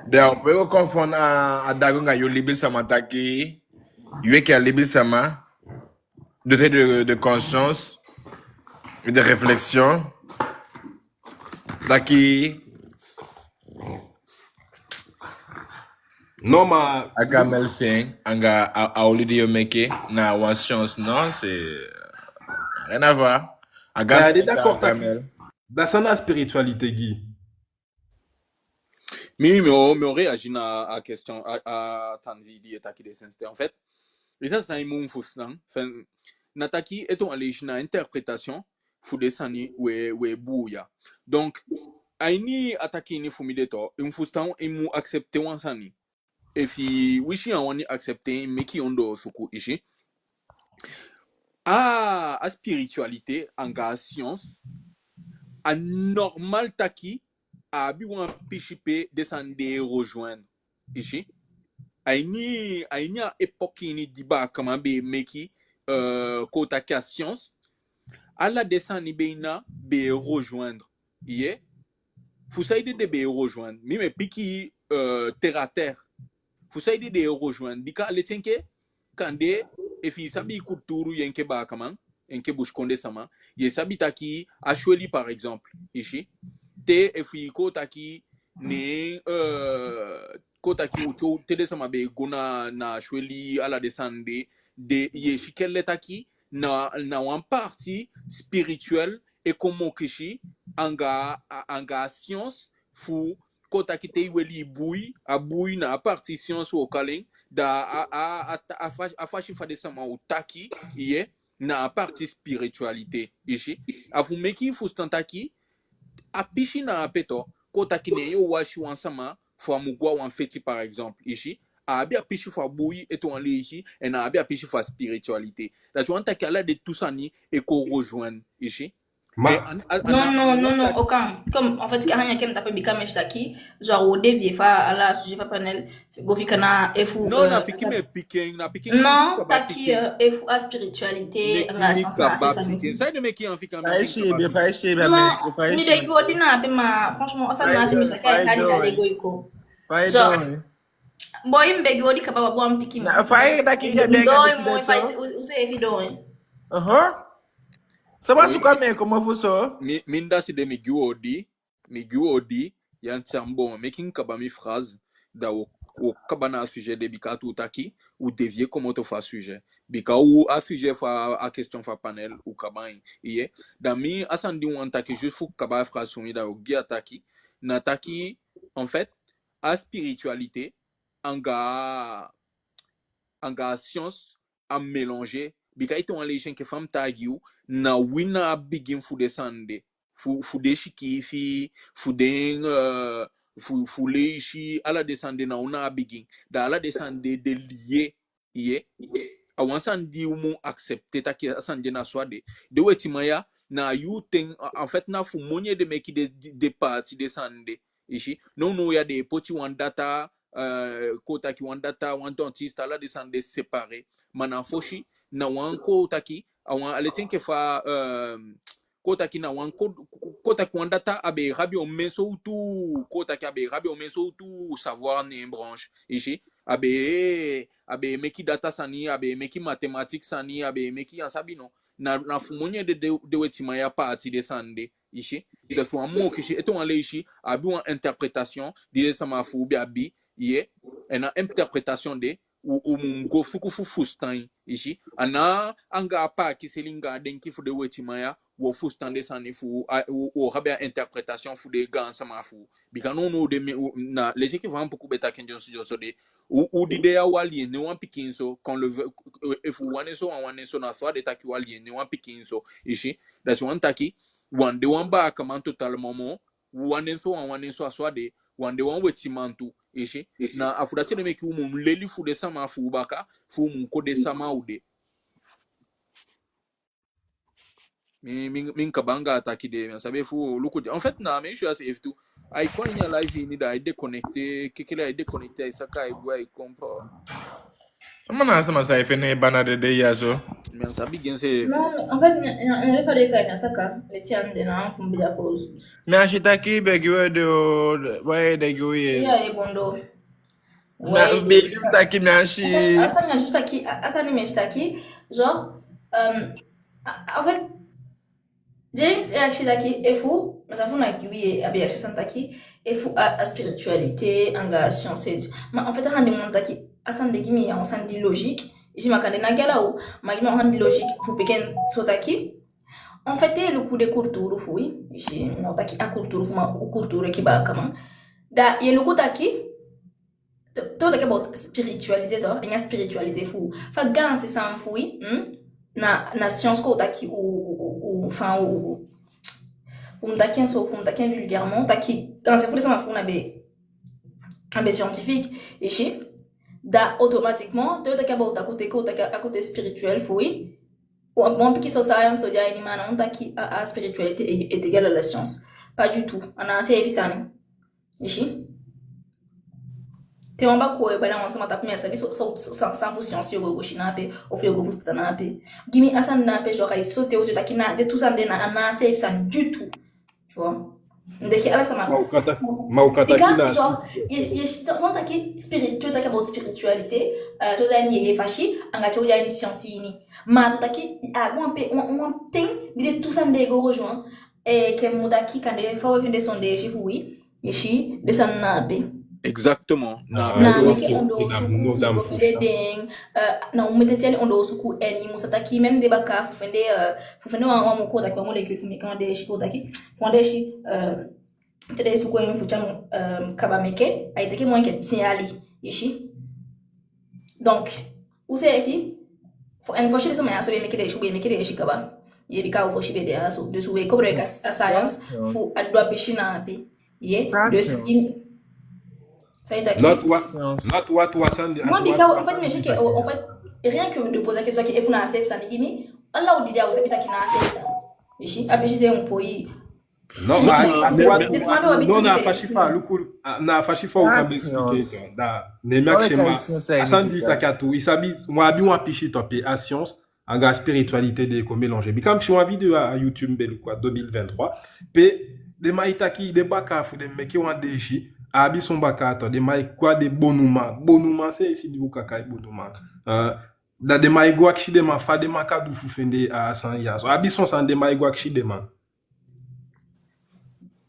Da u poi go confondre a, a dagu anga yu libisama taki, yu enke a libisama, doté de, de conscience et de réflexion. Taki, non, ma a gamelle fi en anga a, a oli di yo meke na wan science, non, c'est rien à voir. A Bah, gamelle, d'accord, a taki. Gamelle. Da san na spiritualité, Guy? Mi, mi o, mi o réagir na a question, a, a tan di, di e taki de sensi. En fait, i sa san i mu fusutan, enfin, na taki ete wan leisi na interprétation fu den sani we, we buuya. Donc, a ini a taki ini fu mi de to, i mu fusutan, i mu accepter wan sani. Efi i wisi i á wani accepter, meke i ondoosuku, i si. A, a spiritualité anga a science, a normal taki a abi wan pisi pe den sani de e rejoindre, i si. A ini, a ini a époque ini di baakaman be e meke, euh, kon taki a science, ala den sani be ina be e rejoindre. Ye? Fu saide den be e rejoindre? Mi, mi e piki, euh, terre à terre. Fu saide den e rejoindre? Bika leti enke, kande, efi i sabi i kulturu, yu enke baakaman, enke busikondee sama, yu e sabi taki a sweli, par exemple, i si. Te efi i kon taki, ne, euh, kon taki u tyo, te den sama be e go na, na sweli, ala den sani de, den, yu e si kele taki, na, na wan partie spirituelle e kon mokisi anga, a, anga science fu kon taki te i weli i bui, a bui na a partie science wo kali en, da a, a, a, a, a fasi, a fasi fa den sama o taki, ye, na a partie spiritualité, i si. A fu meke i fusutan taki, a pisi na ape to, kon taki ne yo wasi wan sama fu a mu go a wan feti, par exemple, i si. A abi a pisi fu a bui ete wan leisi, en a abi a pisi fu a spiritualité. Dati wani taki ala den tu sani e kon rejoindre, i si. Ma- Eh, an-, an-, Non, an-, non, an- non, non, okan. Comme, en fait, Karine Yakem t'a fait Bika Meshtaki, genre, au dévier, fa, ala, sujet, fa panel, go fika na, efu, Non, na euh, pikin mi e piki en, na pikin non, kaba taki, pikin. Euh, efu a spiritualité, Meki la mi science, na kaba fait ça, pikin. non. Saide meki an fika mi Fa i pikin si kaba be, pikin. fa i si be, Non, fa i mi si be be. Godi na pe ma, franchement, o sa Fa i na fi do, mi sa fa i kali do, kali eh. go iko. Fa i Genre, do, eh. Boy, mi be Godi kaba wa bo an pikin. Na, fa i taki ya be Don, kati moi, de fa so? i, u, u se efi don. Aha. Sama Oui. Suka, mi e kon fu so. Mi, mi dati de mi gi u odi, mi gi u odi, yan ti an bon, meki mi kaba mi phrase, da wo, wo kaba na a sujet de bika tu taki, u dévier komoto fu a sujet. Bika u a sujet fu a question fu a panel, u kaba en, i ye. Da mi a san di wani taki, juste fu kaba a phrase fu mi da wo gi a taki, na taki, en fait, a spiritualité, anga, anga science a mélanger. Bika ete wan leisi enke fa mi taigi u, na wi na a bigin fu den sani de. Fu, fu den sikiifi, fu den, euh, fu, fu leisi, ala den sani de na u na a bigin. Da ala den sani de, de lié, i ye. A wan sani di u mu accepter taki a sani de na so a de. Den wetiman ya, na a yuu ten, en fait, na fu moni ede meki den, den, den paati den sani de. I si, nownow ya den e poti wan data, euh, kon taki wan data, wan dentiste, ala den sani de séparé. Ma na fosi, na wan kon taki, a wan, a leti enke fa, euh, kon taki na wan kon, kon taki wan data a be abi omen sowtu, kon taki a be abi omen sowtu savoir na en branche. I si, a be, a be meki data sani, a be meki mathématique sani, a be meki, yan sabi no. na, na fu moni ede den, den wetiman ya paati den sani de, i si. Da so wan moo kisi, ete wan leisi, a abi wan interprétation di den sama fu u be abi, ye. En a interprétation de, u, u mu go suku fu fusutan, i si. A ná anga a pakisei anga a denki fu den wetiman ya, wo fusutan den sani fu, a, wo, wo abi a interprétation fu den gaansama fu u. Bika nownow de mi, u, na, leti enke fa mi poku be taki en dyonson dyonson de, u, u di de ya, u aliéné wan pikinso, qu'on le veuille, efu u wani en so, u á wani en so, na so a de taki u aliéné wan pikinso, i si. Dati wani taki, u á de wan baakaman totalement moo, u wani en so, u á wani en so, a so a de, u á de wan wetiman tu, i si. Na a fu dati ede meke u mu leli fu den sama fu u baka, fu u mu kon den sama u de. Mi, mi, mi kaba anga a taki de, mi á sabi efu u luku de. En fait, na mi si a seefi tu. Ai kon a ini a live ini, da ai déconnecté, kekele ai déconnecté, ai saka, ai gwe, ai kon. Sama na sama sa e fende bana de de ya so. Mi á sabi gi en seefi. Non, en fait, mi, mi, mi, fa de kai mi á saka, le tien de na, fu mi be de a pause. Mi á si taki i be gi we de o, we de gi we. Ya, e bon do. Na, ouais, be, taki mi á si. En fait, a sani mi á si taki, a, a sani mi á si taki, genre, euh, a, en fait, James e akisi taki efu, ma sa fu na gi wi e, a be akisi a sani taki, efu a, a spiritualité, anga science, ma en fait, a sani de mi o taki, a sani de gi mi a wan sani di logique, i si, ma kande na gi ala u, ma gi mi a wan sani di logique, fu piki en so taki, en fait, te i luku den kulturu fu wi, i si, mi o taki a kulturu fu ma, u kulturu enke baakaman, da i luku taki, te, te u taki about spiritualité, to, en a spiritualité fu, fa gaanse sani fu wi, hmm? Na, na science kon u taki u, u, u, u, fa u, u, u mu taki en so, fu u mu taki en vulgairement, taki gaanse fu den sama fu u na be, a be scientifique, i si. Da automatiquement, te u taki about a côté, kon u taki a côté spirituel fu wi, wan, wan pikinso science so de a ini, ma a ná o taki a, a spiritualité e, est égale à la science. Pas du tout. A ná a seefi sani. I si. Te wan bakuu e bali a wan sama tapu, mi á sabi so, so, so, san, san fu science yo go, go si na ape, ofu yo go fusutan na ape. Gi mi a sani na ape, genre, ai so te u si taki na, den tu sani de na, a ná a seefi sani du tout. Tu vois? Ndeke ala sama. Ma u kan taki, ma u kan taki na, genre, i, i si, so taki spiritu-, taki about spiritualité, euh, so da ini ye fasi, anga so da ini science ini. Ma to taki, a wan pe, wan, wan ten, di den tu sani de go rejoindre, eh, ke mu taki kande fa we fende son de si fu wi, i si, den sani na ape. Exactement. Na, ah, ape, na meke, ok, on doo suku fu go fende den, euh, na u mete tyali on doo suku, en i mu sa taki même den bakaa fu fende, euh, fu fende wan, wan mu kon taki wan molécule fu meke wan deesi kon taki, fu wan deesi, euh, te den suku en fu tyai, euh, kaba meke, ai teke moo enke tin yali, i si. Donc, u seefi, fo, en fosi den sama ya so be meke deesi, be meke deesi kaba. Ye, bika u fosi be de ya so. Dus we koboloiki a science fu a du a pisi na ape. Ye, dus in, so i taki. Not what, not what was on the, moi, bika, en fait, mi si ke, en fait, rien que de poser la question, ke efu na a seefi sani gi mi, ala u di de ya u sabi taki na a seefi sani. I si, a pisi de un pays. Non, ma, ma, non, na a fasi fa, luku, na a fasi fa u kan be expliquer, da, ne mi akisi ma, a sani di i taki a tuu, i sabi, wan, abi wan pisi tu pe a science anga spiritualité den kon mélanger. Bika mi si wan vidéo a YouTube mi be luku a deux mille vingt-trois, pe den man e taki, den bakaa fu den meke wan deesi, a abi son bakaa tu, den man e kon a den bonuman, bonuman seefi di u kan kai bonuman. Euh, da den man e go akisi den man fa den man kan du fu fende a sani ya so. A abi son sani den man e go akisi den man.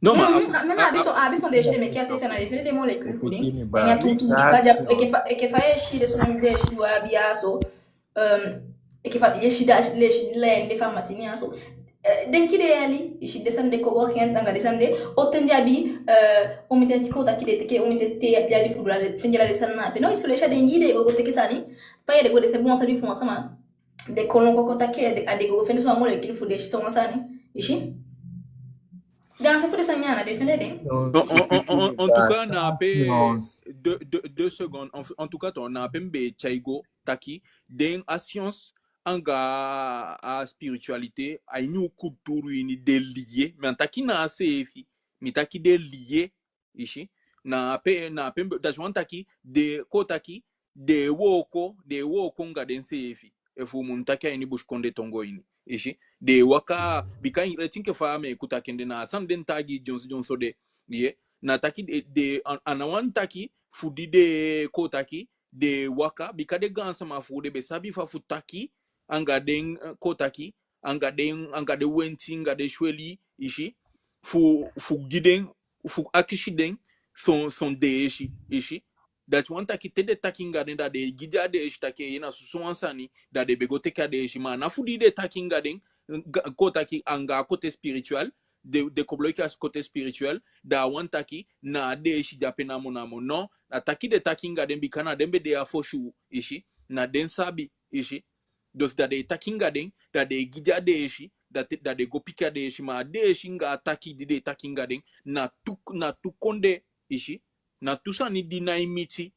Non, ma, même, même a, a abi son, a abi son deesi den meke a seefi, a ná den fende den molécule fu den. En ya tu, tu, bika di a, enke fa, enke fa ye si den son deesi di u abi ya so, euh, enke fa ye si da, ye si di len den pharmacie ni ya so. Euh, den kii den yali, i si, den sani de kowoo, rien anga den sani de, o ten di abi, euh, omen ten, kon taki den teke omen ten, te yali fu du ala den, fende ala den sani na ape. Non, i so den si a den gi den go, go teke sani, fa ye den go, den seefi wan sani fu wan sama. Den kon lon kon kon taki a den, a den go fende son molécule fu den si son sani. I si. Gaanse fu den sani ya na den fende den. En, en, en, en, en tout cas, na ape, deux, deux, deux secondes. En, en tout cas, to, na ape mi be tyai go taki, den a science anga a spiritualité, a ini u kulturu ini den lié. Mi á taki na a seefi, mi taki den lié. I si. Na ape, na ape, dati wani taki, den, kon taki, den e wooko, den e wooko anga denseefi. Efu u mu taki a ini busikondee tongo ini. I si. Den e waka, bika leti enke fa mi e kon taki en de, na a sani den taigi dyonson dyonson de. Ye. Na taki den, den, a, a ná wani taki, fu di den, kon taki, den e waka, bika den gaansama fu u den be sabi fa fu taki, anga den, eh, kon taki, anga den, anga den wenti, anga den sweli, i si, fu, fu gi den, fu akisi den son, son deesi, i si. Dati wani taki te den taki anga den, da den e gi den a deesi taki, ee, na soso wan sani, da den be go teke a deesi. Ma a ná fu di den taki anga den, ga-, kon taki anga a côté spirituel, den, den koboloiki a côté spirituel, da a wani taki na a deesi de ape namo namo. No, na taki den taki anga den, bika na den be de a fosi u, i si, na den sabi, i si. Dus da den e taki anga den, da den e gi den a deesi, da te, da den go piki a deesi. Ma a deesi anga a taki di den e taki anga den, na tu, na tu kondee, i si. Na tu sani di nái miti,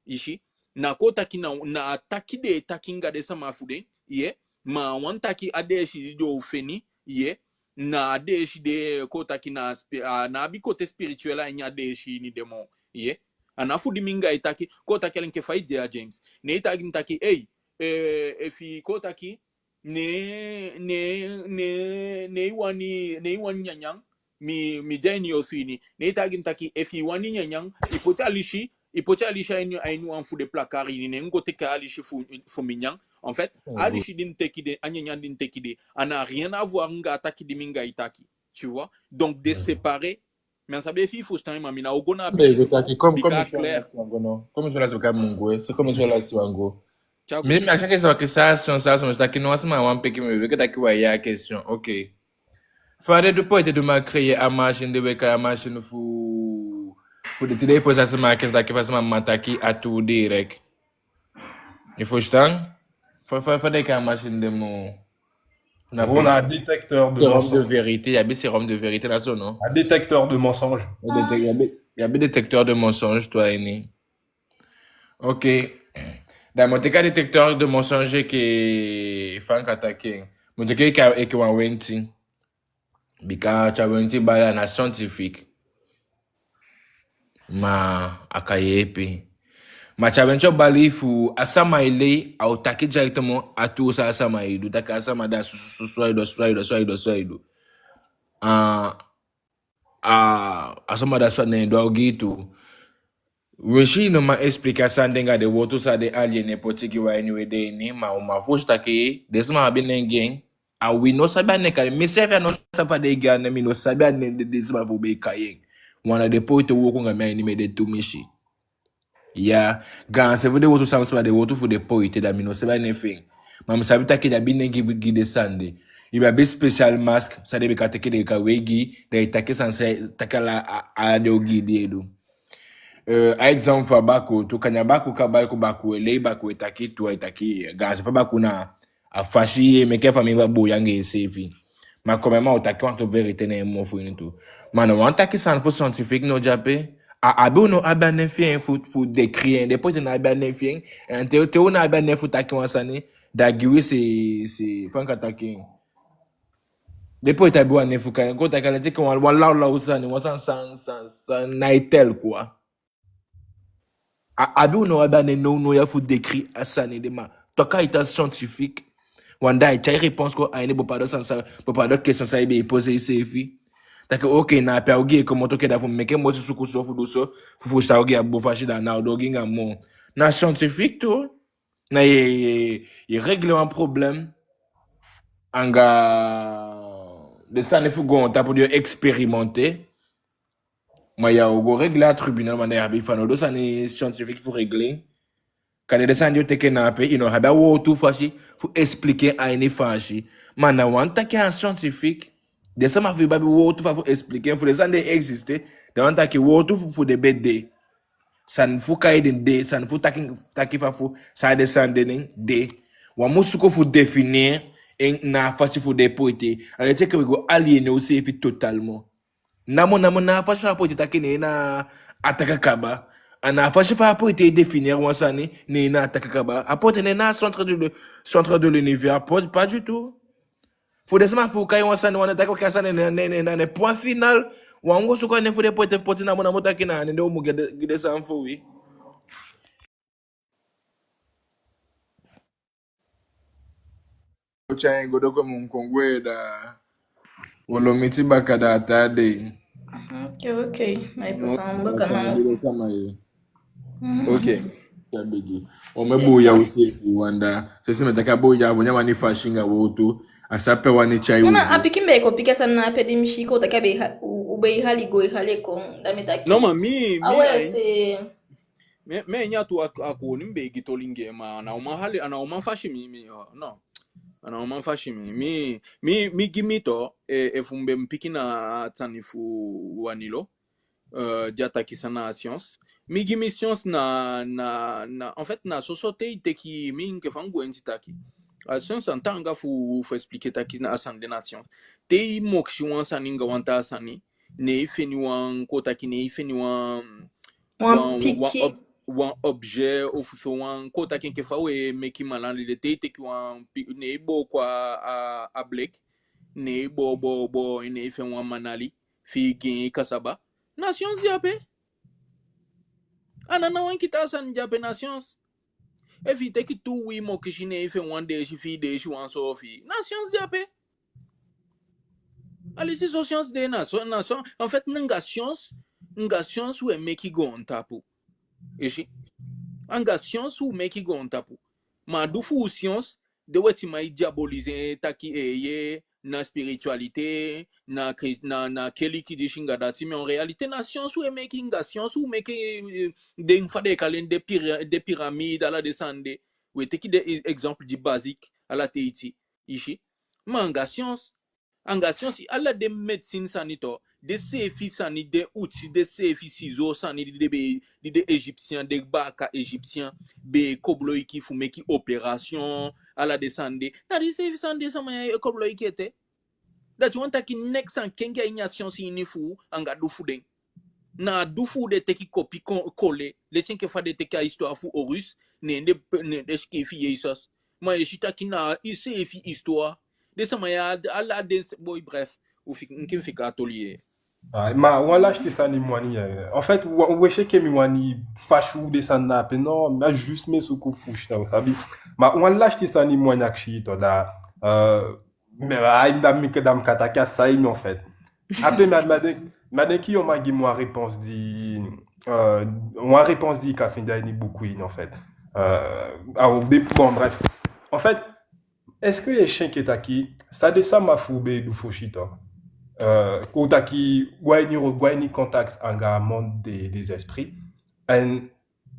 i si. Na kon taki na, na a taki den e taki anga den sama fu den, i yee. Ma a wani taki a deesi di den o feni, i yee, na a deesi de, kon taki na spe-, a ná abi côté spirituel a ini a deesi ini de moo, i yee. A ná fu di mi anga i taki, kon taki, ala enke fa i de ya, James. Ne i taigi mi taki, ei, eh, efi, kon taki, ne, ne, ne, ne i wani, ne i wani nyanyan, mi, mi de a ini i osu ini. Ne i taigi mi taki, efi i wani nyanyan, i poti alisi, i poti alisi a ini, a ini wan fu den placard ini, ne mi go teke alisi fu, fu mi nyan. En fait, alisi di mi teke de, a nyanyan di mi teke de, a ná rien à voir anga a taki di mi anga i taki. Tu vois? Donc, den séparer. Mi á sabi efi i fusutan, ma mi ná o go na a pisi. Bika a clair. Comme je suis là, c'est comme mon goût, c'est comme je suis là, tu vois, en gros. Ciao. Mais, mais à chaque fois que ça, ça, ça, ça, ça, que non, ça m'a un peu qui me veut que t'as qui voyait la question. Ok. Fa den du poti, den du man créer a machine, den be kai a machine fu, fu den, te den e poser a sama a question, taki fa a sama man taki a tuu direct. I fusutan? Fa, fa, fa den e kai a machine de moo. Na sérum de vérité, i abi sérum de vérité, na so, no? Un détecteur de mensonge. I abi, i abi détecteur de mensonge, toi, ini. Ok. Da mi o teke a détecteur de mensonge enke fa mi kan taki en. Mi o teke enke, enke wan wenti. Bika te a wenti bali, a ná scientifique. Ma a kan yeepi. Ma te a wenti o bali, fu a sama e lei, a o taki directement a tuu san a sama e du. Taki a sama da so, so, so, so ai du, so ai du, so ai du, so ai du. A, a, a sama da so, ne en du a ogii tu. Winsi i no man expliquer a sani de anga den wowtu san den aliénés poti gi wi a ini wi ede ini, ma u man fusutan taki den sama abi nen gi en. A wi no sabi a nen, kande mi seefi a no sabi fa den e gi a nen, mi no sabi a nen di den sama fu u be e kai en. Wan, na den poite wooko anga mi a ini mi ede tumisi. Ya, gaanse fu den wowtu san mi sabi, a den wowtu fu den poite, da mi no sabi a nen fi en. Ma mi sabi taki den abi nen gi, gi den sani de. I be abi spécial masque san den be kan teke, den kan wei gi, da i taki sani san, taki ala, a, ala den ogii di i e du. Eh, a exemple fu a bakuu tu, kande a bakuu kaba, i kon bakuu e lei, bakuu e taki tu, ai taki, gaanse fu a bakuu na a fasi i e meke fa mi ba boi anga iseefi. Ma quand même a o taki wantu vérité na en mofu ini tu. Ma na wan taki sani fu scientifique ná de ape. A abi, u ná abi a nen fi en fu, fu décrire en, den poite ná abi a nen fi en. En te, te u ná abi a nen fu taki wan sani, da gi wi se, se, fa mi kan taki en. Den poite abi wan nen fu kai en, kon taki a leti enke wan, wan lawlaw sani, wan sani, sani, sani, sani ná e tel, quoi. A abi, u ná abi a nen nownow ya fu décrire a sani de, ma toka i tan scientifique. Wan dei ai tyai réponse kon a ini bepaalde sani san, bepaalde question san i be e poser iseefi. Taki, ok, na ape a ogii e komoto, ke da fu meke moiti suku so fu du so, fu, fu sa ogii a bun fasi, da na a ogii anga moo. Na scientifique tu. Na i e, i e, i e régler wan problème anga den sani fu goontapu di i o expérimenter. Ma ya o go régler a tribunal, ma na i abi fanowdu sani scientifique fu régler. Kande den sani di i o teke na ape, i ná abi a wowtu fasi fu expliquer a ini Faansi. Ma na wan taki a scientifique. Den sama fu i be abi wowtu fa fu expliquer, fu den sani de existe, da wan taki wowtu fu, fu den be de. Sani fu kai den de, sani fu taki, taki fa fu, san den sani de nen de. Wi á mu suku fu définir en na a fasi fu den poite. A leti enke wi go aliéner useefi totalement. Namo namo na a fasi fa a poite taki, ne en na a taki kaba. A na a fasi fa a poite définir wan sani, ne en na a taki kaba. A poite ne en na centre de, centre de l'univers, pas, pas du tout. Fu den sama fu u kai wan sani, wan taki, ok, a sani ne, ne, ne, ne, ne point final. Wi á mu go suku a nen fu den poite fu poti namo namo taki na a nen de, u mu gi den, gi den sani fu wi. O tyai en go doo, kon mu kon gwe, da wo miti baka da a taa dei. Ok, ok. Ai pasa wan baka na. Ok. Ya begi. O, mi boi ya u seefi wan da. Sesi mi taki a boi ya, a boi ya wani fasi anga wowtu. A sape wani tyai u. No, ma a pikin be e kon piki a sani na ape di mi si kon taki a be e ha-, u, u be e hali go, e hali kon. Da mi taki. No, ma mi, mi, a we ai se. Mi, mi nyan tu a, a koni mi be e gi toli anga en, ma a ná uman hali, a ná uman fasi mi, mi, oh, no. A ná uman fasi mi. Mi, mi, mi gi mi to, e, efu mi be mu piki na a sani fu Wanilo, eh, di a taki san na a science. Mi gi mi science na, na, na, en fait, na soso te i teki mi enke fa mi gwenti taki. A science a taanga fu, fu expliquer taki na a sani de na science. Te i mokisi wan sani anga wan taa sani, ne i feni wan, kon taki ne i feni wan, wan, wan, wan piki. Ob-, wan objet ofu so wan, kon taki enke fa we meki malali de, te i teki wan pi-, ne i booko a, a, a bleki, ne i boo, boo, boo, ne i feni wan malali, fi i gi en kasaba. Na science de ape. A ná, ná wan kita sani de ape, na science. Efi i teki tu uwii mokisi ne i feni wan deesi fi i deesi wan soo fi i. Na science de ape. Alisi so science de na so, na so. En fait, anga science, anga science we meki goontapu. I si? Anga science we meki goontapu. Ma a du fu u science, den wetiman e diaboliser taki, eh, ye, na spiritualité, na kri-, na, na keliki disi anga dati, mais en réalité, na science we meki, anga science we meki, eh, den fa den e kali en, den pira-, den pyramide, ala den sani de. We teki den e-, exemple di basique, ala te iti, i si. Ma anga science, anga science, ala den médecine sani to, den seefi sani, den outil, den seefi ciseaux sani di den be, di den Égyptien, den baaka Égyptien be koboloiki fu meki opération, ala den sani de. Na den seefi sani den sama ya e koboloiki ete. Dati wani taki neks á kengi a ini a science ini fu u anga du fu den. Na a du fu u den teki kopi ko-, kole, leti enke fa den teki a histoire fu Horus, ne den, ne den sikiifi Jesus. Ma i si taki na i seefi histoire. Den sama ya, ala den se-, boi, bref, u fik-, mi kan fika a toli ye. Ah, ma wan lasiti sani mi wani, eh, en fait, wa-, we si enke mi wani fasi u den sani na ape, no, na juste mi e suku fu si na u sabi. Ma wan lasiti sani mi wani akisi i to da, eh, mais, ah, da mi ke-, da mi kan taki a sai mi, en fait. Ape mi á, mi á den-, mi á denki yu o man gi mi wan réponse di, euh, wan réponse di i kan fende a ini buku ini, en fait. Euh, a o be, bon, bref. En fait, est-ce que i e si enke taki san den sama fu u be e du fosi to, euh, kon taki go a ini, go a ini contact anga monde des, des esprits. En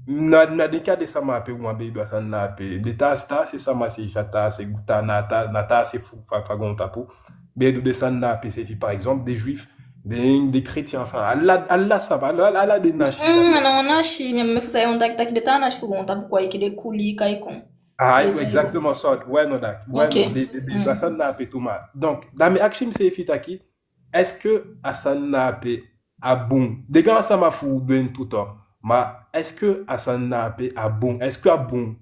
na, na den, enke a den sama ape, u á be e du a sani na ape. Den taa, taa se sama seefi, a taa se, taa, na taa, na taa se fu, fa, fa goontapu be e du den sani na ape seefi. Par exemple, den juif, den, den chrétien, enfin, ala, ala sama, ala, ala den nasi. Mm, a ná wan nasi, mi, mi fu sai on taki, taki den taa nasi fu goontapu kon, enke den kuli kai kon. Ah, exactement, so, ouais, no, da, ouais, no, den, den be e du a sani na ape tu, ma. Donc, da mi e akisi miseefi taki, est-ce que a sani na ape a bun? Den gaansama fu u du en tu to. Ma est-ce que a sani na ape a bun? Est-ce que a bun?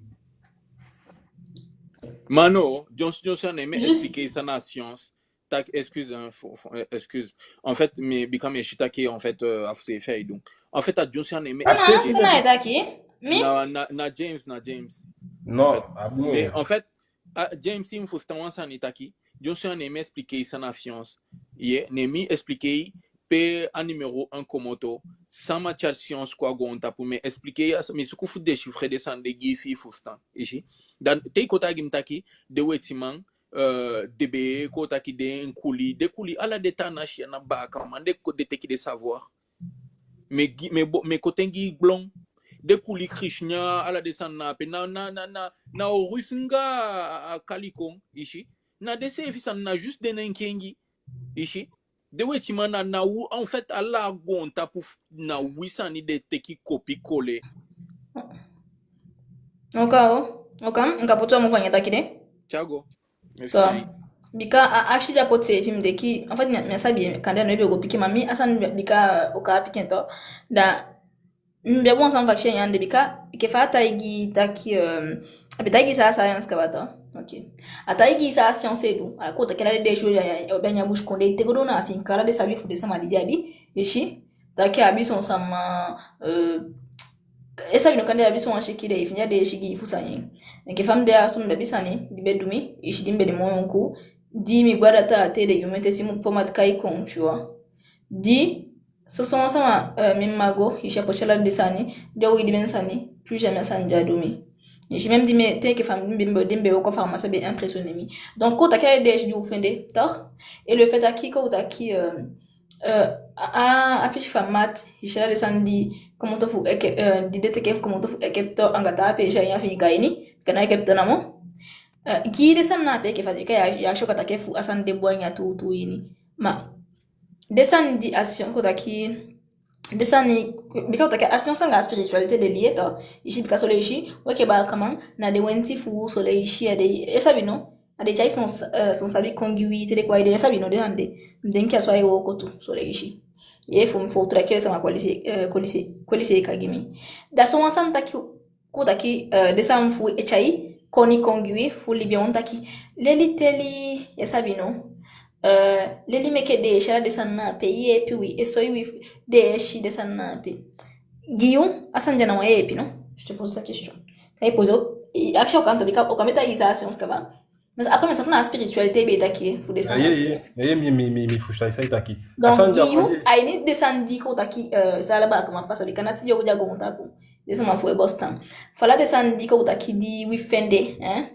Ma no, dyonson, dyonson a ná mi e expliquer san na science. Tak, excuse, hein, fo, fo, euh, excuse. En fait, mi, bika mi e si taki, en fait, euh, a fu seefi ai du. En fait, a dyonson a ná mi e expliquer. Na, na, na James, na James. Non, en fait, a bun. Mais en fait, a, James, i mu fusutan wan sani taki, dyonson a ná mi e expliquer san na science. Ye, ná mi e expliquer pe a numéro un komoto, sama tyai science kon a goontapu, mi e expliquer, mi e suku fu déchiffrer den sani de gi i fi i fusutan. I si? Da te i kon taigi mi taki den wetiman, euh, den be kon taki den kuli, den kuli, ala den taa nasi ya na baakaman, den kon, den teki den savoir. Mi e gi, mi e bo, mi e koti en gi i blon. Den kuli Christian, ala den sani na ape, na, na, na, na, na Horus anga a, a kali kon, i si. Na den seefi sani, na juste den ná e kengi, i si. Den wetiman na, na u, en fait, ala goontapu f-, na wi sani den teki kopi kole. Oka o, oka, mi kan poti wan mofu a ini a taki de. Tyago. So, bika a akisi di a poti seefi mi denki, en fait, mi, mi á sabi, kande a ná i be go piki, ma mi a sani bika u kan piki en tu. Da, mi be abi wan sani fu akisi a ini ande bika, enke fa a taigi taki, euh, a be taigi san a science kaba tu. Ok. A taigi san a science e du. A kon taki ala den deesi u be a ini a busikondee, te go doo na Afiika, ala den sabi fu den sama di den abi, i si. Taki a abi son sama, euh, i sabi no, kande a abi son wan siki de, i fende a deesi gi i fu sani. Enke fa mi de a so, mi be abi sani di be du mi, i si, di mi be de moo yonku, di mi go a data te den gi mi tesi mu pomati kai kon, tu vois. Di soso wan sama, euh, mi mma go, i si, a poti ala den sani, den uwii di be na sani, Plus jamais a sani di a du mi. I si, même di mi e teke fa mi be, di mi be, di mi be wooko a pharmacie, a be impressionné mi. Donc, kon taki a den deesi di u fende, toch? Et le fait taki, kon taki, euh, euh, a, a, a pisi fu a maat, i si, ala den sani di komoto fu Eke-, euh, di den teke fu komoto fu Egypte anga taa peesi a ini Afiika ini, ke na Egypte namo. Euh, gi den sani na a pe enke fa den kan, ya, ya si kon taki fu a sani de bun a ini a tuutuu ini. Ma den sani di a science, kon taki, den sani, bika u taki a science anga a spiritualité de lié, toch. I si, bika son leisi, u enke baakaman, na den wenti fu u, son leisi, a den, i sabi no, a den e tyai son, euh, son sabi kon gi wi, te den kon a i de, i sabi no, den sani de. Mi denki a so ai wooko tu, son leisi. Ye, fu, fu u tu, da kele sama kon lisi, euh, kon lisi, kon lisi e ka gi mi. Da so wan sani taki, kon taki, euh, den sani fu u e tyai koni kon gi wi fu libi, a wani taki leli teli, i sabi no. Euh, leli meke den e si ala den sani na ape, yeepi wi, e soi wi fu den e si den sani na ape. Gi yu, a sani de a ná wan yeepi, no? Je te pose la question. Kan i pose, i akisi a wan kanta, bika u kan be taigi i san a science kaba. Mais après, mi sabi fu na spiritualité be e taki fu den sani. Ye, ye, ye, mi, mi, mi, mi fusutan san i taki. Donc, a sani de gi yu, a ini den sani di kon taki, euh, san ala baakaman pasa, bika ná tide u de a goontapu. Den sama fu u e bostan. Fu ala den sani di kon taki di wi fende, hein?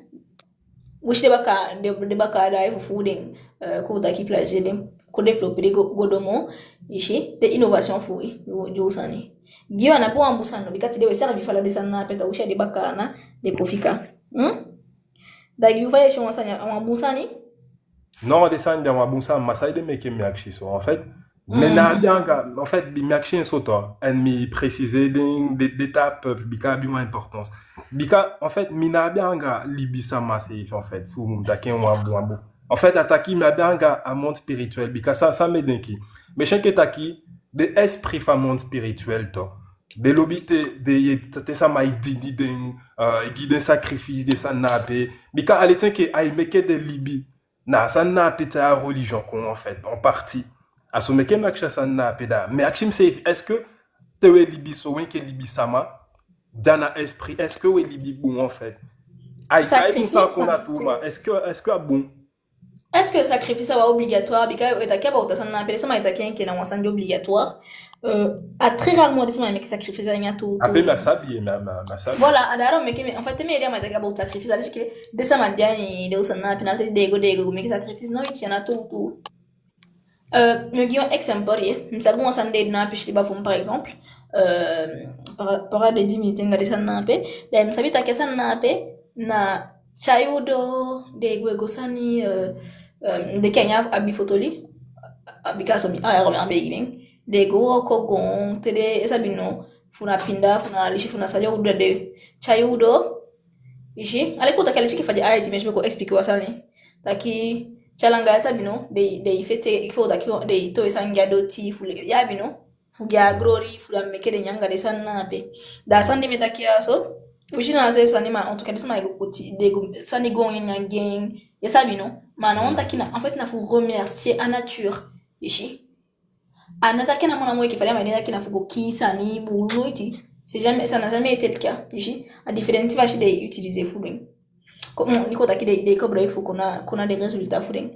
Wi si den bakaa, den, den bakaa daai fufuu den, euh, kon taki plage den, kon développer den go, go doo moo, i si, den innovation fu wi, di u, di u sani. Gi yu a ná be wan bun sani no, bika tide u e servi fu ala den sani na ape, da wi si a den bakaa na den kon fika. Hmm? Da gi yu, fa i e si wan sani, a wan bun sani? Non, den sani de a wan bun sani, ma saide meke mi akisi so, en fait, mi ná abi anga, en fait, mi akisi en so tu, en mi préciser den, den, den étape, bika a abi wan importance. Bika, en fait, mi ná abi anga libisama seefi, en fait, fu mi taki en wan bun, wan bun. En fait, a taki mi abi anga a monde spirituel, bika san, san mi e denki. Mi e si enke taki, den esprit fu a monde spirituel tu. Den lobi te, den e, te sama e dini den, euh, gi den sacrifice, den sani na ape. Bika a leti enke ai meke den libi na a sani na ape, te a religion kon, en fait, en partie. A so meke mi akisi a sani na ape da. Mi akisi miseefi, est-ce que te u e libi so, u enke libisama, da na esprit, est-ce que u e libi bun, en fait? Ai, ai bun san kon na tuu, ma est-ce que, est-ce que a bun? Est-ce que sacrifice a wan obligatoire? Bika u e taki about a sani na ape, den sama e taki enke na wan sani di obligatoire. Euh, a très rarement den sama e meke sacrifice a ini a tuutuu. Ape mi á sabi, mi á, mi á, mi á sabi. Voilà, a dati meke mi, en fait, te mi e de a man e taki about sacrifice, a leti enke den sama di a ini den sani na ape, na te den e go, den e go meke sacrifice, noiti a ná tuutuu. Euh, mi o gi wan exemple ye, mi sabi wan sani den e du na a pisi liba fu mi, par exemple, euh, par, par a den di mi e te anga den sani na ape, da mi sabi taki a sani na ape, na tyai u doo, den e go, e go sani, euh, euh, den kan abi fotoli, a, bika so mi, a, a, a be gi mi, den e go wooko goon, te den, i sabi no, fu na pinda, fu na alisi, fu na san den o du, da den e tyai u doo, i si, a leki u taki a leti enke fa den e, ai, te mi e si mi e kon expliquer wan sani. Taki, te a langa, i sabi no, den, den e fete, i fu taki, den e towe sani gi a doti, fu le, i abi no, fu gi a glory, fu da meke den nyan anga den sani na ape. Da a sani di mi e taki a so, u si na a seefi sani ma, en tout cas, den sama e go koti, den e go, sani go nyan anga en, i sabi no, ma na wan taki na, en fait, na fu remercier a nature, i si. A ná taki namo namo enke fa den man e taki na fu go kii sani, buulu, noiti. C'est jamais, ça n'a jamais été le cas, i si. A difelenti fasi den e utiliser fu den. Comme, ni kon taki den, den e koboloiki fu kon na, kon na den résultat fu den.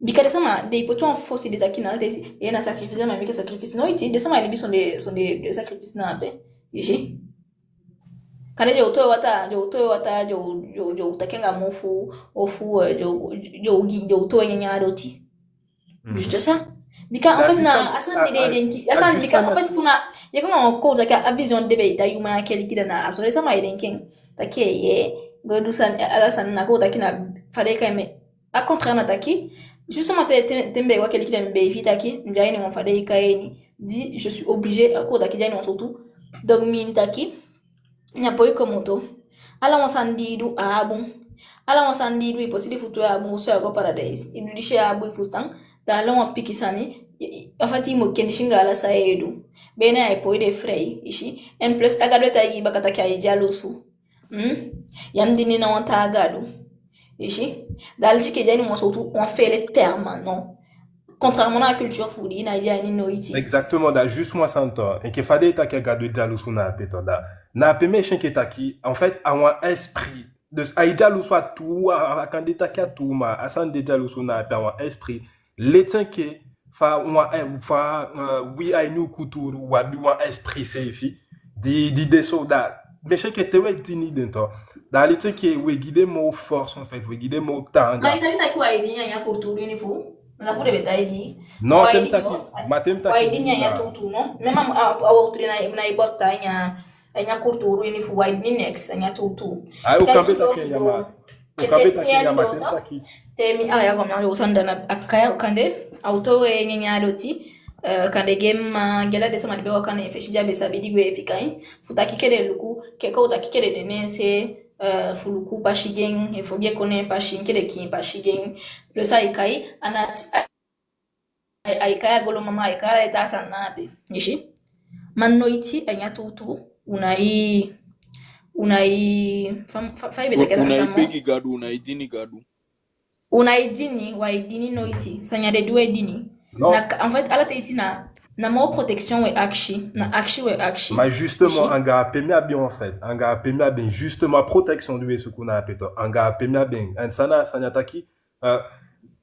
Bika den sama, den e poti wan fosi, den taki na ala ten, e na sacrifice, den man e meke sacrifice, noiti. Den sama e libi sondee, sondee, den sacrifice na ape, i si. Kande den o towe wataa, den o towe wataa, den o, den o, den o taki anga mofu, ofu, euh, den o, den o gi, den o towe nyanyan a doti. Juste ça. Bika, en fait, na, a sani di den e denki, a sani, bika, en fait, fu na, i kon man kon taki a vision di den be e taigi u, ma a keliki da na a so den sama e denki en. Taki, ye, go du sani, ala sani na kon taki na fa den e kai en, mais au contraire na taki, justement, te, te, te mi be e go a keliki da mi be e fii taki, mi de a ini wan fa den e kai en, di, je suis obligée, kon taki de a ini wan sowtu. Donc, mi ini taki, na poi komoto. Ala wan sani di i du a bun. Ala wan sani di i du, i poti di futu a bun, so i á go paradijs. I du disi a bun, i fusutan. Da ala wan pikin sani, i, i, en fait, i mu kenisi anga ala san i e du. Bene, ai poi de frei, i si. En plus, a Gadu e taigi i baka taki ai dyalusu. Hmm? Ya mu dini na wan taa gadu. I si. Da a leti enke i de a ini wan sowtu, wan feele permanent. Contrairement na a culture fu u di i ná e de a ini noiti. Exactement, da juste wan sani tu. Enke fa den e taki a Gadu e dyalusu na ape tu, da. Na ape mi e si enke taki, en fait, a wan esprit. Dus, ai dyalusu a tuu, a, a, a kande taki a tuu, ma a sani di e dyalusu na ape a wan esprit. Leti enke fa wan, eh, fa, euh, wi a ini u kulturu, u abi wan esprit seefi. Di, di de so da. Mais c'est que te we dini den to. Da a leti enke we gi den moo force, en fait, we gi den moo taanga. Ma i sabi taki wai dini a ini a kulturu ini fu. Ma san fu den be taigi. No, wai te mi dini taki, o, ma te mi taki wai dini a ini a kulturu, no? Même a, a, a wowtu de na, na i bosta a ini a, a ini a kulturu ini fu wai dini neks a ini a kulturu. Ai, u kan be taki en ya, ma. U kan be taki en ya, ma te mi taki. Te mi ala ya go mi a yo sanda na a kaya kande, a u towe nyanyan a doti, eh, kande gi en ma gi ala den sama di be waka na en fesi di a be sabi di gwe fika en, fu taki ke den luku, ke ko u taki ke den de neen se, eh, fu luku pasi gi en, efu gi en kon neen pasi, ke den kiin pasi gi en. Plus ai kai, a na, ai, ai kai a golo mama, ai kai ala den taa sani na ape. I si? Ma noiti, a ini a tuutuu, u nái, u nái, fa, fa, fa i be taki a taa sani, u nái begi Gadu, u nái dini Gadu. U nái dini, wai dini noiti. Sani ya den du e dini. Non. Na ka-, en fait, ala ten iti na, na moo protection we akisi, na akisi we akisi. Mais justement, anga a pe mi abi, en fait, anga a pe mi abi, justement, protection di we suku na ape to, anga a pe mi abi, en sani, sani a taki, euh,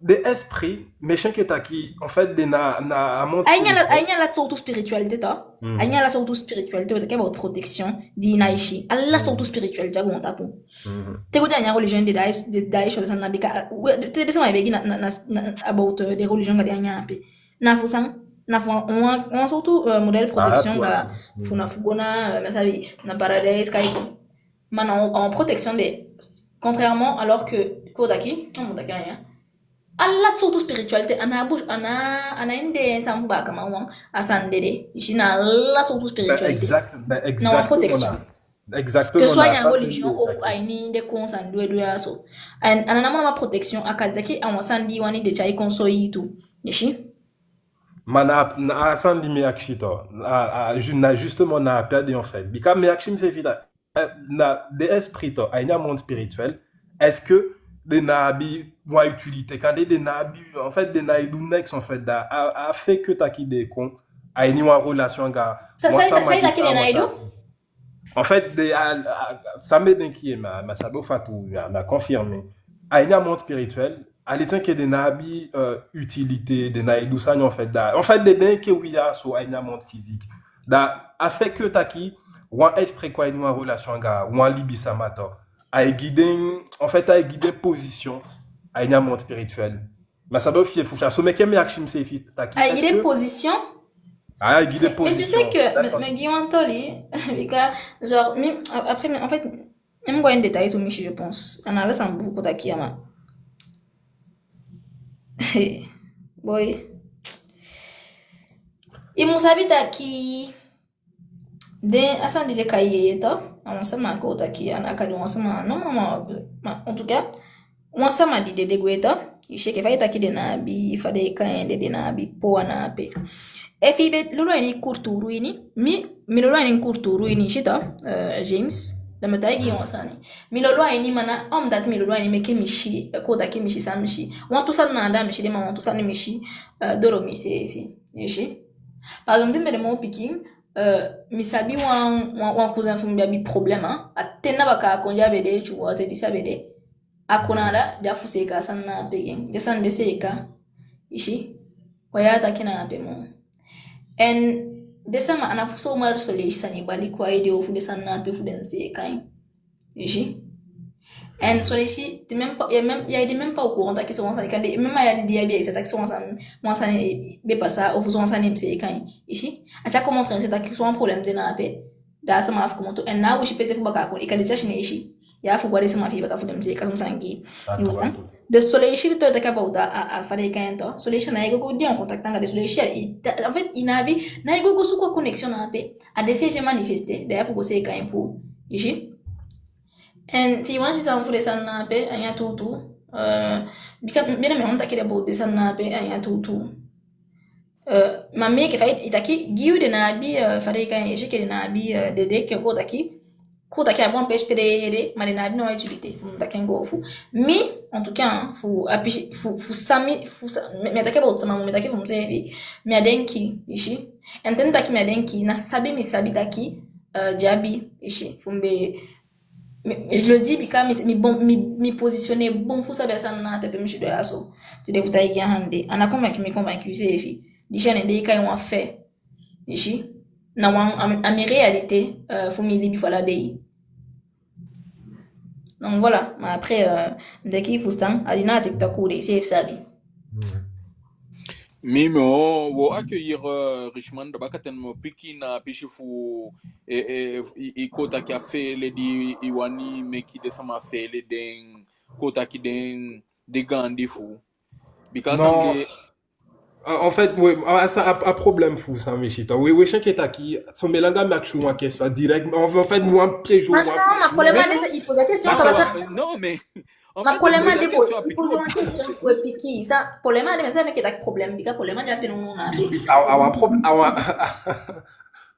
den esprit, mais c'est que taki, en fait, den na, na a monde. A ini ala, a ini ala sowtu spiritualité to. Mhm. A ini ala sowtu spiritualité, we taki about protection, di i nái si. Ala sowtu spiritualité a goontapu. Mhm. Te go de a ini a religion de, da i, de, da i si den sani na bika, we, te den sama e begi na, na, na, na, about, euh, den religion anga den a ini ape. Na fu san, na fu wan, wan, wan sowtu, euh, modèle protection anga, fu na fu go na, euh, mi á sabi, na paradise, kai. Ma na wan, wan protection de, contrairement, alors que, ko taki, o mu taki a ini a Ala sowtu spiritualité, a ná bus-, a ná, a ná ini den sani fu baakaman wan, a sani de de. I si, na ala sowtu spiritualité. Ben, exact, ben, exactement. Na wan protection. Exactement, que soit na a ini a religion ofu a ini den kon sani di we du ya so. A ná, a ná namo namo protection, a kan taki a wan sani di i wani den tyai kon soi i tu. I si? Ma na, na a sani di mi akisi to. A, a, ju-, na justement na a pe a de, en fait. Bika mi akisi miseefi taki, euh, na den esprit to, a ini a monde spirituel, est-ce que den ná abi wan utilité? Kande den ná abi, en fait, den nái du neks, en fait, da a, a fait que taki den kon a ini wan relation anga wan sama di, sa, sa, sa, taki den nái du? En fait, den, a, a, san mi e denki, ma, ma sabi o fa tu, ma, ma confirmer. A ini a monde spirituel, a leti enke den ná abi, euh, utilité, den nái du sani, en fait, da, en fait, den denki wi ya so a ini a monde physique. Da a fait que taki wan esprit kon a ini wan relation anga wan libisama to, ai gi den, en fait, ai gi den position a ini a monde spirituel. Ma sabi o fi i e fuufuu a so, meke mi akisi miseefi taki, ai gi den position? Ai gi den position. Mais tu sais que, mais, mais gi wan toli, bika, genre, mi, après, mais en fait, même go en détail tu, mi si, je pense. A ná ala sani bun fu kon taki ya, ma. Boy. I mu sabi taki den, a sani di den kai yeye to, a wan sama, ko taki a ná kande wan sama, non, ma, ma, ma, en tout cas, wan sama di dede gwe to, i si, enke fa i taki den ná abi, fa den e kai en de, den ná abi power na ape. Efi i be lolo a ini kulturu ini, mi, mi lolo a ini kulturu ini, i si to, euh, James, da mi o taigi i wan sani. Mi lolo a ini, ma na omdat mi lolo a ini meke mi si, ko taki mi si san mi si. Wantu sani na anda mi si den, ma wantu sani mi si, euh, doo miseefi. I si? Par exemple, di mi be de moo pikin, euh, mi sabi wan, wan, wan cousin fu mi be abi problème, a ten na baka a kondee a be de, tu vois, te disi a be de. A kon na anda, di a fu seeka a sani na ape gi en. Den sani de seeka. I si? Wan yali a taki na ape moo. En den sama, a ná fu so mali, son leisi sani bali kon a ede ofu den sani na ape fu den seeka en. I si? En son leisi, te même pas, ya même, ya de même pas au courant taki so wan sani kande, même a yali di i abi, i sa taki so wan sani, wan sani be pasa, ofu so wan sani mu seeka en. I si? A tyai komoto en se taki so wan problème de na ape. Da a sama afu komoto. En na a wisi pe te fu baka a kon, i kan de tyai si, ne i si. Ya fu go a den sama fi i baka fu den mu seeka son sani gi i. I understand? Den son leisi, te u taki about a, a, a fa den e kai en to. Son leisi a ná i go go de en contact anga den, son leisi a, i, en fait, i ná abi, ná i go go suku a connexion na ape. A den seefi e manifester, da ya fu go seeka en puu. I si? En fi i wani si san fu den sani na ape, a ini a tuutuu, euh, bika, mi, mi, mi wani taki about den sani na ape, a ini a tuutuu. Euh, ma mi enke fa i taki, gi u den ná abi, euh, fa den e kai en, i si, ke den ná abi, euh, dede, ke ko taki, ko taki a bon pesi pe den e de, ma den ná abi no wan utilité, fu mi taki en go fu. Mi, en tout cas, fu a pisi, fu, fu san mi, fu sa, mi, mi á taki about sama, mi taki fu miseefi, mi á denki, i si. En ten taki mi á denki, na sabi mi sabi taki, euh, di abi, i si, fu mi be, mi, mi, je le dis, bika mi, mi bon, mi, mi positionner bon fu sabi a sani na ape pe mi si doo ya so. Tide fu taigi a ande. A ná convaincu mi convaincu seefi. Disi a ná en de i kai wan fait. I si? Na wan, a mi, a mi réalité, euh, fu mi libi fu ala dei. Donc voilà, mais après, euh, mi denki i fusutan, a di na a TikTok u de, iseefi sabi. Mi, mi o, wo accueillir, euh, Richman, da bakaten mi o piki na a pisi fu, e, e, i, i kon taki a feele di i wani meke den sama feele den, kon taki den, den gaandi fu. Because Non. En, en fait, oui, a, a, a, a problème fu san mi si tan. Oui, oui, san ke taki, so mi langa mi akisi wan question direct. En, en fait, mi wani piéger wan. Non, non, na problème a de, i pose a question, ça va, ça. Non, mais en Na fait, problème a i de, pose bo, a i pose wan question, we piki, sa, problème a de, mais sa meke taki problème, bika problème a de, ape no, no, na de. A, a wan prob-, a wan,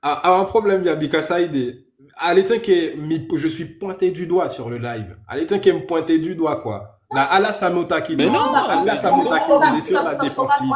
a, a wan problème ya, bika saide. A leti enke mi, je suis pointé du doigt sur le live. A leti enke mi pointé du doigt, quoi. Na ala san mi o taki. Mais non, Ala mais san mi o taki, Stop, on est sur stop, la stop, défensive.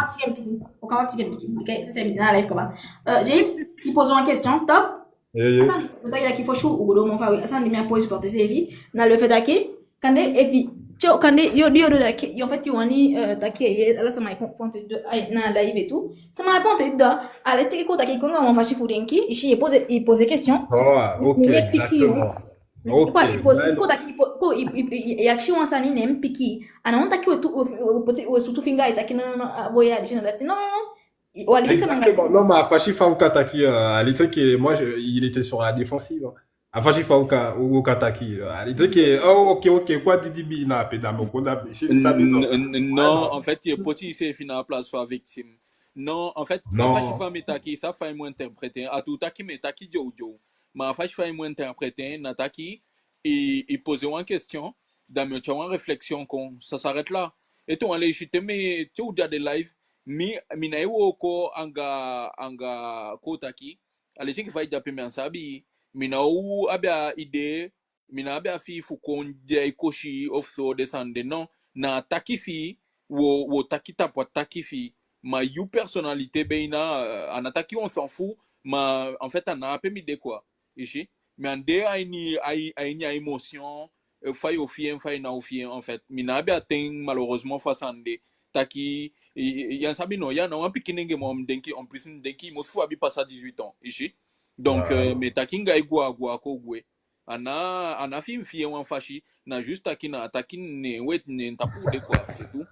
Okan, Okan, Okan, Okan, Okan, ok, c'est, c'est dans la live, comment. Euh, James, i pose wan question, top. Yeah, yeah. Asan, mi taki taki fo sure u go du moo fa we, asan di mi á poi supporter seefi. Na le fait taki, kande efi, tyo, kande yo, yo du taki, yo, en fait, yo wani, euh, taki, ye, ala sama e pon-, pointer du doigt, ai, na live et tout. Sama e pointer du doigt, a leti enke kon taki kon anga wan fasi fu denki, i si, i pose, i pose question. Ah, ok, Mi e piki u. exactement. Ok, Quoi, i po-, d'accord. Kon taki, i po-, ko, i, i, i, i akisi wan sani, ne mi piki. A ná wan taki we tu, we, we poti, we sutu finga, i taki non, non, non, a boi ya, a disi, na dati. Non, non, non. I, wa, a disi, na Exactement. Non, mais a fasi fa u kan taki, euh, a leti enke moi, je, il était sur la défensive, hein. A fasi fa u kan, u kan taki, euh, a leti enke, oh, ok, ok, quoi, di di bi na pe da mi o kon da bi, si, sabi to. N-, n-, non, en fait, i e poti iseefi na a place fu a victime. Non, en fait, a Non. fasi fa mi taki, sa fa i mu interpréter. A tu taki mi e taki dyowdyow. Ma a fasi fa i mu interpréter, na taki, i, i poser wan question, da mi o tyai wan réflexion kon, ça s'arrête là. Et tu, a légitime, tu, u de a de live, mi, mi ná e wooko anga, anga kon taki, a leti enke fa i de ape, mi á sabi, mi ná o abi a idée, mi ná abi a fii fu kon de ai kosi ofu so, den sani de, non. Na a taki fi i, wo, wo taki tapu a taki fi i. Ma yu personnalité, ben, na, euh, a ná taki on s'en fout, ma en fait, a ná ape mi de, quoi. I si? Mi á de a ini, a i-, a ini a émotion, euh, fa yo fii en, fa i ná o fii en, en fait. Mi ná abi a ten, malheureusement, fu a sani de. Taki, i, i, ya sabi no, ya na wan pikinenge moo, mi denki, en plus, mi denki i musu fu abi pasa dix-huit ans, i si? Donc, euh, mi e taki anga i gwa gwa kon gwe. A ná, a ná fi mi fii en wan fasi, na juste taki na taki, ne we, ne tapu u de, quoi, c'est tout.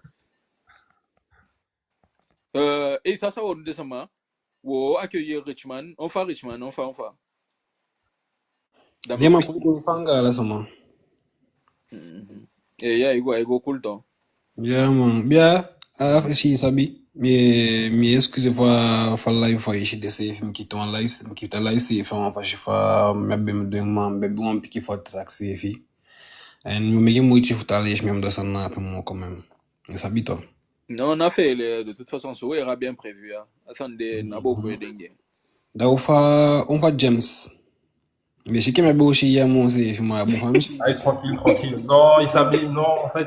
Euh, e, sa, sa wo du, den sama, wo accueillir Richman, on fa Richman, on fa, on fa. Da mi o piki. Fanga ala sama. Mhm. E, ya, i go, i go cool down. Ya, man. Bia, a, si sabi, mi, mi excuse fu a, fu a live fu a i si de seefi, mi kiti wan live, mi kiti a live seefi, wan fasi fa mi be mu du en, ma mi be abi wan pikin fu a taki seefi. En mi o meke moiti fu taigi i si mi á mu du a sani na ape moo quand même. I sabi to. Non, na feele, de toute façon, so we abi en prévu, hein. A sani de, na booko e denki. Da on fa, on fa James. Mi si ke mi á be o si i ya moo seefi, ma bon, fa mi si. Ay, tranquille, tranquille. Non, i sabi, non, en fait,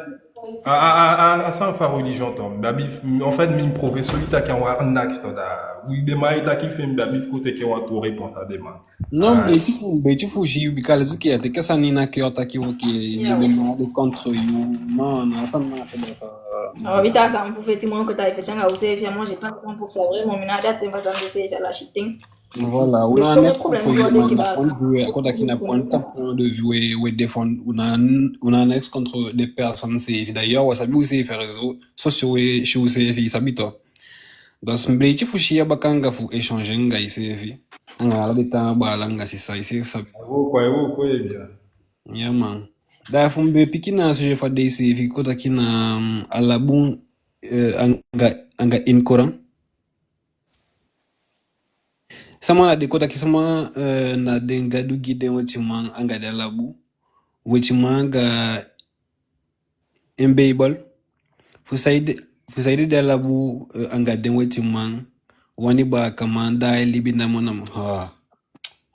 a, a, a, a, a san fa religion tan. Mi abi, en fait, mi professeur i taki a wan arnaque tan, da. Wi, den man i taki fi en, mi abi fu kon teke wan tu réponse a den man. Non, mi be iti fu, mi be iti fu si, bika leti enke a teke a sani na cœur taki, ok, mi be na de contre you. Non, non, ça m'a fait ça. Ah, vite, ça me fait, moi, que t'as fait, tiens, aussi, moi, j'ai pas le temps pour ça, vraiment, mais là, t'es pas ça, c'est la chute. Voilà, Mais on a sur un le ex problème, contre on doit lui, dire on que a un point de vue, on a un point de vue, on a un, on a un ex contre des personnes, c'est, d'ailleurs, on a vu, c'est faire réseau, ça, c'est, chez vous, c'est, ça, bito. Donc, mi be iti fu si ya bakanga fu échanger anga i seefi. Anga ala den taa baala anga sisa i seefi sabi. Wo ko, wo ko, eh bien. Yeah, man. Da fu mi be piki na sujet fu a dei seefi, kon taki na, mm, a labu, eh, anga, anga inkoran. Sama na den, kon taki sama, eh, na den Gadu gi den wetiman anga den labu. Wetiman anga en Beibel. Fu saide, fu saide den labu, eh, anga den wetiman. Wani baakaman da ai libi namo namo. Ha.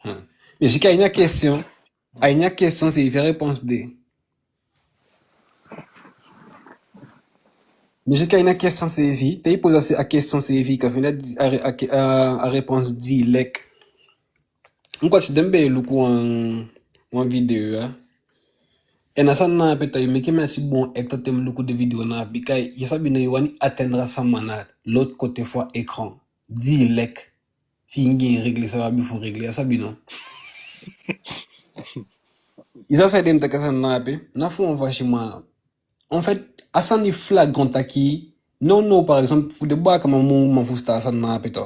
Ha. Mi si ke a ini a question. A ini a question seefi a réponse de. Mi si ke a ini a question seefi. Te i poser a question seefi, i kan fende a, a, a, a réponse direct. Nko si den be luku wan, wan vidéo ya. En a sani na ape, da i meke mi á si bon, e taki te mi luku den vidéo na, bika i sabi no, i wani atteindre a sama na l'autre côté fu a écran. Direct. Fi i anga en régler san i abi fu régler, i sabi no. I sa fa den taki a sani na ape, na fu wan fasi ma. En fait, a sani flagrant taki, non, non, par exemple, fu den baakaman mu man fusutan a sani na ape tu.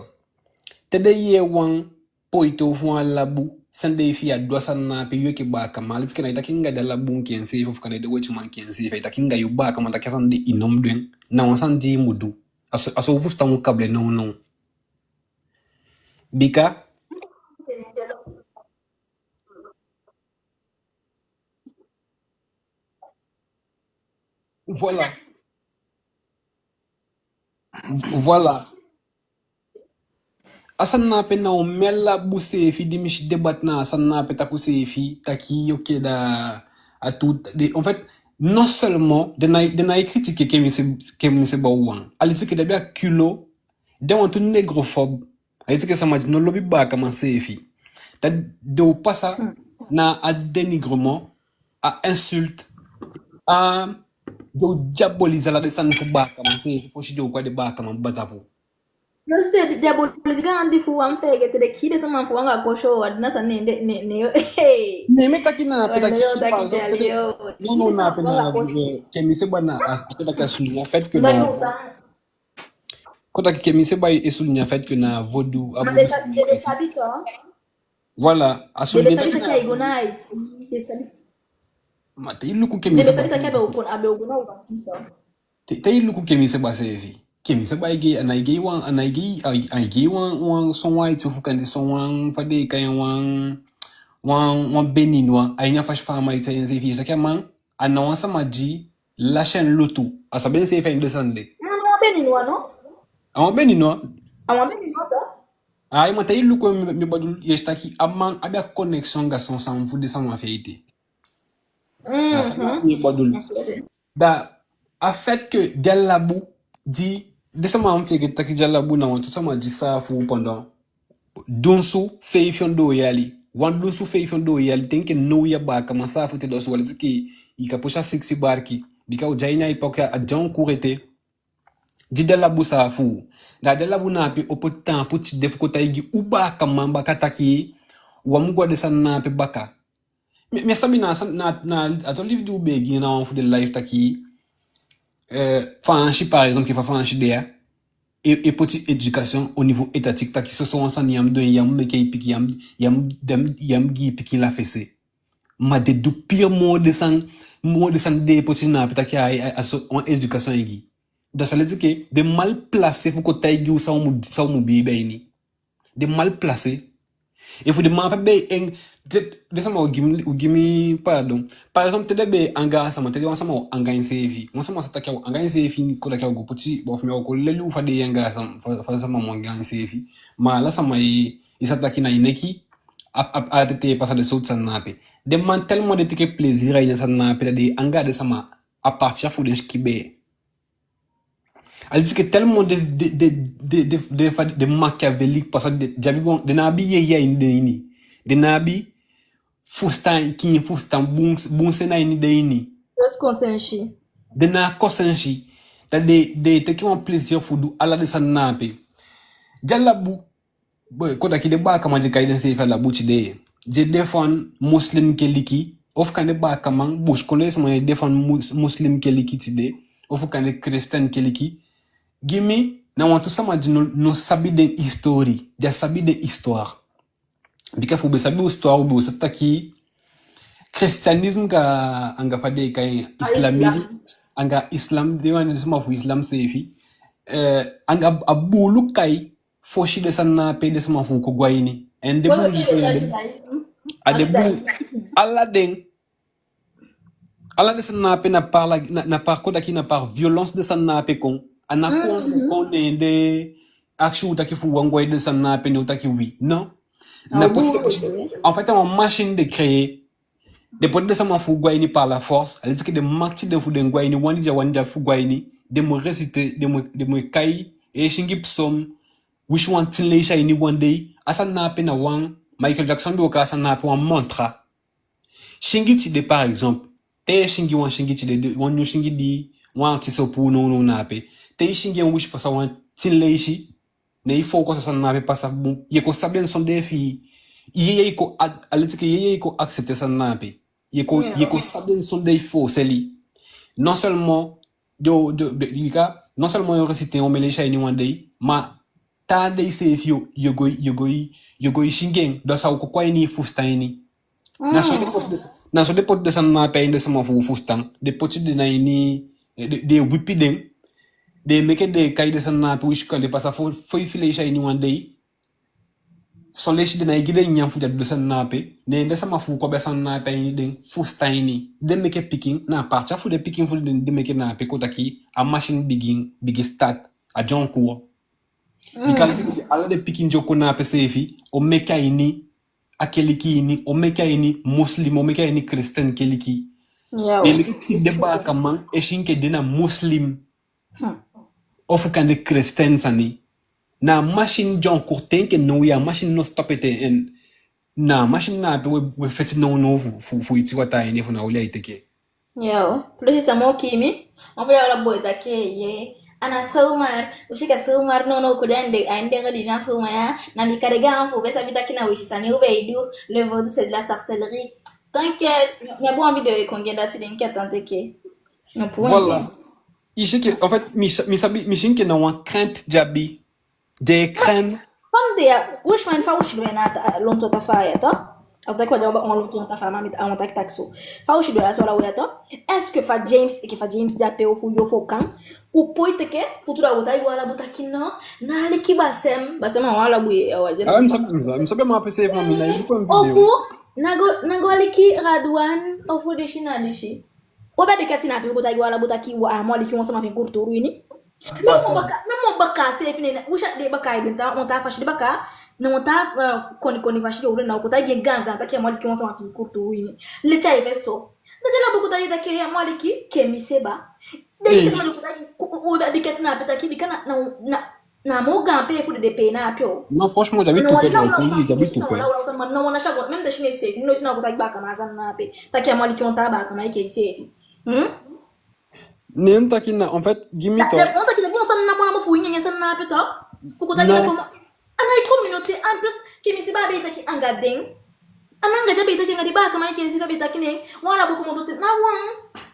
Te den yee wan poito fu wan labu, sani de fi a du a sani na ape, yu enke baakaman, a leti ke na i taki anga den labu enke enseefi, ofu kande den wetiman enke enseefi, a i taki anga yu baakaman taki a sani de i no mu du en, na wan sani di i mu du. A so, a so fusutan mu kabele, non, non. Bika Voilà. Voilà. A sani na ape na omen labu seefi di mi si débat na a sani na ape, taku seefi taki, ok, da a tout. De, en fait, non seulement den ná e, den ná e critiquer Kemi Se, Kemi Seba wawan. A leti ke den abi a culot, den wantu négrophobe. A leti ke sama di no lobi baakaman seefi. Da den o pasa na a dénigrement, a insulte, a, den o diaboliser ala den sani fu baakaman seefi, fosi den o kon a den baakaman batapu. Plus den diaboliser andi fu wan fegete, den kii den sama fu wan anga koso, a di na sani ne, ne, ne, ne. Ne mi taki na ape taki, par exemple, non, non, na ape na, eh, Kemi Seba na, a, a, a, a, souligner a fait que na Kon taki Kemi Seba e souligner a fait que na vodou, a vodou. Voilà, a souligner taki na vodou. Ma te i luku Kemi Seba seefi. Te, te i luku Kemi Seba seefi. Kemi Seba e gei, a ná e gei wan, a ná e gei, a, a e gei wan, wan son wan iti ofu kande son wan, fa den e kai en, wan, wan, wan Béninois, a ini a fasi fa a man e tyai enseefi, i si taki a man a ná wan sama di lasi en lutu. A sabi enseefi a ini den sani de. A wan Béninois, no? A wan Béninois. A wan Béninois, da? Ai, ma te i luku en, mi, mi bedoel, i e si taki a man abi a connexion anga son sani fu den sama fi en ete. Mhm. Mi bedoel. Da, a fait que den labu di, den sama á mu fegete taki den labu na wantu sama di saafu pendant dunsu feifi ondoo yali. Wan dunsu feifi ondoo yali, te enke now ya baakaman saafu te, da so a leti ke i kan poti a siksi barki. Bika u de a ini a époque ya, a de en cours ete. Di den labu saafu. Da den labu na ape opo taampu tide fu kon taigi u baakaman baka taki u á mu go a den sani na ape baka. Mi, mi á sabi na, na, na a toli fu di u be e gi na wan fu den live taki, eh, Faansi, par exemple, enke fa Faansi de ya, e, e poti éducation au niveau étatique, taki soso wan sani ya mu du en, ya mu meke i pikin, ya mu, ya mu, ya mu, ya mu gi i pikin la fessée. Ma den du pire moo den sani, moo den sani den e poti na ape taki a, a, a so wan éducation e gi. Da so a leti ke den mal placé fu kon taigi u san u mu, san u mu biibi a ini. Den mal placé. Efu den man ape be en, den, den sama o gi mi, o gi mi pardon. Par exemple, te den be anga sama, te den wan sama o anga enseefi. Wan sama sa taki a o anga enseefi, kon taki a o go poti, bon, fu mi a o kon leli u fa den e anga sama, fa, fa sama mu anga enseefi. Ma ala sama e, i sa taki na i neki, a, a, a tete e pasa den sowtu sani na ape. Den man tellement den teke plaisir a ini a sani na ape, da den e anga den sama à partir fu den sikin bee. A leti ke tellement den, den, den, den, den, den fa, den machiavélique, parce que den, den abi bon, den ná abi yeye a ini den ini. Den ná abi fusutan, kiin fusutan, bun, bun sen a ini den ini. Just konsensi. Den ná konsensi. Da den, den e teke wan plaisir fu du ala den sani na ape. Di a labu Bon, kon taki den baakaman di e kai denseefi a labu tide, di e défendre Muslim keliki, ofu kande baakaman, busikondee sama di e défendre mus-, Muslim keliki tide, ofu kande Christian keliki. Gi mi, na wantu sama di no, no sabi den history, den á sabi den histoire. Bika efu u be sabi u histoire, u be o sabi taki christianisme anga, anga fa den e kai en, islamisme, anga islam, den wan den sama fu islam seefi, eh, anga a buulu kai, fosi den sani na ape den sama fu kon go a ini. En den buulu di kon a den, a den buulu, ala den, ala den sani na ape na par la, na, na par, kon taki na par violence den sani na ape kon. A ná kon, kon ne den akisi u taki fu u wani go a ini den sani na ape, ne u taki wi. Non. Na poti, poti, en fait, a wan machine den créer. Den poti den sama fu go a ini par la force, a leti ke den makiti den fu den go a ini, wan di den á wani, den á fu go a ini, den mu réciter, den mu, den mu kai, e singi psaume, winsi wan tin leisi a ini wan dei, a sani na ape na wan, Michael Jackson be o kai a sani na ape wan mantra. Singi tide, par exemple, te i e singi wan singi tide, de, wan nyun singi di wan artiste o puu nownow na ape. Te i singi en winsi pasa wan tin leisi, ne i focus a sani na ape pasa bun, i e kon sabi en sondee fi i yeye e kon a-, a leti ke i yeye e kon accepter a sani na ape. Ye kon, ye kon sabi en sondee fu seli. Non seulement, yo, yo, be, bika, non seulement yo réciter en omelette a ini wan dei, ma taa dei seefi yo, yo go, yo go, yo go si en gi en, da san o kon a ini i fusutan ini. Na so den poti den, na so den poti den sani na ape a ini den sama fu u fusutan. Den poti den na ini, eh, den, den wipi den. Den meke den kai den sani na ape, u si kande pasa fo, fo i filei a ini wan dei. Son leisi den ná e gi den nyan fu den du den sani na ape. Ne den sama fu u kon abi a sani na ape a ini den fusutan ini. Den meke pikin, na a partir fu den pikin fu den, den meke na ape kon taki, a machine bigin, bigin start, a dyonku. Bika ala den pikin di o kon na ape seefi, o meke a ini a keliki ini, o meke a ini Muslim, o meke a ini Kristen keliki. Ne meke tide baakaman e si enke den na Muslim. Ofu kande Kristen sani. Na a machine dyonku te enke now ya, a machine no stop ete en. Na a machine na ape we, we feti nownow fu, fu, fu iti wataa a ini fu na oli ai teke. Yo, plus sama o kii mi. Wan fu den ala boi taki, ye. A ná zomaar, u si enke zomaar, no, no, u kon de a ini den, a ini den religion fu u ya. Na mi kande gaan fu u be sabi taki na wisi sani u be e du, le vaudou c'est de la sorcellerie. Tant que, mi abi wan video e kon gi en dati, den enke tante ke. No point. Voilà. I si enke, en fait, mi sa, mi sabi, mi si enke na wan crainte di a abi. Den e craindre. Fa mi de ya, wisi man, fa u sidon ya na a lontu tafaa ya, to? A taki wan lontu tafaa, ma mi, a wan taki taki so. Fa u sidon ya so ala u ya, to? Est-ce que fa James, enke fa James de ape, ofu yo fu kan, u poi teke, fu tu da u go taigi wan Alabu taki no, ná aliki Basem, Basem a wan Alabu ye, a wan... Ah, mi sabi, mi sabi, mi sabi a man ape seefi, ma mi ná e luku en video. Ofu, ná go, ná go aliki Radwan, ofu disi na disi. U abi a diketi na ape fu go taigi wan Alabu taki, a á mu aliki wan sama fi en kulturu ini. Même wan bakaa, même wan bakaa seefi, ne, ne, u si den bakaa e du en taa, wan taa fasi, den bakaa, na wan taa, eh, koni koni fasi den o du en, na u kon taigi en gaangaan taki a á mu aliki wan sama fi en kulturu ini. Leti a e fesi so. Da den Alabu kon taigi taki a á mu aliki Kemi Seba. Den sama di kon taigi, u, u, u, a diketi na ape taki, bika na, na, na, na a moo gaan pee fu den, den pee na ape o. Non, franchement, i abi tu pee, non, i abi tu pee. Même den Sineisi seefi, mi ná si den kon taigi baakaman a sani na ape. Taki a á mu aliki wan taa baakaman enke iseefi. Hmm? Ne mi taki na, en fait, gi mi to. Wan taki na wan sani na moo namo fu u nyanyan sani na ape to. Fu kon taki na fu a ná i communauté, en plus, Kemi Seba be e taki anga den. A ná anga den a be e taki, anga den baakaman enke en seefi a be e taki, ne wan Alabu komoto te, na wan.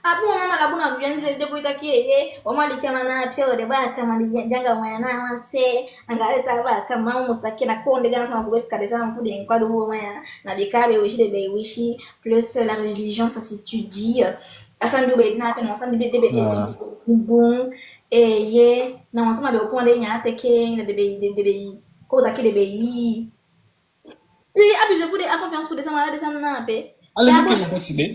A abi wan mama Alabu na Guyane, den, den boi taki, ye, ye, wan man aliki a man na ape o, den baakaman di, di anga wan ya na wan se, anga den taa baakaman, u mu taki na kondee Gaansama fu be fika den sama fu den kon a du wan ya, na bika a be wisi den be wisi, plus, euh, la religion, ça s'étudie, euh, a sani di u be e du na ape, na wan sani di be, den be e étudier bun, eh, ye, na wan sama be o kon de ya teke, na den be, den, den be, kon taki den be, i, i abusé fu den, a confiance fu den sama, ala den sani na ape. Ala den sani ke mi poti de.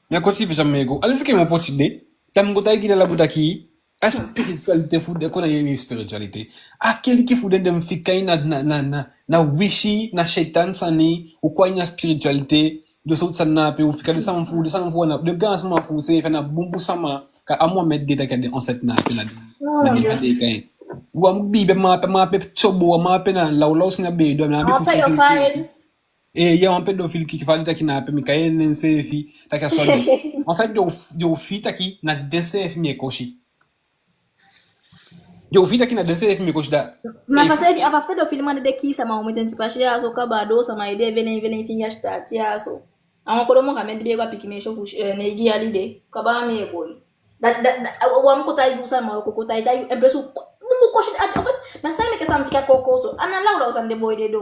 Mi á koti fi sama e go. Ala den sani ke mi poti de. Da mi go taigi den Alabu taki, a spiritualité fu den, kon na yee mi spiritualité. A keliki fu den, den fika en na, na, na, na, na wisi, na Satan sani, u kon a ini a spiritualité, den sowtu sani na ape, u fika den sama fu, den sama fu, na den gaansama fu seefi, na bunbun sama, ka a Mohammed di e taki a den ancêtre na ape na den. Na den fa den e kai en. Wan biibi man ape, man ape tyobo, man ape na lawlaw sani a be e du, na a be fu seefi. Eh, ya wan pédophile ki, ki fa den taki na ape, mi kai en nen seefi, taki a so a de. En fait, den o f-, den o fii taki na den seefi mi e kosi. Den o fii taki na den seefi mi e kosi da. Na fa seefi, a fa pédophile man de kii sama omen ten, pasi ya so kaba, doo sama ede, velen, velen, fingi a sitaati ya so. A wan kodo Mohammed di be e go a pikin meisje fu, eh, neigi yali de, kaba mi e boi. Da, da, da, a, a, wan mu kon taigi u sama, u kon taigi, taigi u, en plus u, u mu kosi, a, en fait, na san meke sama fika koko so, a ná lawlaw sani den boi de du.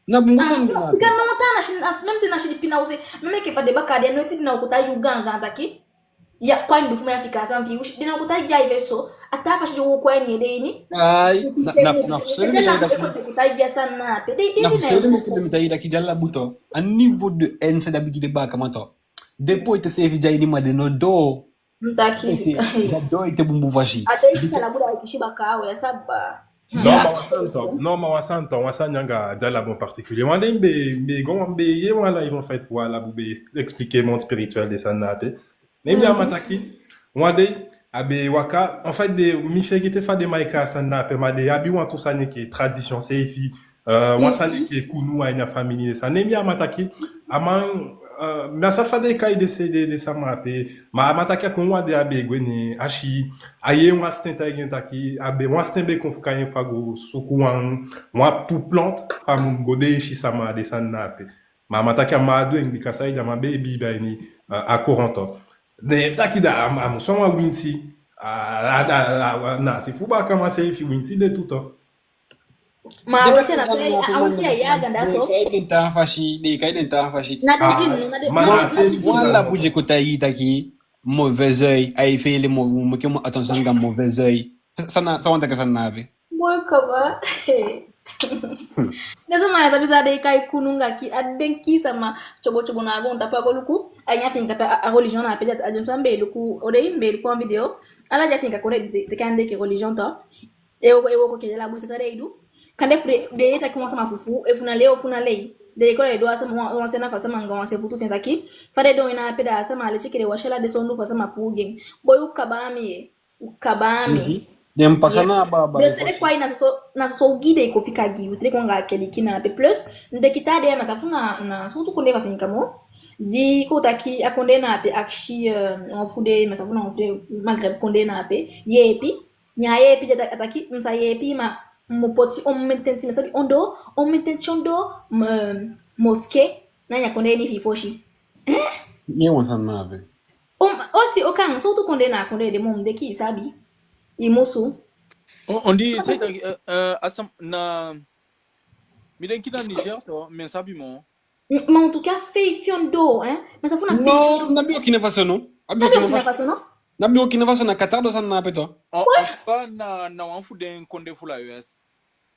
Na bunbun sani de na ape. Bika na wan taa nasi, na, même den nasi di pina u se, même enke fa den bakaa de, a noiti den ná o kon taigi u gaangaan taki, ya, kon a ini du fu mi, ya fika a sani fi i, u si, den ná o kon taigi i a i fesi so, a taa fasi den o kon a ini i ede ini. Ai, na, na, na fu seli mi e taigi i taki. Den o kon taigi i a sani na ape. Den, den, na fu seli mi e taigi i taki, den Alabu to, a niveau de haine san den abi gi den baakaman to. Den poi te seefi de a ini, ma den ná doo. Mi taki. Ete, ya doo ete bunbun fasi. A te i si Alabu da i kisi baka, we ya saba. Non, ma wan sani to, non, ma wan sani to, wan sani anga den Alabu en particulier. Wan dei mi be, mi be go, mi be yee wan live en fait fu wan Alabu be expliquer monde spirituel den sani na ape. Ne mi yee a man taki, wan dei, a be waka, en fait, den, mi feegete fa den man e kai a sani na ape, ma den abi wantu sani enke tradition seefi, euh, wan sani enke kunu a ini a famii den sani. Ne mi yee a man taki, a man, euh, mi á sabi fa den e kai den se, den, den sama ape, ma a man taki a kon wan dei a be e gwe ne a si, a yee wan sten taigi en taki, a be wan sten be kon fu kai en fu a go suku wan, wantu plant, fa a mu go deesi sama, den sani na ape. Ma a man taki a man á du en, bika saide, a man be e biibi a ini, a, a courant to. Ne taki da a, a mu so wan winti, a, a, a, a, na a se fu baakaman seefi winti de tu to. Ma a winti na so, a winti ya, ya ganda so. Den e kai den taa fasi, den e kai den taa fasi. Na den, ah, winti, na den, ma na, na, a se na, fu wan labu di e kon taigi i taki mauvais œil, ai fele mo, mo ke mo attention anga mauvais œil. San na, san wani taki san na ape? Moi, comment? Den sama ya sabi san den e kai kunu anga kii, a den kii sama, tyobo tyobo na a goontapu a go luku, a ini Afiikan pe a, a religion na ape, a den sama be e luku, o de i be e luku wan video, ala di Afiikan kondee de, de, de kande enke religion to. E wooko, e wooko enke den labu, i sa san den e du. Kande fu den, den e taki wan sama fufuu, efu na lei, efu na lei. Den e kon e du a sama, wan, wan se na fa sama anga wan se futu fi en taki. Fa den e du en na ape, da a sama a leti enke den wasi ala den sondu fu a sama puu gi en. Boi, u kaba a mi ye. U kaba a mi. Mhm. Den pasa na a baba. Plus, den e kon a ini a soso, na soso ogii den e kon fika gi u, te den kon anga a keliki na ape. Plus, mi denki taa dei, mi á sa fu na, na sowtu kondee fu Afiikan moo. Di kon taki a kondee na ape akisi, eh, wan fu den, mi á sa fu na wan fu den Maghreb kondee na ape. Yeepi. Ne a yeepi de, a taki, mi sa yeepi, ma mi mu poti omen tenti, mi á sabi, ondoo, omen tenti ondoo, m-, mosquée, na ini a kondee ini fi i fosi. Eh? Ye, wan sani na ape. Um, oti, o kan, sowtu kondee na a kondee de moo, mi denki i sabi. I musu. O, on dit, saide, eh, eh, a sama, na, mi denki na Niger to, mi á sabi moo. N-, ma en tout cas, feifi ondoo, hein? Mi á sa fu na feifi ondoo. No, na Burkina Faso no. Na Burkina Faso no? Na Burkina Faso, na Qatar, den sani na ape to. En, en tout cas, na, na wan fu den kondee fu la U S.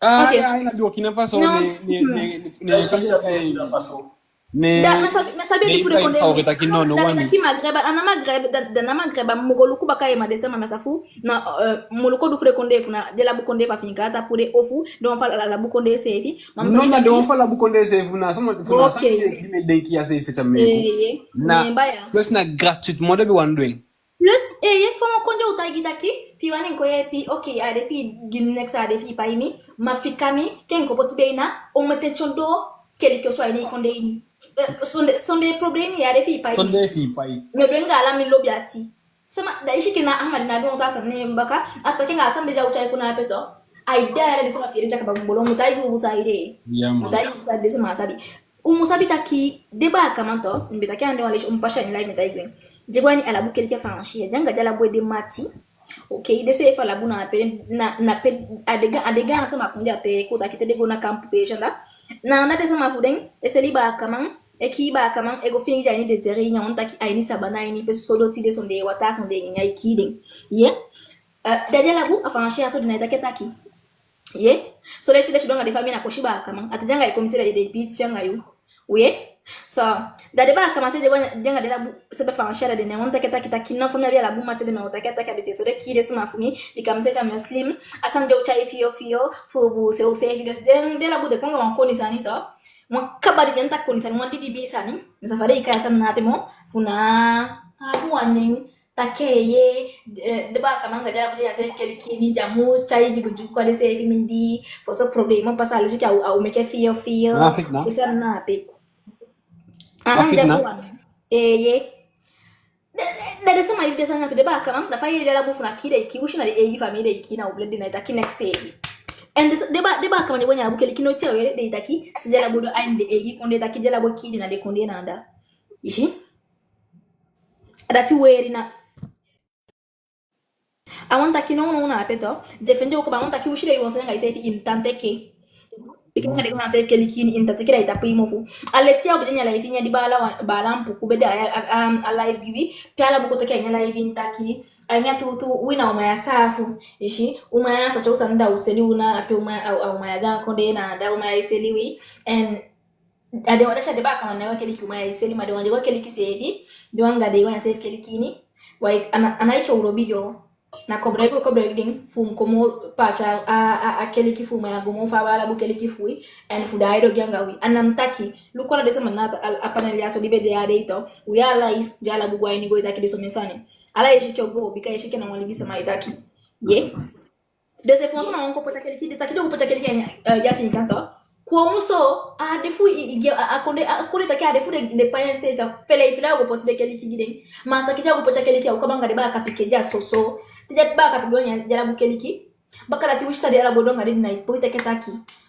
Ah, ok. Ya, na Burkina Faso, no. Ne, ne, ne, ne, ne, Burkina Faso. Ne, da, mi á sabi, mi á sabi ne di fu den kondee. Traoré taki no, no, da, wani. Da taki Maghreb, a ná Maghreb, da, da ná Maghreb, a mi mu go luku baka ye, ma den sama, mi á sa fu na, eh, mi mu luku du fu den kondee fu na, den labu kondee fu Afiikan, tapu den ofu, den wan fu a labu kondee seefi. Ma mi á sa... No, na den wan fu a labu kondee seefi fu na, sama, fu na, ok, san di mi e denki ya seefi, sama e... Eh, eh. Na, ne baya. Plus na gratuitement den be wani du en. Plus, eh, ye, fa wan kondee o taigi taki, fi i wani en kon yeepi, ok, a de fi i gi mi neks, a de fi i pai mi, ma fika mi, ke en kon poti beina omen tenti ondoo keliki osu a ini i kondee ini. Eh, sondee, sondee problème, a de fi i pai mi. Sondee fi i pai. Mi o du en anga ala mi lobi ati. Sama, da i si enke na Ahmad na abi wan taa sani baka, a si taki anga a sani de di a o tyai kon na ape to. Ai de a ala den sama fi en de, a kaba, mi bolo, mi mu taigi u saide. Ya, man. Mi mu taigi u saide, sama sabi. U mu sabi taki den baakaman to, mi be taki ande wan leisi, u mu pasa ini live, mi taigi u en. Di e go a ini a labu keliki a Faansi, di anga den Alabu e de mati. Ok, den seefi Alabu na ape, na, na pe, a de ga, a de gaana sama kon de ape, kon taki te den go na kampu pe, i si anda. Na anda den sama fu den e seli baakaman, e kii baakaman, e go fiingi den a ini désert ini, a wani taki a ini sabana ini, pe so doti de, sondee wataa, sondee nyanyan, e kii den. Ye? Eh, da den Alabu a Faansi a so, den ná e taki taki. Ye? So den si, den sidon anga den famii na kosi baakaman. A te den anga i kon miti, da den e biiti anga yu. U yee? So, da den baakaman se, den wan, den anga den Alabu, se be Faansi, da den ná e wani taki taki taki, no, fa mi abi Alabu mati, den ná o taki taki a betee so, den kii den sama fu mi, bika mi seefi a Muslim, a sani di o tyai fiyo fiyo fu u buuse useefi. Den, den Alabu den kon anga wan koni sani to. Wan kaba di den taki koni sani, wan didibii sani. Mi á sa fa den e kai a sani na ape moo, fu na, a bun wan nen. Taki ye, eh, den baakaman anga den Alabu de a seefi keliki ini, den á mu tyai dyugudyugu kon a den seefi mindii, fosi problème o pasa, a leti enke a o, a o meke fiyo fiyo. Na fitna. Fitna na ape. Ah, na fitna. Eh, ye. Den, den, den sama, efu den sani na ape, den baakaman, da fa i yee den Alabu fu na kii den e kii, u si na den eigi famii den e kii, na u bledi, den ná e taki neks seefi. En den, den ba, den baakaman di e go a ini Alabu keliki, noiti i yee den e taki, si den Alabu doo a ini den eigi kondee, taki den Alabu e kii den na den kondee na anda. I si? A dati weli na. A wani taki nownow na ape to, den fende u kaba, a wani taki u si den, i wan sani anga iseefi, i mu tan teke. Bika anga den wan seefi keliki ini, i mu tan teke, da i tapu i mofu. A leti ya u be de a ini a live ini ya, di baala wan, baala Mpuku be de a, a, a, a live gi wi, pe Alabu kon teke a ini a live ini taki, a ini a tuutuu, wi na uman ya saafu, i si, uman ya sa tyai u sani da u seli u na ape, uman ya, a, a uman ya gaan kondee na anda, uman ya e seli wi, en A den wan, da si a den baakaman ná e go a keliki, uman ya e seli, ma den wan di e go a keliki seefi, den wan anga den e go a seefi keliki ini. Wai, a ná, a ná enke u lobi den. Na koboloiki, koboloiki den, fu u kon moo paati a, a, a keliki fu u, ma ya go moo fa a Alabu keliki fu wi, en fu den á e du ogii anga wi. A ná mi taki, luku ala den sama na a, a panel ya so di be de a dei to, u yee ala i, di Alabu go a ini go e taki den somen sani. Ala i si enke ogii, bika i si enke na wan libisama e taki. Ye? Den seefi wan sama wan kon poti a keliki, den taki den o go poti a keliki, eh, ya fi i kan to. Kon unu so, a de fu i, i, i, a, a kondee, a kondee taki a de fu den, den païen seefi, a fele, i fele a o go poti den keliki gi den. Ma a saki di a o go poti a keliki, a o kaba anga den baaka pikin di a soso. Te den baaka pikin wan ya, di Alabu keliki. Baka dati u si san den Alabu o du anga den, den ná e poi teke taki.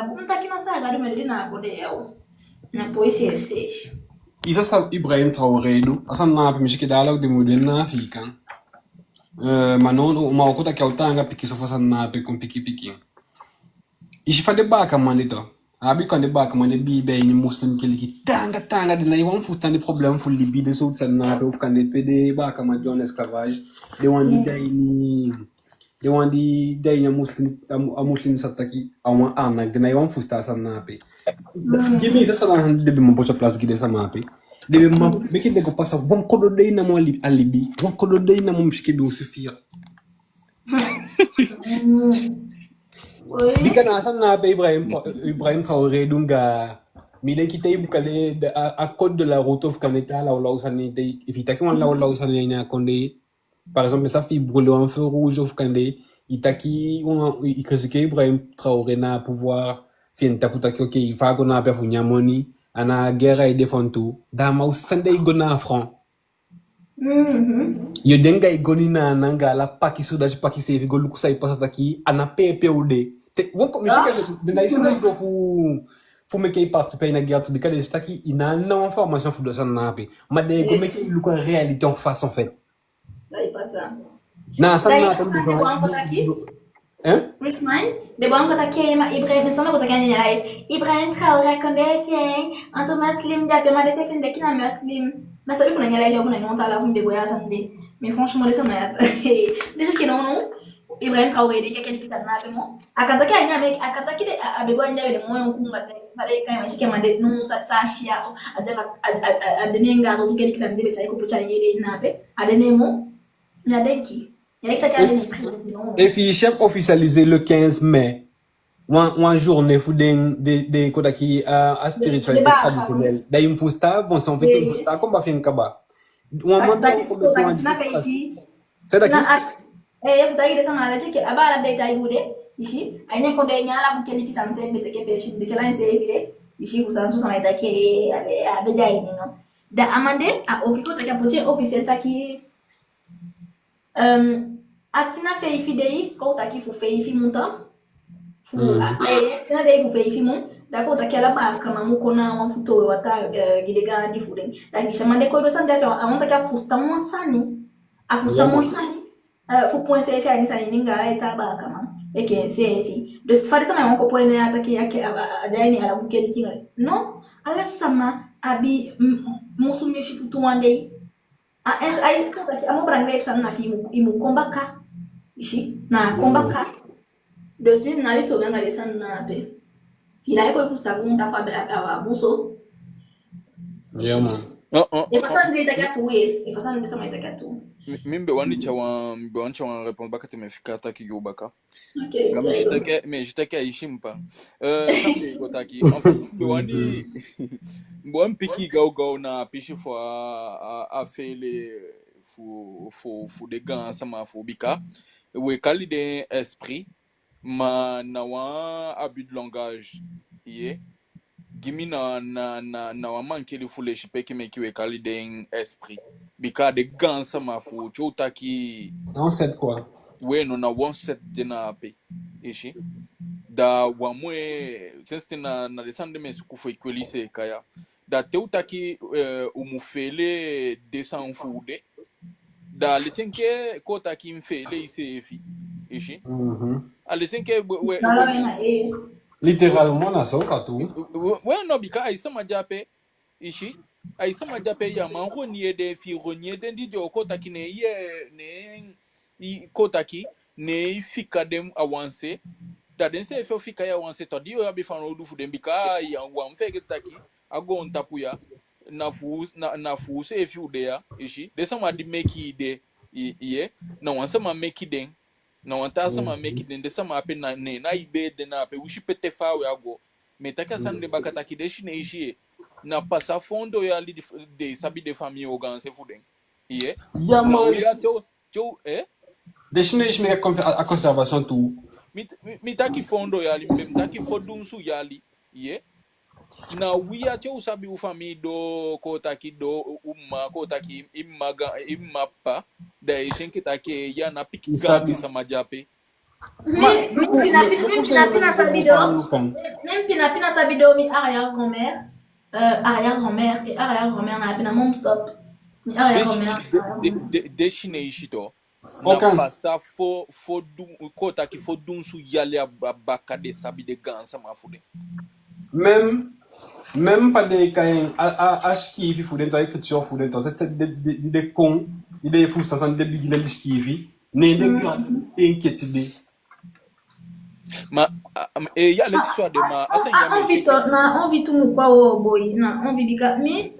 Arabu. Mi taki na san a Gadu, mi de na a kondee ya o. Na poi seefi seefi. I sa san Ibrahim Traoré du, a sani na ape mi si enke dala u de mu de na Afiikan. Eh, ma no, ma u o kon taki a o taanga pikinso fu a sani na ape kon pikin pikin. I si fa den baakaman de tu. A abi kande baakaman de biibi a ini Muslim keliki taanga taanga, den ná e wani fusutan den problème fu libi, den sowtu sani na ape, ofu kande pe den baakaman de en esclavage, den wan di de a ini, den wan di de a ini a Muslim, a mu-, a Muslim sa taki a wan arnaque, den ná e wani fusutan a sani na ape. Gi mi, i sa san na den be man poti a place gi den sama ape. Den be man meke den go pasa wan kodo dei namo a li-, a libi, wan kodo dei namo, mi si enke be o souffrir. Bika na a sani na ape Ibrahim, Ibrahim Traoré du anga, mi denki te i buka den, a, a code de la route ofu kande taa lawlaw sani, te i, efi i taki wan lawlaw sani a ini a kondee, par exemple, i sa fi i brûler wan feu rouge ofu kande i taki wan, i critiquer Ibrahim Traoré na pouvoir, fi en tapu taki, ok, fa a go na ape a fu nyan moni, a na guerre ai de fantu, da a man o sende i go na a front. Mhm. Yo de anga i goni na ana anga ala paki, sodati paki seefi, go luku san e pasa, taki a ná pepe u de. Te, wan kon, mi si enke den ná e sende i go fu, fu meke i participer a ini a guerre tu, bika den si taki i ná a wan formation fu du a sani na ape. Ma den e go meke i luku a réalité en face, en fait. San e pasa? Na a sani na ape den be wan kon taki. Hein? Rich man, den be wan kon taki, ma Ibrahim, den sama kon taki a ini a live. Ibrahim Traoré a kondee fi en, entre Muslim de ape, ma den seefi den taki na Muslim. Ma sabi fu na ini a live, fu na ini wan taa live fu mi be go ya sani de. Mais franchement, den sama ya, den si enke no, no. Ibrahim Traoré de, enke keliki sani na ape moo. A kan taki a ini a be, a kan taki den, a, a be go a ini a be de moo, no, kumba te, fa den e kai, ma i si enke man de, no, sa, sa a si a so, a de na, a, a, a, a de na en anga a so, tu keliki sani de be tyai kon poti a ini a de na ape, a de na en moo. Mi á denki. Efi, efi i si a officialisé le quinze mai, wan, wan journée fu den, den, den kon taki, a, a spiritualité traditionnelle. Da i mu fusutan, bon, san fi i mu fusutan, combat fi en kaba. Wan man be kon meke wan distraction. C'est-à-dire, eh, i fusutan, den sama, a be ala den taigi u de, i si, a ini en kondee, a ini ala bun keliki sani seefi be teke peesi, den keliki sani seefi de, i si, fu san, fu san, i taki, a be, a be de a ini, no. Da a man de, a ofi kon taki, a poti en officiel taki, Ehm, a tin a feifi dei, kon u taki fu feifi mun tan. Fu, a, eh, tin a dei fu feifi mun. Da kon u taki ala baakaman mu kon na wan fu towe wataa, eh, gi den gaandi fu den. Da i si a man de kon du a sani de, a wani taki a fusutan wan sani. A fusutan wan sani. Eh, fu poi seefi a ini sani ini anga ala den taa baakaman. Enke seefi. Dus fa den sama e wani kon poi en a taki a ke, a, a, a de a ini ala bun keliki. No, ala sama abi, mm, musu misi fu tu wan dei. A, en, a, i si kon taki a moo belangrijk sani na fi i mu, i mu kon baka. I si, na kon baka. Dus mi ná abi toobi anga den sani na ape. Fi i ná e kon e fusutan goontapu a be, a, a, a bun so. Ya, man. Oh, oh, efu a sani de i taki a tuu, ye. Efu a sani de sama i taki a tuu. Mi, mi be wani tyai wan, mi be wani tyai wan réponse baka te mi fika taki gi u baka. Ok, mi si taki, mi si taki a i simpa. Eh, san mi be go taki. En fait, mi be wani, mi be wani piki gawgaw na a pisi fu a, a, a feele fu, fu, fu den gaansama fu, bika we kali den esprit, ma na wan abus de langage, ye. Gi mi na, na, na, na wan mankeli fu lesipeki meke we kali den esprit. Bika den gaansama fu, te u taki, na wan set, quoi. We no, na wan set de na ape. I si. Da wan mu e, sensi na, na den sani de mi e suku fu e kweli seeka ya. Da te u taki, eh, u mu feele den sani fu u de. Da a leti enke kon taki i mu feele iseefi. I si. Mhm. A leti enke we, we, we, littéralement na so ka tu. We, we no, bika a i sama de ape. I si. A i sama de ape, ya man renier den, fi i renier den, di den o kon taki ne i, ne i kon taki, ne i fika den a wan se. Da den seefi o fika i a wan se tu, di yo abi fanowdu fu den, bika ya wan fegete taki a goontapu ya na fu, na, na fu u seefi u de ya, i si. Den sama di meke i de, i, i ye, na wan sama meke den, na wan taa sama meke den, den sama ape na, ne, na i be de na ape, u si pe te fa we a go. Mi e taki a sani de baka taki den Sineisi ye, na pasa fondoo yali di, den sabi den famii o gaanse fu den. I ye? Ya, man. Na u ya te u, te u, eh? Den Sineisi meke a, a conservation tu. Mi, mi, mi taki fondoo yali, mi be, mi taki fo dunsu yali. I ye? Na u ya te u sabi u famii doo, kon taki doo, u mma, kon taki i mma ga, i mma ppa, da i e si enke taki ya na pikin gaandi sama de ape. Mi, mi pina, mi pina, pina sabi doo. Mi pina, pina sabi doo, mi arrière-grand-mère, euh, arrière-grand-mère, et arrière-grand-mère na pina mom stop. Mi arrière-grand-mère, de, de, arrière-grand-mère. De, de, den Sineisi tu. Ok. Na pasa fo, fo dun, kon taki fo dunsu yali a, a baka den sabi den gaansama fu den. Même, même fa den e kai en, a, a, a sikiifi fu den tu, a écriture fu den tu, c'est, c'est, di, di, di den kon, di den e fusutan san den bigin e sikiifi. Ne den gaandi enke tide. Ma, a, a, e, ya leti so a de, ma a sani ya mi e fika. Na envie tu mu kon a u boi, na envie bika mi.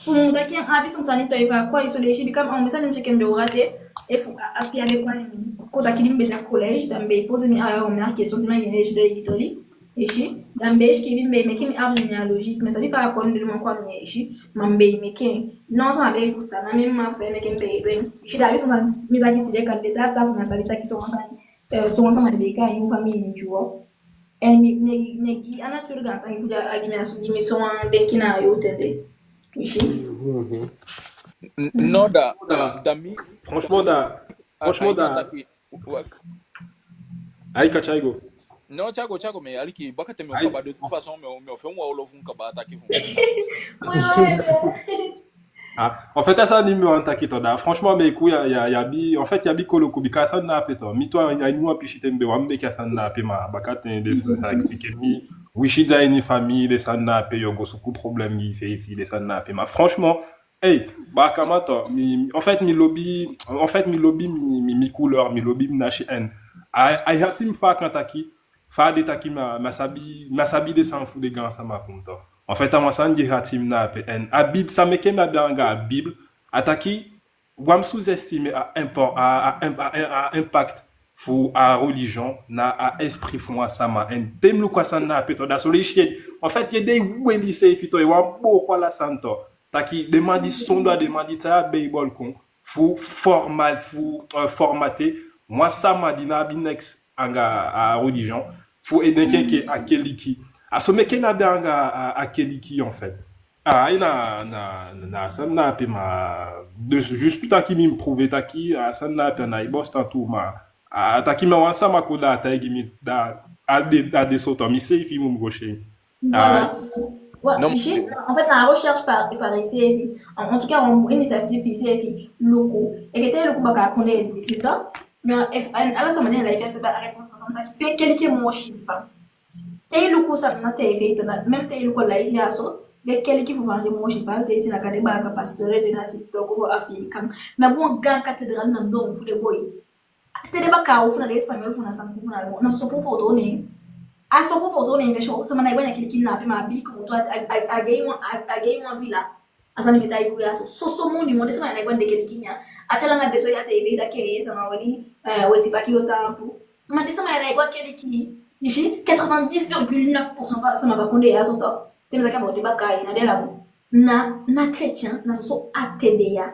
Fu mu taki en abi son sani tu, efu a kon a i so, den si bika mi, a omen sani mi teke mi be o rate. Efu a, a fi a be kon a mi, kon taki di mi be de a collège, da mi be poser mi arrière-grand-mère question, te mi á gi en, den si den e gi toli. I si, da mi be sikiifi, mi be meke mi arbre généalogique, mi sabi fa a kon, den man kon a mi, i si, ma mi be meke en. Non, sama be fusutan, na mi mma fu sa meke mi be du en. I si, da a be son sani mi taki tide kande, da a sa fu mi á sabi taki son sani, eh, son sani be kon a mi famii, tu vois. En mi, mi, mi gi a nature gaantangi fu di a gi mi a so, gi mi son wan denki na a yuu ten de. I si. Mhm. N-, non, da, da mi. Franchement, da, a, franchement, a, da. Taki, wa- Ai, ka tyai go. Non, tyai go, tyai go, mi e aliki, baka te mi o kaba, de toute façon, mi o, mi o feni wan olo fu kaba taki fu. Ah, en fait, a sani mi wani taki tu, da, franchement, mi ku ya, ya, ya abi, en fait, ya abi koloku, bika a sani na ape tu. Mi tu a, a ini wan pisi ten mi be wani meke a sani na ape, ma baka ten den sa, sa expliquer mi. Wi si, da ini famii, den sani na ape, yo go suku problème gi iseefi, den sani na ape, ma franchement, Hey, baakaman tu, mi, en fait, mi lobi, en fait, mi lobi mi, mi, mi couleur, mi lobi mi nasi, en a, a hati mi fa a kan taki, fa a de taki mi á, mi á sabi, mi á sabi den sani fu den gaansama fu mi tu. En fait, a wan sani di hati mi na ape, en a Bible, san meke mi abi anga a Bible, a taki, wan mu sous-estimer a impor-, a, a, a, a, a impact fu a religion na a esprit fu wan sama, en te mi luku a sani na ape tu, da so i si, en fait, i de e weli iseefi tu, i wani booko ala sani tu. Taki den man di sondoo, a den man di tyai a Beibel kon fu forma-, fu, euh, formater wan sama di ná abi neks anga a religion, fu e denki enke a keliki. A so meke na be anga a, a keliki, en fait. Ah, ai, na, na, na sani na ape, ma, de, juste taki mi prouver taki a sani na ape, na i bostan tu, ma, a taki mi wan sama kon da a taigi mi, da a de, a de so tu, miseefi mu go si en. Voilà. Ah. Ouais, non, ici, mais en fait, na recherche par, par ici, et puis, en, en tout cas, wan initiative ici, et puis, luku. Enke te i luku baka a kondee, tu vois. Mais, en, en, ala sama na live ya, c'est pas arrêter de présenter, pe keliki moo simpa. Te i luku san na te i fii tu, na, même te i luku live ya so, Den keliki fu Faansi moo si, pa te i si na kande baaka pasteur de na TikTok fu Afiikan. Ma a bun, gaan cathédrale na doo fu den boi. Te den bakaa u fu na den Espagnol fu na Sanku fu na den, na sopo foto ne. A sopo foto ne, fesi, sama ná e gwe a keliki na ape, ma a bigi komoto, a, a, a, a gei wan, a, a gei wan villa. A sani mi e taigi u ya so. Soso moni moo den sama ná e gwe a den keliki ya. A tyai langa de so ya te i be taki sama oli, eh, weti paki o taampu. Ma den sama ná e gwe a keliki. I si, quatre-vingt-dix virgule neuf pour cent fa, sama fa kondee ya so tu. Te mi taki about den bakaa ya, na den labu. Na, na chrétien, na soso athée de ya.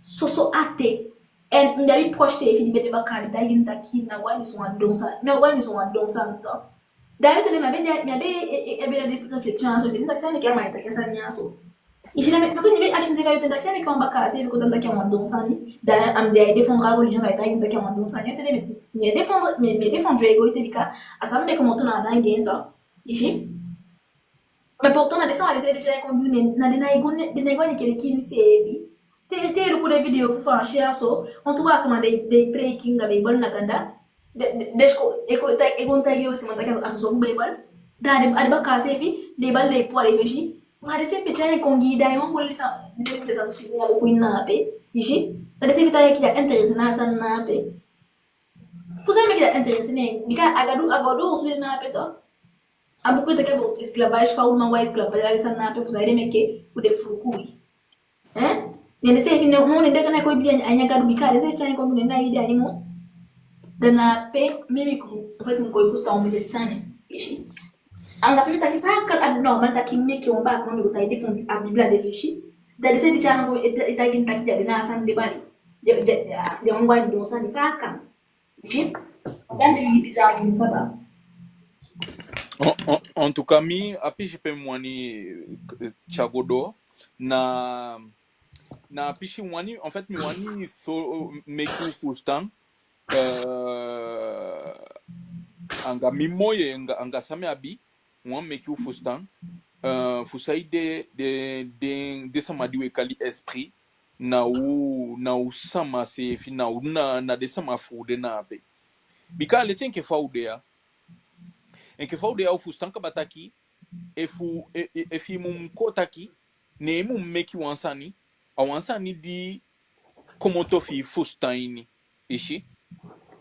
Soso athée. En mi be abi proche seefi di be de bakaa, di taigi mi taki na wani so wan don sani, na wani so wan don sani tu. Da a yuu ten de mi á be de, mi á be e, e, e be de réflexion a so, te mi taki san meke a man e taki a sani ya so. I si, na mi, mi be akisi mi seefi a yuu ten taki san meke wan bakaa seefi kon tan taki a wan don sani. Da a mi de e défendre a religion, da i taigi mi taki a wan don sani. A yuu ten de mi, mi e défendre, mi, mi e défendre ego ete bika a san mi be komoto na a daai gi en tu. I si. Mais pourtant na den sama di seefi e tyai en kon gi u, na den ná e go, den ná e go a den keliki ini seefi. Te, te i luku den video fu Faansi ya so, on tu baakaman den, den e preiki anga Beibel na ganda. Den, den, den e kon, e kon ta, e kon taigi u sama taki a soso fu Beibel. Da den, a den bakaa seefi, den e bali den e puu a den fesi. Ma den seefi e tyai en kon gi i, da i wani go leli san, den, den Sanskrit na buku ini na ape. I si. Da den seefi taki den á intéressé na a sani na ape. Fu san meke den á intéressé na en? Bika a Gadu, a Gadu o fii na ape tu. A buku e taki about esclavage, fa u man go a esclavage, a den sani na ape, fu saide meke u de fuu kui. Hein? Ne den seefi, ne, ne den kan kon e bali a ini a Gadu, bika den seefi tyai en kon, ne na i de a ini moo. Da na ape mi, mi kon, en fait, mi kon e fusutan omen den sani. I si. Anga pe mi taki fa a kan, a normal taki meke wan baakaman be go tan e défendre a Bible a den fesi. Da den seefi tyai en kon e, e taigi en taki den á de na a sani de bali. Den, den, den wani go a ini den sani, fa a kan. En, en, en tout cas, mi, a pisi pe mi wani, eh, tyai go doo, na, na a pisi mi wani, en fait, mi wani so, eh, meke u fusutan, eh, anga mi moyen, anga, anga san mi abi, mi wani meke u fusutan, eh, fu saide den, den, den sama di u e kali esprit, na u, na u sama seefi, na u, na, na den sama fu u de na ape. Bika a leti enke fa u de ya. Enke fa u de ya, u fusutan kaba taki, efu, e, e, efi i mu kon taki, ne i mu meke wan sani, a wan sani di komoto fi i fusutan ini. I si.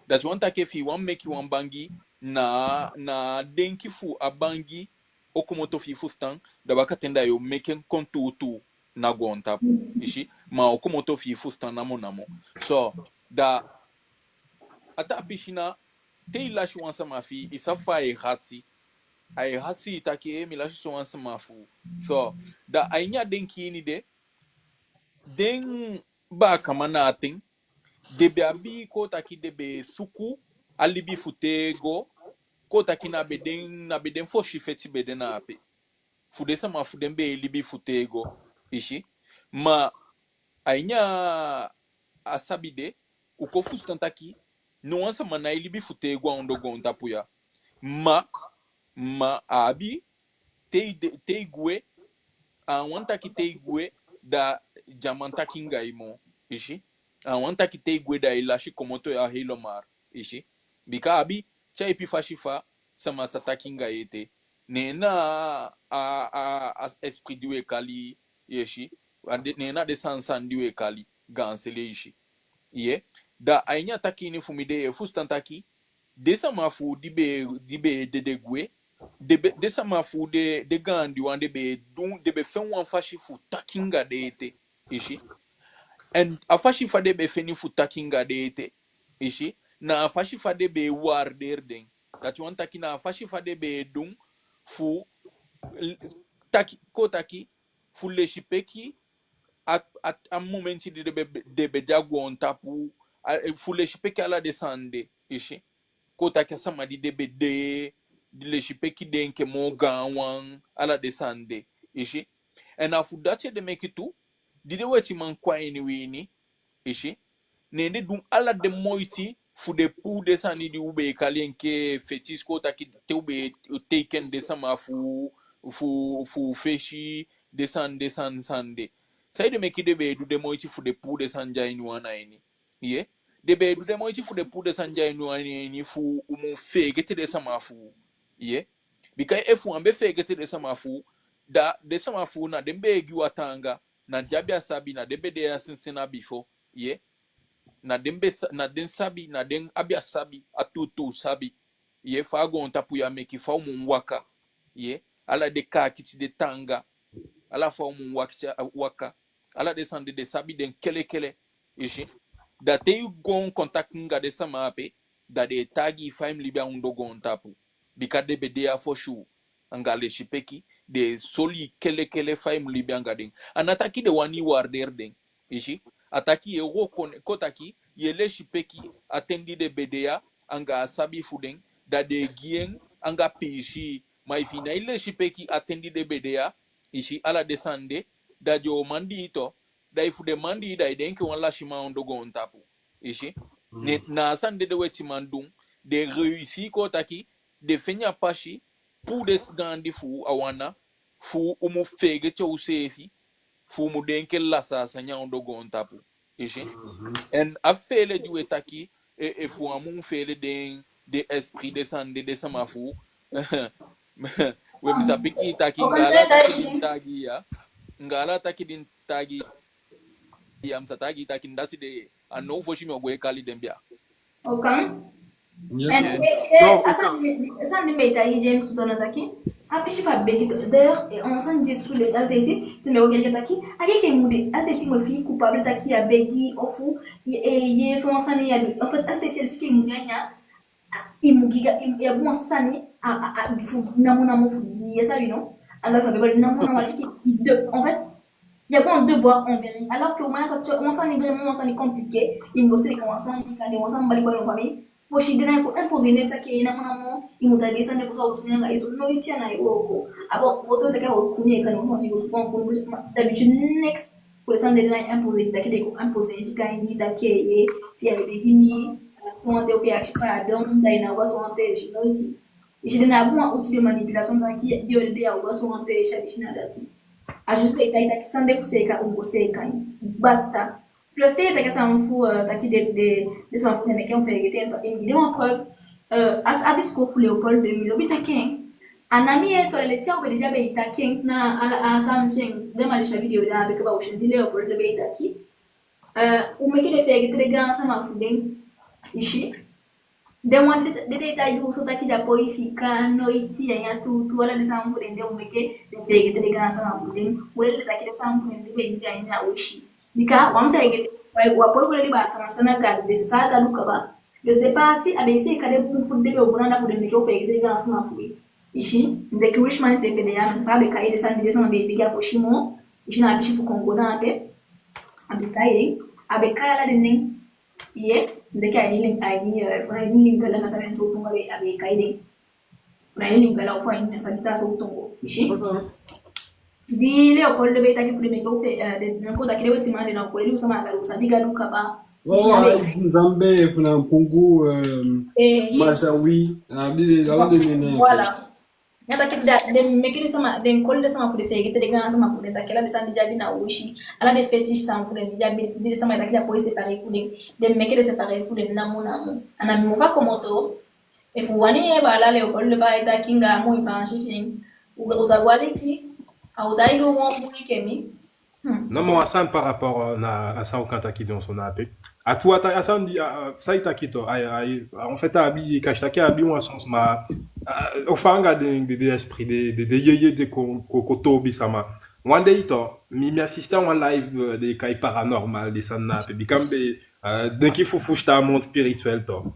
Dati wani taki efi i wani meke wan bangi, na, na denki fu a bangi o komoto fi i fusutan, da bakaten da yo meke en kon tuutuu na goontapu. I si. Ma o komoto fi i fusutan namo namo. So, da a taa pisi na, te i lasi wan sama fi i, i sabi fa ai hati. Ai hati i taki, eh, mi lasi so wan sama fu. So, da a ini a denki ini de, den baakaman na a ten, den be abi, kon taki, den be suku a libi fu te go, kon taki, na be den, na be den fosi feti be de na ape. Fu den sama fu den be e libi fu te go, i si. Ma a ini a sabi de, u kon fusutan taki, no wan sama nái libi fu te go a ondoo goontapu ya. Ma, ma a abi, te i de, te i gwe, a á wani taki te i gwe, da den á man taki anga i moo, i si. A á wani taki te i gwe da i lasi komoto ya helemaal, i si. Bika a abi tyaipi fasi fa sama sa taki anga i ete. Ne na a, a, a esprit di u e kali, i si. A de, ne na den sani sani di u e kali gaansele, i si. Ye. Da a ini a taki ini fu mi de, i e fusutan taki, den sama fu u di be, di be dede gwe, den be, den sama fu u de, den gaandi wan, den be du, den be feni wan fasi fu taki anga den ete, i si. En a fasi fa den be feni fu taki anga den ete, i si, na a fasi fa den be waardeer den. Dati wani taki na a fasi fa den be du fu l-, taki, kon taki, fu lesipeki a, a, a momenti di den be, den be de a goontapu, a, fu lesipeki ala den sani de, i si. Kon taki a sama di den be de, di lesipeki den enke moo gaanwan, ala den sani de, i si. En a fu dati ede meke tu, di den wetiman kon a ini wi ini, i si, ne den du ala den moiti fu den puu den sani di u be e kali enke fétiche, kon taki, te u be e teiken den sama fu, fu, fu fesi, den sani, den sani, sani de. Saide meke den be e du den moiti fu den puu den sani de a ini u ana ini? Ye. Den be e du den moiti fu den puu den sani de a ini u ana ini fu u mu feegete den sama fu u. Ye. Bika efu u á be feegete den sama fu u, Da den sama fu u, na den be e gi u a taanga, na den abi a sabi, na den be de ya sensi na bifo, ye. Na den be sa-, na den sabi, na den abi a sabi, a tuutuu sabi, ye, fa a goontapu ya meke, fa u mu waka, ye, ala den kaakiti, den taanga, ala fa u mu wakiti, a, waka, ala den sani de den sabi den kelekele, i si. Da te i go en contact anga den sama ape, da den e taigi i fa i mu libi a ondoo goontapu. Bika den be de ya fosi u, anga lesipeki, den e soli i kelekele fa i mu libi anga den. A ná taki den wani i waardeer den, i si. A taki i e reconnaître, kon taki, i e lesipeki a ten di den be de ya, anga a sabi fu den, da den e gi en anga piisii. Ma efu i nái lesipeki a ten di den be de ya, i si, ala den sani de, da den o mandi i tu, da efu den mandi i, da i de enke wan lasiman a ondoo goontapu. I si. Ne, na a sani de den wetiman du, den réussi, kon taki, den fende a pasi, puu den gaandi fu u a wan ana, fu u mu feegete useefi, fu u mu de enke lasi sani a ondoo goontapu. I si. En a feele di u e taki, e, efu u á mu feele den, den esprit, den sani de, den sama fu u. We, mi sa piki i taki, anga ala taki di mi taigi i ya, anga ala taki di mi taigi i ya, mi sa taigi i taki, dati de, a now fosi mi o go e kali den bia. Oké. En, e, e, a sani, a sani di mi be taigi James tu, na taki, a pisi fu a begi tu, d'ailleurs, e, a wan sani di e sude altijd, te mi o kele taki, a enke i mu de altijd, i mu fii coupable taki i á begi, ofu, e, e, i e, so wan sani i á du. En fait, altijd, i e si enke i mu de a ini a, i mu gi, i mu, i abi wan sani, a, a, a, fu namo namo fu gi, i sabi, no? Anga fa a be go namo namo, a si enke i de, en fait, i abi wan devoir envers i. Alors que au moins, sa, tu, wan sani vraiment, wan sani compliqué, i mu go seleke wan sani, kande wan sani bali bali wan famii. Fosi den ná e kon imposer i, ne taki namo namo i mu taigi i sani de, fosi a o sani anga i so, noiti a ná e wooko. A bon, wo to taki a o kuni i, kande wan sani fi i go suku wan kunu, d'habitude next, fu den sani de den ná e imposer i, taki den kon imposer i, fika i, taki, e, fi i á begi mi, so wan ten, fi i akisi pardon, da i ná o go a so wan peesi, noiti. I si, den ná abi wan outil de manipulation, taki di o de, de a o go a so wan peesi, a disi na dati. A juste den e taigi i taki sani de fu seeka, u mu go seeka en. Basta. Plus te i e taki a sani fu, euh, taki den, den, den sani fu den meke u feegete en, i mu gi den wan preuve. Euh, a, a discours fu Léopold de, mi lobi taki en. A ná mi yee tu, a leti a u be de di a be e taki en, na a, a sani fi en, den Malaysia video, da a be kaba u si en di Léopold de be e taki. Euh, u meke den feegete den gaansama fu den. I si. Den wan di den, den e taigi u so taki den á poi fika, noiti, a ini a tuutuu, ala den sani fu den de, u meke den feegete den gaansama fu den. U leli den taki den sani fu den di be de a ini a wisi. Bika u á mu feegete, u á poi go leli baakaman san na Gadu, den sa Gadu kaba. Dus den paati, a be seeka den bun fu den be o go anda fu den meke u feegete den gaansama fu den. I si, den Englishman seefi be de ya, mi á sa fa a be kai den sani di den sama be e begi a fosi moo. I si, na a pisi fu Kongo na ape. A be kai den, a be kai ala den nen. Ye, mi denki a ini Lin-, a ini, eh, fu a ini Lingala, mi á sabi so u tongo a be, a be kai den. Fu a ini Lingala, fu a ini, mi á sabi taa so u tongo. I si? Mhm. Di Léopold be e taki fu den meke u fe-, eh, den, den kon taki den wetiman den ná o kon leli u sama a Gadu, u sabi Gadu kaba. I si? Oh, a be a Nzambe, fu na Mpungu, eh, eh, yes. Mazawi, a be, a be den nen. Voilà. Na taki da, den meke den sama, den koli den sama fu den feegete den gaansama fu den, taki ala den sani di den abi na wisi, ala den fétiche sani fu den di den abi, di den sama e taki den á poi séparer fu den, den meke den séparer fu den namo namo. A ná mi mu fa komoto, efu u wani yee baala Léopold fa ai taki anga a moi Faansi fi en, u, u sa go aliki, a o taigi u moo bun enke mi. Hmm. Non, mais a sani par rapport, euh, na a san u kan taki dyonson na ape. A tuu a ta-, a sani di, a, a, san i taki tu, a, a, en fait, a abi, kasi taki a abi wan sens, ma, a, o fa anga den, den, den esprit, den, den, den yeye, den kon, kon, kon toobi sama. Wan dei tu, mi, mi assiste a wan live, euh, den e kai paranormal, den sani na ape. Bika mi be, euh, denki fu fusutan monde spirituel tu.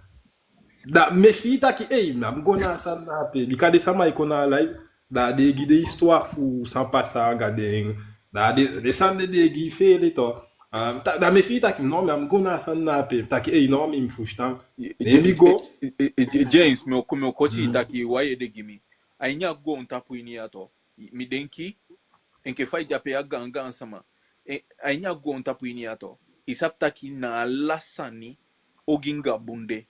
Da mi e fii taki, ei, mi á mu go na a sani na ape. Bika den sama e kon na a live, da den e gi den histoire fu san pasa anga den. Da den, den sani de den e gi feele tu. Ah, ta-, da mi e fii taki, non, mi á mu go na a sani na ape. Taki, ei, non, mi mu fusutan. I, i, den e go. I, i, i, i, James, mi o ko-, mi o koti i taki wan yee den gi mi. A ini a goontapu ini ya tu. Mi denki, enke fa i de ape, a gaangaan sama. E, a ini a goontapu ini ya tu. I sabi taki na ala sani ogii anga bun de.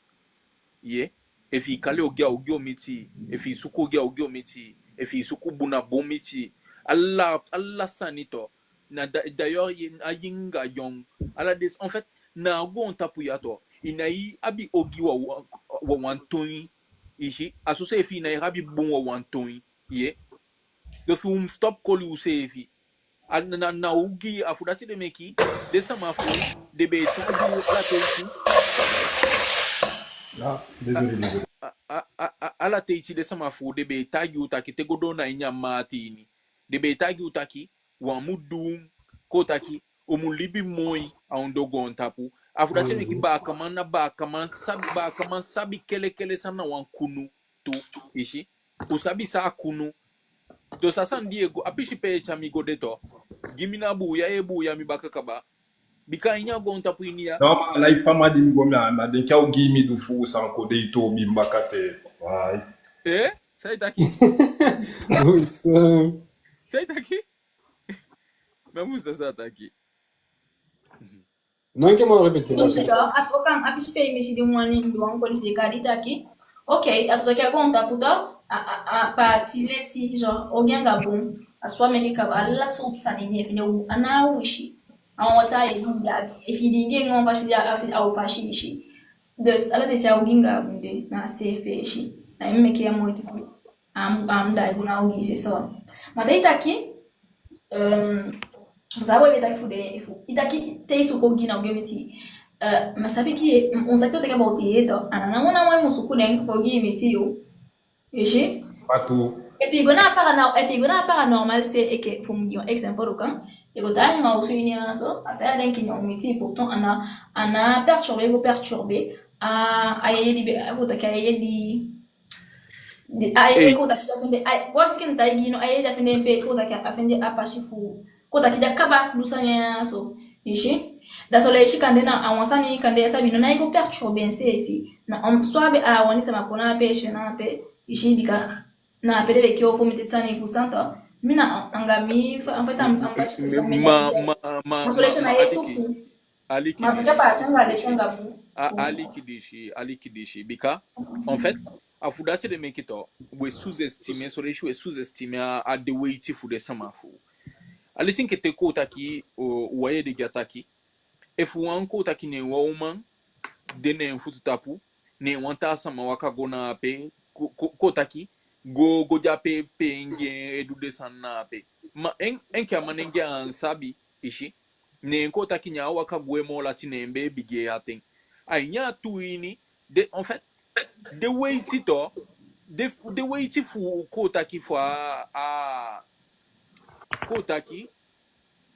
Ye, efi i kali ogii, a ogii o miti i. Efi i suku ogii, a ogii o miti i. Efi i suku bun, a bun o miti i. Ala, ala sani tu. Na da-, d'ailleurs, ye, a yin anga yang. Ala den, en fait, na a goontapu ya tu. I nái abi ogii wawan, wawan toin. I si, a soseefi i nái abi bun wawan toin. Ye. Dus u mu stop koli useefi. A na, na, na ogii, a fu dati ede meke den sama fu u, den be e taigi u ala teiti. Ah, désolé, désolé. A, a, a, a, ala teiti den sama fu u, den be e taigi u taki te go doo na ini a maati ini. Den be e taigi u taki u á mu du, kon taki u mu libi moi a ondoo goontapu. A fu dati ede meke baakaman na baakaman sabi, baakaman sabi kelekele san na wan kunu tu, i si. U sabi san a kunu. Dus a sani di e go, a pisi pe e tyai mi go de tu, gi mi na buuya, e buuya mi baka kaba. Bika a ini a goontapu ini ya. Non, ma a live fa mi de, mi go, mi á, mi á denki a o gi mi du fu san kon de e toobi mi baka te. Ai. Eh? San i taki? Good, so, San i taki? Mi á mu sa san a taki. Non, enke mi o répéter, Enke mi si tu, a, o kan, a pisi pe mi si di mi wani du wan kondisi, kande taki, ok, a tu taki a goontapu tu, a, a, a paati leti, genre, ogii anga bun, a so a meke kaba, ala sowtu sani, ne fende u, a ná wisi. A wan wataa e diingi, efi i diingi en wan fasi, a, a, a o fasi, i si. Dus, ala ten se a ogii anga bun de na a seefi peesi. Na en meke a moiti fu a mu, a mu daai go na ogii se so. Ma te i taki, euh, fu san we be taki fu den, fu, i taki te i suku ogii na ogii miti. Euh, ma sabi ke, on sait que tu es about it, a ná wan na wan i mu suku den fu ogii miti yu. I si? Patu. Efi i go na parana-, efi i go na paranormal se, enke fu mi gi wan exemple kan. I go tan a osu ini a so, a sa ya denki na ogii miti, pourtant a ná, a ná perturbé, i go perturbé. A, a yeye di be, a kon taki a yeye di, di, a yeye kon taki a fende, a, kon taki na taigi no, a yeye di a fende en pe, kon taki a fende a pasi fu, kon taki di a kaba du sani ya so. I si? Da so leisi kande na a wan sani kande, i sabi no, na i go perturbé enseefi. Na, um, soit be a wani sama kon na a peesi na ape, i si, bika na ape den be e kii u fu miti sani fu santa. Mi na, anga mi, fa, en fait, am, am pasi fu sa mi Ma, ma, ma, ma so leisi ma, na ma, Yesu aliki, ku. aliki Ma disi, bika pa ati anga aliki leisi disi. anga bu. A, aliki disi, aliki disi. Bika, en fait, a fu dati ede meke tu, we sous-estimer, so leisi we sous-estimer a, a den weiti fu den sama fu u. A leti enke te kon taki, o, u á yee den gi a taki. Efu wan kon taki ne wan uman de ne en futu tapu, ne wan taa sama waka go na ape, ko, ko, kon taki, go, go de ape, pe en gi en e du den sani na ape. Ma en, enke a man en gi a á sabi, i si. Ne en kon taki ne a waka gwe moo lati, ne en be bigin e ati en. A ini a tuu ini, den, en fait, den weiti tu, den, den weiti fu, kon taki fu a, a, kon taki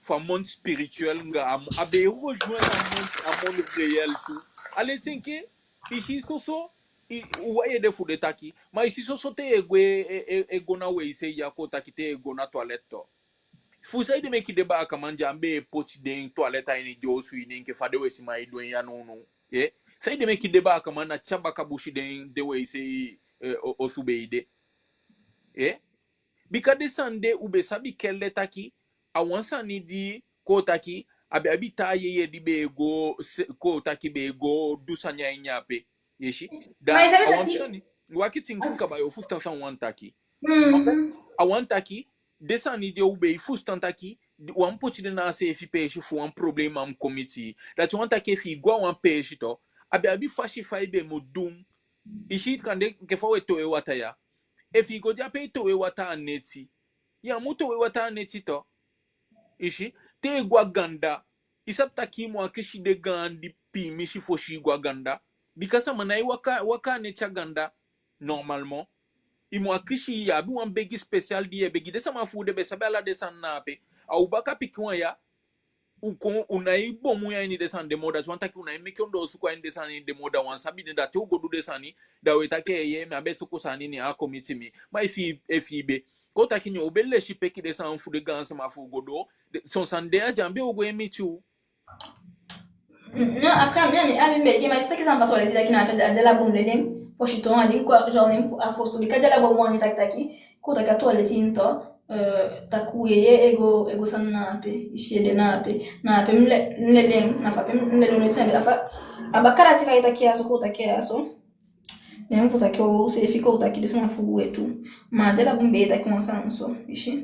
fu a monde spirituel anga a, a be rejoindre a monde, a monde réel tu. A leti enke, i si soso, i, u á yee den fu den taki, ma i si soso te e gwe, e, e, e go na weisei ya, kon taki te e go na toilette tu. Fu saide meke den baakaman di á be e poti den toilette a ini den osu ini enke fa den wesiman e du en ya nownow. Eh? Saide meke den baakaman na tyai baka busi den, den weisei, eh, o, osu be e de. Eh? Bika den sani de u be sabi kele taki, a wan sani di kon taki, a be abi taa yeye di be e go, se, kon taki be e go du sani a ini ape. I si? Da, Ma i sabi a wan taki sani, wakiti, enke kaba yo fusutan san u wani taki. Mm. En fait, a wani taki, den sani de u be e fusutan taki, di, u á mu poti den na a seefi peesi fu wan problema mu kon miti i. Dati wani taki efi i go a wan peesi tu, a be abi fasi fa i be mu du. I si, kande enke fa we towe wataa ya. Efi i go de ape e towe wataa a neti, ya mu towe wataa a neti tu. I si, te i go a ganda, i sabi taki i mu akisi den gaandi piimisi fosi i go a ganda. Bika sama nái waka, waka a neti a ganda, normalement. I mu akisi, i abi wan begi spécial di i e begi. Den sama fu u den be sabi ala den sani na ape. A u baka pikin wan ya, u kon, u nái boon u a ini den sani de moo, dati wani taki u nái meke ondoosuku a ini den sani de moo, da u á sabi den, da te u go du den sani, da we taki eeye, mi á be suku sani, ne a kon miti mi. Ma efi, efi i be kon taki ne u be lesipeki den sani fu den gaansama fu u go doo, den, son sani de a di á be o go e miti u. Non, après, mi, mi, a mi be gi, ma i si taki san pa toilette taki na ape, a de ala bun leli en, fosi tu, a di kon, genre, ne fu, a fosi tu, bika de ala bun wani taki taki, kon taki a toilette ini tu, euh, taki u yeye e go, e go sani na ape, i si, e de na ape, na ape mi le, mi leli en, na fa ape mi leli en, na fa, a baka dati fa i taki a so, kon taki a so. Ne mi fu taki u seefi, kon taki den sama fu u e tu. Ma a de ala bun be e taki wan sani so, i si.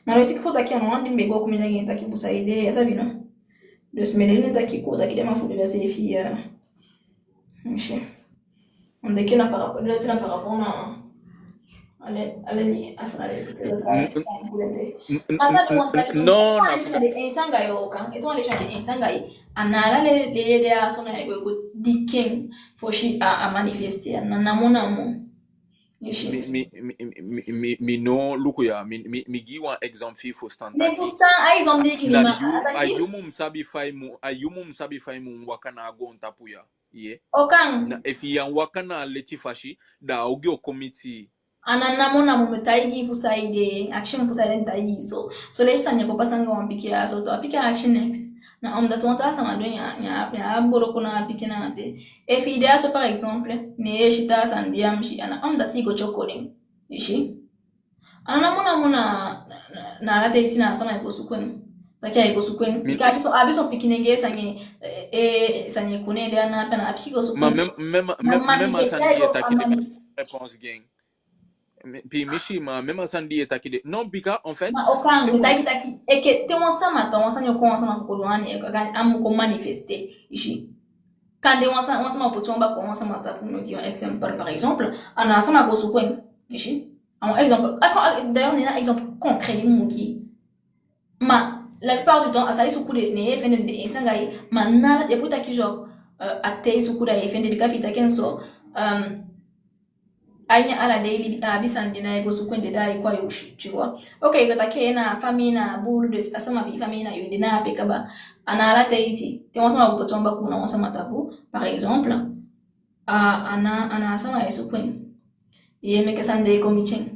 Ma no i si kon taki a ná wan di mi be go kon mi taki fu saide, i sabi no. Dus mi leli en taki kon taki den sama fu u be seefi ya. I si. Enke na par rapport, dati na par rapport na Allez, allez, allez, allez. N-, n-, n-, n-, non, na fu- de en sani anga yu kan, ete wan leisi anga en sani anga yu. A ná ala leli, leli de a so na e go, e go diki en fosi a, a manifeste, a ná namo namo. I si. Mi, mi, mi, mi, mi, mi no luku ya, mi, mi, mi gi wan exemple fi i fusutan taki. Mi fusutan a exemple di i gi mi, ma yu, a taki a yu mu sabi fa i mu, a yu mu sabi fa i mu waka na a goontapu ya. Ye. O kan. Na efu i á waka na a leti fasi, da a ogii o kon miti i. A ná namo namo, mi o taigi i fu saide, akisi mi fu saide mi taigi i so. Son leisi sani e kon pasa anga wan pikin a so tu, a pikin á akisi neks. Na omdat wan taa sama du en, ya, ya, ya bolo kon na a pikin na ape. Efu i de a so, par exemple, ne i si taa sani di i á mu si, a ná omdat i go tjoko den. I si. A ná namo namo na, na, na, na ala ten iti na a sama e go suku en. Taki ai go suku en. Mi- Bika a abi son, a abi son pikin nenge sani, eh, eh, sani e kon ne en de a ná ape, na a pikin go suku en. Ma même, même, na même, même a manifeste sani di i e taki de, réponse gi en. Mi, pi mi si, ma même a sani di i e taki de. Non, bika, en fait, ma o kan, te mi wan taki taki, enke te wan sama, te wan sani o kon wan sama fu kon du wan, eh, a mu kon manifeste, i si. Kande wan sa-, wan sama poti wan bako wan sama tapu, mi o gi wan exemple, par exemple, a ná a sama go suku en, i si. A wan exemple, a kon-, a, d'ailleurs, ne na exemple concret di mi mu gi. Ma, la plupart du temps, a sa i suku de, ne i e fende de en sani anga i, ma na, i e poi taki genre, euh, a te i suku da i e fende, bika fi i taki en so, euh, a ini ala dei libi, a abi sani di na i go suku en de, da i kon a yu, tu vois. Ok, i go taki na famii na bulu de, a sama fi i famii na yu de na ape kaba. A ná ala ten iti. Te wan sama go poti wan bako na wan sama tapu, par exemple, a, a ná, a ná a sama e suku en. I e meke sani de e kon miti en.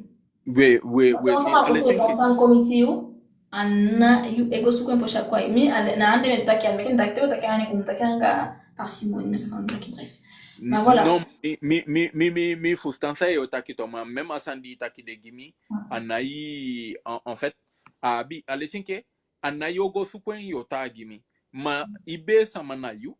We, we, we, wan sama e kon miti yu, a ná yu e go suku en fosi a kon a i. Mi, a, na ande mi e taki, a meke mi taki te, o taki a nen kon, mi taki anga parcimonie, mi sa fa mi taki, bref. Ma voilà. Non, mi, mi, mi, mi, mi, mi fusutan san i o taki tu, ma même a sani di i taki de gi mi, a ná i, en, en fait, a abi, a leti enke, a ná yu o go suku en, yu o taigi mi. Ma i be sama na yu.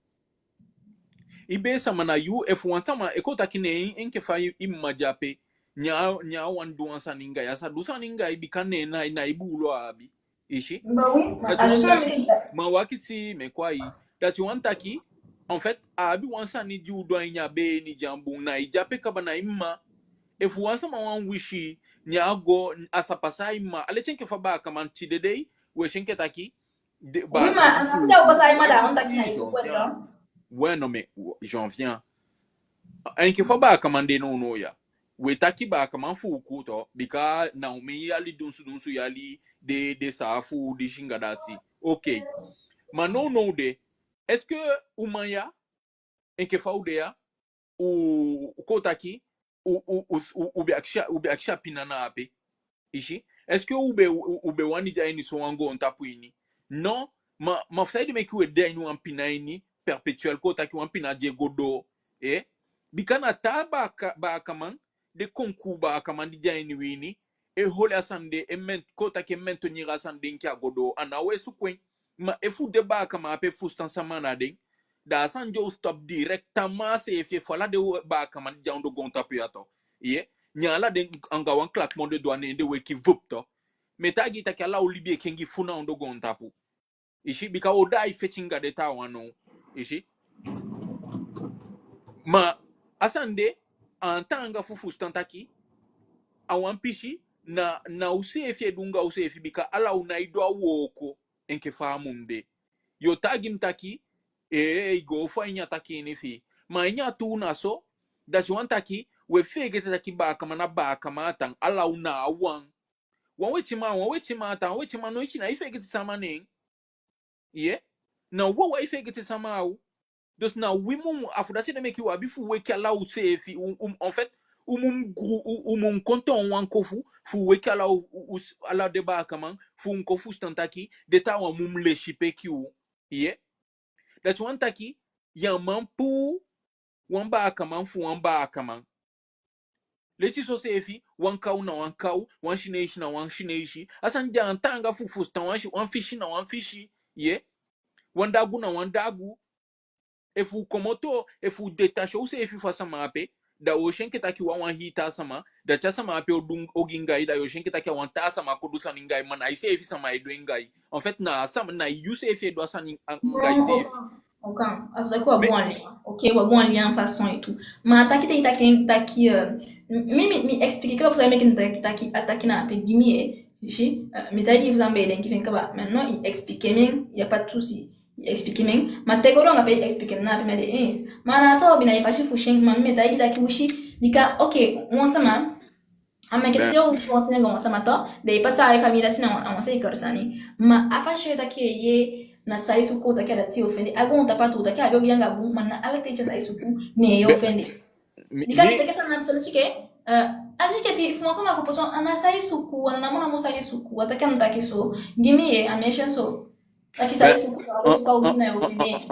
I be sama na yu, efu wan sama, e kon taki ne en, enke fa i, i mma de ape, ne a, ne a wani du wan sani anga i, a sa du sani anga i, bika ne na, na i buulu a abi. I si? Bah oui, ma dati wani taki, ma wakiti, mi e kon a i. Dati wani taki, en fait, a abi wan sani di u du a ini a bee ini di á bun, na i de ape kaba, na i mma. Efu wan sama wani wisi, ne a go, a sa pasa a i mma. A leti enke fa baakaman tide dei, we si enke taki, de, oui, ma a ná fu da o pasa a i mma, da a wani taki na i suku en, non? Ouais, non, mais, j'en viens. Enke fa baakaman de nownow ya. We taki baakaman fu u kuutu, bika na omen yali, dunsu dunsu yali, den, den saafu, disi anga dati. Ok. Ma nownow de, est-ce que u man ya, enke fa u de ya, u, u kon taki, u, u, u, u, u be akisi a, u be akisi a pina na ape? I si? Est-ce que u be, u, u be wani de a ini sowan goontapu ini? Non, ma, ma fu saide meke u e de a ini wan pina ini, perpétuel, kon taki wan pina di e go doo, eh? Bika na taa baaka, baakaman, den konkuu baakaman di de a ini wi ini, e holi a sani de, e men-, kon taki e maintenir a sani de enke a go doo, a ná u e suku en. Ma efu den baakaman ape fusutan sama na den, da a sani de o stop directement seefi, efu ala den baakaman di de a ondoo goontapu ya tu. Ye, ne ala den anga wan claquement de doigts ne den weki vup tu. Mi e taigi i taki ala u libi e kengi fuu na ondoo goontapu. I si, bika u o daai feti anga den taawan now. I si? Ma a sani de, a á taanga fu fusutan taki, a wan pisi, na, na useefi e du anga useefi, bika ala u nái du a wooko enke fa a mu de. Yu o taigi mi taki, ee, i go fu a ini a taki ini fi i. Ma a ini a tuu na so, dati wani taki, we feegete taki baakaman na baakaman a tan, ala u na a wan. Wan wetiman, wan wetiman a tan, wan wetiman noiti nái feegete sama neen. Ye? Na u wawan e feegete sama a u. Dus na wi mu, a fu dati ede meke u abi fu weki ala useefi, u, u, en fait, u mu gru-, u, u mu kon toon wan kofu, fu weki ala u, u, u, ala den baakaman, fu u kon fusutan taki, den taawan mu lesipeki u. Ye? Dati wani taki, yu á man puu wan baakaman fu wan baakaman. Leti soseefi, wan kaw na wan kaw, wan Sineisi na wan Sineisi. A sani de á taanga fu fusutan, wan si-, wan fisi na wan fisi. Ye? Wan dagu na wan dagu. Efu u komoto, efu u détacher useefi fu a sama ape, da u o si enke taki u a wan hii taa sama, da te a sama ape o du ogii anga i, da yu o si enke taki a wan taa sama kon du sani anga i, ma na iseefi sama e du en anga i. En fait, na a sama, na yuseefi e du a sani anga iseefi. Ok, a tu taki wan bon lien. Ok, wan bon lien, façon et tout. Ma a taki te i taki, taki, euh, mi, mi, mi expliquer kaba fu san meke mi taki, taki, a taki na ape gi mi, eh. Si, euh, mi taigi i fu san mi be e denki fi en kaba. Maintenant, i expliquer mi en, y a pas de souci. I expliquer mi en. Ma te go doo anga pe i expliquer mi na ape mi á de eens. Ma na a toobi, na i fasi fu si en, ma mi mi e taigi i taki u si, bika, ok, wan sama, a meke te u fu wan sani anga wan sama tu, den e pasa a famii dati na wan, wan seefi sani. Ma a fasi taki, ye, na san i suku, taki a dati yo fende. A goontapu tu, taki a be o gi anga bun, ma na ala ten san i suku, ne yo fende. Mi, bika mi, mi taki san na so, tike, eh, a tike fi, fu wan sama kon poti wan, a ná san i suku, a ná namo namo san i suku, a taki a mu taki so. Gi mi, ye, a mi e si en so. Taki san i suku, a suku, a o gi na yo fende.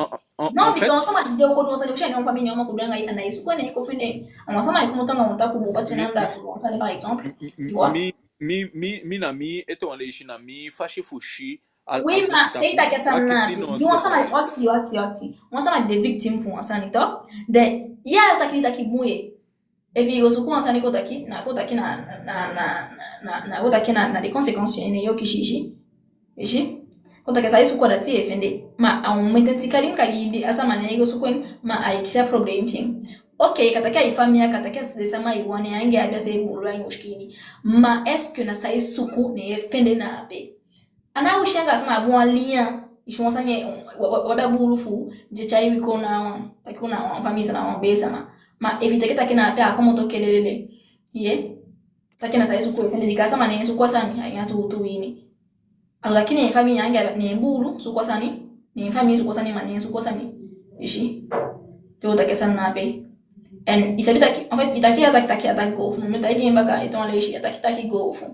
Non, bika wan sama di de o kon du wan sani, u si a ná wan famii, ná wan man kon du anga i, a ná i suku, a ná i kon fende. A wan sama e kon tongo anga wan tapu bun, fa ti na anda, wan sani, par exemple, tu vois. Mi, mi, mi, mi na mi, ete wan leisi na mi fasi fu si, al-, oui, ma te i taki a sani na, di wan sama, wakti, wakti, wakti. Wan sama di de victime fu wan sani tu. Den, ya taki, taki bun, ye. Efi i go suku wan sani, kon taki, na, kon taki na, na, na, na, na, kon taki na, na den conséquences fi en ne yo kisi, i si. I si? Kon taki san i suku a dati ye fende. Ma a omen ten, tike a di mi kan gi i, di a sama, ne i go suku en, ma ai kisi a problème fi en. Ok, i kan taki a i famii, i kan taki a den sama i wani, anga i abi a seefi buulu a i musikini. Ma est-ce que na san i suku ne ye fende na ape? A ná u si anga sama abi wan lien. I si wan sani, wa, wa, wa abi a buulu fu, di e tyai wi kon na wan, taki u na wan famii sama, wan bee sama. Ma efi i teke taki na ape, a komoto kelelele. Ye. Taki na san i suku ye fende, bika a sama ne en suku a sani, a ini a tuutuu ini. A taki ne en famii anga, ne en buulu suku a sani, ne en famii suku a sani, ma ne en suku a sani. I si. Te u taki a sani na ape. En i sabi taki, en fait, i taki a taki, taki a taki go fu, mi taigi en baka, ete wan leisi, a taki taki go fu.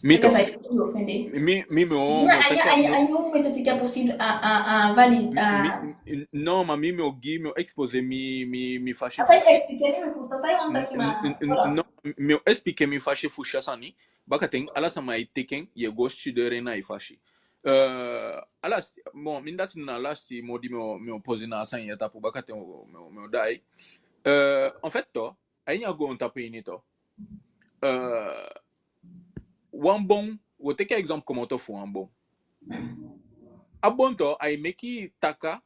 Mi tu. Mi, mi, mi o, mi o taki a, a, a, a, mi o teke a possible a, a, a valide, a. Mi, mi, non, ma mi, mi o gi, mi o exposer mi, mi, mi fasi fu si. Expliquer mi, mi fu sa, sa i wani taki, ma, voilà. Non, mi o expliquer mi fasi fu si a sani. Bakaten, ala sama e teke en, ye go studeer en na i fasi. Euh, ala, bon, mi dati na a lasiti mot di mi o, mi o poser na a sani ya tapu, bakaten mi o, mi o, mi o daai. Euh, en fait, tu, a ini a goontapu ini tu. Euh, wan bon, wo teke exemple komoto fu wan bon. A bon tu, ai meki taka,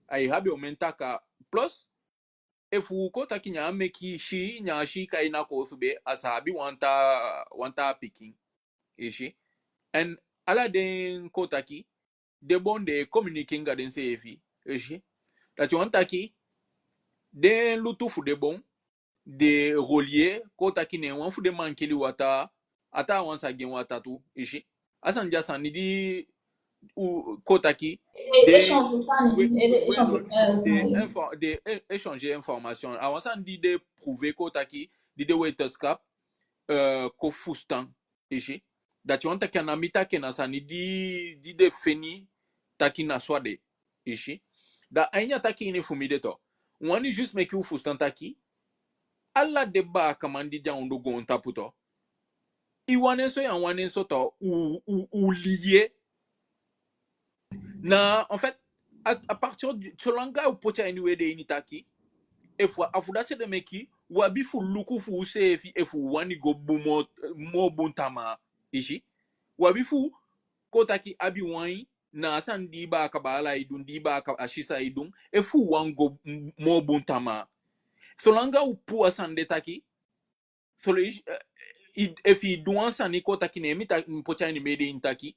ai abi omen taka, plus, efu kon taki ne a meki sii, ne a sii kai na koosube, a sa abi wan taa, wan taa pikin. I si. En ala den kon taki, den bon den e communiquer anga denseefi. I si. Dati wani taki, den lutu fu den bon, den relier, kon taki ne wan fu den mankeli wataa, a taawan sa gi en wataa tu, i si. A sani di, a sani di, u, kon taki, den, échange, we, den, we, échange, we, euh, den, euh, info-, den é-, échanger information. A wan sani di den prouver, kon taki, di den wetenschap, euh, kon fusutan. I si. Dati wani taki a ná mi taki en, na sani di, di den feni taki na so a de. I si. Da a ini a taki ini fu mi de tu. Wani juste meki u fusutan taki, ala den baakaman di de a ondoo goontapu tu, i wani en so, ya wani en so tu, u, u, u lié. Na, en fait, à, à partir du, solanga u poti a ini u ede ini taki, efu a fu dati ede meki, u abi fu luku fu useefi efu u wani go bun moo, moo bun tamaa. I si. U abi fu, kon taki, abi wan, na a sani di i baaka baala e du, di i baaka sisa e du, efu u wani go m-, moo bun tamaa. Solanga u puu a sani de taki, so le, eh, i, efu i du wan sani, kon taki, ne mi ta-, mi poti a ini mi ede ini taki,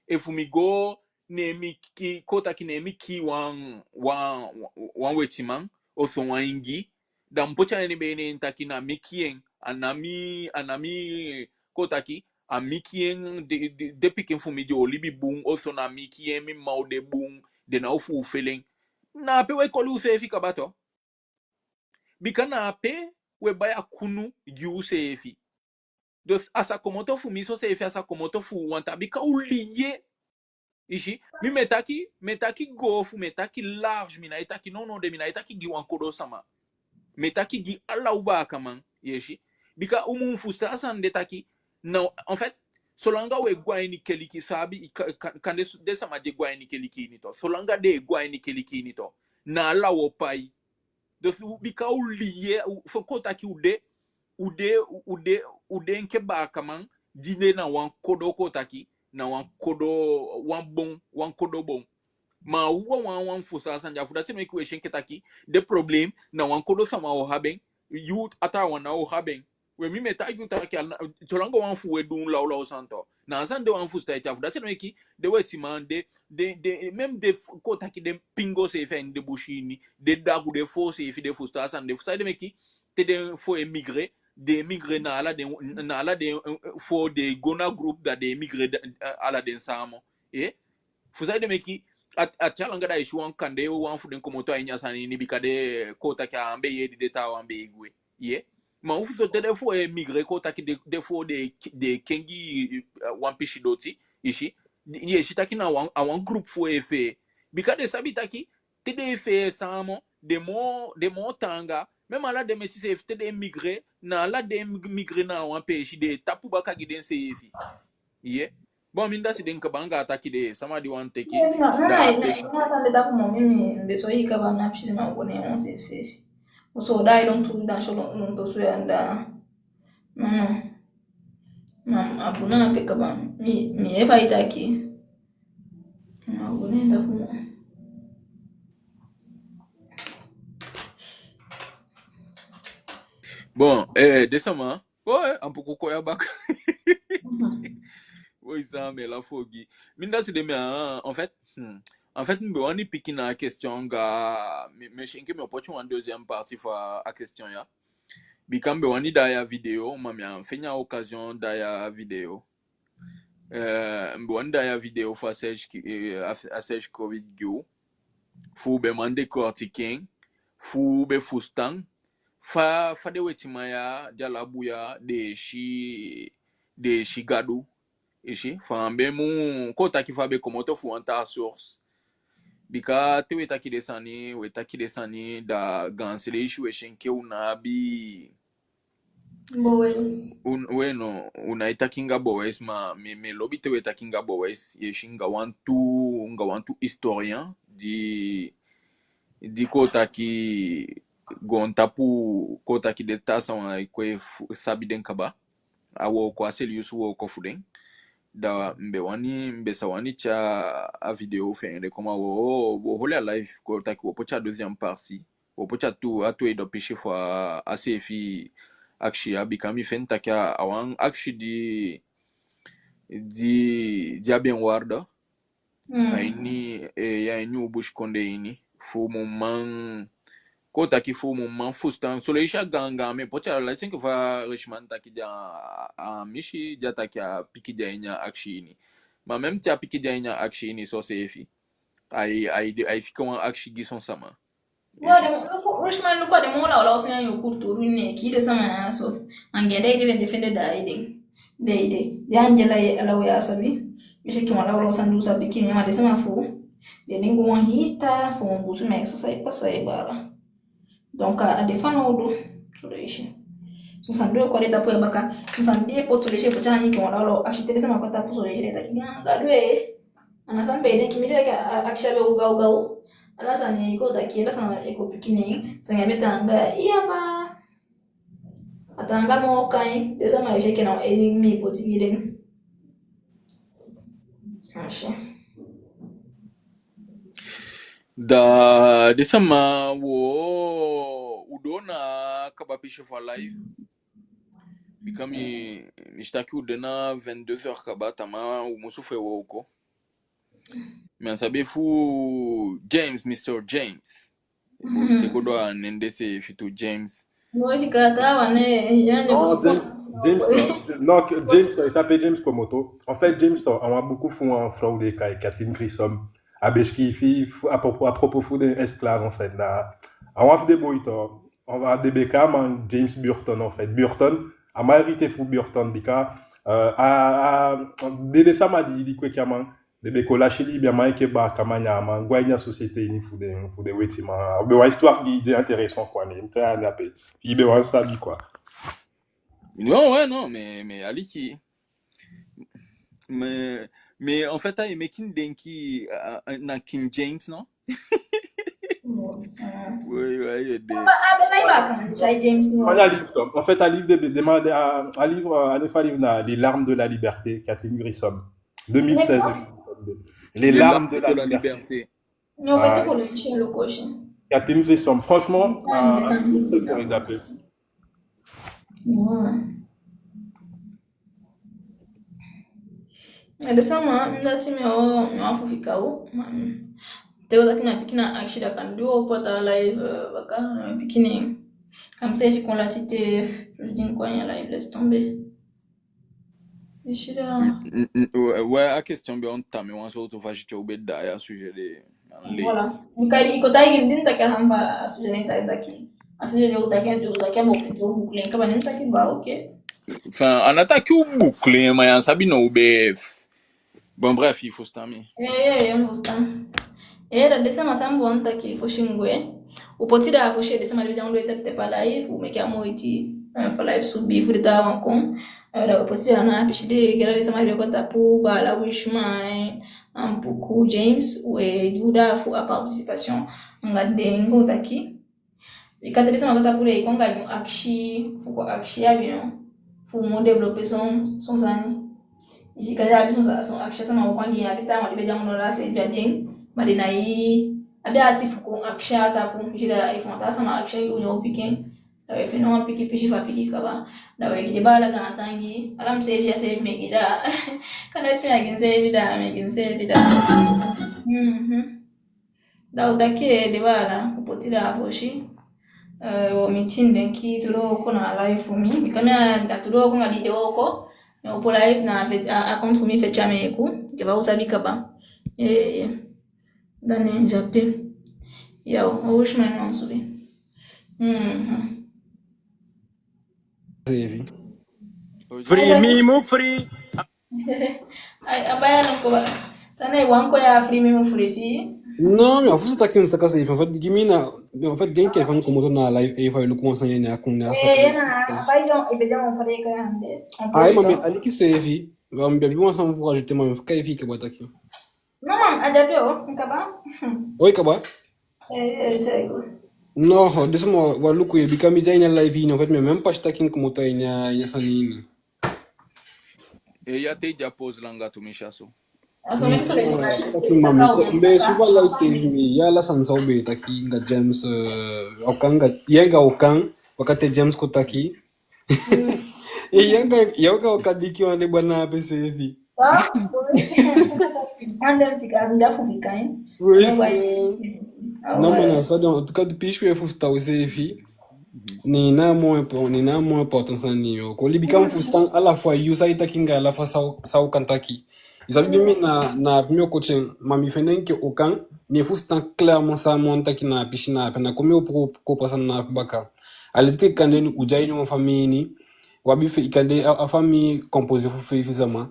efu mi go, ne mi ki-, kon taki, ne mi kii wan, wan, wan wetiman, oso wan ingi, da mi poti a ini mi ede ini taki na mi kii en, a ná mi, a ná mi, kon taki, a mi kii en, den, den, den pikin fu mi den o libi bun, oso na mi kii en, mi mma o de bun, den ná o fuufeli en. Na ape we koli useefi kaba tu. Bika na ape we bai a kunu gi useefi. Dus a sa komoto fu mi soseefi, a sa komoto fu wan taa, bika u lié. I si, mi, mi e taki, mi e taki goofu, mi e taki large, mi ná e taki nownow de, mi ná e taki gi wan kodo sama. Mi e taki gi ala u baakaman, i si. Bika u mu fusutan a sani de taki, na, en fait, solanga we go a ini keliki, sabi, i ka-, ka-, kande den sama di e go a ini keliki ini tu. Solanga den e go a ini keliki ini tu, na ala wo pai. Dus u, bika u lié, u, fu kon taki u de, u de, u de, u de enke baakaman di de na wan kodo, kon taki, na wan kodo, wan bon, wan kodo bon. Ma u wawan wani fusutan a sani de. A fu dati ede meke we si enke taki den problem na wan kodo sama o abi en, yu a taawan ná o abi en. We mi, mi e taigi u taki ala, solanga wan fu we du lawlaw sani tu, na a sani de wani fusutan ete. A fu dati ede meke den wetiman, den, den, den, même den f-, kon taki den pingo seefi a ini den busi ini, den dagu, den foo seefi, den fusutan a sani de. Fu saide meke te den foo e migrer, den e migrer na ala den, na ala den, eh, eh, foo den go na groupe, da den e migrer da, eh, ala den samen. Eh? Fu saide meke a, a te a langa da i si wan kande wan fu den komoto a ini a sani ini, bika den kon taki a án be yee di den taawan be e gwe. Ye. Ma u fusutan te den foo e migrer, kon taki den, den foo den e k-, den e kengi, eh, wan pisi doti, i si. Di-, i e si taki na wan, a wan groupe foo e fee. Bika den sabi taki te den e fee samen, den moo, den moo taanga. Même ala den meti seefi, te den e migrer, na ala den mi-, migrer na wan peesi, den e tapu baka gi denseefi. Ye. Bon, mi dati de kaba anga a taki de, sama di wani teke, no, no, da no, a teke. No, a sani de tapu, mi, mi, mi be soi kaba, mi á pisi, ma u go ne wan seefi seefi. U so da i don tu dan so don, don tu so ya da. No, no. Ma, a bun na pe kaba. Mi, mi e fa i taki. Ma u go ne tapu. Bon, eh, den sama. Ouais, a puku kon ya baka. Mhm. Oui, ça, mais la fogi. Mi dati de, mais, ah, en fait, hmm, en fait, mi be wani piki na a question anga, mi, mi si enke mi o poti wan deuxième partie fu a question ya. Bika mi be wani daai a video, ma mi á feni a occasion daai a video. Eh, mi be wani daai a video fu a siège ki-, eh, a, a siège covid gi u. Fu u be man décortiquer en, fu u be fusutan fa, fa den wetiman ya, di Alabu ya, den e si, den e si Gadu. I si, fa a be mu, kon taki fa a be komoto fu wan taa source. Bika te we taki den sani, we taki den sani, da gaanse leisi we si enke u ná abi bewijs. Un, we no, u ná e taki anga bewijs, ma mi, mi lobi te we taki anga bewijs. I e si anga wantu, anga wantu historien di, di kon taki goontapu, kon taki den taa sama e kon e fu-, sabi den kaba. A wooko, a serious wooko fu den. Da mi be wani, mi be sa wani tyai a video fi en de kon, ma wo, wo holi a live, kon taki wo poti a deuxième partie. Wo poti a tu, a tweede pisi fu a, a seefi akisi ya, bika mi feni taki a, a wan akisi di, di, di abi en waarde. Mm. A ini, eh, a ini u busikondee ini. Fu u mu man, kon taki fu u mu man fusutan. Son leisi a gaangaan mi e poti a live, enke fa Richman taki, di a, a misi, di a taki a piki de a ini a akisi ini. Ma même te a piki de a ini a akisi ini soseefi, ai, ai, ai fika wan akisi gi son sama. Wa, den, luku, Richman, luku, den moo lawlaw sani a u kulturu ini, kii den sama ya so. Anga den, den, den fende da ede. Den, den, den anga den ala, ala u ya sabi. Mi si enke wan lawlaw sani di u sabi kii, ma den sama fu den, den go wan hii taa fu u busu, ma so sai pasa e baala. Donc, a, a de fanowdu. Son leisi. Son sani di u kon de tapu ya baka. Son sani di e poti, son leisi, poti a ini enke wan lawlaw akisi, te den sama kon tapu, son leisi den taki anga Gadu e. A ná san mi be e denki, mi denki a, a akisi a be o gaw gaw. Ala sani e kon taki, ala sani e kon piki en. Sani a be taanga, iya ma. A taanga moo kai, den sama e si enke na wan enigme i poti gi den. Asi. Da den sama, wo, u doo na kaba pisi fu a live. Bika mi, mi si taki u de na vingt-deux heures kaba, tamaa u musu fu e wooko. Mi á sabi efu James, Mister James. Mhm. Te go doo a nen de seefi tu, James. Moi, fika taa wan, eh, ya, no, James, James, no, James, il s'appelle James Komoto. En fait, James, to, a wan buku fu wan frow den e kai Kathleen Grissom. A be sikiifi fu, à propos, à propos fu den esclave, en fait, na, a wan fu den boi, to, den be kai a man James Burton, en fait. Burton, a man hérité fu Burton, bika, euh, a, a, den, den sama di, di kweki a man, den be kon lasi libi a man enke baakaman, a man go a ini a société ini fu den, fu den wetiman. A be wan histoire di, di intéressant, quoi, ne, mi te a na ape. I be wani sabi, quoi. Non, ouais, non, mais, mais aliki. Mais, mais en fait, a e meke mi denki, euh, na King James, non? Bon, euh. Oui, oui, il y a des... Ba, a be lai baakaman, James, non? Voilà, livre, en fait, a livre de, de, de, a, a livre, euh, a livre na Les Larmes de la Liberté, Kathleen Grissom. Deux mille seize, deux mille dix-sept. Les Larmes de la Liberté. Non, en fait, il faut le lâcher, le cocher. Ya te mi si son. Franchement, ah, c'est très appelé. Ouais. A den sama, mi dati mi o, mi o fu fika u. Te u taki na pikin a akisi, da kande u o poti a live, eh, baka, na pikin. Comme ça, il faut qu'on la tite, je dis quoi, il y a live, laisse tomber. N-, n-, n-, ouais, ouais, a question be on tami wan sowtu fasi te u be daai a sujet de, an le. Voilà. Bika i kon taigi mi di mi taki a sama fu a sujet, ne i taki taki. A sujet de u taki, u taki a boucle, u boucle en kaba, ne mi taki ba, ok. Enfin, a ná taki u boucle en, ma ya sabi no u be. Bon, bref, i fusutan mi. Eh, eh, eh, i fusutan. Eh, da den sama san mi wani taki fosi gwe. U poti da fosi den sama di be de a ondoo e tep tep a live, u meke a moiti, eh, fu a live subi fu den taawan kon. Eh, da u poti da na a pisi de, gi ala den sama di be kon tapu, baala Wishman, Ampuku, James, we du da fu a participation. Anga den go taki. Bika te den sama kon tapu de, i kon anga den akisi, fu kon akisi a be no. Fu moo développer son, son sani. I si, kande a abi son sa-, son akisi a sama o kon gi, a abi taawan di be de a ondoo da seefi be abi en, ma den ná e abi ati fu kon akisi a tapu. I si, da efu wan taa sama akisi en, u ná o piki en. Da we fende wan pikin pisi fu a piki kaba. Da we gi den baala gaantangi. Ala mi seefi ya seefi mi e gi da. Kande ti mi á gi mi seefi da, mi e gi mi seefi da. Mhm. Da u taki den baala, u poti da fosi. Eh, wo mi tin denki tudewooko na live fu mi. Bika mi a, da tudewooko anga di de wooko. Mi opo live na fe-, a, a compte fu mi Fetya Meku. Ke ba u sabi kaba. Eh, eh. Da ne en jape. Ya, o, o Wishman na subi. Mhm. Seefi. Free mi mu free. Ai, a baya no ko ba. San na i wan ko ya, free mi mu free fi. Non, mi á fusutan taki mi saka seefi. En fait, gi mi na, en fait, den ke fan komoto na live, e fa i luku wan sani, ne a kon ne a saka. Eh, ya na, a baya i be de wan fa den e kai en de. Ai, ma mi aliki seefi. Wa mi be abi wan sani fu rajouter, ma mi fu kai fi kaba taki. Non, man, a de ape o, kaba. O, i kaba? Eh, eh, sego. Non, den sama wan luku ye, bika mi de a ini a live ini, en fait, mi á même pas taki mi komoto a ini a, ini a sani ini. Eh, ya te i de a pause langa tumisi a so. A so mi so. Taki mami, mi be suba live seefi mi, ya ala sani sa u be taki anga James, eh, Okan anga, ya anga Okan, wakati James kon taki. Mm. Eh, ya anga, ya anga Okan diki wan de bana ape seefi. Ah, oui. Ande fika, ande fu fika, hein. Oui, c'est. Ah, non, ouais. Mais non, ça, donc, en tout cas, depuis je suis fou, c'est aussi, fi. Ni na mo impo-, ni na mo important sani yo. Ko libi kan fusutan à la fois yu sa i taki anga à la fois sa, sa Okan taki. I sabi mi na, na mi o koti en, ma mi fende enke Okan, ne fusutan clairement san mi wani taki na a pisi na ape, na kon mi o pro-, ko pasa na ape baka. A leti ke kande u de a ini wan famii ini, u abi feifi, kande a, a famii composé fu feifi sama.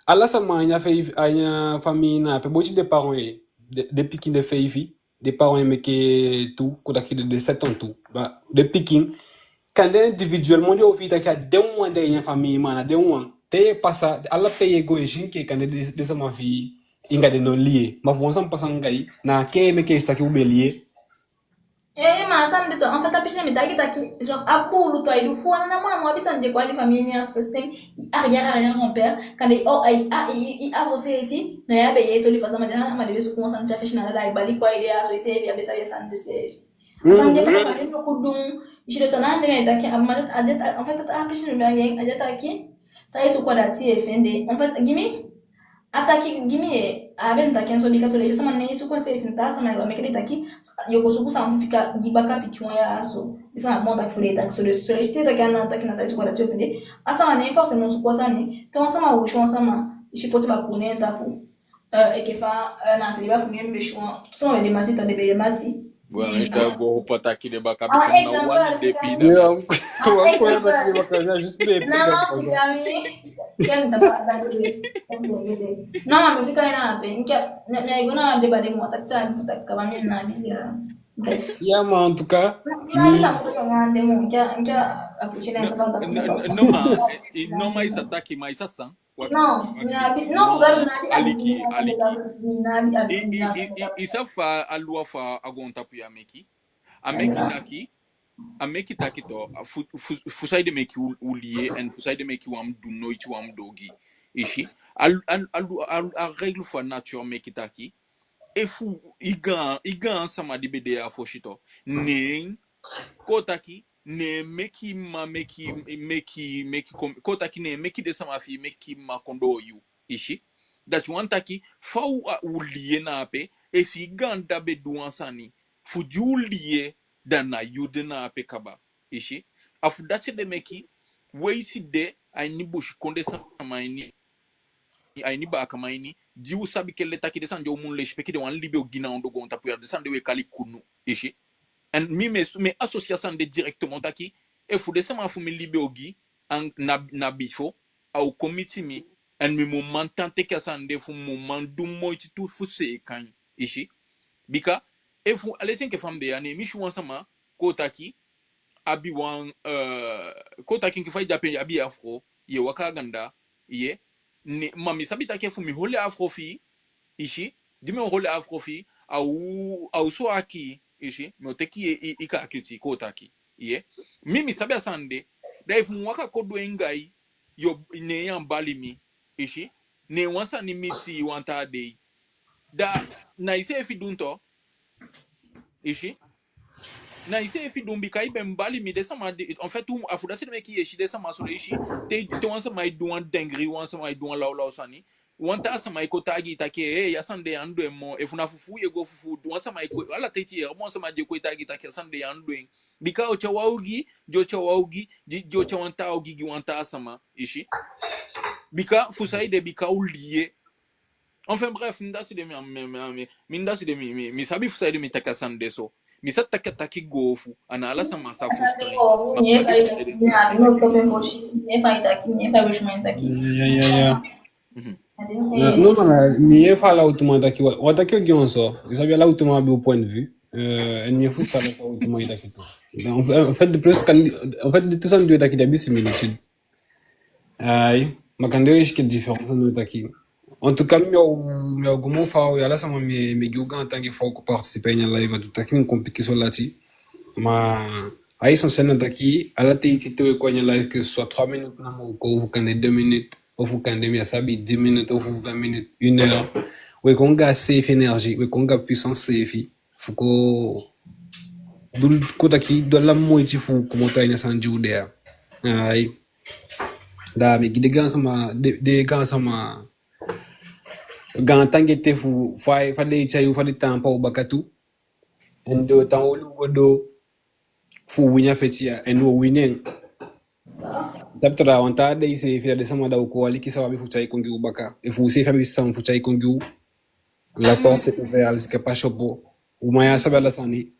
Ala sama a ini a feifi, a ini a famii na ape, boiti den parents ye, den, den pikin den feifi, den parents ye meke tu, kon taki den, den sept en tout. Ba, den pikin, kande individuellement den o fii taki a den wan de a ini a famii, ma a ná den wan. Te i e pasa, ala pe i e go i e si enke kande den, den sama fi i anga den no lié. Ma fu wan sani pasa anga i, na ke meke i si taki u be lié. Eh, ma a sani de tu, en fait, a pisi ne mi taki taki, genre, a buulu tu ai du fu wan, na mama abi sani de kon a ini famii ini a so, c'est un arrière arrière grand-père, kande o, ai, a, i, i, i a fo seefi, na ya be yee toli fu a sama de, a ma de be suku wan sani te a fesi na ala da ai bali kon a ede a so, i seefi a be sabi a sani de seefi. A sani de pasa, kande no ku dun, i si den sani ande mi e taki, a ma, a de, en fait, a pisi ne mi be anga en, a de taki, san i suku a dati i e fende, en fait, gi mi, a taki gi mi, eh, a be taki en so bika so leisi sama ne i suku en seefi, na taa sama e go meke den taki, yo go suku sani fu fika gi baka pikin wan ya so. Di sama bon taki fu den taki so, den so leisi te taki a ná taki na san i suku a dati i o fende. A sama ne forcément suku a sani, te wan sama wisi wan sama, i si poti baku ne en tapu. Eh, enke fa, eh, na se di baku ne en be si wan, sama be de mati, tan den be de mati. Bon, mi sa go opo taki den baka, ah, bika na exemple, wan de pina. Ya, wan ko ya taki den baka, ya, juste de pina. Non, mi fika mi. Ken da ba, da de. Non, mi fika na pe. Nka, na, na, i go na de ba de mo, taki sa, taki kaba mi na mi, ya. Bref. Ya, ma en tout cas, na mi sa ko na de mo, nka, nka, a ko chine ta ba da. Non, ma, eh, non, ma i sa taki, ma i sa san. Wakti, non, wakti. Non, non, aliki, aliki. I, i, i, i, i sa fa a loi fu a goontapu ya meki. A meki taki, a meki taki tu, fu, fu, fu saide meki u, u lié, en fu saide meki u á mu du noiti, u á mu du ogii. I si, a, a, a, a, a règle fu a nature meki taki, efu i gaan, i gaan sama di be de ya fosi tu, neen, kon taki, neen meke i mma, meke, meke, meke kon, kon taki, neen meke den sama fi i meke i mma kon doo yu, i si. Dati wani taki, fa u, a, u liyee na ape, efi i gaan dda be du wan sani, fu di u liyee, da na yu de na ape kaba, i si. A fu dati ede meke, we i si de, a ini busikondee sama ini, a ini baakaman ini, di u sabi kele taki den sani di u mu lesipeki, den wan libi ogii na ondoo goontapu ya, den sani de we kali kunu, i si. En mi, mi e, mi e associer a sani de directement taki, efu den sama fu mi libi ogii, an na, na bifo, a o kon miti mi, en mi mu man tan teke a sani de fu mi mu man du moiti tu fu seeka en, i si. Bika, efu, a leti enke fa mi de ya, ne mi si wan sama, kon taki, abi wan, eh, kon taki enke fa i de ape, abi afro, ye waka a ganda, ye, ne, ma mi sabi taki efu mi holi afro fi i, i si, di mi o holi afro fi i, a o, a o so aki, i si, mi o teke i, i, i kaakiti, kon taki, ye. Mi, mi sabi a sani de, da efu mi waka kon du en anga i, yo, ne ya bali mi, i si, ne wan sani miti wan taa dei. Da, na iseefi du en tu, i si. Na iseefi du en bika i be bali mi, den sama de, en fait, u, a fu dati ede meke ye si den sama so, i si, te, te wan sama e du wan dengri, wan sama e du wan lawlaw sani, wan taa sama e kon taigi i taki, eh, a sani de ya á du en moo, efu na fufuu ye go fufuu, wan sama e kon, ala ten i si, wan sama di e kon e taigi i taki, a sani de ya á du en. Bika o tyai wan ogii, di o tyai wan ogii, di, di o tyai wan taa ogii gi wan taa sama, i si. Bika, fu saide, bika u liyee. Enfin bref, mi dati de mi, mi, mi, mi, mi dati de mi, mi, mi sabi fu saide mi taki a sani de so. Mi sa taki, taki goofu, a ná ala sama sa fusutan. Mi e fa i taki, mi e fa i taki, mi e fa i taki. Ya, ya, ya. Mhm. No, no, man, mi e fa ala u tu man taki, wa, wa taki ogii wan so. I sabi ala u tu man abi u point de vue. Eh, en mi e fusutan ala u tu man e taki tu. En fait, en fait, de plus, kan, en fait, den tu sani di u e taki, den abi similitude. Ai, ma kande u e si enke différence no taki. En tout cas, mi o, mi o go moo faawe, ala sama, mi, mi e gi u gaantangi fa u kon participer a ini a live, a tu taki mi kon pikinso lati. Ma a essentiel na taki, ala ten i si te u e kon a ini a live, que ce soit trois minutes namo u kon, ofu kande deux minutes, ofu kande mi á sabi dix minutes, ofu vingt minutes, une heure. U e kon anga seefi énergie, u e kon anga puissance seefi. Fu kon du, kon taki, du ala moiti fu komoto a ini a sani di u de ya. Ai. Da mi e gi den gaansama, den, den gaansama gaantangi ete fu fa, fa den e tyai u, fa den taampu a u baka tu. En den o tan holi u go doo fu u wini a feti ya, en u o wini en. Sabi tok, da wan taa dei seefi, da den sama, da u kon aliki san u abi fu tyai kon gi u baka. Efu u seefi abi san fu tyai kon gi u, la porte est ouverte, a lesikepa syopo. U man ya sabi ala sani.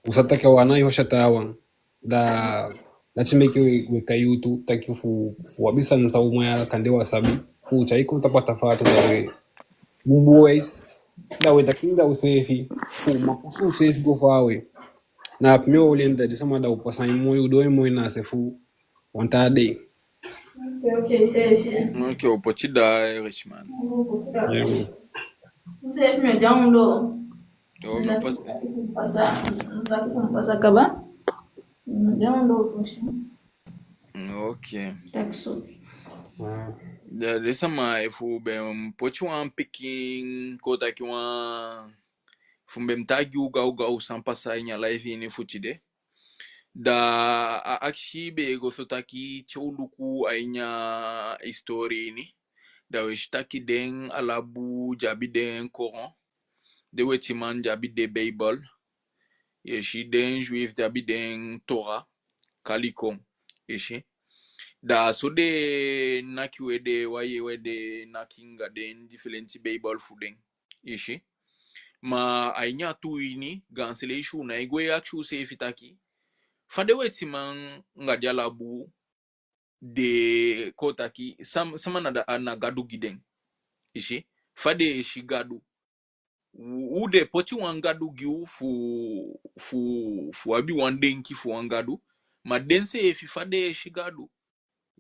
U sa taki a wan, na i hosi a taawan. Da, dati meke u e, u e kai u tu, taki fu, fu u abi sani san u man ya kande u á sabi, fu u tyai kon tapu a tafaa tu, da u e, u bun wisi, da u e taki anga useefi, fu u man pusu useefi go faawe. Na ape mi e holi en, da den sama, da u pasa en moi, u doo en moi na a se fu wan taa dei. Ok, ok, seefi. Ok, u poti daa, eh, Richman. U poti daa. Ya, man. Useefi mi o de a ondoo. Yo, mi o pasa. Pasa, pasa kaba. Mi o de a ondoo fosi. Ok. Taki so. Ah. Da den sama, efu u be mu poti wan pikin, kon taki wan, efu u be mu taigi u gawgaw san pasa a ini a live ini fu tide. Da a akisi be e go so taki, te u luku a ini a histoire ini, da u e si taki den Alabu di abi den Coran, den wetiman di abi den Beibel, i e si, den Juif di abi den Torah, kali kon, i e si. Da so den naki u ede, wai u ede, naki anga den difelenti Beibel fu den, i e si. Ma a ini a tuu ini, gaanse leisi u nái go e akisi useefi taki, fa den wetiman anga den Alabu de, kon taki, sam-, sama na da-, na Gadu gi den, i e si. Fa den e si Gadu. U, u den poti wan Gadu gi u fu, fu, fu abi wan denki fu wan Gadu. Ma denseefi, fa den e si Gadu.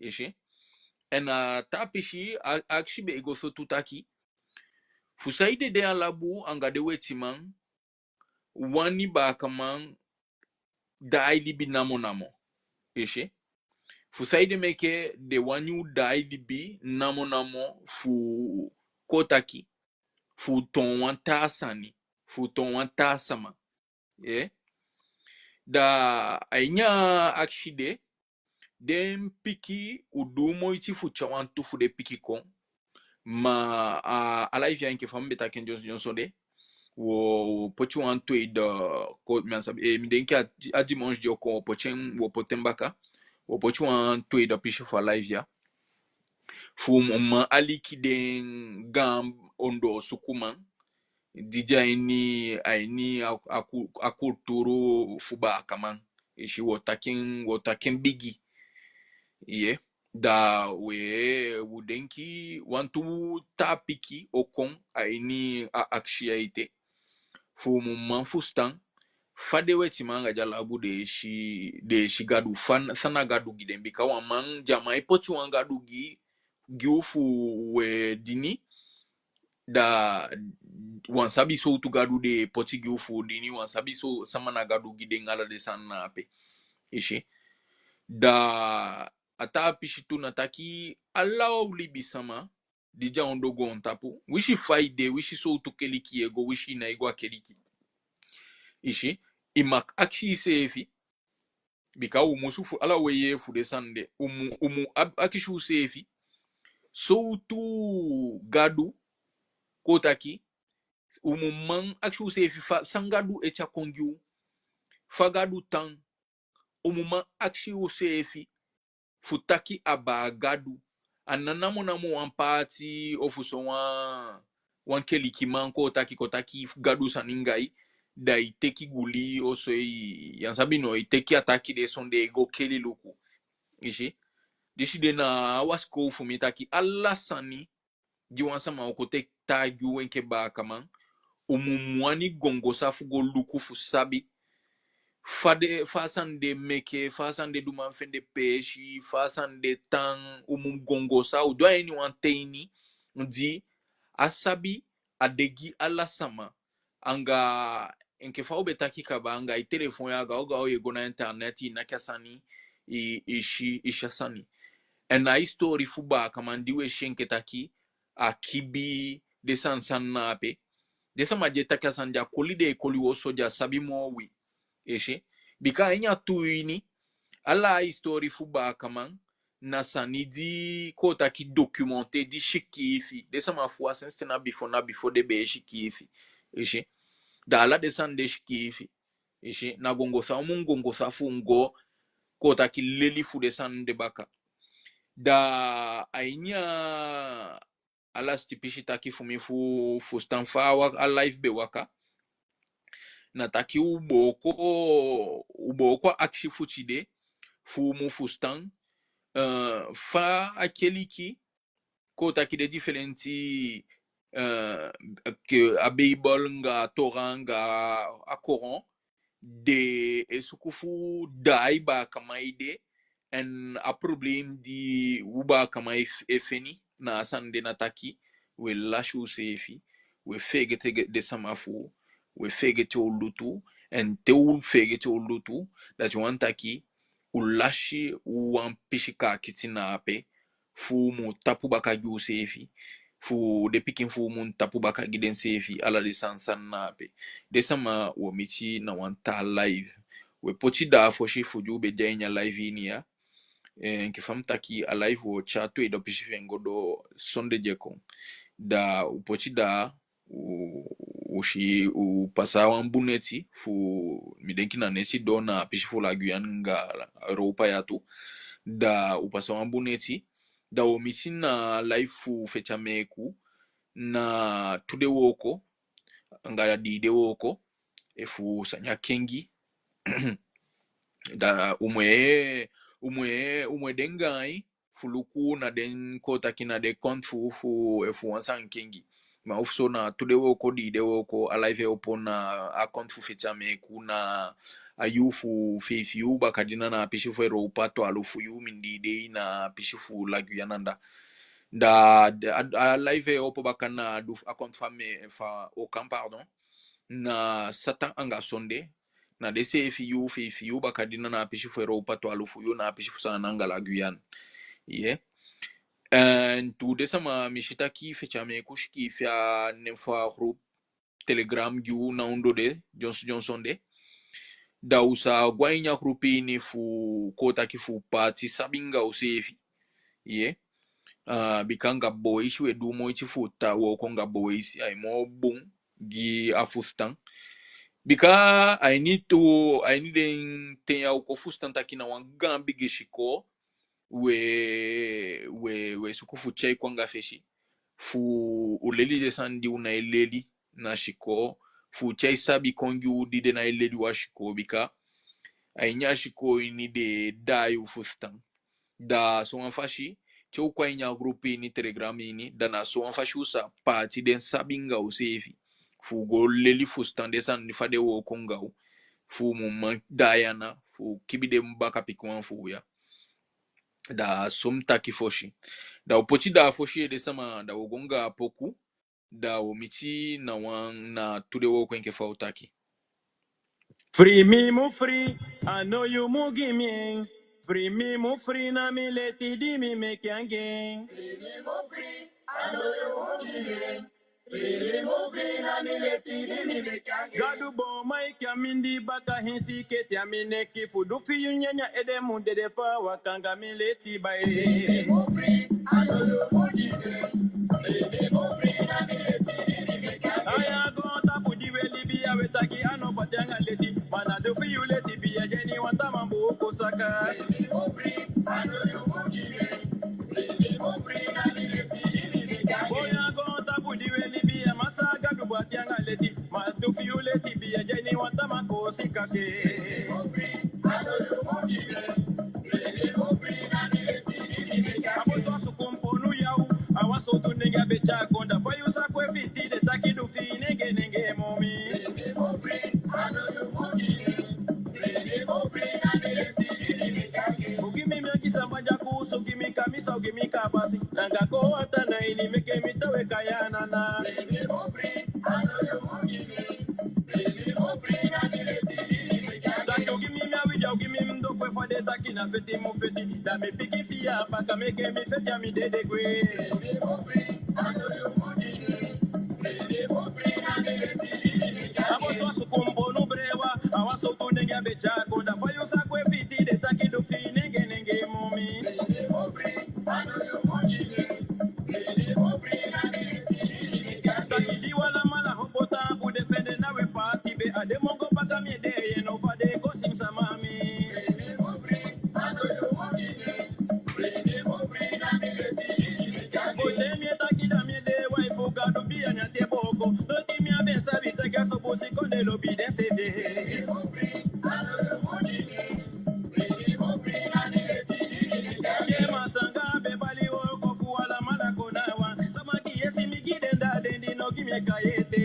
I e si. En a taa pisi, a, akisi be e go so tu taki, fu saide den Alabu anga den wetiman wani baakaman daai libi namonamo. I e si. Fu saide meke den wani u daai libi namonamo fu, kon taki, fu toon wan taa sani, fu toon wan taa sama. Ye. Da a ini a akisi de, den piki, u du moiti fu tyai wantu fu den piki kon. Ma a, a live ya, enke fa mi be taki en dyonson dyonson de, wo, wo poti wan tweede, ko, mi á sabi, eh, mi denki a, a dimanche di o kon, wo poti en, wo poti en baka. Wo poti wan tweede pisi fu a live ya. Fu u mu man aliki den gaan ondoosukuman di de a ini, a ini a, a ku-, a kulturu fu baakaman. I si, wo taki en, wo taki en bigi. Ye. Da we, u denki wantu taa piki o kon a ini a akisi ya ete. Fu u mu man fusutan fa den wetiman anga den Alabu den e si, den e si Gadu, fa, san na Gadu gi den. Bika wan man, di a man e poti wan Gadu gi, gi u fu we dini, da wan sabi sowtu Gadu den e poti gi u fu dini, wan sabi so, sama na Gadu gi den, ala den sani na ape. I si. Da a taa pisi tu na taki, ala u libisama di de a ondoo goontapu, wisi fa i de, wisi sowtu keliki i e go, wisi i nái go a keliki, i si, i mag akisi iseefi, bika u musu fu ala we yee fu den sani de, u mu, u mu ab-, akisi useefi, sowtu Gadu, kon taki, u mu man akisi useefi fa, san Gadu e tyai kon gi u, fa Gadu tan, u mu man akisi useefi fu taki abaa Gadu. A ná namonamo wan paati ofu so wan, wan kelikiman kon taki, kon taki fu Gadu sani anga i, da i teki guli oso, i, ya sabi no, i teki a taki de sondee go keli luku. I si? Disi de na a wasikoi fu mi taki ala sani di wan sama o kon teki taigi u enke baakaman, u mu wani gongosa fu go luku fu sabi fa den, fa a sani de meke, fa a sani de du man fende peesi, fa a sani de tan, u mu gongosa, u du a ini wan ten ini di a sabi a de gi ala sama. Anga enke fa u be taki kaba, anga i telefon ya, gaw gaw i e go na internet, i naki a sani, i, i si, i si a sani. En a histori fu baakaman di we si enke taki a kibi den sani sani na ape. Den sama di e taki a sani, di a koli den e koli u oso, di a sabi moo wi. I si? Bika a ini a tu ini, ala a histori fu baakaman na sani di kon taki documenté, di sikiifi. Den sama fu u a sensi ten na bifo, na bifo den be e sikiifi. I si? Da ala den sani de sikiifi. I si? Na gongosa u mu gongosa fu go kon taki leli fu den sani de baka. Da a ini a a lasiti pisi taki fu mi fu, fusutan fa a wa-, a live be waka. Na taki u booko, u booko a akisi fu tide, fu u mu fusutan, eh, fa a keliki, kon taki den difelenti, eh, ke a Beibel anga a Torah anga a Coran, den e suku fu daai baakaman ede, en a problem di u baakaman e f-, e feni na a sani de na taki, we lasi useefi, we feegete den sama fu u, we feegete u lutu, en te u feegete u lutu, dati wani taki u lasi u wan pisi kaakiti na ape, fu u mu tapu baka gi useefi, fu den pikin fu u mu tapu baka gi denseefi, ala den sani sani na ape. Den sama, wo miti na wan taa live. We poti daa fosi fu di u be de a ini a live ini ya. Eh, enke fa mi taki, a live wo tyai tweede pisi fi en go doo sonde di e kon. Da u poti daa, u, u si, u pasa wan bun neti fu, mi denki na neti doo na a pisi fu la Guyane anga Europa ya tu. Da u pasa wan bun neti. Da wo miti na live fu feti a meeku na tudewooko anga diidewooko, efu sani á kengi. Da u mu e, u mu e, u mu e de anga ain fu luku na den, kon taki, na den compte fu, fu, efu wan sani kengi. Ma ofu so na tudewooko, diidewooko, a live e opo na a compte fu feti a meeku na a yuu fu feifi yuu bakadina na a pisi fu Europa, twalufu yuu mindii dei na a pisi fu la Guyane anda. Da, da, a, a live e opo baka na a du fu a compte fu a me, fu a Okan, pardon, na sata anga sonde, na denseefi yuu, feifi yuu bakadina na a pisi fu Europa, twalufu yuu na a pisi fu Saanan anga la Guyane. Ye. En tu den sama mi si taki feti a mi e kon sikiifi a nen fu a group Telegram gi u na ondoo de, dyonson dyonson de. Da u sa go a ini a group ini fu kon taki fu paati sabi anga useefi. Ye. Ah, bika anga bewijs u e du moiti fu tan wooko anga bewijs, ai moo bun gi a fusutan. Bika a ini tu, a ini den ten ya u kon fusutan taki na wan gaan bigi sikoo we, we, we suku fu tyai kon anga fesi. Fu u leli den sani di u nái leli na sikoo. Fu u tyai sabi kon gi u di den nái leli u a sikoo. Bika a ini a sikoo ini den e daai u fusutan. Da sowan fasi, te u kon a ini a group ini Telegram ini, da na sowan fasi u sa paati den sabi anga useefi. Fu u go leli fusutan den sani fa den e wooko anga u. Fu u mu man daai ana, fu u kibi den baka pikinwan fu u ya. Da so mi taki fosi. Da u poti da fosi ede sama, da u go anga a poku, da u miti na wan, na tu den wooko enke fa u taki. Free mi mu free, a no yu mu gi mi en. Free mi mu free, na mi leti di mi meke anga en. Free mi mu free, a no yu mu gi mi en. Free mi mu free, na mi leti di mi meke anga en. Gadu boon maiki a mindii baka, hinsi keti a mi neki, fu du fi yu nyanyan ede mu dede fa a waka anga mi leti bai. Free mi mu free, a no yu mu gi mi en. Free mi mu free, na mi leti di mi meke anga en. Aya goontapu di we libi ya we taki a no pati anga leti. Ma na du fi yu leti bi a dyeni wan taa man buku saka. Free mi mu free, a no yu mu gi mi en. Free mi mu free, na mi leti di mi meke anga en. Boi, a goontapu di we libi ya, Masaa Gadu pati anga leti. Ma du fi yu leti bi a dyeni wan taa man koosi kasi. A boto a sukumponu yaw. A wan sowtu nenge a be tyai kon, da fa yu sa kwe fiti de taki du fi nenge nenge momi. U gi mi mi aki samba dyaku, u gi mi kamisa, u gi mi kabasi. Nanga koo wata na ini, meke mi tawe kai a nana. Taki u gi mi mi awidya, u gi mi mi dokwe fa den taki na feti mu feti. Da mi piki fi a baka, meke mi feti a mi dede gwe. A boto a sukumponu brewa, a wan sowtu nenge a be tyai kon, da fa yu sa kwe fiti de taki du fi nenge nenge momi. Taki di u alamala opo taampu defende na we paati be, a den mongo baka mi e de, yu no fa den e kosi mi sama mi. Boi, te mi e taki da mi e de wai fu Gadu, bia na te booko. Noti mi á be sabi taki a so busikondee lobi denseefi. Ke masanga be bali wooko fu alamala kon na wan. Sama gi yesi mi gi den, da den di no gi mi e kai ete.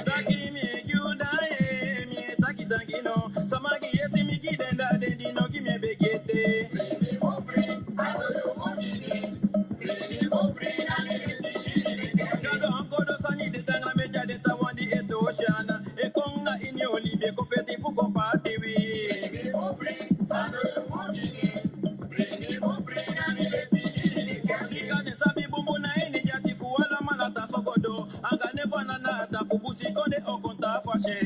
Taki mi e gi u da ye, mi e taki tangi no. Sama gi yesi mi gi den, da den di no gi mi e begi ete. Gadu, a kodo sani de taanga, mi e tyai den taawan di e toosi ana, e kon anga ini u libi, e kon feti fu kon paati wi. Bika den sabi bunbun na ini di ati fu alamala ta so go doo. Anga nen fu ana na tapu busikondee o kon taa fasi.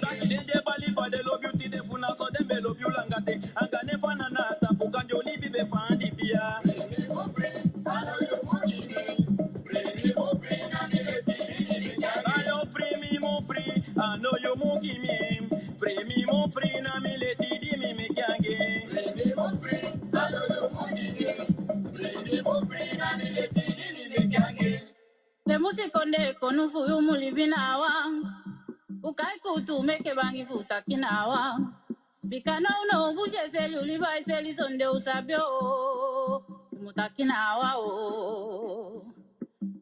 Taki den di e bali fa den lobi u tide, fu na so den be lobi u langa ten. Anga nen fu ana na tapu kande u libi be fandi bia. Ayo, free mi mu free, a no yu mu gi mi. Free mi mu free, na mi leti di mi meke anga en. Den busikondee konu fu yu mu libi na wan. U kai kuutu meke bangi fu taki na wan. Bika now now u busi e seli, u liba e seli, sonde u sabi o. U mu taki na wan o.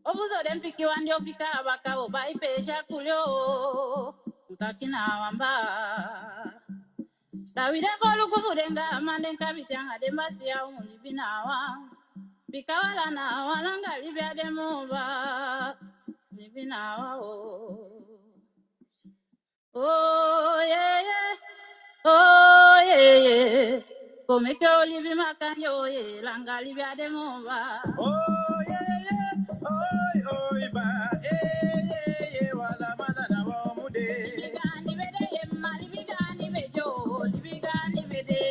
Ofu so den pikinwan di o fika a baka o bai peesi a kuli o. U mu taki na wan baa. Da wi den foluku fu den gaaman, den kabiten anga den basiya, u mu libi na wan. Bika u ala na wan, langa libi á de moo baa. na wa o. Oh, yeah, yeah. Oh, yeah, yeah. Kon meke u libi makangi, oh, yeah. Langa libi á de moo baa. Oh, yeah, yeah. Oi, oi, baa. Eh, yeah, yeah. Wala mala na wa u mu de. Libi gaandi be de, ye mma, libi gaandi be de o, libi gaandi be de,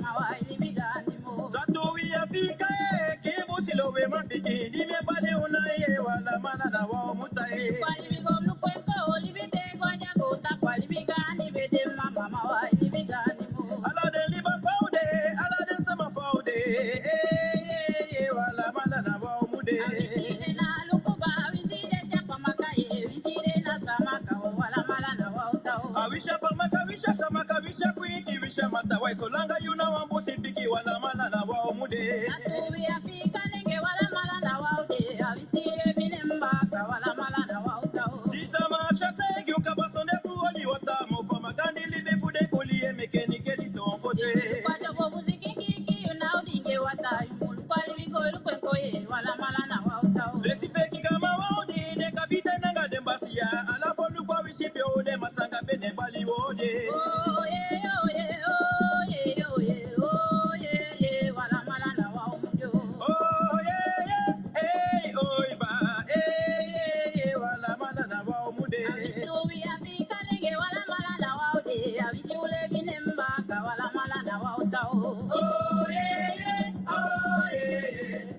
ma wa libi gaandi moo. Satu wi Afiikan, eh, kii busi lo we man pikin, di mi e bali u na ye, wala mala na wa u mu tan e. Kwa libi go luku en ko, libi te go a dya go ta, kwa libi gaandi be de, mama, ma wa libi gaandi moo. Ala den liba fa u de, ala den sama fa u de, eh, eh, eh, wala mala na wa u mu de. A wi si de na luku baa, a wi si de tya pa maka ye, wi si de na sa maka o, wala mala na wa u tan o. A wi si a pa maka, wi si a sa maka, wi si a kwinti, wi si a matawai, solanga yu na wan busi pikin, wala mala na wa u mu de. A tu wi Afiikan nenge, wala mala na wa u de, a wi si de fi den baka, wala mala na wa u tan o. Sisa, ma a si a taigi u kaba, sondee fu oli wata, mofu a makandii libi fu den kuli e meke ni keli toon foto e. Kwa dobo busi kiki, kiki, yu na u dingi wata, yu mu luku a libi go luku en ko ye, wala mala na wa u tan o. Lesipeki kama wa u de, den kabiten nanga den basiya, ala foluku a wi si pe u de, masanga be den bali u o de. Oh, yeah, oh, yeah, oh, yeah, oh, yeah, oh, yeah, yeah, wala mala na wa u mu de o. Oh, yeah, yeah, hey, oi, baa, hey, yeah, yeah, wala mala na wa u mu de. A wi si u wi Afiikan nenge, wala mala na wa u de, a wi si u le fi den baka, wala mala na wa u tan o. Oh, yeah, yeah, oh, yeah, yeah.